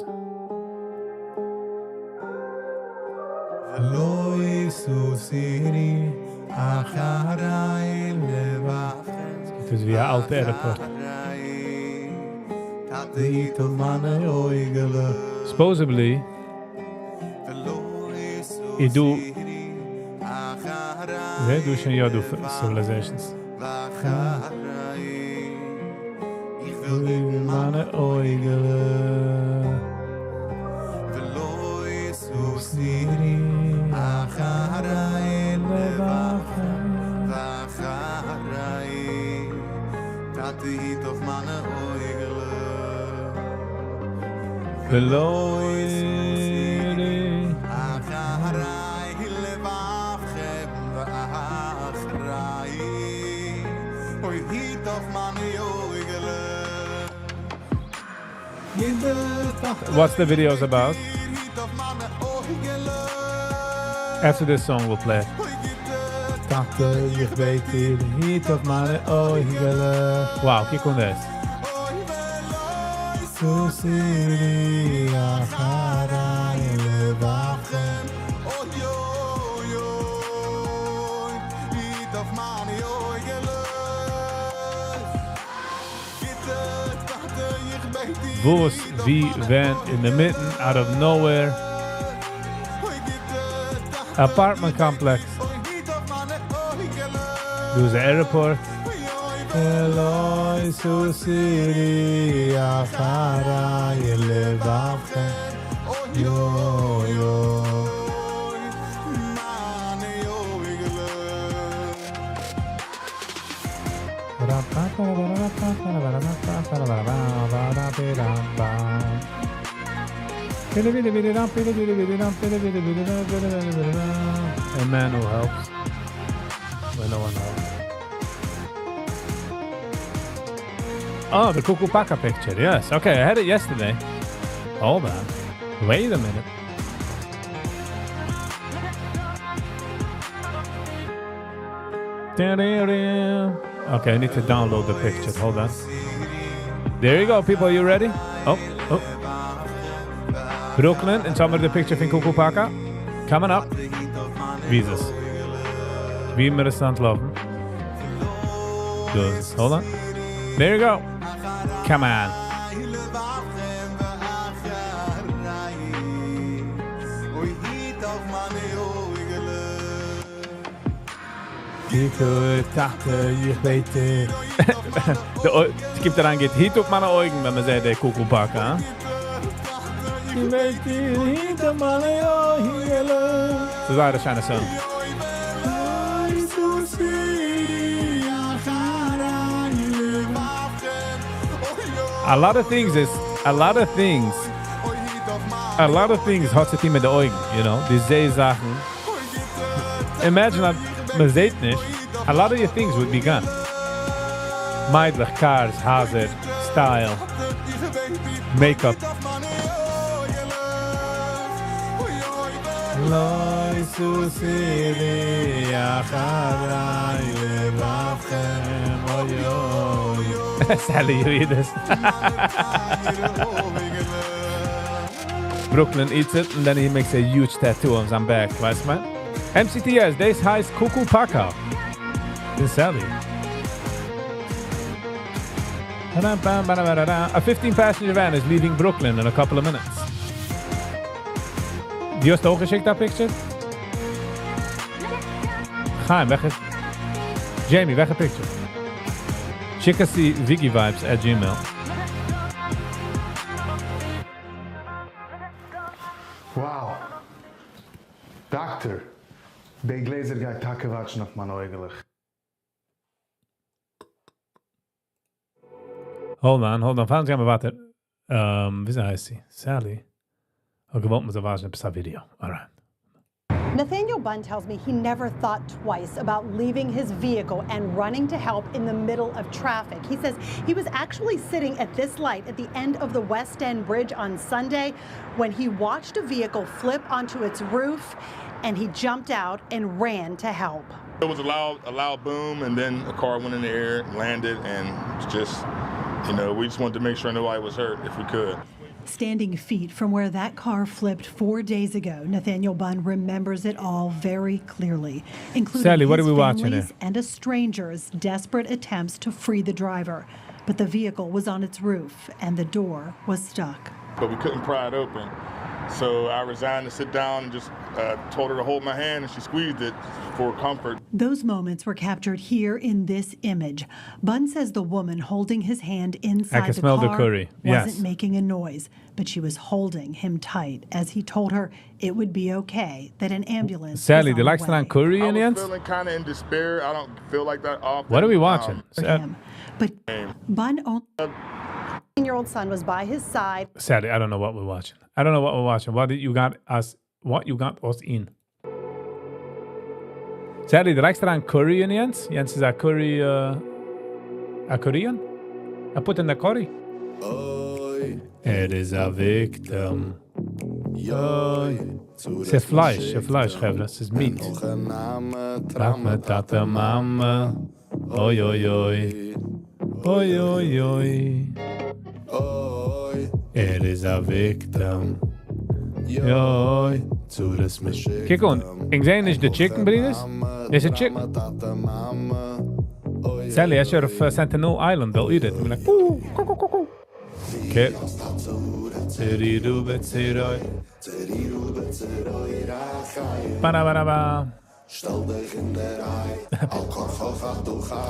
עס איז ווי א אלטע airport. Supposedly איז דא זעה דא שוין יא דא civilizations. What's the videos about? After this song we'll play. טאטע, איך בעט דיר, היט אויף מיינע אויגעלעך. Wow, קוק אן דאס. תוסירי אחרי לבבכם. וואס, ווי, ווען, אינמיטן, out of nowhere. Apartment complex. דא איז airport. ולא תוסירי אחרי לבבכם. יו יו. A man who helps when no one helps. Oh, the Kukupaka picture. Yes. Okay, I had it yesterday. Hold on. Wait a minute. Okay, I need to download the picture. Hold on. There you go, people. You ready? Oh, oh. Brooklyn, and some of the picture from Kukupaka. Coming up. Visas. ווי מיר עס אנטלויפן. Good. Hold on. There you go. Come on. טאטע, איך בעט דיר. עס קומט אריין, גייט היט אויף מיינע אויגן, ווען מען זעט די Kukupaka. איך בעט דיר, היט אויף מיינע אויגן. ס'איז זייער א שיינע song. A lot of things is, a lot of things, a lot of things האט צו טון מיט די אויגן, you know, די זע זאכן. Imagine אז מען זעט נישט, a lot of your things would be gone. מיידלעך, cars, הייזער, style, makeup. לא תוסירי אחרי לבבכם, אוי אוי. Sally, you hear this? Brooklyn eats it and then he makes a huge tattoo on זיין back, ווייסט מען? MCTS, דאס הייסט Kukupaka. פון Sally. A 15 passenger van is leaving Brooklyn in a couple of minutes. דו האסט אויך געשיקט א picture? חיים, וועלכע? Jamie, וועלכע picture? שיק עס צו viggivibes at gmail. Wow! דאקטער, די גלעזער גייט טאקע וואטשן אויף מיינע אויגעלעך. Hold on, hold on. פאר אונז גייען מיר ווייטער. וויאזוי הייסט זי? Sally. האט געוואלט מ'זאל ווייזן עפעס א video. Alright. Nathaniel Bunn tells me he never thought twice about leaving his vehicle and running to help in the middle of traffic. He says he was actually sitting at this light at the end of the West End Bridge on Sunday when he watched a vehicle flip onto its roof and he jumped out and ran to help. It was a loud, a loud boom, and then a car went in the air, landed, and just, you know, we just wanted to make sure nobody was hurt if we could. Standing feet from where that car flipped 4 days ago, Nathaniel Bunn remembers it all very clearly, including Sally, what his are we watching family's here? and a stranger's desperate attempts to free the driver. But the vehicle was on its roof and the door was stuck. But we couldn't pry it open. So I resigned to sit down and just told her to hold my hand, and she squeezed it for comfort. Those moments were captured here in this image. Bunn says the woman holding his hand inside I can the smell the car curry. wasn't Yes. making a noise, but she was holding him tight as he told her it would be okay, that an ambulance was Sally, on do you the like way. curry I in was Jens? feeling kind of in despair. I don't feel like that often. What are we watching? But Bunn only year-old son was by his side. Sally, I don't know what we're watching. I don't know what we're watching. What did you got us? What you got us in? Sally, do you like curry in Jens? Jens is a curry, a Korean? I put in the curry. Oi. It is a victim. Joi. ס'איז פלייש, ס'איז פלייש, חברה, ס'איז meat. טראמע, טאטע, מאמע. אוי, אוי, אוי. אוי, אוי, אוי. ער איז א victim. יוי. קוק אן, איך זע נישט די chicken, ברידערס. Is it chicken? Sally, as you're אויף Sentinel Island, they'll eat it. They'll be like, ooh, cuckoo, cuckoo. Okay. Tseriru betziroi. Ba-da-ba-da-ba.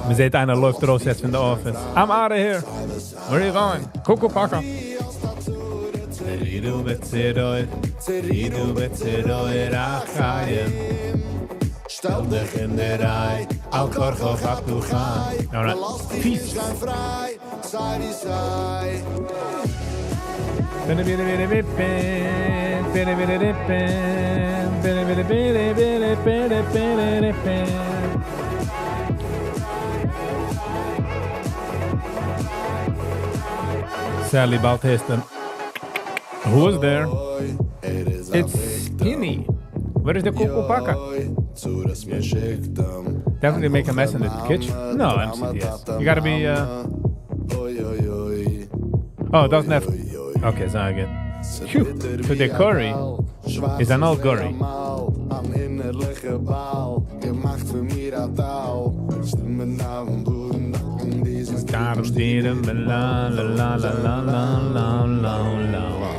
מ'זעט איינער לויפט ארויס יעצט פון די office. I'm out of here. Where are you going? Cuckoo paka. Tseriru betziroi. Tseriru betziroi rachayim. שטעל דיך אין דער ריי, על כרחך אתה חי. Alright. Peace. Bene, bene, bene, bene, bene, bene, bene, bene, bene, bene, bene, bene, bene. Sally Balteston. Who was there? It's skinny. Where is the cuckoo paka? Definitely make a mess in the kitchen. No, MCTS. You got to be. Oh, it doesn't have. Okay, so again. Phew. So the curry is an old curry. La la la la la la la la la.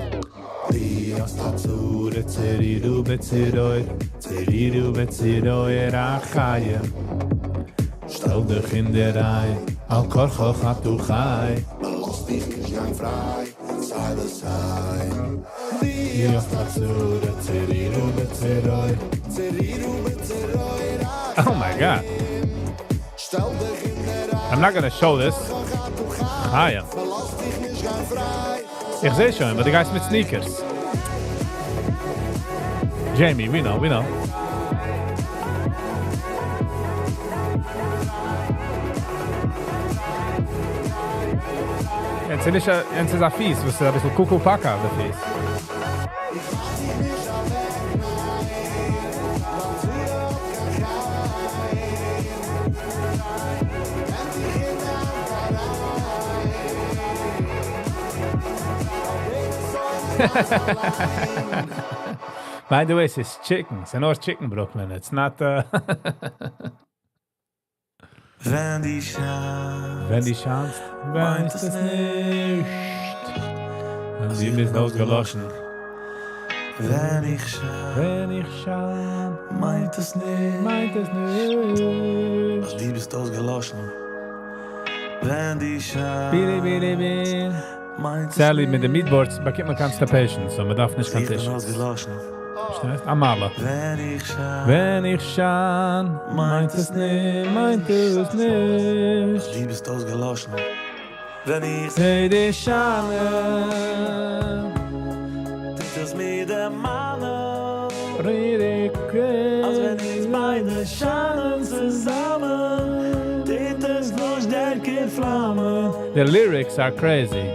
Tseriru betziroi, tseriru betziroi rachayim. שטעל דיך אין דער ריי, על כרחך אתה חי. לאָז דיך נישט גיין פריי, סיי ווי סיי. די אסטאצור, tseriru betziroi. Tseriru betziroi Oh my God. שטעל דיך אין דער ריי. I'm not going to show this. Chaya. לאָז דיך נישט גיין פריי. איך זע שוין, but the guy's מיט sneakers. Jamie, we know, we know. יענץ איז נישט א, יענץ איז א פיס, וואס איז א ביסל cuckoo paka אויף די פיס. By the way, it's chicken. It's an old chicken Brooklyn. It's not. ווען דו שיינסט, ווען דו שיינסט, מיינט ווייסט עס עס נישט. נישט. אז דו ביסט אויסגעלאשן. ווען איך שיין, ווען איך שיין, מיינט עס נישט. מיינט עס נישט. אז דו ביסט אויסגעלאשן. ווען דו שיינסט, בירי, בירי, בירי. מיינט עס Sally, מיט די נישט. meatboards באקומט מען constipation, so מ'דארף נישט קיין איך בין tissues. אויסגעלאשן. פארשטייסט? אמאל. ווען איך שיין, ווען איך שיין, מיינט עס נישט, מיינט עס נישט. אז דו ביסט אויסגעלאשן. ווען איך זע דיך שיינען. טוט עס מיר דערמאנען. אז ווען אונז ביידע שיינען צוזאמען, טוט עס נאר שטערקער פלאמען. The lyrics are crazy.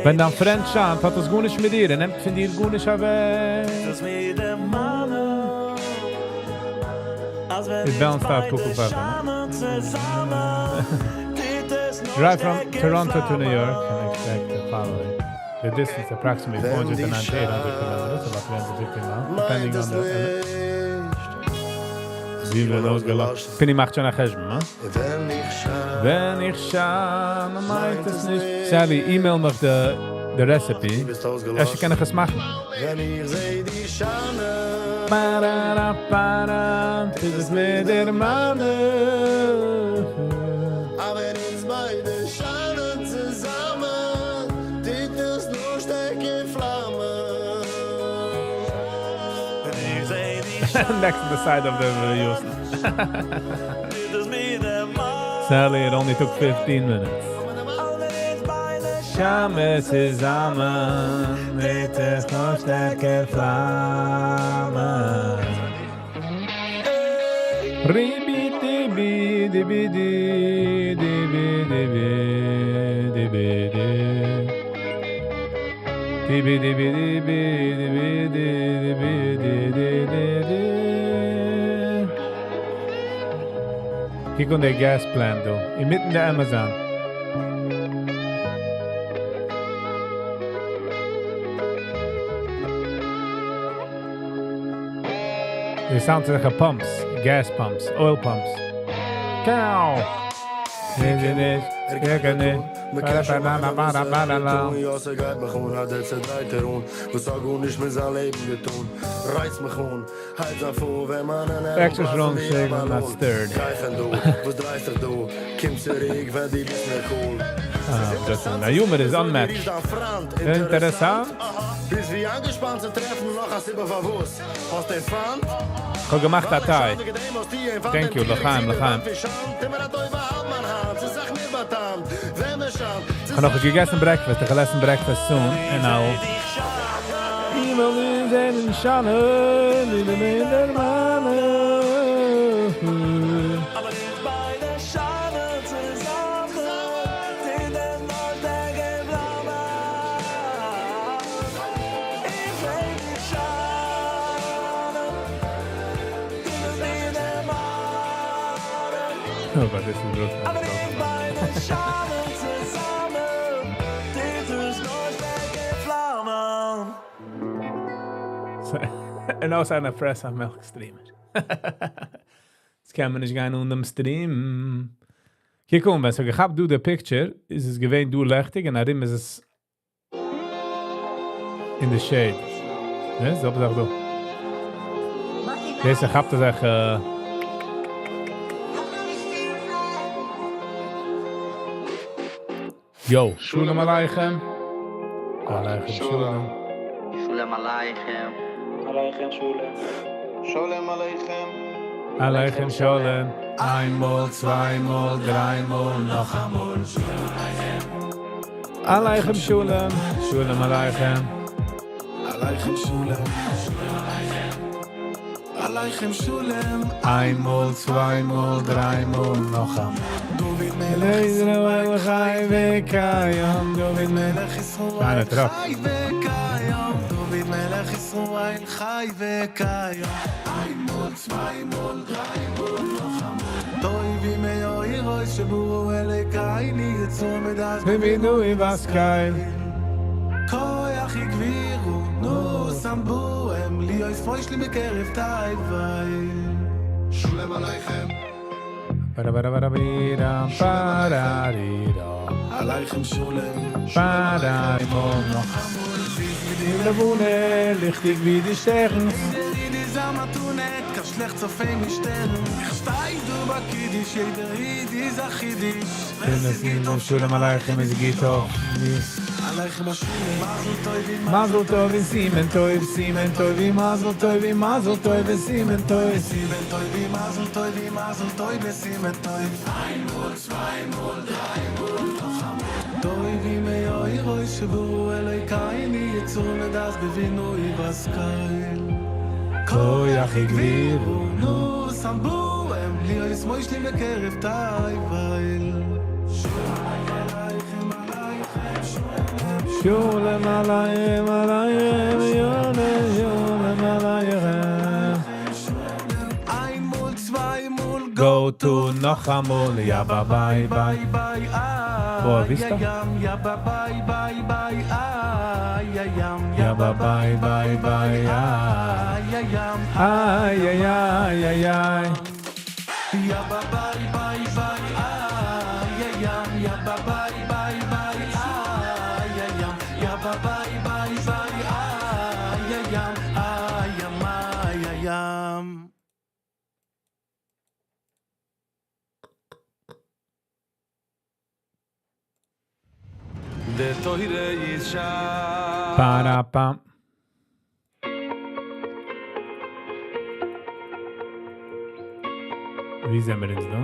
ווען דיין friend שיינט, האט עס גארנישט מיט דיר, ער נעמט פון דיר גארנישט אוועק. טוט עס מיר דערמאנען. אז ווען It אונז balanced out ביידע Kukul Pepper. שיינען צוזאמען, טוט עס נאר Drive from שטערקער Toronto to New York פלאמען. and expect the following. The distance approximately 498 kilometers, about 350 miles, depending on the. זי ווען אויסגעלאשן. פיני מאכט שוין א חשבון, הא? ווען איך שיין. ווען איך שיין, מיינט עס נישט. Sally, email מיך the recipe. אפשר קען איך עס מאכן. ווען איך זע דיך שיינען. Parara, para, טוט עס מיר דערמאנען. אבער אונז ביידע שיינען צוזאמען, טוט עס נאר שטערקער פלאמען. ווען איך זע דיך Next to the side of the video. טוט עס מיר דערמאנען. Sally, it only took 15 minutes. שיינען צוזאמען, טוט עס נאר שטערקער פלאמען. Ribi dibi dibi di dibi dibi dibi di Dibi dibi dibi dibi di dibi di di di di. קוק אן די gas plant דא, אינמיטן די Amazon. They sound like a pumps, gas pumps, oil pumps. Cow! מען קען שוין מאכן וואס ער וויל טון, יא ס'גייט מיך אן אז דער צעדרייט ער אן וואס האט גארנישט מיט זיין לעבן געטון רייצט מיך אן הייבט זיין פאן ווען מיינע נערוון פלאצן ווי א באלון גייכן דא וואס דרייסט דיך דא קום צוריק ווען דו ביסט מער cool ס'איז אינטערעסאנט די humor איז unmatched. אינטערעסאנט. ביסט ווי איינגעשפאנט צו טרעפן נאך א סיבה פארוואס האסט אים פיינט. כ'האב געמאכט א טיי. Thank you, לחיים, לחיים. כ'האב נאכנישט געגעסן breakfast, איך וועל עסן breakfast soon, and I'll. הימל איז אין שיינען, אין דער מיינע. אבער אונז ביידע שיינען צוזאמען, טוט עס נאר שטערקער פלאמען. איך זע דיך שיינען, טוט עס מיר דערמאנען. Oh, but this is Brooklyn. אבער אונז ביידע שיינען צוזאמען, טוט עס נאר שטערקער פלאמען. און אויך א פרעס א milk streamer. עס קען מען נישט גיין אן דעם stream. קוק אן, ווען ס'האט געכאפט דא די picture, איז עס געווען דא ליכטיג און ארום איז עס in the shade. נע, אזוי זאגט דא. דאס כאפט זיך Yo, שלום עליכם. עליכם שלום. שלום עליכם. עליכם שלום. שלום עליכם. עליכם שלום. איינמאל, צוויי מאל, דריי מאל, נאך אמאל. עליכם שלום. שלום עליכם. עליכם שלום. עליכם שלום. איינמאל, צוויי מאל, דריי מאל, נאך אמאל. דוד מלך ישראל חי וקיים, דוד מלך ישראל שיינע truck. חי וקיים, דוד מלך ישראל חי וקיים. איינמאל, צוויי מאל, דריי מאל, נאך אמאל. טובים מאורות שברו אלוקינו יצאו מדעת בבינה ובשכל. כוח הגבירו, נתן בהם, להיות מושלים בקרב תבל. שלום עליכם. Ba-da-ba-da-ba-da-ba-dam, ba-da-dee-da. עליכם שלום. Ba-da-di-mo, נאך אמאל. די לבנה, ליכטיג ווי די שטערנס. קיין שלעכטס אויף אים נישט שטערן. איך שטיי דא ביי קידוש, יעדער איד איז א חידוש. שלום עליכם איז גוט אויף. עליכם השלום, מזל טוב מזל טוב און סימן טוב, סימן טוב, מזל טוב, מזל טוב, סימן טוב. סימן טוב, מזל טוב, מזל טוב, סימן טוב. איינמאל, צוויי מאל, דריי מאל, נאך אמאל. שברו אלוהינו יצור מדס בבינו יבסקייל כוח הגבירו נו סמבו הם להיות מוישלים בקרב תיבל שולם עליהם עליהם יונה שולם עליהם Einmal, zweimal, Go to noch amol ja bye bye bye bye Boa Vista? ja bye bye bye bye ay ay yam Ja bye bye bye bye ay ay yam ay ay ay ay ay ja bye bye bye bye ay ay yam ja bye bye bye bye ay ay yam ja bye bye bye bye ay ay yam ay yam ay ay yam Der Teure is sha Para pam. ווי זענען מיר יעצט דא?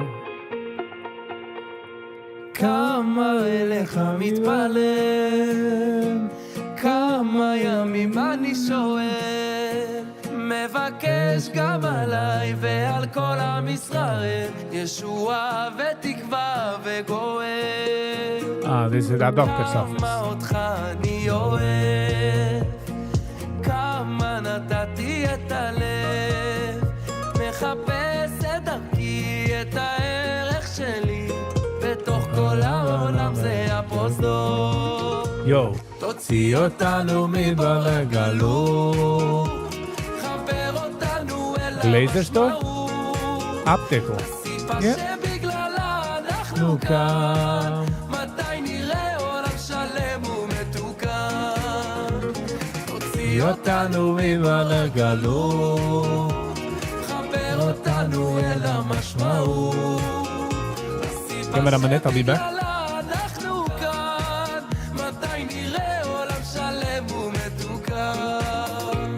כמה אליך מתפלל, כמה ימים אני שואל, מבקש גם עליי ועל כל עם ישראל, ישועה ותקווה וגואל. Ah, this is the doctor's office. כמה אותך אני אוהב, כמה נתתי את הלב, מחפש את דרכי, את הערך שלי, בתוך כל העולם זה הפרוזדור. יו. תוציא אותנו מבור הגלות. חבר אותנו אל Laser store? Optical. הסיבה Yeah. שבגללה אנחנו כאן. מתי נראה עולם שלם ומתוקן? תוציא אותנו מבור הגלות. חבר אותנו אל המשמעות. Give me a minute, I'll be back. אנחנו כאן, מתי נראה עולם שלם ומתוקן?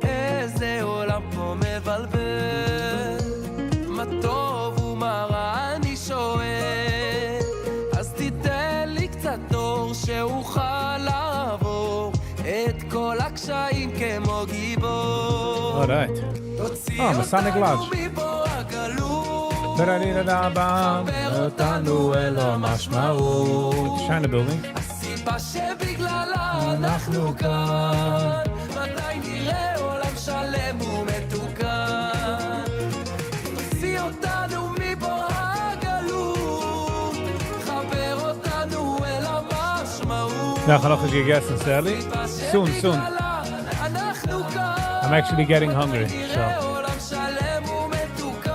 איזה עולם פה מבלבל, מה טוב ומה רע אני שואל, אז תיתן לי קצת אור שאוכל לעבור את כל הקשיים כמו גיבור. All right. תוציא Oh, Masonic אותנו Lodge. מבור הגלות, אותנו אל המשמעות. China building. הסיבה שבגללה אנחנו כאן, מתי נראה עולם שלם ומתוקן? תוציא אותנו מבור הגלות, חבר אותנו אל המשמעות. נאך נאך נישט געגעסן, Sally. Soon, soon. אנחנו כאן, I'm actually getting hungry, so. עולם שלם ומתוקן.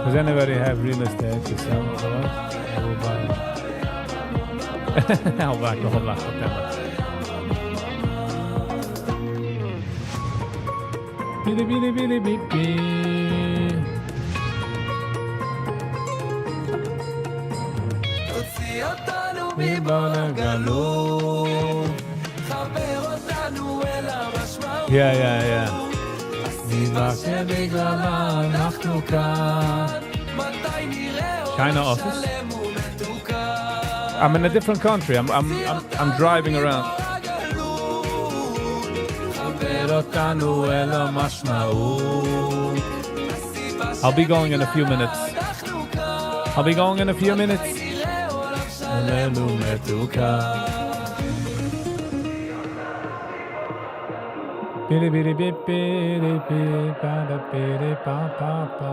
Does anybody have real estate to sell? Otherwise, I will buy it. I'll back the whole lot. Billy, billy, billy, billy, billy. תוציא אותנו מבור הגלות, חבר אותנו אל המשמעות. Yeah. הסיבה שבגללה אנחנו כאן, מתי נראה China עולם office? שלם ומתוקן? I'm in a different country. I'm driving around. חבר אותנו אל המשמעות. I'll be going in a few minutes. I'll be going in a few minutes. שלם ומתוקן. בילי בילי בי בילי בי ba da בילי pa pa pa.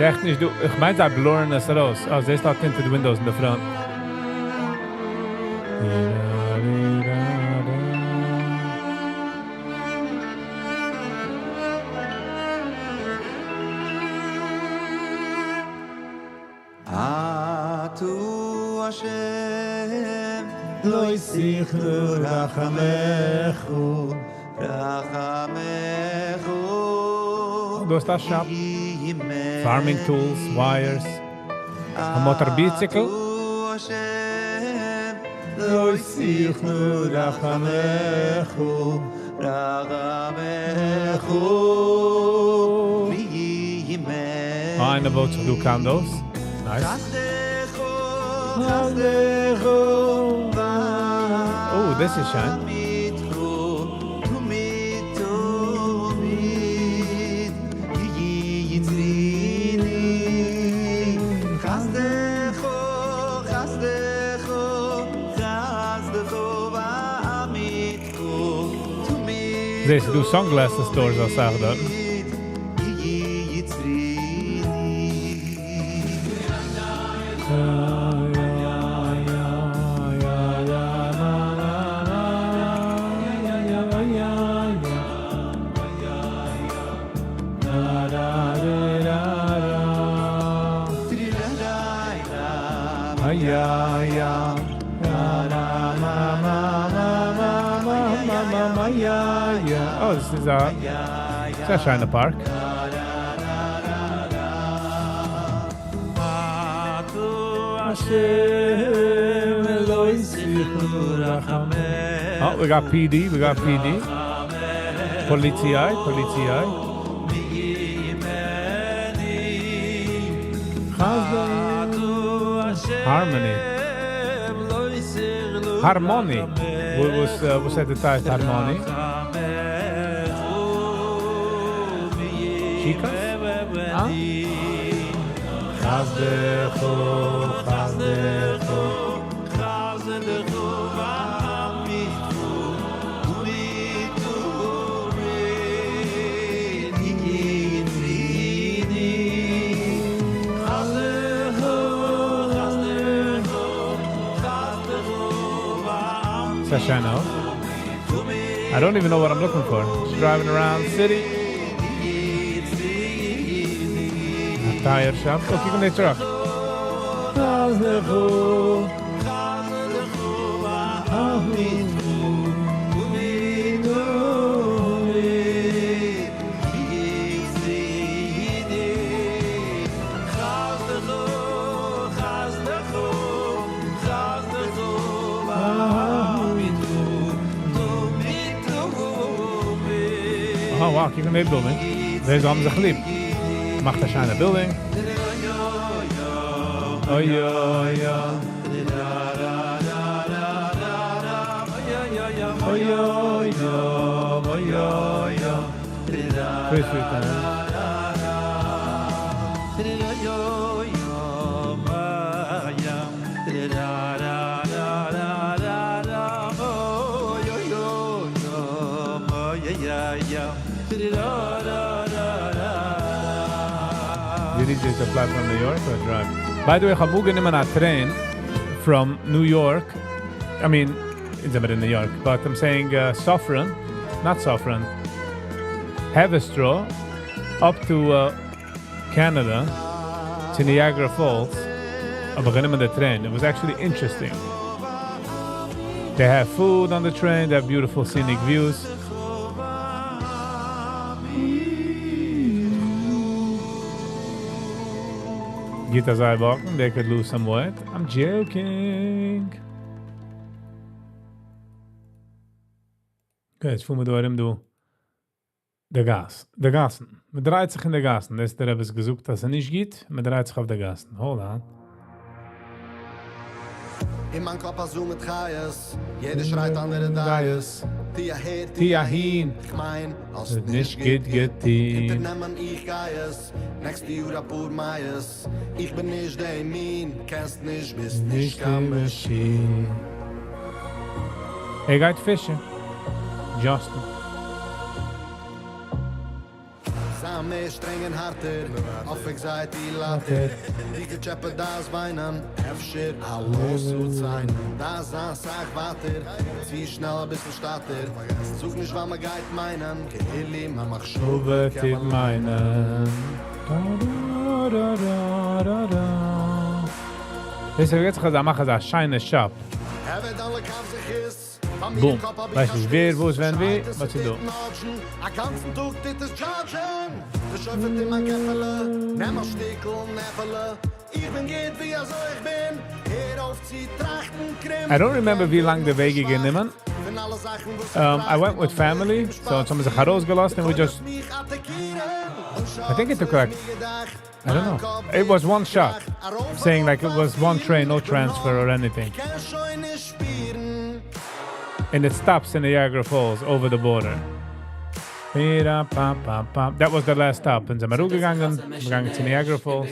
ס'עכט נישט דא, איך מיין זיי blur ן עס ארויס. אה, זעסט דא tinted windows אין די front. אתה השם לא תכנו רחמיך רחמיך דא איז א shop. Farming tools, wires, א motor bicycle. לא תכנו רחמיך רחמיך איינער בויט זיך דא condos. Nice. חסדך Oh, this is שיין. ואמיתך תמיד תמיד יצריני חסדך חסדך חסדך ואמיתך תמיד זעסט דא sunglasses stores אסאך דארט. יצריני Oh, this is a, it's a שיינע park. השם לא תכנו רחמיך Oh, we got PD, we got PD. פאליציי, פאליציי. מימיני Harmony. Harmony. וואס וואס האט די טייטש Harmony? Chicas? Ah? חסדך חסדך חסדך ואמיתך תמיד תמיד יצריני חסדך חסדך חסדך ואמיתך ס'א שיינע הויז. I don't even know what I'm looking for. Just driving around the city. A tire shop. Oh, קוק אן די truck. חסדך חסדך ואמיתך תמיד תמיד יצריני חסדך חסדך חסדך ואמיתך תמיד תמיד Oh wow, קוק אן די building. דאס האבן זיך ליב. מאכט א שיינע building. Oh יא יא. Oh יא יא, oh יא יא. Christmas time. Did he just fly from New York or drive? By the way, איך האב גענומען א train from New York. I mean, it's in New York, but I'm saying Suffern, not Suffern, Haverstraw, up to Canada, to Niagara Falls. האב איך גענומען די train. It was actually interesting. They have food on the train, they have beautiful scenic views. גייט אזוי walking, they could lose some weight. I'm joking. Okay, יעצט פארן מיר דא ארום דא. די גאס. די גאסן. מען דרייט זיך אין די גאסן. דאס דער רבי האט געזאגט, אז ער נישט גייט. מען דרייט זיך אויף די גאסן. Hold on. אין מיין קאפ אזוי מיט חיות, יעדער שרייט אנדערע דעות. טו אהער, טו אהין. איך מיין, האסט נישט נישט גוט געטון. אונטערנעמען איך גיי עס, next יאר א פאר מאות. איך בין נישט דער מין, קענסט נישט, ביסט נישט נישט קיין די מאשין. מאשין. ער גייט פישן. Justin. זיין מער שטרענג און הארטער, אויף ענקזייעטי ליידט ער, די געטשעפעט דארפסט וויינען, אפשר א לאוסוט סיינען, דארפסט זיין סאך ווייטער, צו שנעל אביסל שטאטער, זאג נישט ווייל מ'גייט מיינען, כאילו מיין מחשבה קען מען ליינען. דאס איז יעצט איך מאך אזא שיינע shop. בום. ווייס נישט ווער, וואס, ווען, ווי, but ס'איז דא. א גאנצן טאג טוט עס דזשאדזשען די שופט אין מיין קעפעלע נעם א שטיקל נעפעלע איך בין גוט ווי אזוי איך בין הער אויף צו טראכטן קרום I don't remember ווי לאנג די וועג איז גענומען. I went with family, so אונז האבן זיך ארויסגעלאזט and we just I think it took like I don't know. It was one shot. Saying like it was one train, no transfer or anything. And it stops in Niagara Falls over the border. That was the last stop. און זעמיר אראפגעגאנגען, מיר געגאנגען צו Niagara Falls.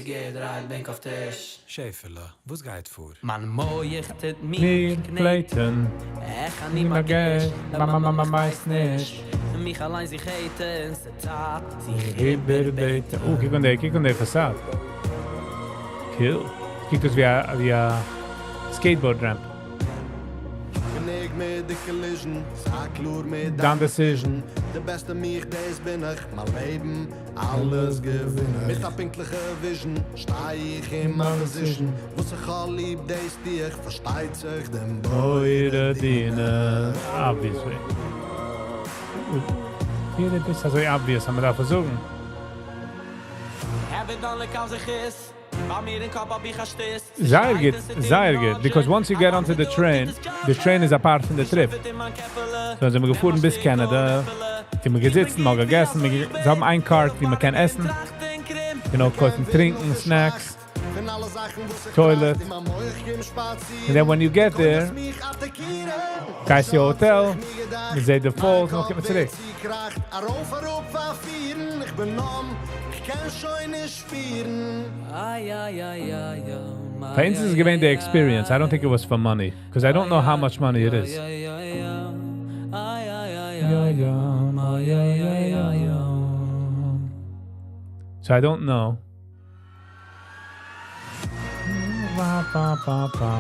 שעפעלע, וואס גייט פאר? מיין מוח טוט מיר מיר קנעטן. איך אני מרגיש, מא מא מא מא ווייס נישט. מיך אליין זיך haten, ס'צייט זיך איבערבעטן. Oh, קוק אן די, קוק אן די facade. Cool. קוקט אויס ווי א, ווי א skateboard ramp. גענוג מיט די collision, זיי קלאר מיט דיין decision. די בעסטע מיך, דאס בין איך, מיין לעבן, אלעס געווין איך. מיט א פונקטליכע vision, שטיי איך אין מיין position. וואס איך האב ליב, דאס טו איך, פארשטייט זיך דעם בורא דינען. Obviously. היר איז אזוי obvious, אז מען דארף עס זאגן. הוי דן לקף זכות, ביי מיר אין קאפ האב איך א שטות. זייער גוט, זייער גוט. Because once you get onto the train, the train is a part פון די trip. So זענען מיר געפארן ביז Canada, זענען מיר געזיצן, מיר געגעסן, מיר זיי האבן איין cart, ווי מען קען עסן. קויפן טרינקען, snacks, toilet. And then when you get there, גייסט צו hotel, מען זעט די falls, און קומט מען צוריק. ארויף אראפ פארפירן, איך בין numb, איך קען שוין נישט שפירן. איי איי איי איי פאר אונז איז געווען the experience. I don't think it was for money, because I don't know how much money it is. Ja, ja, ja, ja, ja, ja. So I don't know. Ba, ba, ba, ba.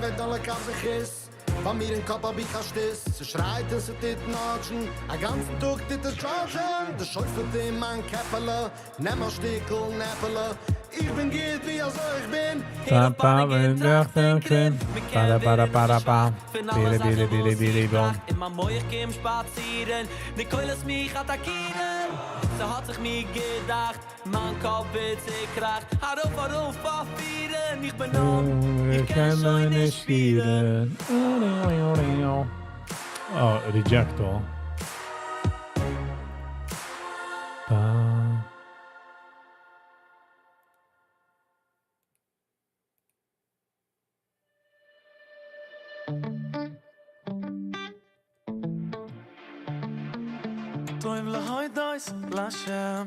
הוי דן לקף זכות, ביי מיר אין קאפ האב איך א שטות, ס'שרייט און ס'טוט נאטשן, א גאנצן טאג טוט עס טשארדזשן, די שופט אין מיין קעפעלע, נעם א שטיקל נעפעלע, איך בין גוט ווי אזוי איך בין. Pa, pa, wenn der Krim. Ba, ba, ba, ba, ba. בילי, בילי, בילי, בילי, בום. אין מיין מוח קום שפאצירן, די קולות מיך אטאקירן. ס'האט זיך מיר געדאכט, מיין קאפ ווערט צעקראכט. ארויף, ארויף, פארפירן, איך בין numb, איך קען שוין נישט שפירן. Oh, reject all. Ba. טוב להודות להשם,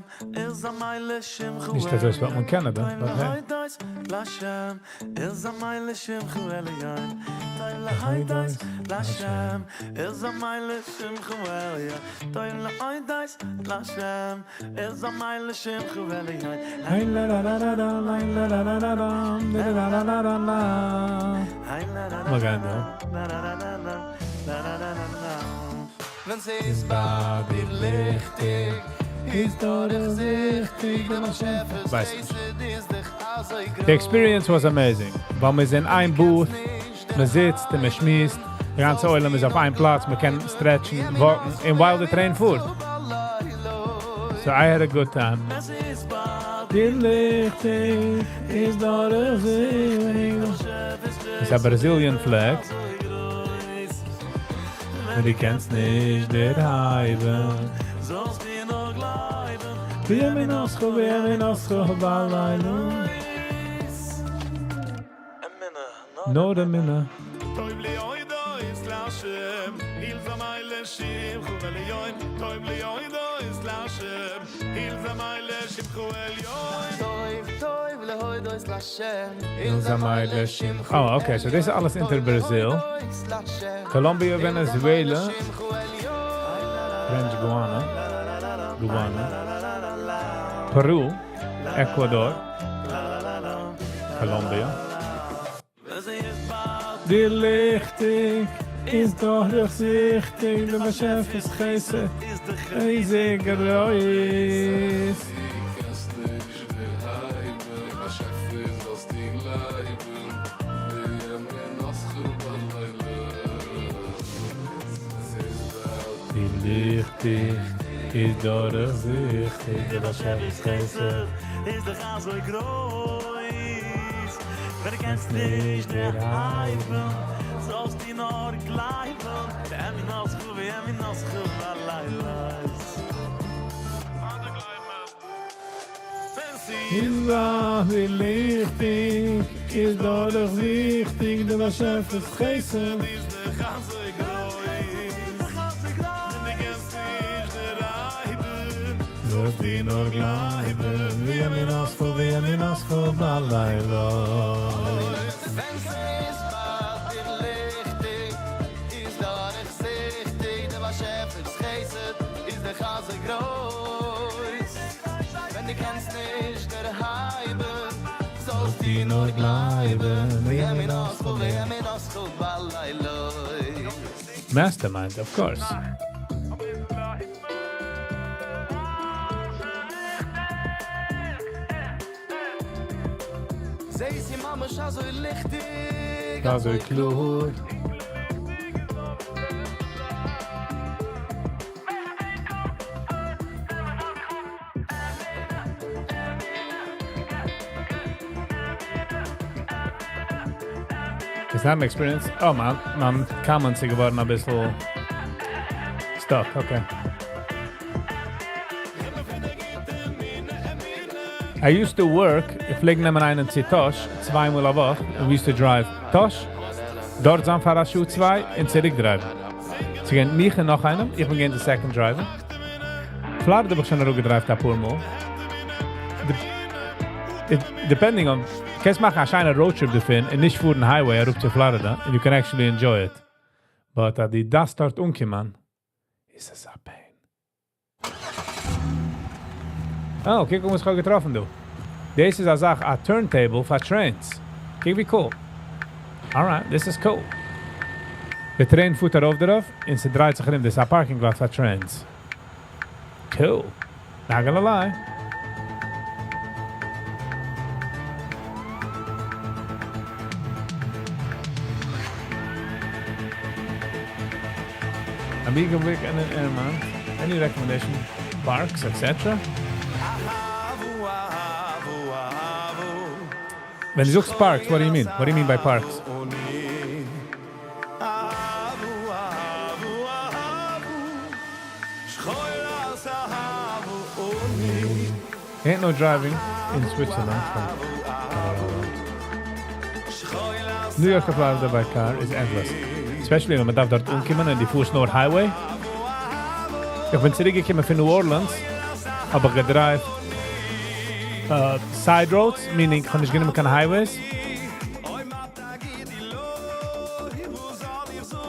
נישט אזוי ווי אין Canada, but hey. להשם, טוב להודות להשם, טוב להודות להשם, היי la la la la la la la la la la la la la la. מגנדו. ווען ס'איז ביי דיר ליכטיג, איז דורכזיכטיג, דער באשעפער'ס ווייס נישט. חסד איז דאך אזוי The experience was amazing. ווייל מיר זענען אין איין booth, מען זיצט און מען שמועסט, דער גאנצער עולם איז אויף איין פלאץ, מען קען stretchן, walkן, און while the train פארט. So I had a good time. דיר ליכטיג איז דורכזיכטיג. It's a Brazilian flag. און דו קענסט נישט דערהייבן. בימינך ובימינך בלילה. נאר אמונה. טוב להודות להשם, ולזמר לשמך עליון. טוב להודות להשם, ולזמר לשמך עליון. טוב Oh, okay, so דאס איז אלעס אונטער Brazil. Colombia, Venezuela, French Guiana, Guiana, Peru, Ecuador, Colombia. די ליכטיג איז דורכזיכטיג, דער באשעפער'ס חסד איז גרויס. קענסט נישט דערהייבן, באשעפער זאלסטו גלייבן, ואמונתך בלילות. ס'איז באלד. די ליכטיג איז דורכזיכטיג, דער באשעפער'ס חסד איז דאך אזוי גרויס. ווען דו קענסט נישט דערהייבן, זאלסטו נאר גלייבן, ואמונתך ואמונתך בלילות. איז דאך די ליכטיג איז דורכזיכטיג, דער באשעפער'ס חסד איז דאך אזוי גרויס. ווען דו קענסט נישט דערהייבן, זאלסטו נאר גלייבן, ואמונתך ואמונתך בלילות. ווען ס'איז ביי דיר ליכטיג, איז דורכזיכטיג, דער באשעפער'ס חסד איז דאך אזוי גרויס. ווען דו קענסט נישט דערהייבן, זאלסטו נאר גלייבן, ואמונתך ואמונתך בלילות. Mastermind, of course. זיי זי ממש אזוי ליכטיג, אזוי קלאר. Is that my experience? Oh man, מיין comments איז געווארן א ביסל stuck, okay. I used to work, איך פלעג נעמען איינעם צו טאהש, צוויי מאל א וואך, and we used to drive טאהש, דארט זיין פאר א שעה צוויי, און צוריק drive ן. ס'איז געווען מיך און נאך איינעם, איך בין געווען די second driver. Florida האב איך שוין אראפגעדרייווט אפאר מאל. Depending on, קענסט מאכן א שיינע road trip דערפון און נישט פארן highway אראפ צו Florida, and you can actually enjoy it. But אז דו דארפסט דארט אנקומען, איז עס א pain. Oh, קוק וואס איך האב געטראפן דא. דאס איז א זאך, א turntable פאר trains. קוק ווי cool. Alright, this is cool. די train פארט ארויף דערויף און ס'דרייט זיך ארום. דאס איז א parking lot פאר trains. Cool. Not gonna lie. Amiga weekend in Airmont. Any recommendation? Parks, etc.? ווען דו זאגסט parks, what do you mean? What do you mean by parks? Ain't no driving in Switzerland. New York Florida by car is endless. Especially ווען מען דארף דארט אנקומען און דו פארסט נאר highway. איך בין צוריקגעקומען פון New Orleans, האב איך געדרייווט side roads, meaning איך האב נישט גענומען קיין highways.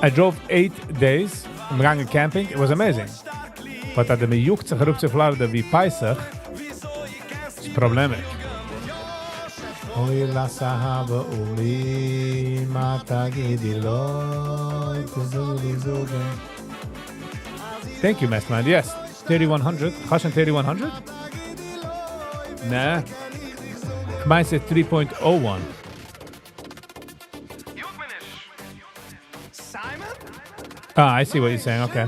I drove 8 days, און געגאנגען camping, it was amazing. But אז מען יאגט זיך אראפ צו Florida ווי פסח, איז פראבלעמיש. אוי לאהבה ומי מה תגידי לו, תזולי זוגן. Thank you, Mastermind. Yes, 3100. האסט שוין 3100? נע. איך מיין, ס'איז 3.01. Ah, I see what you're saying. Okay.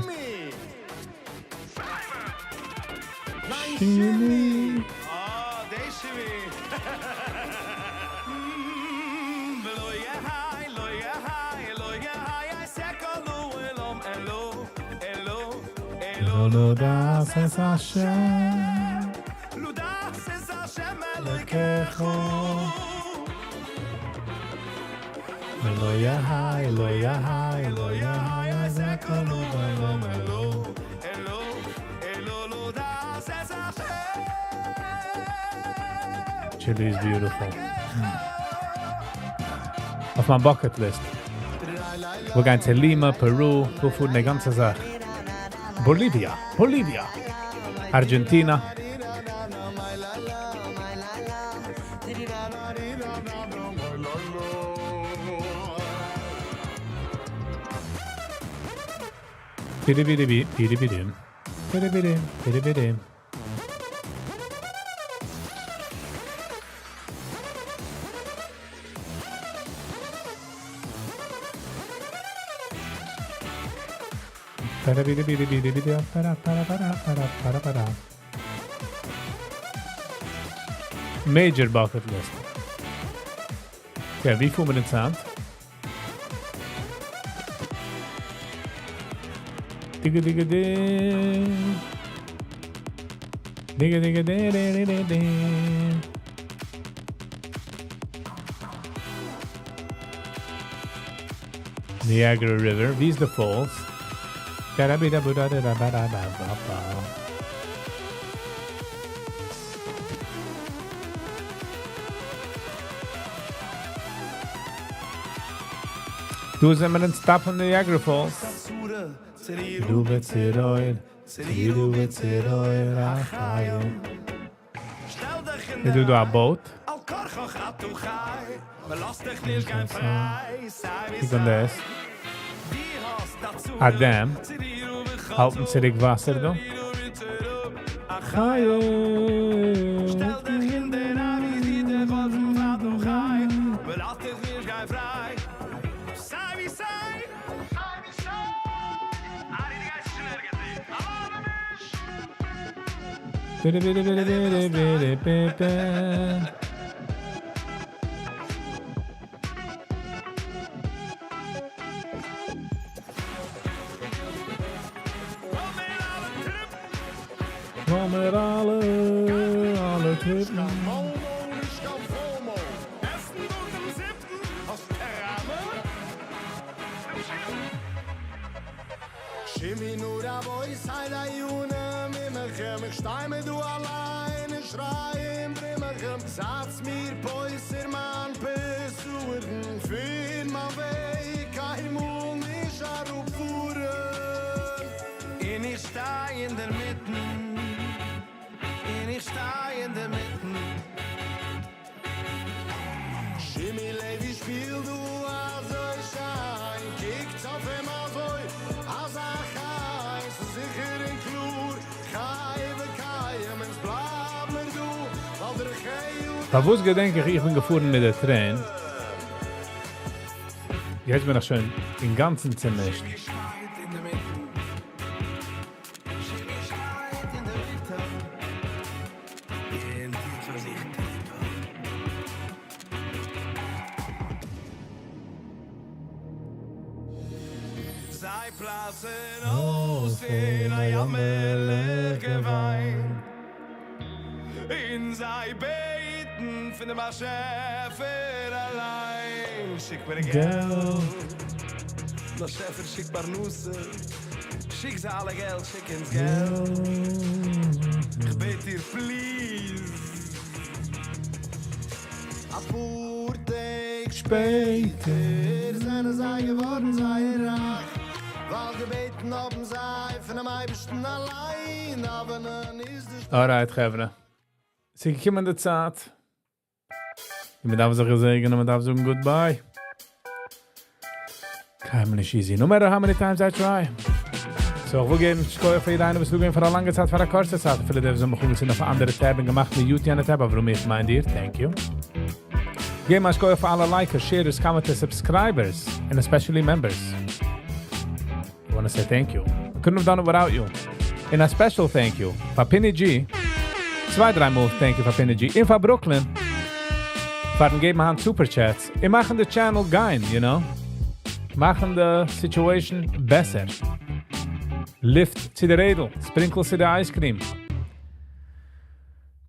Shimmy. לא לדעת את השם אלוקיך ולא יהי, לא יהי, לא יהי, אז הכל הוא בעולם אלו. Chile is beautiful. אויף מיין bucket list. מיר גייען צו Lima, Peru, מיר פארן די גאנצע זאך. Bolivia, Bolivia. Argentina. Bidibidibi, bidibidim. Bidibidim, bidibidim. Major bucket list. Okay, ווי פארן מיר אין צייט? דיגע דיגע די. דיגע דיגע די די די די. Niagara River, ווי איז the falls? דא זענען מיר אין stop פון Niagara Falls. דו איז דא דא א boat? קוק אן דאס. א dam. האלטן צוריק וואסער דא. לאמיר אלע, אלע trippen. פארוואס געדענק איך, איך בין געפארן מיט דער train? יעצט בין איך שוין אינגאנצן צעמישט. Alright, חברה. ס'איז געקומען די צייט. און מ'דארף זיך געזעגענען, מ'דארף זאגן goodbye. קיינמאל נישט easy, no matter how many times I try. So, איך וויל געבן שכוח פאר יעדער איינער וואס איז דא געווען פאר א לאנגע צייט, פאר א קורצע צייט. אפילו די וואס האבן מיך אנגעצינדן אויף א אנדערע tab און געמאכט mute יענע tab, אבער איך מיין דיר, thank you. געבן א שכוח פאר אלע likers, sharers, commenters, subscribers, and especially members. I want to say thank you. I couldn't have done it without you. And a special thank you פאר Pinny G. צוויי, דריי מאל thank you פאר Pinny G. און פאר Brooklyn. פארן געבן היינט super chats. און מאכן די channel גיין, you know. מאכן די situation בעסער. לופט צו די רעדל. Sprinkles צו די ice cream.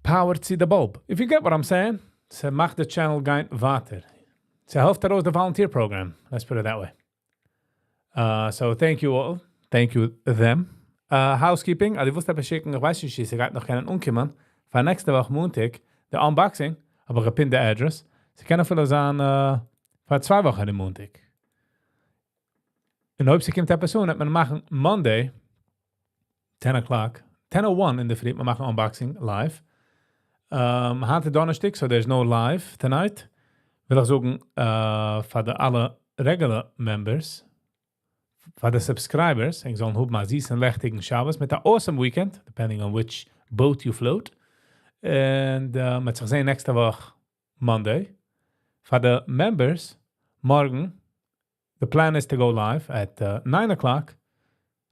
Power צו די bulb. If you get what I'm saying. ס'מאכט די channel גיין ווייטער. ס'העלפט ארויס די volunteer program. Let's put it that way. So thank you all. Thank you them. Housekeeping. אז דו ווילסט עפעס שיקן, איך ווייס נישט, ס'גייט נאך קענען אנקומען. פאר נעקסטע וואך מאנטאג, די unboxing. האב איך געפינט די address. ס'קען אפילו זיין פאר צוויי וואכן אין מאנטאג. און אויב ס'קומט עפעס אן, וועט מען מאכן Monday, 10 o'clock, 10.01 אינדערפרי, מיר מאכן unboxing live. היינט איז דאנערשטאג, so there's no live tonight. וויל איך זאגן, פאר די אלע regular members, פאר די subscribers, ענק זאלן האבן א זיסן לעכטיגן שבת מיט א awesome weekend, depending on which boat you float. And מ'וועט זיך זען נעקסטע וואך Monday. פאר די members, מארגן, the plan is to go live at 9 o'clock.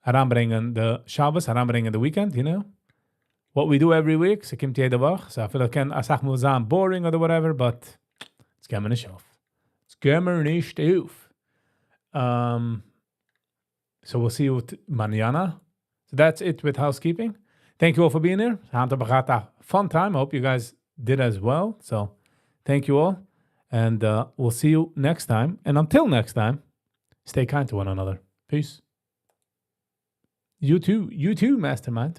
אריינברענגען די שבת, אריינברענגען the weekend. What we do every week, ס'קומט יעדע וואך. So אפילו קען א סאך מאל זיין boring אדער whatever, but עס געבן מיר נישט אויף. עס געבן מיר נישט אויף. So we'll see you mañana. So that's it with housekeeping. Thank you all for being here. היינט האב איך געהאט a fun time. I hope you guys did as well. So thank you all. And we'll see you next time. And until next time, stay kind to one another. Peace. You too. You too, Mastermind.